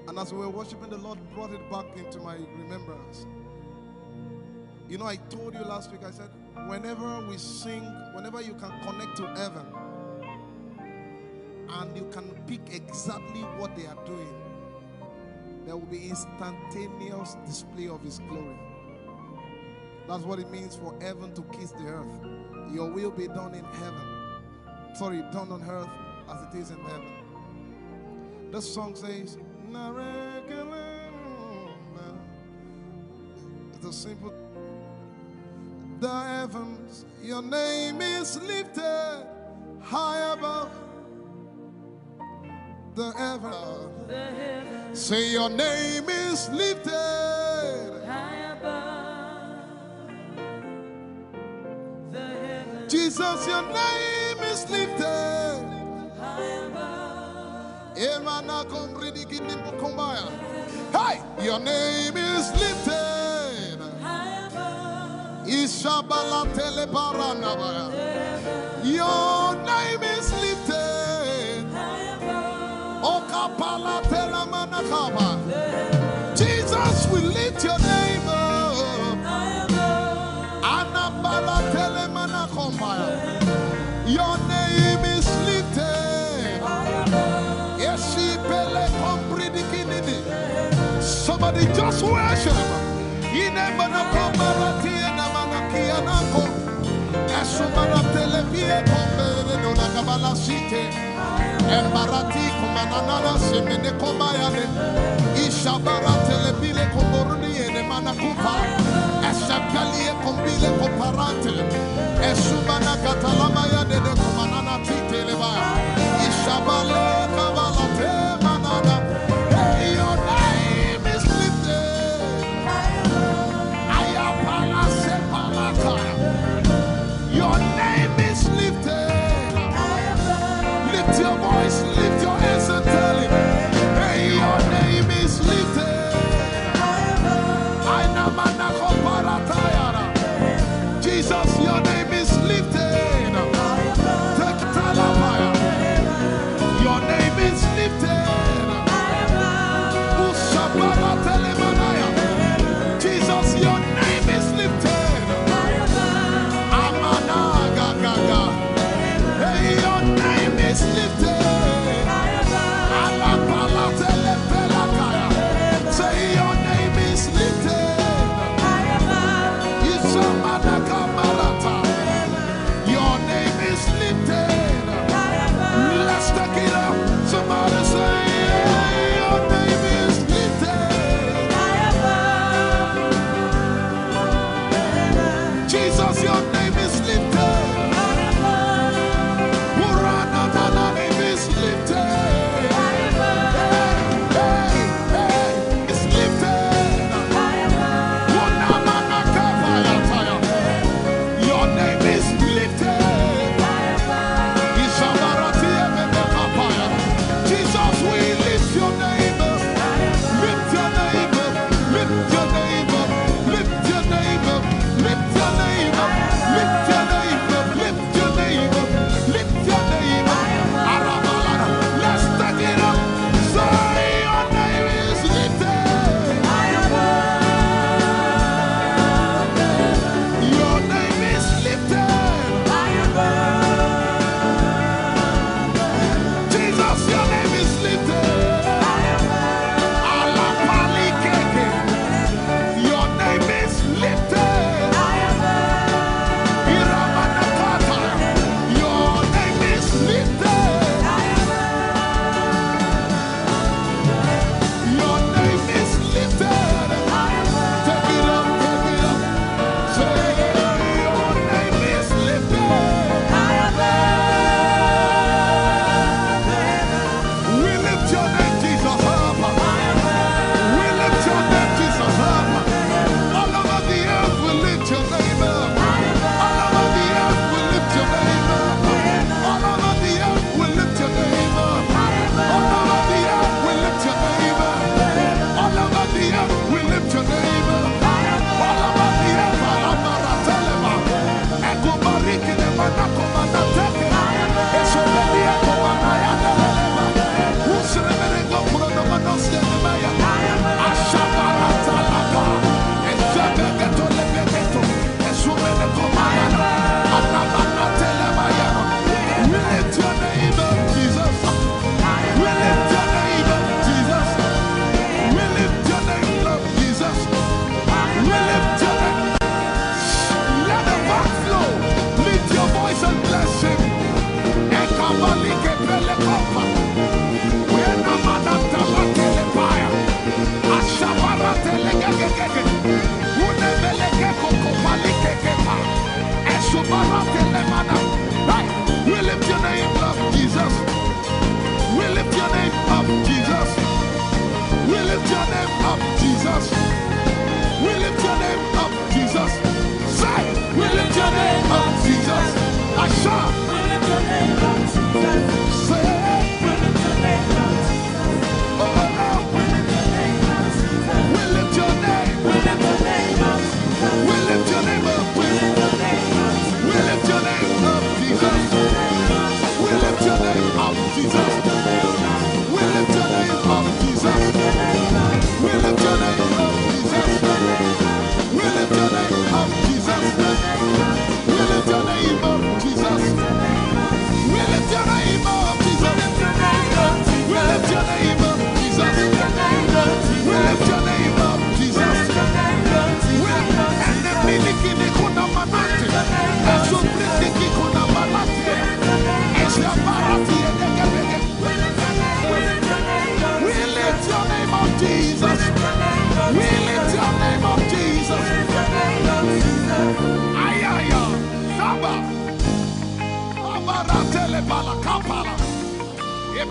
And as we were worshiping, the Lord brought it back into my remembrance. You know, I told you last week, I said, whenever we sing, whenever you can connect to heaven and you can pick exactly what they are doing, there will be instantaneous display of His glory. That's what it means for heaven to kiss the earth. Your will be done in heaven. Sorry, done on earth as it is in heaven. The song says, "Narekelema." It's a simple. The heavens, your name is lifted high above the heaven. Say, your name is lifted high above the heaven. Jesus, your name is lifted high above. Emana komridi gini mukumbaya. Hey, your name is lifted high above. Ishabala telebaranabaya. Your name is lifted. Okapala telamanakaba. Jesus, we lift your name up. Anabala telemanakombaya. Your name is lifted. Eshipele kompridikinini. Somebody just worship. Inemanakomaratienamanakianako. Esumanatelepie komberedonakabalasite. Embarati kumananana semene komayane. Ishabaratelepile komoruniene manakupa. Eshapalie kombile koparate. Esumanakatalamayane de kumanana titeleba. Ishabale kabalate manana. Hey, your name is lifted. Ayapala sepalata. Your name is lifted. Lift your voice, lift your hands and tell him, hey, your name is lifted. Aina manako paratayara. Jesus, your name is lifted. Take talabaya. Your name is lifted. Usabara telemanaya. Jesus, your name is lifted. Amana gagaga. Hey, your name is lifted. Alapala telepelakaya. Say, your name is lifted. Isamanaka marata. Your name is lifted. Let's take it up. Somebody say, your name is lifted.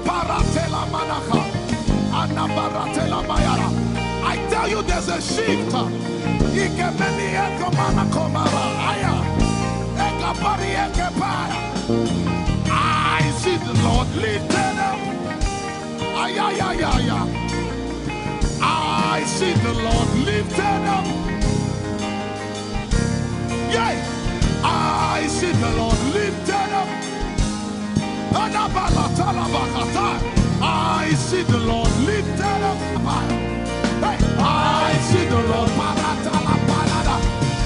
Paratela manaka, anabaratela mayara. I tell you, there's a shift. Ikemeni ekomana komara. Aya. Ekapari ekepaya. I see the Lord lifted up. Ayayayaya. I see the Lord lifted up. Yay! I see the Lord lifted up. Adabalatalabahatai. I see the Lord lifted up. Hey, I see the Lord. Paratalabalada.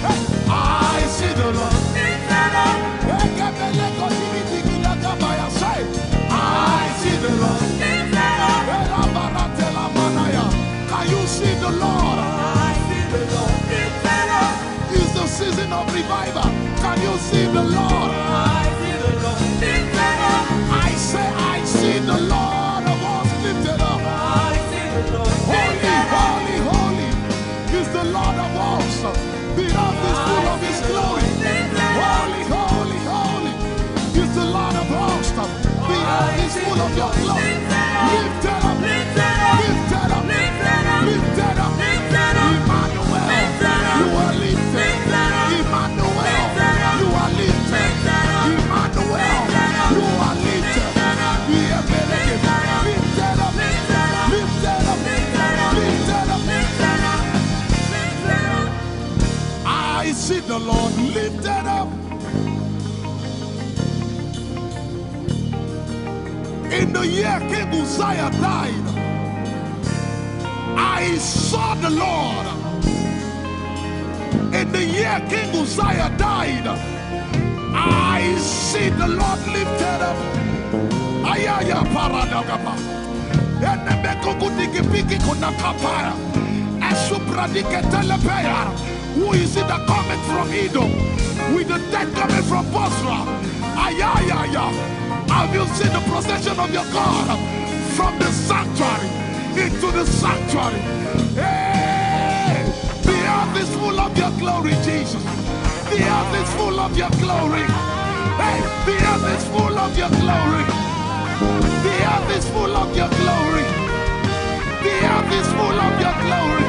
Hey, I see the Lord lifted up. Ekebeleko dibidigidagamaya. Say, I see the Lord. Elabaratelamanaya. Can you see the Lord? I see the Lord. It's the season of revival. Can you see the Lord? I see the Lord. I say, I see the Lord of hosts lifted up. I see the Lord. Holy, holy, holy is the Lord of hosts. The earth is full of his glory. Holy, holy, holy is the Lord of hosts. The earth is full of your glory. Lifted up, lifted up, lifted up. Emmanuel, you are lifted. Emmanuel, you are lifted. Emmanuel, you are lifted. Lifted up, lifted up, lifted up, lifted up. I see the Lord lifted up. In the year King Uzziah died, I saw the Lord. In the year King Uzziah died, I see the Lord lifted up. Ayaya paradagaba. Enemekogudikipiki konakapaya. Esupradiketelepeya. Who is it that cometh from Edom with the dead coming from Bozrah? Ayayaya. Have you seen the procession of your God from the sanctuary into the sanctuary? Hey, the earth is full of your glory, Jesus. The earth is full of your glory. Hey, the earth is full of your glory. The earth is full of your glory. The earth is full of your glory.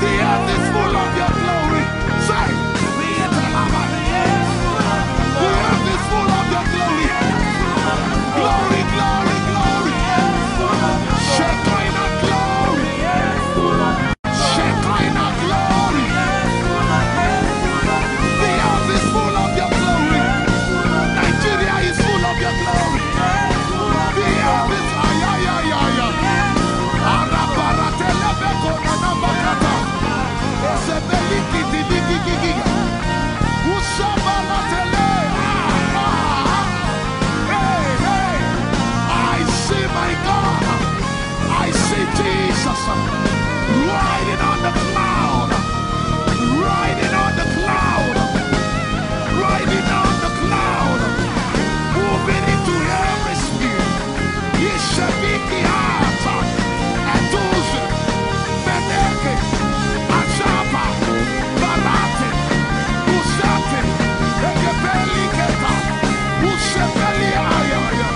The earth is full of your glory. Say, the earth is full of your glory. Glory, glory, glory. Shekinah glory. Shekinah glory. The earth is full of your glory. Nigeria is full of your glory. The earth is ayayayaya. Arabaratelebeko nanabakata. Esebelikidiligigigiga. Usabalatele. Ah, ah. Hey, hey. I see my God. I see Jesus riding on the cloud, riding on the cloud, riding on the cloud, moving into every spirit. Yeshebiki hata, etuze, meneke, achapa, barate, usate, ekepeliketa, usepeliayaya.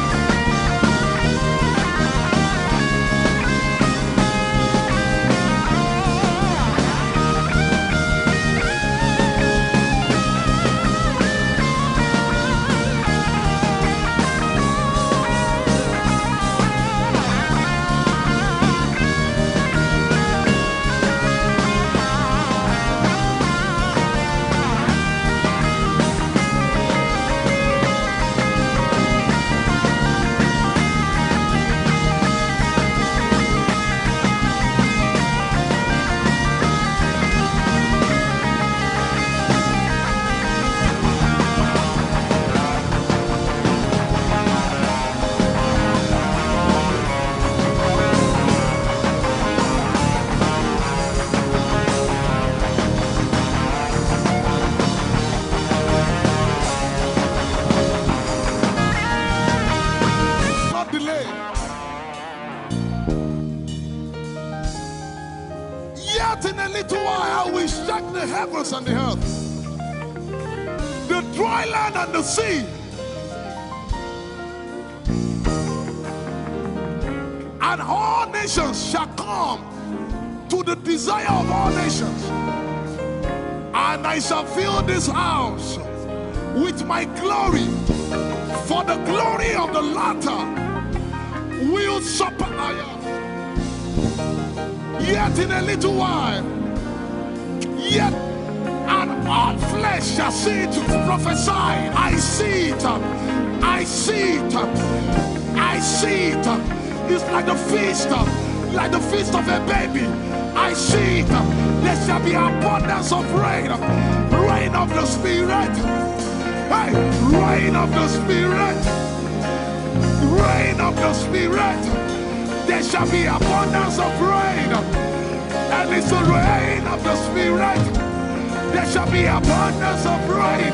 Not delay. Yet in a little while I will shake the heavens and the earth, the dry land and the sea. And all nations shall come to the desire of all nations. And I shall fill this house with my glory, for the glory of the latter will surpass. Yet in a little while, yet and all flesh shall see it. Prophesy. I see it. I see it. I see it. It's like the feast, like the feast of a baby. I see it. There shall be abundance of rain, rain of the Spirit. Hey, rain of the Spirit, rain of the Spirit. There shall be abundance of rain, and it's the rain of the Spirit. There shall be abundance of rain,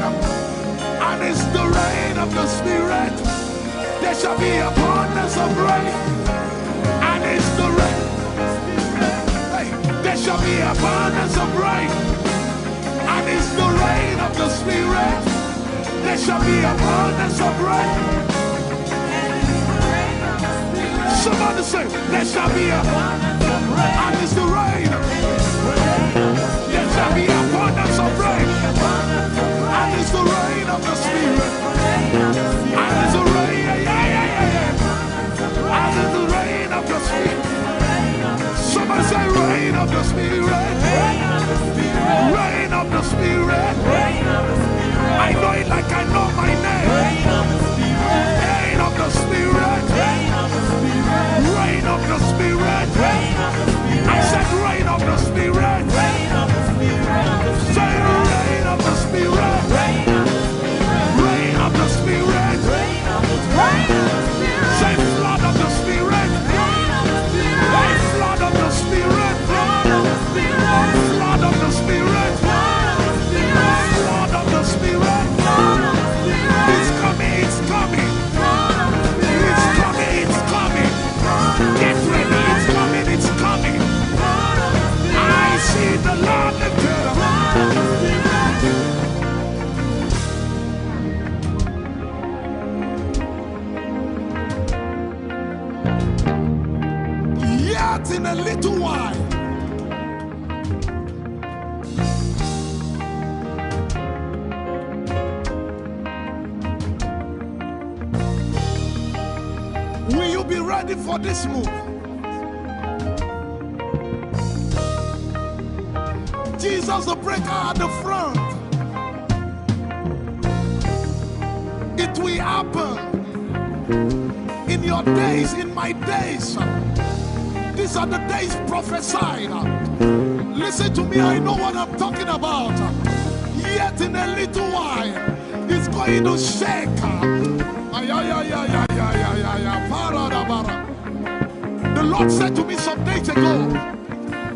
and it's the rain of the Spirit. There shall be abundance of rain, and it's the rain. Hey, there shall be abundance of rain, and it's the rain of the Spirit. There shall be abundance of rain. Somebody say, there shall be a, and it's the rain. There shall be abundance of rain, and it's the rain of the Spirit. And it's the rain, yeah, yeah, yeah, yeah, yeah. And it's the rain of the Spirit. Somebody say, rain of the Spirit. Rain of the Spirit. I know it like I know my name. Rain of the Spirit. Rain of the Spirit. I said, rain of the Spirit. Say, rain of the Spirit. Rain of the Spirit. Say, flood of the Spirit. Hey, flood of the Spirit. Flood of the Spirit. Flood of the Spirit. It's coming, it's coming. It's coming, it's coming. Get ready, it's coming, it's coming. I see the Lord lifted up. Yet in a little while, will you be ready for this move? Jesus the breaker at the front. It will happen in your days, in my days. These are the days prophesied. Listen to me, I know what I'm talking about. Yet in a little while, it's going to shake. Ay, ay, ay, ay, ay, ay, ay, ay, ay, para, da, bara. The Lord said to me some days ago,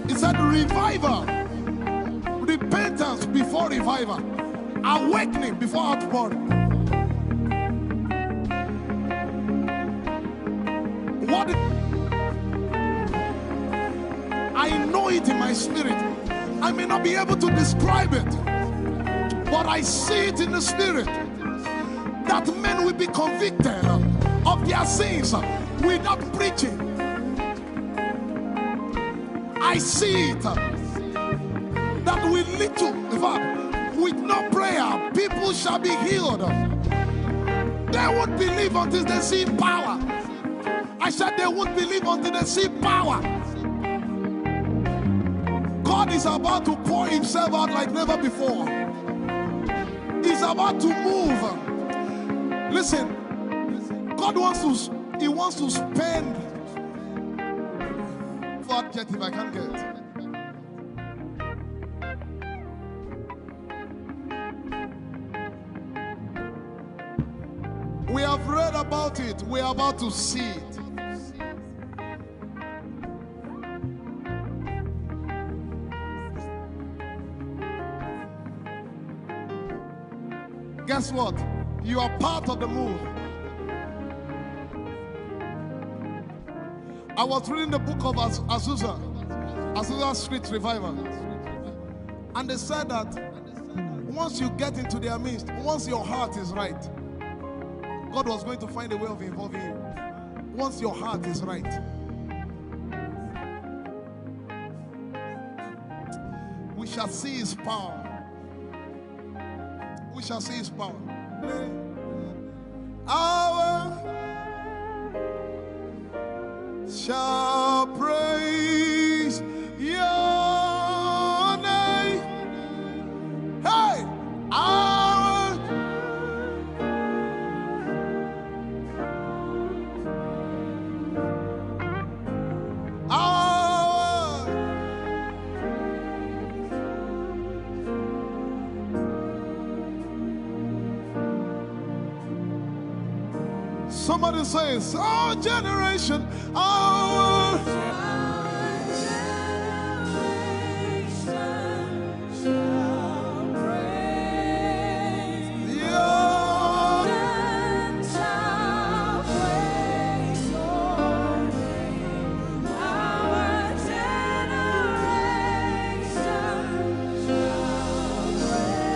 He said, revival, repentance before revival, awakening before outpouring. What I know it in my spirit. I may not be able to describe it, but I see it in the spirit. That men will be convicted of their sins without preaching. I see it. That with little, in fact, with no prayer, people shall be healed. They won't believe until they see power. I said they won't believe until they see power. God is about to pour himself out like never before. He's about to move. Listen, God wants to, he wants to spend. What adjective I can't get. We have read about it. We are about to see it. Guess what? You are part of the move. I was reading the book of Az- Azusa, Azusa Street Revival. And they said that once you get into their midst, once your heart is right, God was going to find a way of involving you. Once your heart is right. shall see his power. We shall see his power. Our shall praise your name. Hey, our our Somebody says, our generation, our generation shall praise your name. Our generation shall praise.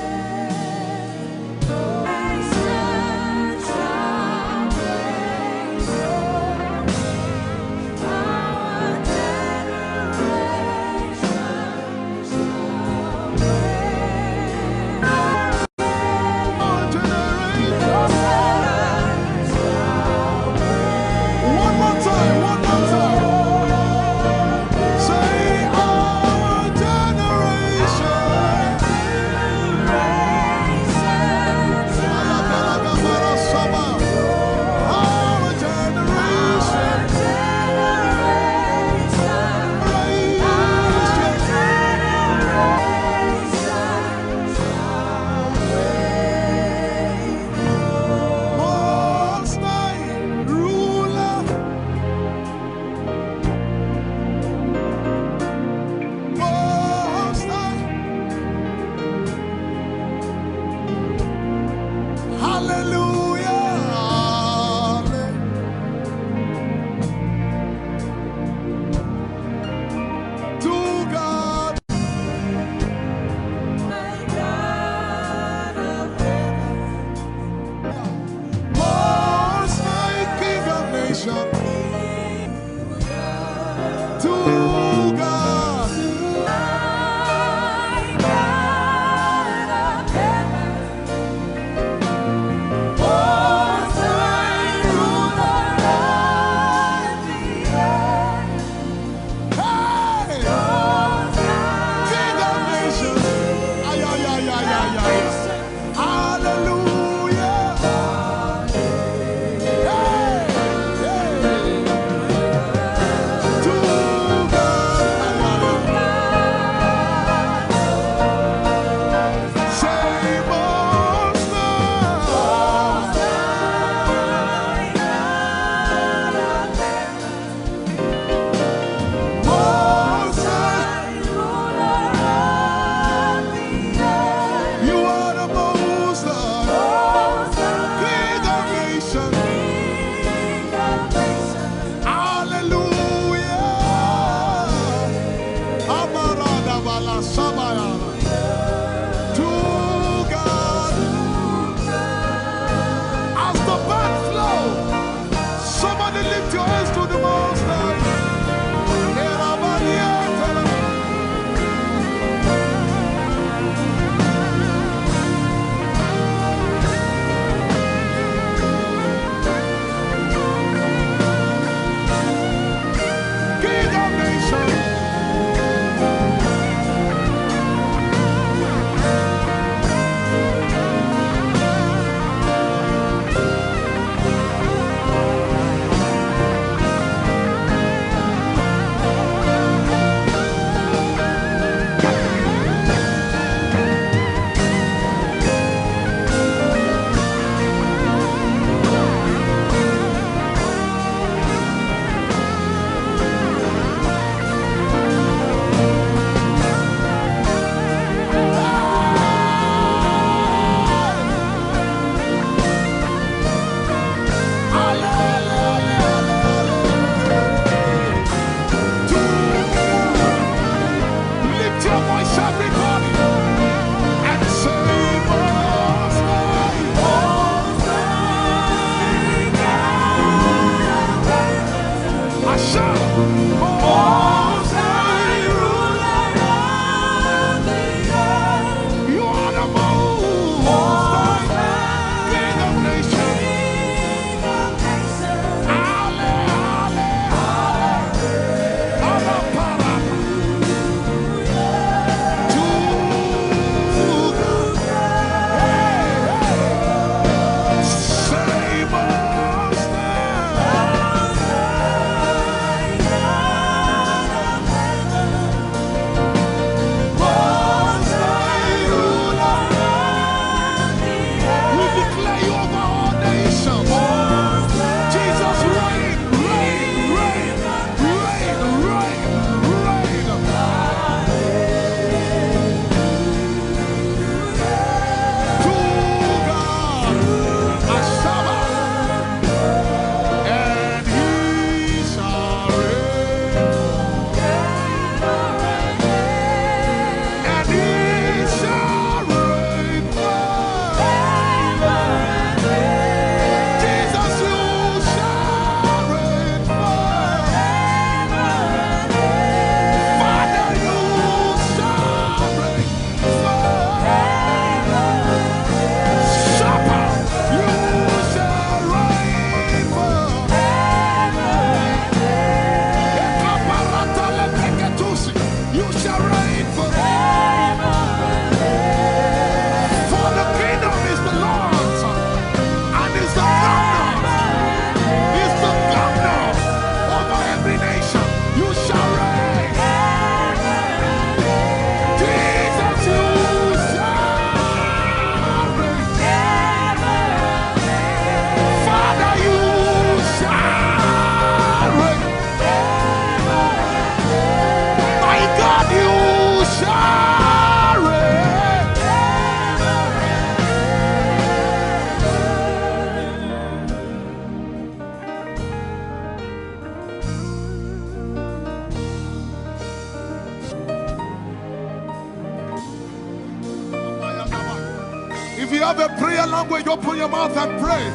You have a prayer language, open your mouth and pray.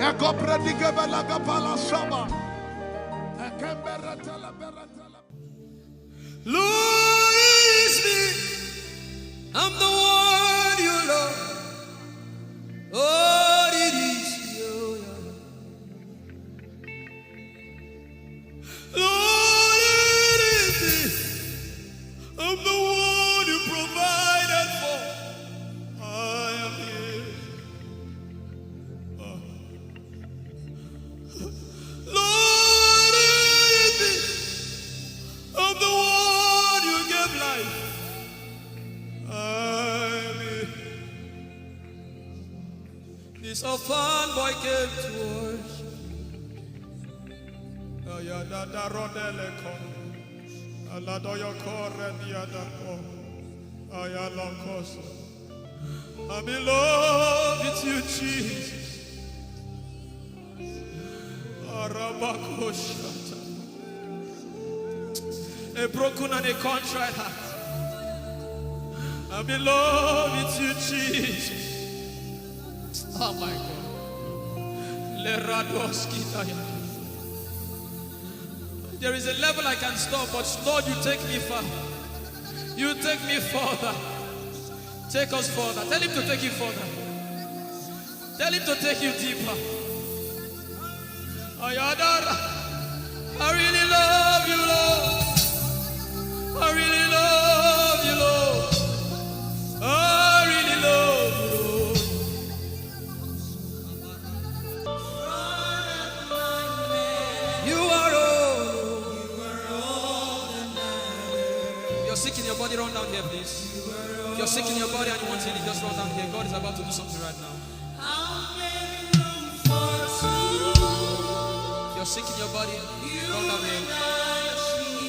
Ekopredikebalagapalashaba. Ekembereteleberetele. Lord, it is me. I'm the one you love. Lord, it is you. Lord, it is me. I'm the one you provided for. I am here. Oh. Lord, it is me. I'm the one you gave life. I am here. This orphan boy came to worship. Ayadada rodele ko. Aladoyo kore diada ko. Ayalokos. I'm in love with you, Jesus. Arabakoshata. A broken and a contrite heart. I'm in love with you, Jesus. Oh my God. Leradoskitaya. There is a level I can stop, but Lord, you take me far. You take me further. Take us further. Tell him to take you further. Tell him to take you deeper. Ayadara. I really love you, Lord. I really love you, Lord. I really love you, Lord. You are all. If you're sick in your body, run down here, please. If you're sick in your body and you want healing, just run down here. God is about to do something right now. If you're sick in your body, run down here.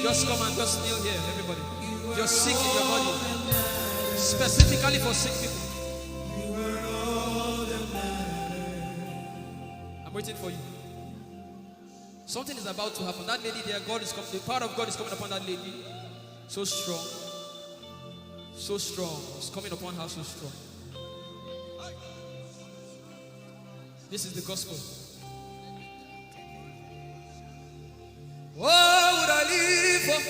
Just come and just kneel here, everybody. If you're sick in your body, specifically for sick people. I'm waiting for you. Something is about to happen. That lady there, God is coming. The power of God is coming upon that lady. So strong. So strong. It's coming upon her so strong. This is the gospel. What would I live for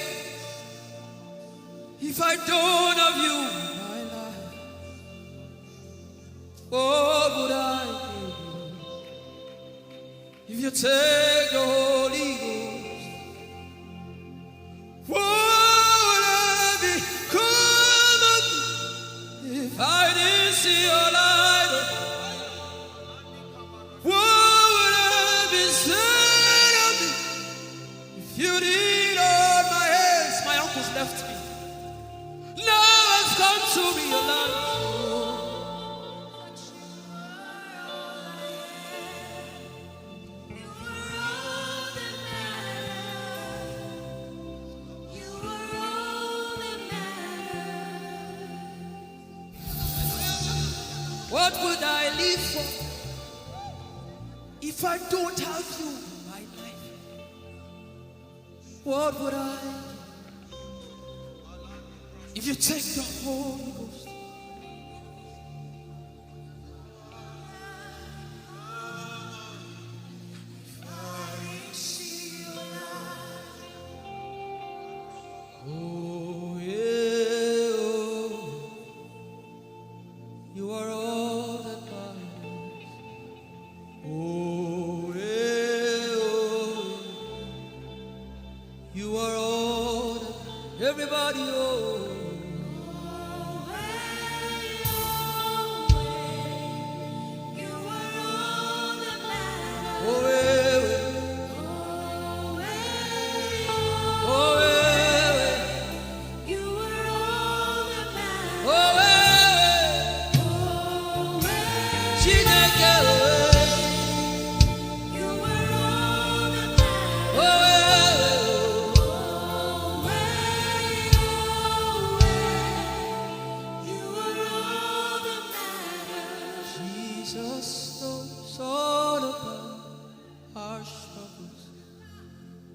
if I don't have you in my life? What would I give if you take the Holy Ghost? What would I become of me if I didn't see your light? What would I be said of me if you didn't hold my hands? My uncles left me. Now I've come to realize. What would I live for if I don't have you in my life? What would I if you take the Holy Ghost? Oh, yeah, oh. You are all that matters. Oh, yeah, oh. You are all that. Everybody, oh. Oh, eh, eh. Oh, eh, eh. Oh, eh, eh. Chineke, oh, eh. Oh, eh, eh. Jesus knows all about our struggles,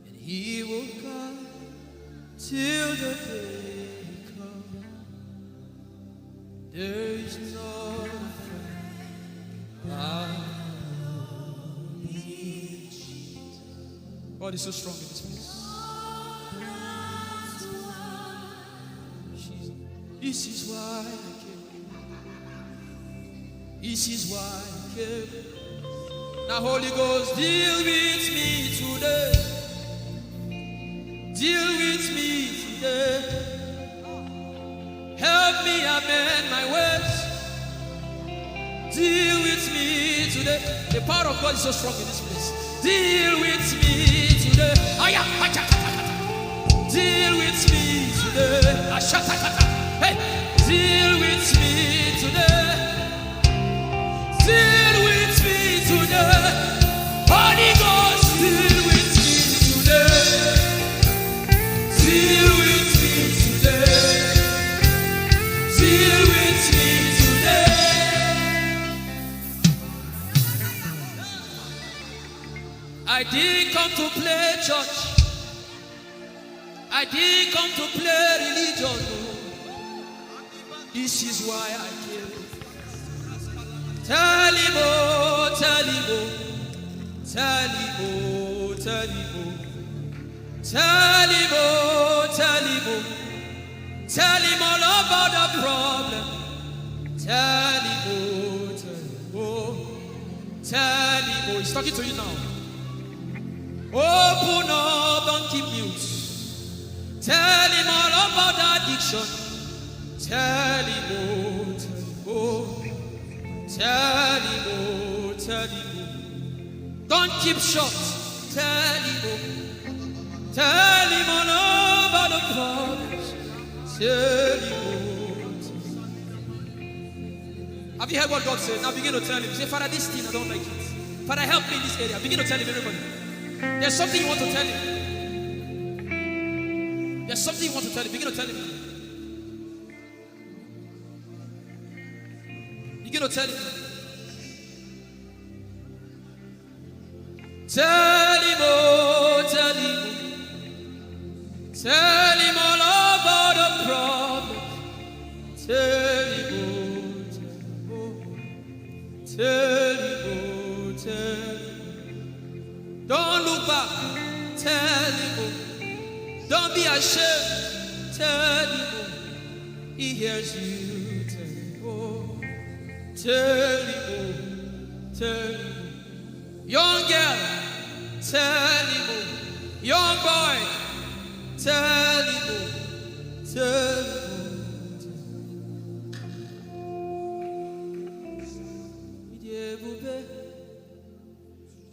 and He will guide till the day comes. There is not a friend God is so strong in this place. Jesus. This is why I came. This is why I came. Now, Holy Ghost, deal with me today. Deal with me today. Help me amend my ways. Deal with me today. The power of God is so strong in this place. Deal with me today. Aya, acha, kata, kata. Deal with me today. Ashata, kata. Hey, deal with me today. Deal with me today. Holy Ghost, deal with me today. Deal with me today. Deal with me today. I didn't come to play church. I didn't come to play religion. No. This is why I came. Tell him, oh, tell him, oh. Tell him, oh, tell him, oh. Tell him, oh, tell him, oh. Tell him all about the problem. Tell him, oh, tell him, oh. Tell him, oh. He's talking to you now. Open up, don't keep mute. Tell him all about the addiction. Tell him, oh, tell him, oh. Tell him, oh, tell him, oh. Don't keep short. Tell him, oh. Tell him all about the problems. Tell him, oh, tell him. Have you heard what God said? Now begin to tell him. Say, "Father, this thing, I don't like it. Father, help me in this area." Begin to tell him, everybody. There's something you want to tell him. There's something you want to tell him. Begin to tell him. Begin to tell him. Tell him, oh, tell him. Tell him all about the problem. Tell him, oh, tell him, oh. Tell him, oh, tell him. Don't look back. Tell him, oh. Don't be ashamed. Tell him, oh. He hears you. Tell him, oh. Tell him, oh. Tell him, oh. Young girl, tell him, oh. Young boy, tell him, oh. Tell him, oh. Ịdị ebube.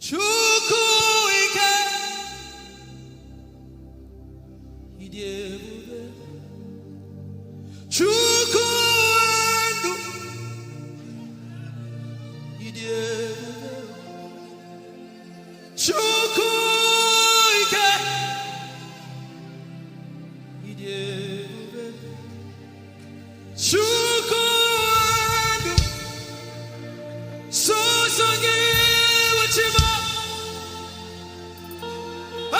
Chukwu ike. Ịdị ebube. Chukwu ndụ. Ịdị ebube. Chukwu ike. Ịdị ebube. Chukwu ndụ. Sọsọ gị bụ Chi m.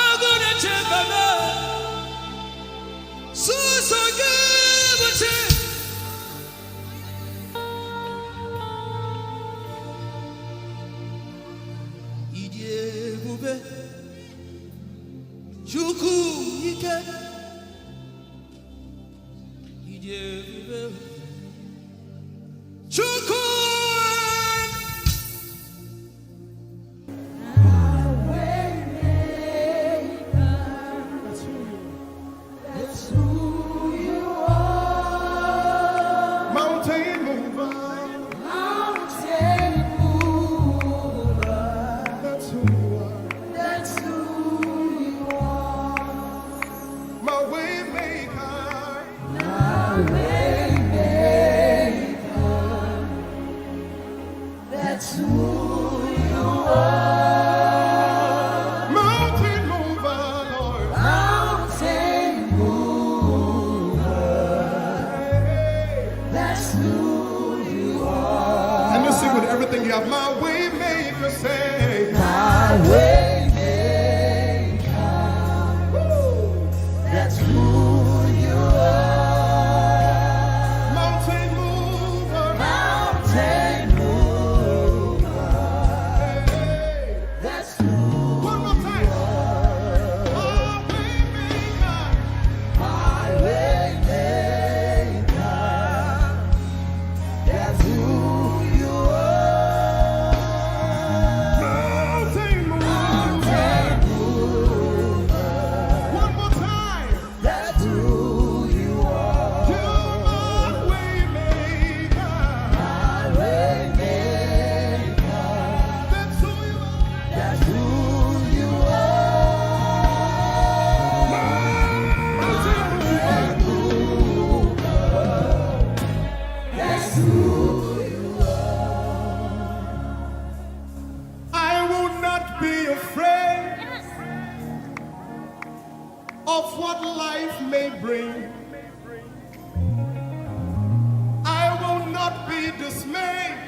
Agụ na-eche mba m. Sọsọ gị bụ Chi. Ịdị ebube. Chukwu ike. Ịdị ebube. Chukwu. That's who you are. Mountain mover. Mountain mover. That's who you are. That's who you are. My way maker. My way maker. That's who you are. Mountain mover, Lord. Mountain mover. Hey. That's who you are. And you sing with everything you have. My way maker, say. My way maker. Woo. That's who you are. Mountain mover. Mountain mover. Hey. That's who. One more time. You are. I will not be afraid of what life may bring. I will not be dismayed.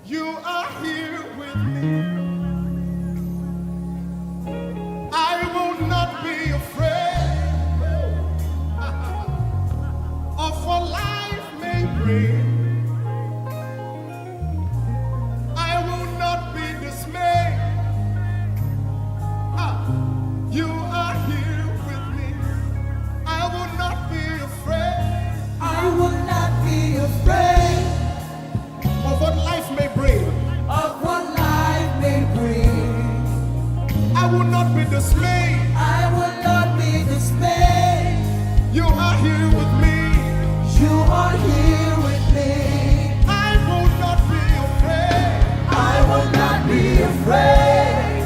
You are here with me. I will not be afraid of what life may bring. I will not be dismayed. Ah, you are here with me. I will not be afraid. I will not be afraid of what life may bring. Of what life may bring. I will not be dismayed. I will not be dismayed. You are here with me. You are here with me. I will not be afraid. I will not be afraid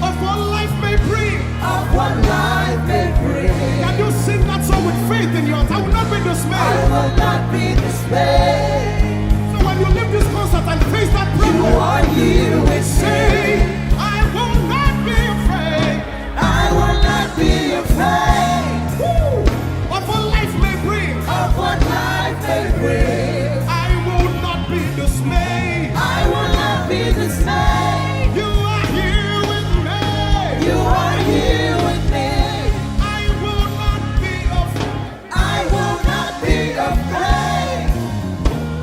of what life may bring. Of what life may bring. Can you sing that song with faith in your heart? I will not be dismayed. I will not be dismayed. So when you leave this concert and face that problem, you are here with me. Say, I will not be afraid. I will not be afraid. Woo! Of what life may bring. Of what life may bring. I will not be dismayed. I will not be dismayed. You are here with me. You are here with me. I will not be afraid. I will not be afraid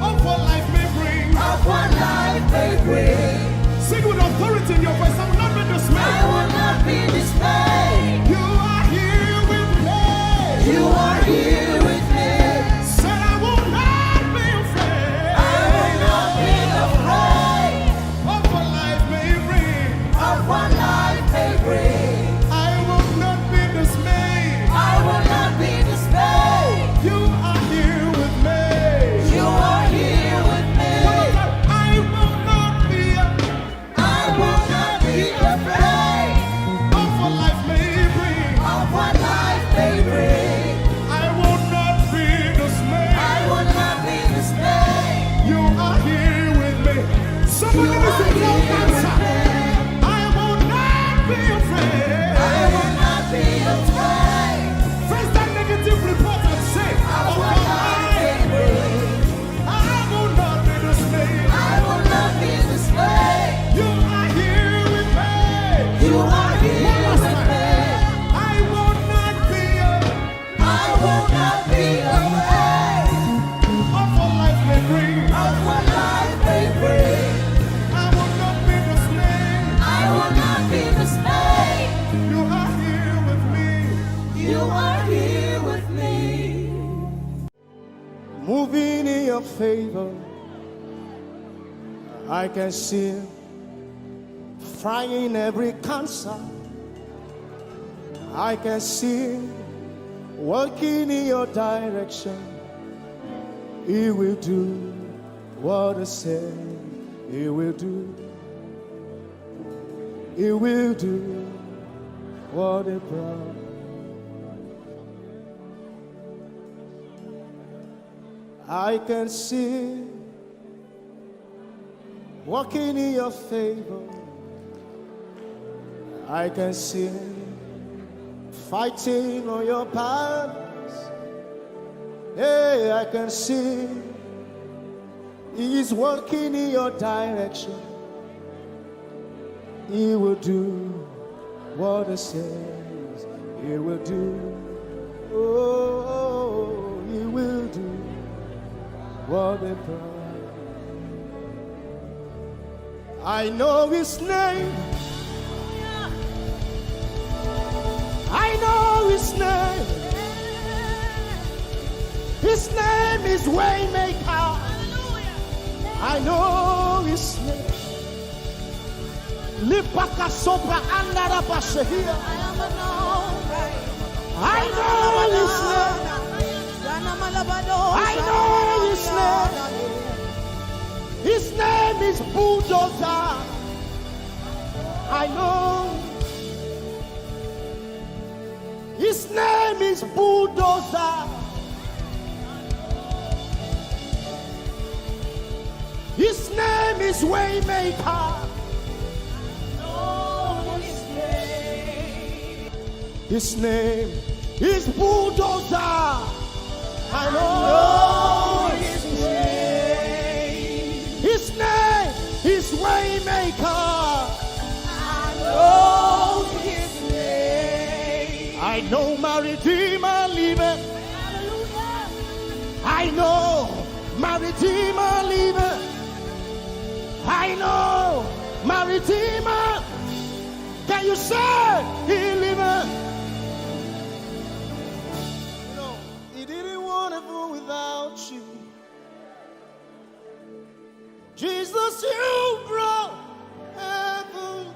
of what life may bring. Of what life may bring. Sing with authority in your voice. I will not be dismayed. I will not be dismayed. You are here with me. You are here with me. Said I will not be afraid. I will not be afraid of what life may bring. Of what life may bring. I will not be dismayed. I will not be dismayed. You are here with me. You are here with me. Come on, I will not be, I will not be afraid of what life may bring. Of what life may bring. I will not be dismayed. I will not be dismayed. You are here with me. Somebody needs to tell cancer, I will not be afraid. I will not be afraid. Face that negative report and say, I will not be afraid. I will not be dismayed. I will not be dismayed. You are here with me. You are here with me. One last time. I will not be afraid. I will not be afraid of what life may bring. Of what life may bring. I will not be dismayed. I will not be dismayed. You are here with me. You are here with me. Moving in your favor, I can see frying every cancer. I can see working in your direction. He will do what he said he will do. He will do what he promised. I can see working in your favor. I can see fighting on your battles. Hey, I can see he is working in your direction. He will do what he says he will do. Oh, he will do what he promised. I know his name. I know his name. His name is Waymaker. I know his name. Lipaka sopra andara basehia. I know his name. I know his name. His name is Bulldozer. I know. His name is Bulldozer. Waymaker. His name is Bulldozer. I know his name. His name is Waymaker. I know his name. I know my Redeemer liveth. I know my Redeemer liveth. I know my Redeemer. Can you say he liveth? You know, he didn't want heaven without you. Jesus, you brought heaven.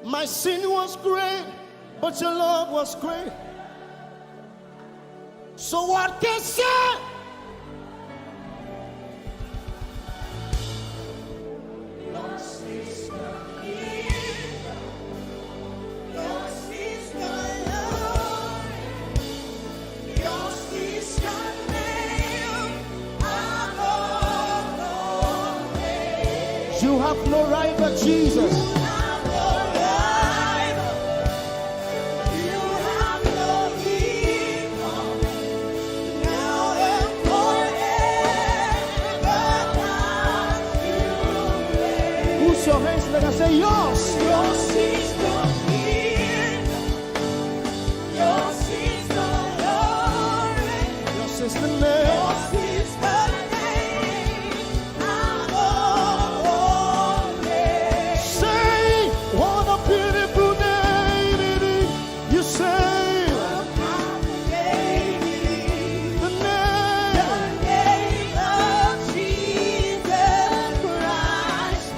My sin was great, but your love was great. So what can say? You have no rival, Jesus. Put your hands together and say, "Yours." Yours is the kingdom. Yours is the glory. Yours is the name. Yours is the name above all names. Say, "What a beautiful name it is." You say, "What a powerful name it is." The name. The name of Jesus Christ.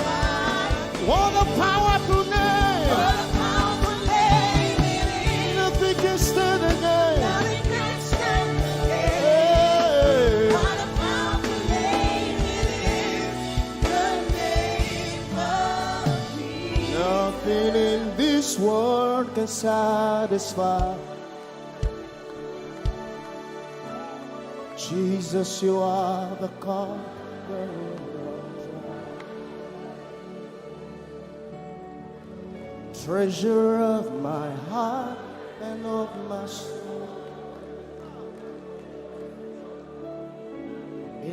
What a powerful name. What a powerful name it is. Nothing can stand against. Nothing can stand against. Hey. What a powerful name it is. The name of Jesus. Nothing in this world can satisfy. Jesus, you are the cup that runneth dry. Treasure of my heart and of my soul.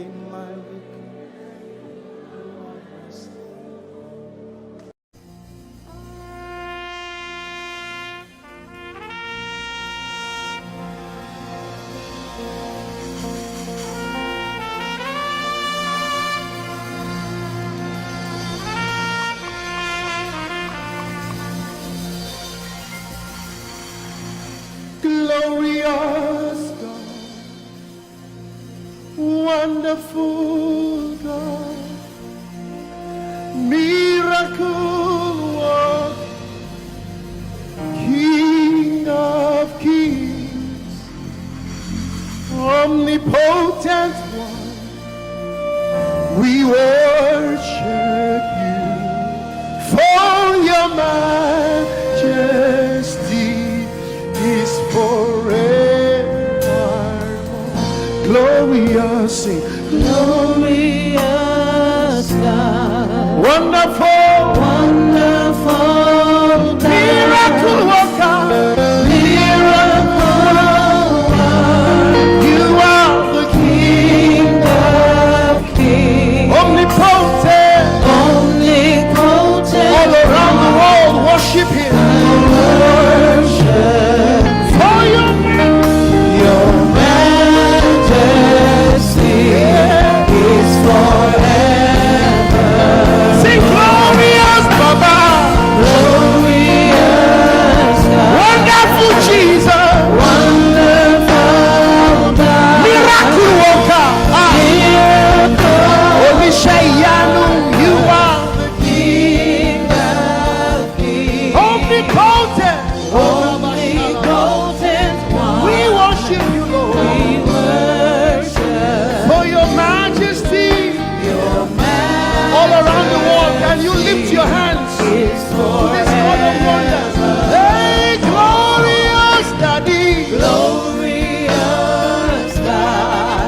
In my weakness, you are my strength. Glorious God, wonderful God, miracle work, King of kings, omnipotent one, we worship you, for your majesty is forever. Glorious, sing. Glorious God. Wonderful. Wonderful God. Miracle worker. Miracle worker. You are the King of kings. Omnipotent. Omnipotent. All around the world worship him. I worship. For your majesty, your majesty is forever. Sing, glorious Baba. Glorious God. Wonderful Jesus. Wonderful God. Miracle worker. Ah. Miracle. Oníṣẹ́ ìyanu, you are the King of kings. Omnipotent. Omnipotent one. We worship you, Lord. We worship. For your majesty. Your majesty. All around the world, can you lift your hands to this God of wonders? Hey, glorious Daddy. Glorious God.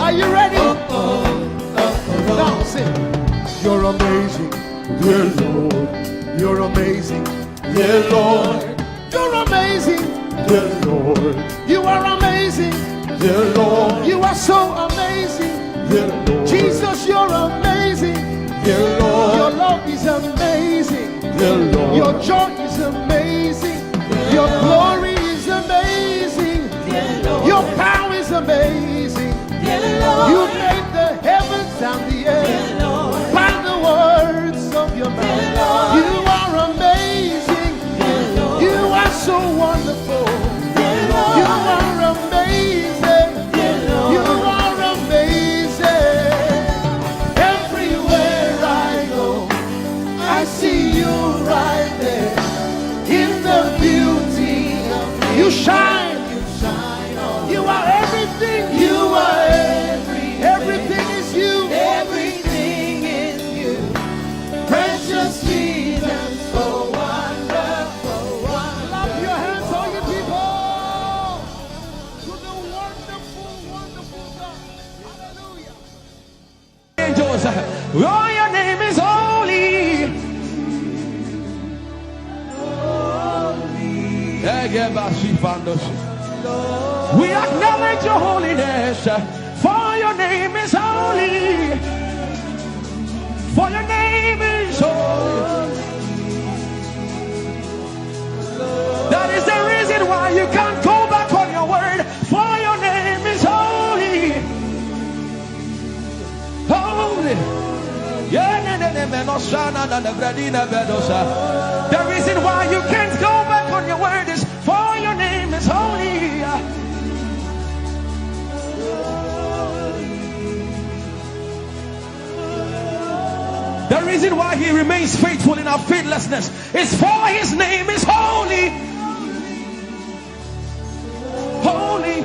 Are you ready? Now sing. You're amazing, dear Lord. You're amazing, dear Lord. You're amazing, dear Lord. You are amazing, dear Lord. You are so amazing, dear Lord. Jesus, you're amazing, dear Lord. Your love is amazing, dear Lord. Your joy is amazing, your glory is amazing, your power is amazing. You made the heavens See you right there in the beauty of you shine. You shine on. You are everything. You are everything. Everything is you. Everything is you. Precious Jesus, so wonderful, wonderful. Clap your hands, all you people, to the wonderful, wonderful God. Hallelujah. Angels, oh, your name is holy. We acknowledge your holiness, for your name is holy. For your name is holy. That is the reason why you can't go back on your word. For your name is holy. Holy. Yeah, ne, ne, ne, me, no, shana, na, na, bradi, na, bedosa. The reason why you can't go back on your word is for your name is holy. The reason why he remains faithful in our faithlessness is for his name is holy. Holy.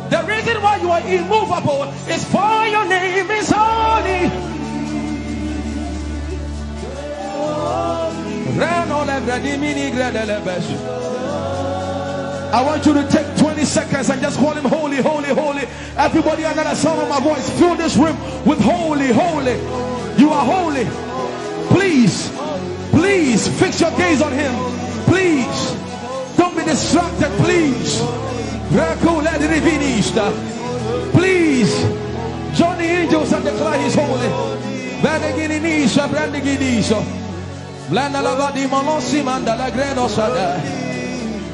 The reason why you are immovable is for your name is holy. Reno le vredimini gredele besu. I want you to take twenty seconds and just call him holy, holy, holy. Everybody under the sound of my voice, fill this room with holy, holy. You are holy. Please, please fix your gaze on him. Please, don't be distracted, please. Reku le rivinista. Please, join the angels and declare he's holy. Bedeginisha, brandiginisha. Blenda la vadimo lo simanda la greno sada.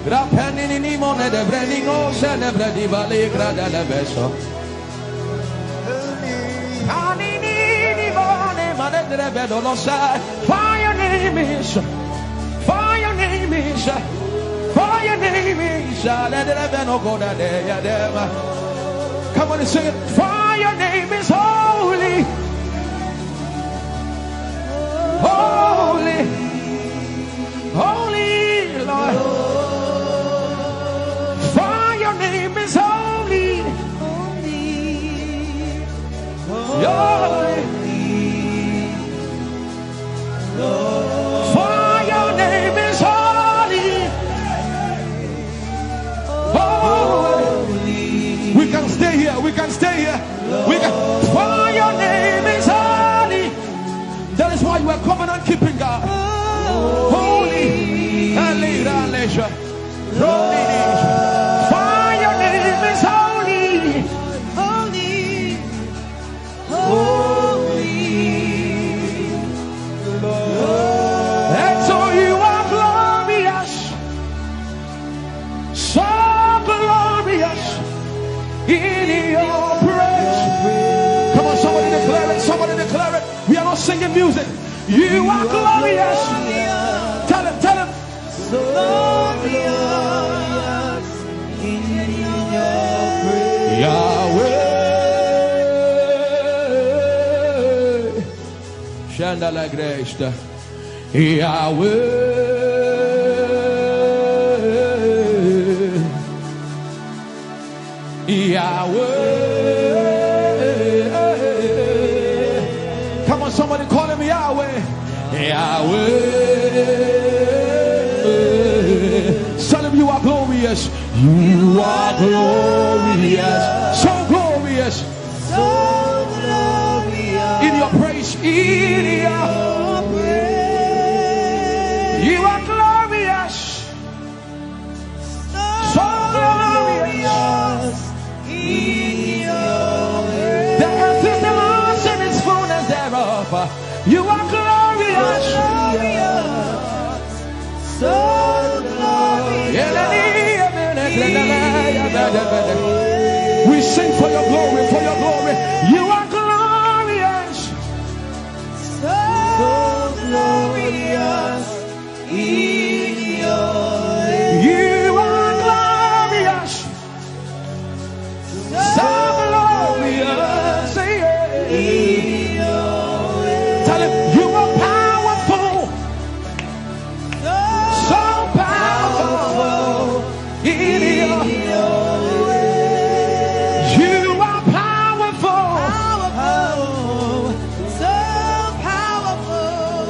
Grapenini mone de breningo se ne bredi vale grada le beso. Anini mone mane de bedo lo sa. For your name is, for your name is, for your name is. Let the heaven go da de ya de ma. Come on and sing it. For your name is holy. Holy, holy, Lord. For your name is holy. Holy, holy. For your name is holy. Holy. We can stay here. We can stay here. We can. For your name is holy. That is why you are covenant keeping God. Holy. Holy. For your name is holy. Holy. Holy. And so you are glorious. So glorious in your praise. Come on, somebody declare it. Somebody declare it. We are not singing music. You are glorious. Tell him, tell him. So glorious in your praise. Yahweh. Shanda la gresta. Yahweh. Yahweh. Come on, somebody call him Yahweh. Yahweh. Tell him you are glorious. You are glorious. So glorious. So glorious. In your praise, in your praise. You are glorious. So glorious. The earth is the Lord's and its fullness thereof. You are glorious. So glorious. We sing for your glory, for your glory. You are glorious. So glorious in your name. You are glorious. So glorious, yeah. Tell him, "You are powerful, so powerful in your way. You are powerful, powerful, so powerful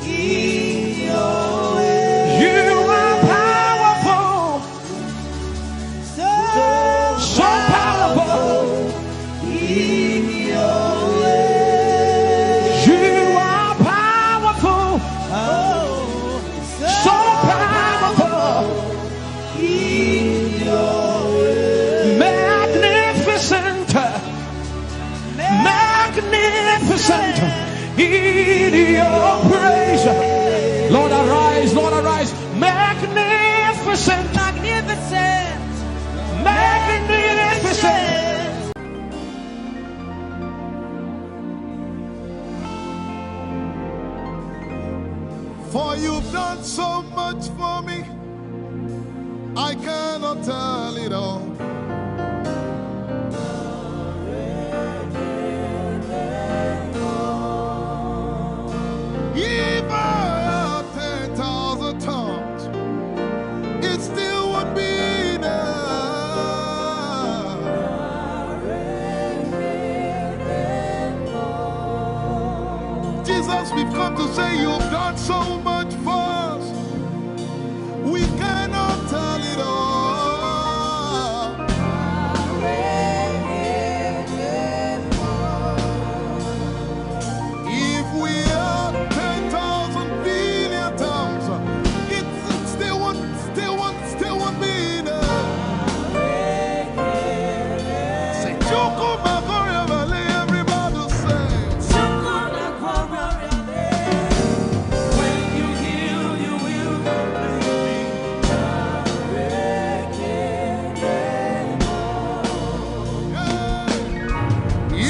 in your way. You are powerful, so powerful in your way. You are powerful, oh, so powerful in your way. Magnificent, magnificent in your praise. Lord, arise, Lord, arise. Magnificent, magnificent, magnificent. For you've done so much for me, I cannot tell it all. If I had ten thousand tongues, it still won't be enough. Jesus, we've come to say you've done so much for us. We cannot tell it all. If we had ten thousand billion tongues, it still won't, still won't, still won't be enough. Say, "Chukwuma Korea Valley," everybody say. When you heal, you will completely.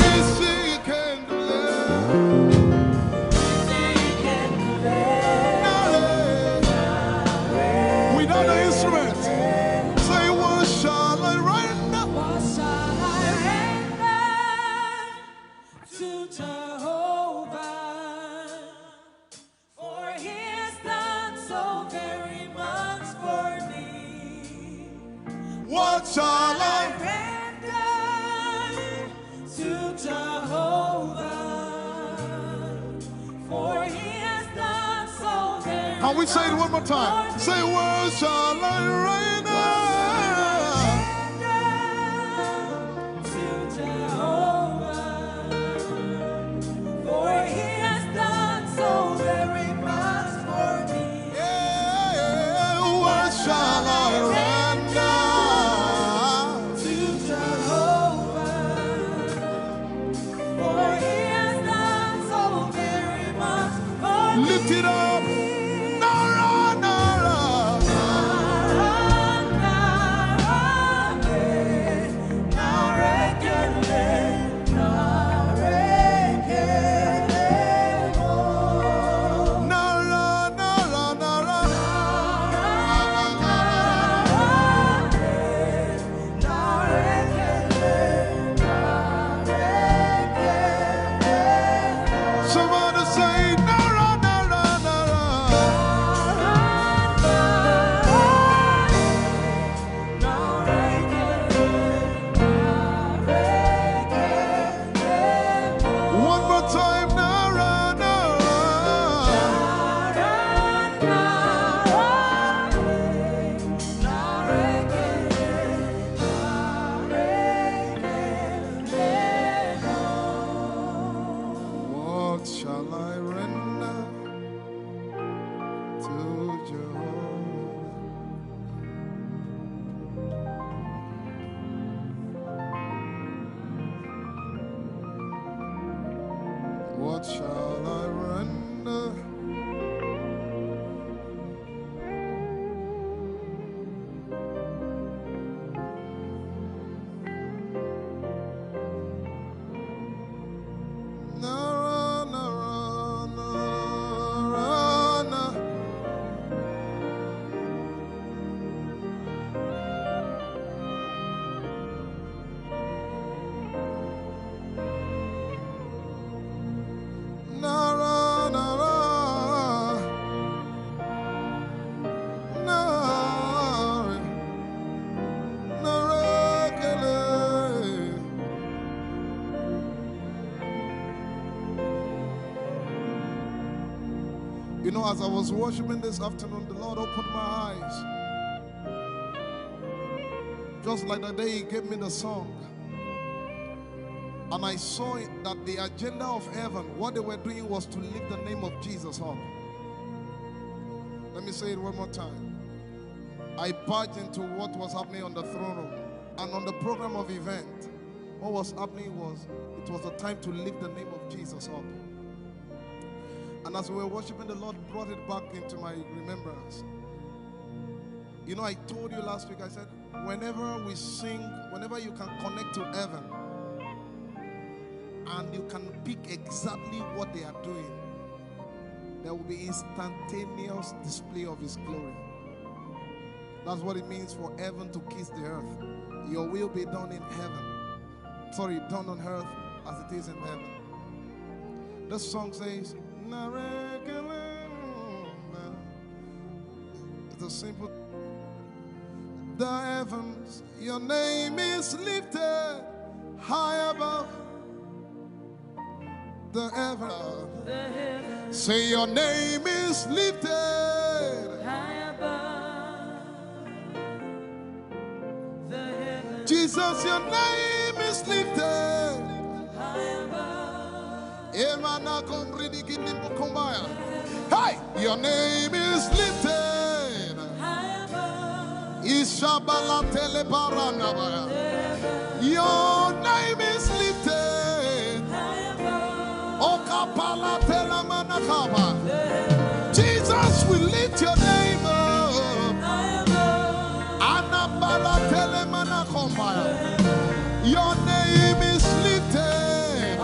Yes, you can do it. Without the instrument, say, "What shall I render?" What shall I render to Jehovah? For he has done so very much for me. What shall I render to Jehovah? For he has done so very much for me. Can we say it one more time? Say, "What shall I render?" To Jehovah, for he has done so very much for me. Yeah, what shall I render to Jehovah? For he has done so very much for me. Lift it up. Nara, nara. Nara, nara, eh. Nara, ekele, nara, ekele, oh. Nara, nara, nara. Nara, nara, eh. Somebody say, "Nara, nara, nara." One more time, "Nara, nara." What shall I render to Jehovah? What shall I render? Nara, nara, nara, nara. You know, as I was worshiping this afternoon, the Lord opened my eyes. Just like the day He gave me the song. And I saw it that the agenda of heaven, what they were doing was to lift the name of Jesus up. Let me say it one more time. I barged into what was happening on the throne room and on the program of event. What was happening was, it was a time to lift the name of Jesus up. And as we were worshiping, the Lord brought it back into my remembrance. You know, I told you last week, I said, whenever we sing, whenever you can connect to heaven, and you can pick exactly what they are doing, there will be instantaneous display of His glory. That's what it means for heaven to kiss the earth. Your will be done in heaven. Sorry, done on earth as it is in heaven. This song says, it's a simple. The heavens, your name is lifted high above the heavens. Say, your name is lifted high above the heavens. Jesus, your name is lifted high above. Emana komridi kinimbo kombaya. Hey, your name is lifted. Ishabala telebaranabaya. Your name is lifted. Okapala telamanakaba. Jesus, we lift your name up. Anabala telemanakombaya. Your name is lifted.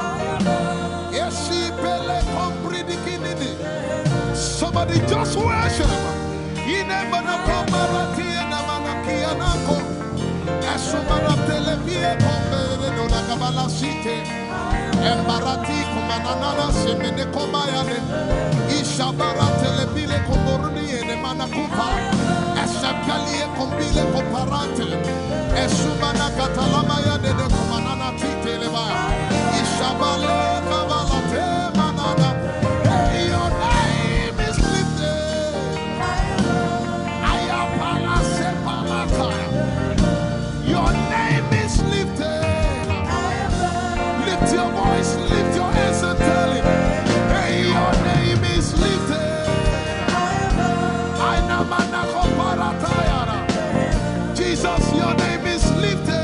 Esipele kompridikinini. Somebody just worship. Inemanakomaratienamanakianako. Esumanatelepiekomberedonakabalasite. Embarati kumananana semene kobayane. Ishabaratelepile komboruni ene manakupa. Esepelie kombile koparate. Esumana katalama ya dede kumanana titeleba. Ishabale kabalate manana. Hey, your name is lifted. Ayapala sepalata. Your name is lifted. Lift your voice, lift your hands and tell Him, hey, your name is lifted. Aina manako paratayara. Jesus, your name is lifted.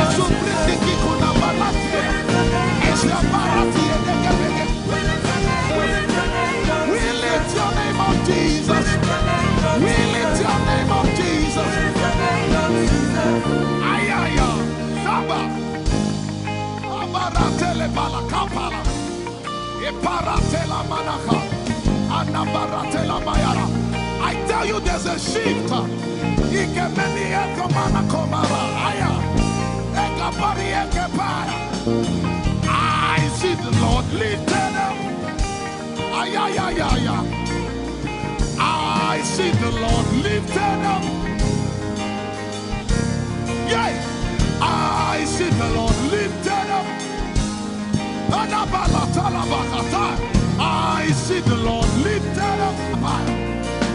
Esubritiki kuna balatia. Esia baratia degebege. We lift your name up, Jesus. We lift your name up, Jesus. Ayaya. Shaba. Abaratele balakapala. Iparatela manaka. Anabaratela mayara. I tell you, there's a shift. Ikemeni ekomana komara. Aya. Ekapari ekepaya. I see the Lord lifted up. Ay, ay, ay, ay, ay. I see the Lord lifted up. Yeah, I see the Lord lifted up. Anabalata labakata. I see the Lord lifted up.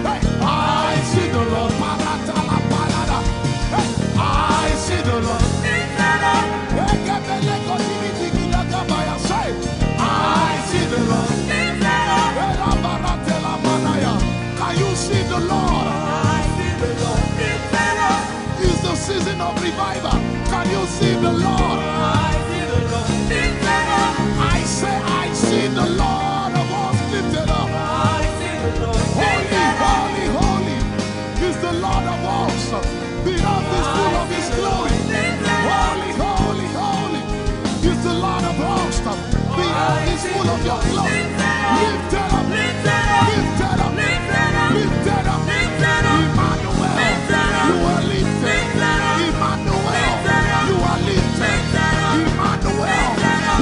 Hey, I see the Lord. Baratala balada. Hey, I see the Lord. Ekebeleko dibidigidagabaya. Say, I see the Lord. Elabaratela manaya. Can you see the Lord? It's the season of revival. Can you see the Lord? I say, I see the Lord of hosts lifted up. Holy, holy, holy is the Lord of hosts. The earth is full of his glory. Holy, holy, holy is the Lord of hosts. The earth is full of your glory. Lift it up. Lift it up. Lift it up. Lift it up. Emmanuel, you are lifted. Emmanuel, you are lifted. Emmanuel,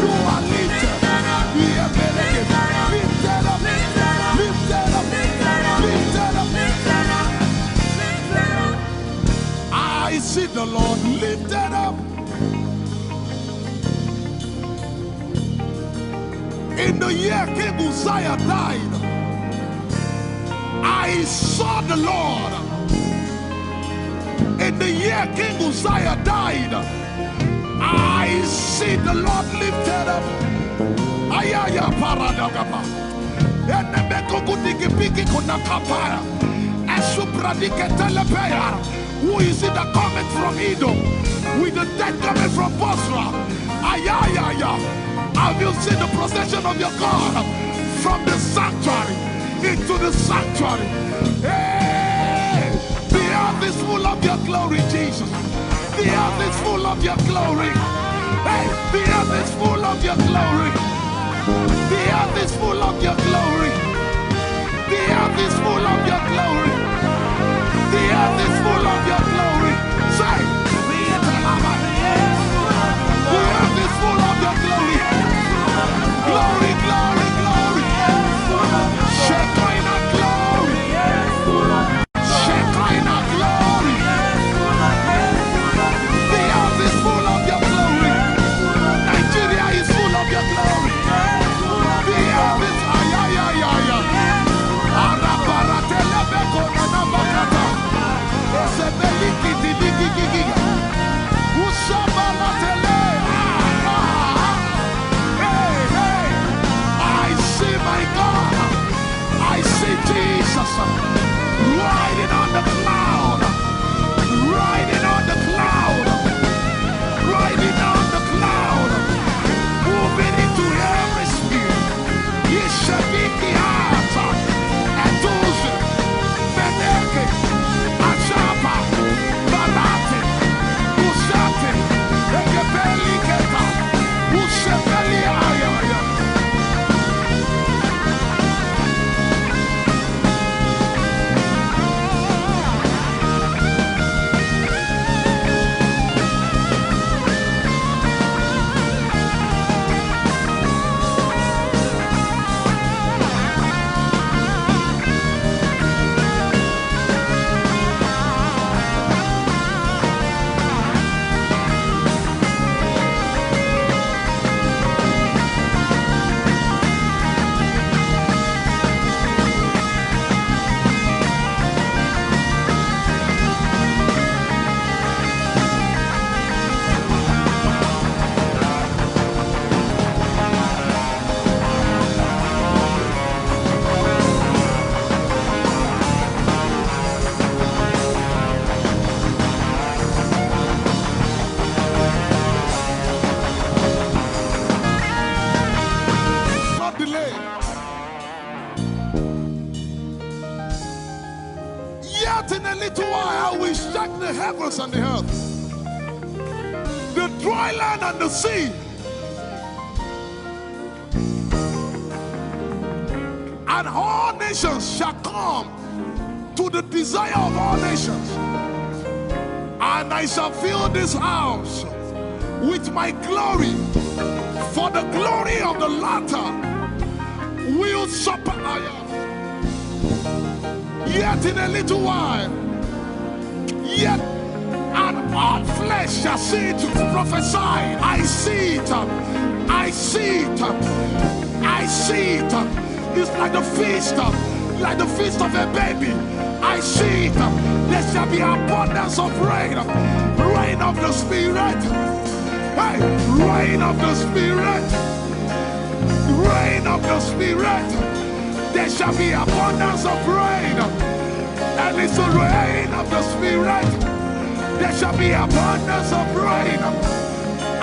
you are lifted. Lift it up. Lift it up. Lift it up. Lift it up. I see the Lord lifted up. In the year King Uzziah died, I saw the Lord. In the year King Uzziah died, I see the Lord lifted up. Ayaya paradagaba. Enemekukudikipiki kunakapaya. Esupradiketelepeyara. Who is it that cometh from Edom with the dead coming from Bozrah? Ayayaya. Have you seen the procession of your God from the sanctuary into the sanctuary? Hey, the earth is full of your glory, Jesus. The earth is full of your glory. Hey, the earth is full of your glory. The earth is full of your glory. The earth is full of your glory. The earth is full of your glory. Say, the earth is full of your glory. Glory, glory, glory. Shekinah glory. Shekinah glory. The earth is full of your glory. Nigeria is full of your glory. The earth is, ay, ay, Yet in a little while I will shake the heavens and the earth, the dry land and the sea, and all nations shall come to the desire of all nations, and I shall fill this house with my glory, for the glory of the latter will surpass. Yet in a little while, yet and all flesh shall see it. Prophesy, I see it, I see it, I see it. It's like the feast, like the feast of a baby. I see it. There shall be abundance of rain, rain of the Spirit. Hey, rain of the Spirit, rain of the Spirit. There shall be abundance of rain. And it's the rain of the Spirit. There shall be abundance of rain.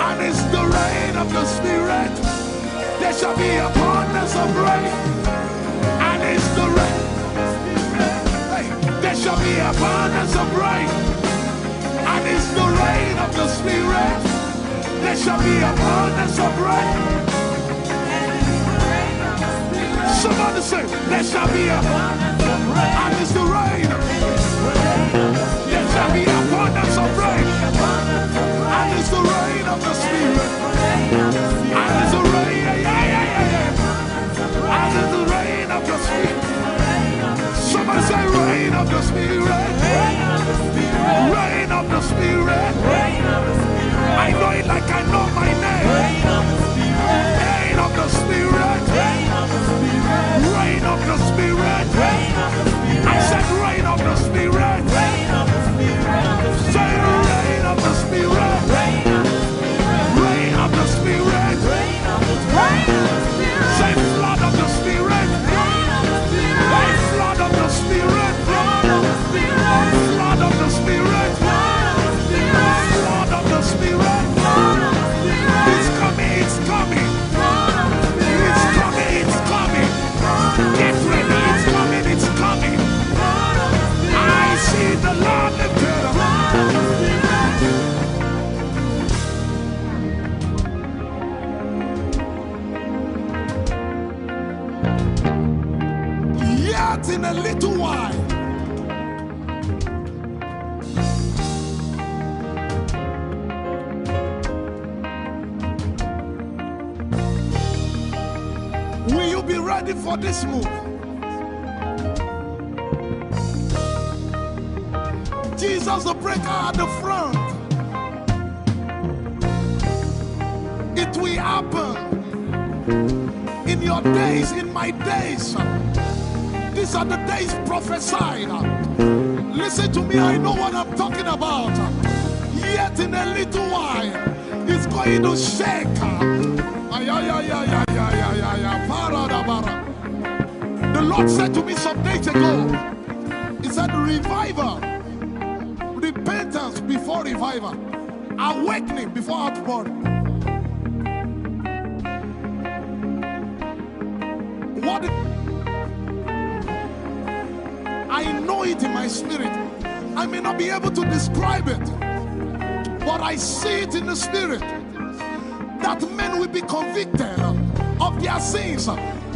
And it's the rain of the Spirit. There shall be abundance of rain. And it's the rain. Hey, there shall be abundance of rain. And it's the rain of the Spirit. There shall be abundance of rain. Somebody say, there shall be abundance of rain. And it's the rain. There shall be abundance of rain. And it's the rain of the Spirit. And it's the rain, yeah, yeah, yeah, yeah, yeah. And it's the rain of the Spirit. Somebody say, rain of the Spirit. Rain of the Spirit. I know it like I know my name. Rain of the Spirit. Rain of the Spirit. I said, rain of the Spirit. Say, rain of the Spirit. Rain of the Spirit. Say, flood of the Spirit. Hey, flood of the Spirit. Flood of the Spirit. Flood of the Spirit. It's coming, it's coming. It's coming, it's coming. Get ready, it's coming, it's coming. I see the Lord lifted up. Yet in a little while, will you be ready for this move? Jesus, the breaker at the front. It will happen in your days, in my days. These are the days prophesied. Listen to me, I know what I'm talking about. Yet in a little while, it's going to shake. Ay, ay, ay, ay, ay, ay, ay, ay, ay, para da bara. The Lord said to me some days ago, He said, revival, repentance before revival, awakening before outpouring. What I know it in my spirit. I may not be able to describe it, but I see it in the spirit that men will be convicted of their sins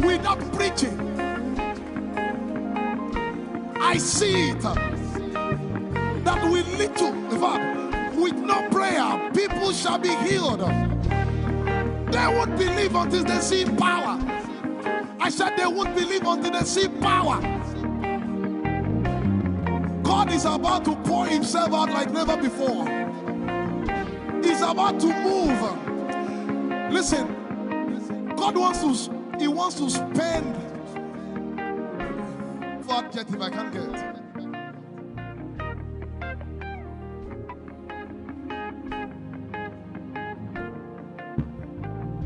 without preaching. I see it that with little, in fact, with no prayer, people shall be healed. They won't believe until they see power. I said they won't believe until they see power. God is about to pour himself out like never before. He's about to move. Listen, God wants to, he wants to spend. What adjective I can't get.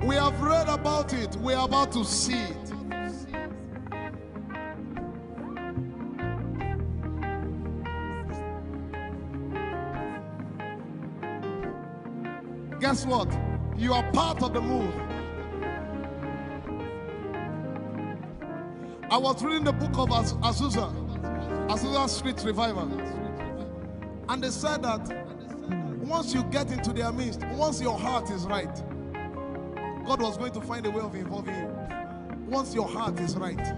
We have read about it. We are about to see it. Guess what? You are part of the move. I was reading the book of Az- Azusa, Azusa Street Revival, and they said that once you get into their midst, once your heart is right, God was going to find a way of involving you. Once your heart is right,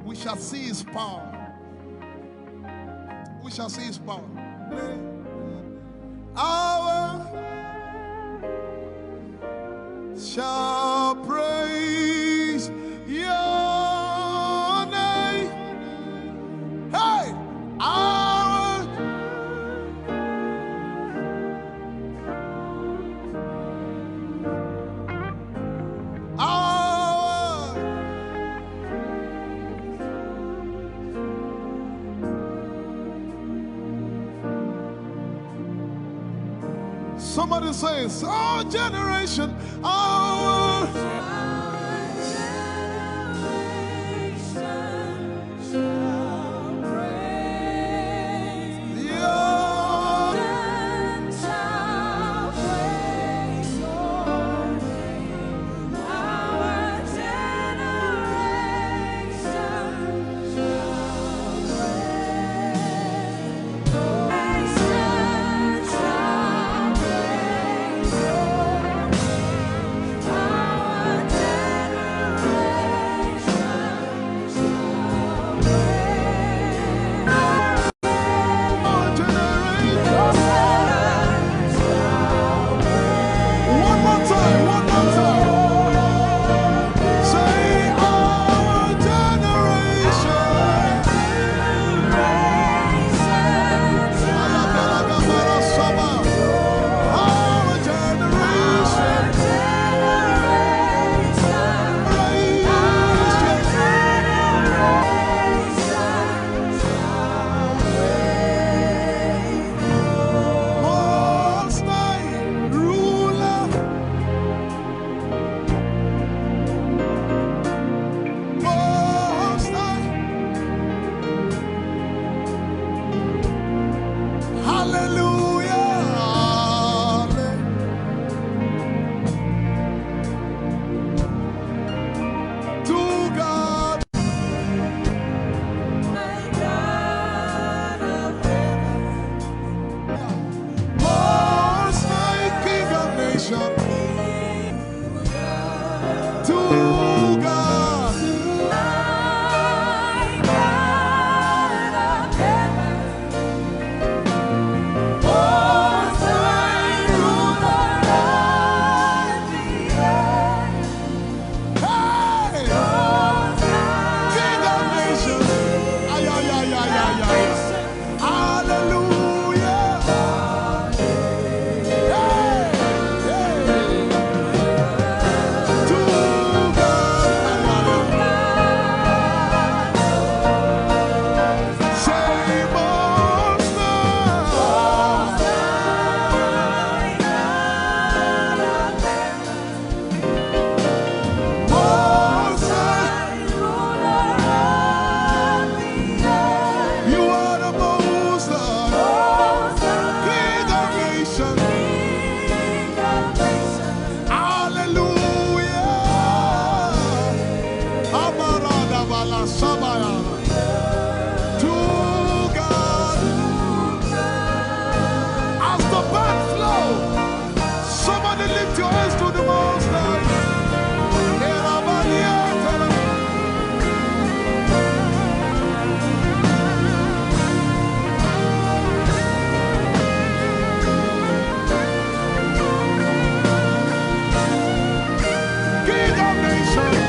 we shall see his power. We shall see his power. Our shall praise your name. Hey, our our Somebody says, our generation, our generation shall praise your and shall praise your name. Our generation One more time, one more time. Say, our generation. Our generation. Most High ruler. Most High. Hallelujah. To God. Most High, King of nations. To God. Hey! King of nations. Ay, ay, ay, ay, ay, ay, ay. Hallelujah. Hey, hey. To God. Say, Most High. Most High. You are the Most High. King of nations. Hallelujah. Amarada bala sabaya. To God. As the band flow, somebody lift your hands to the Most High. King of nations.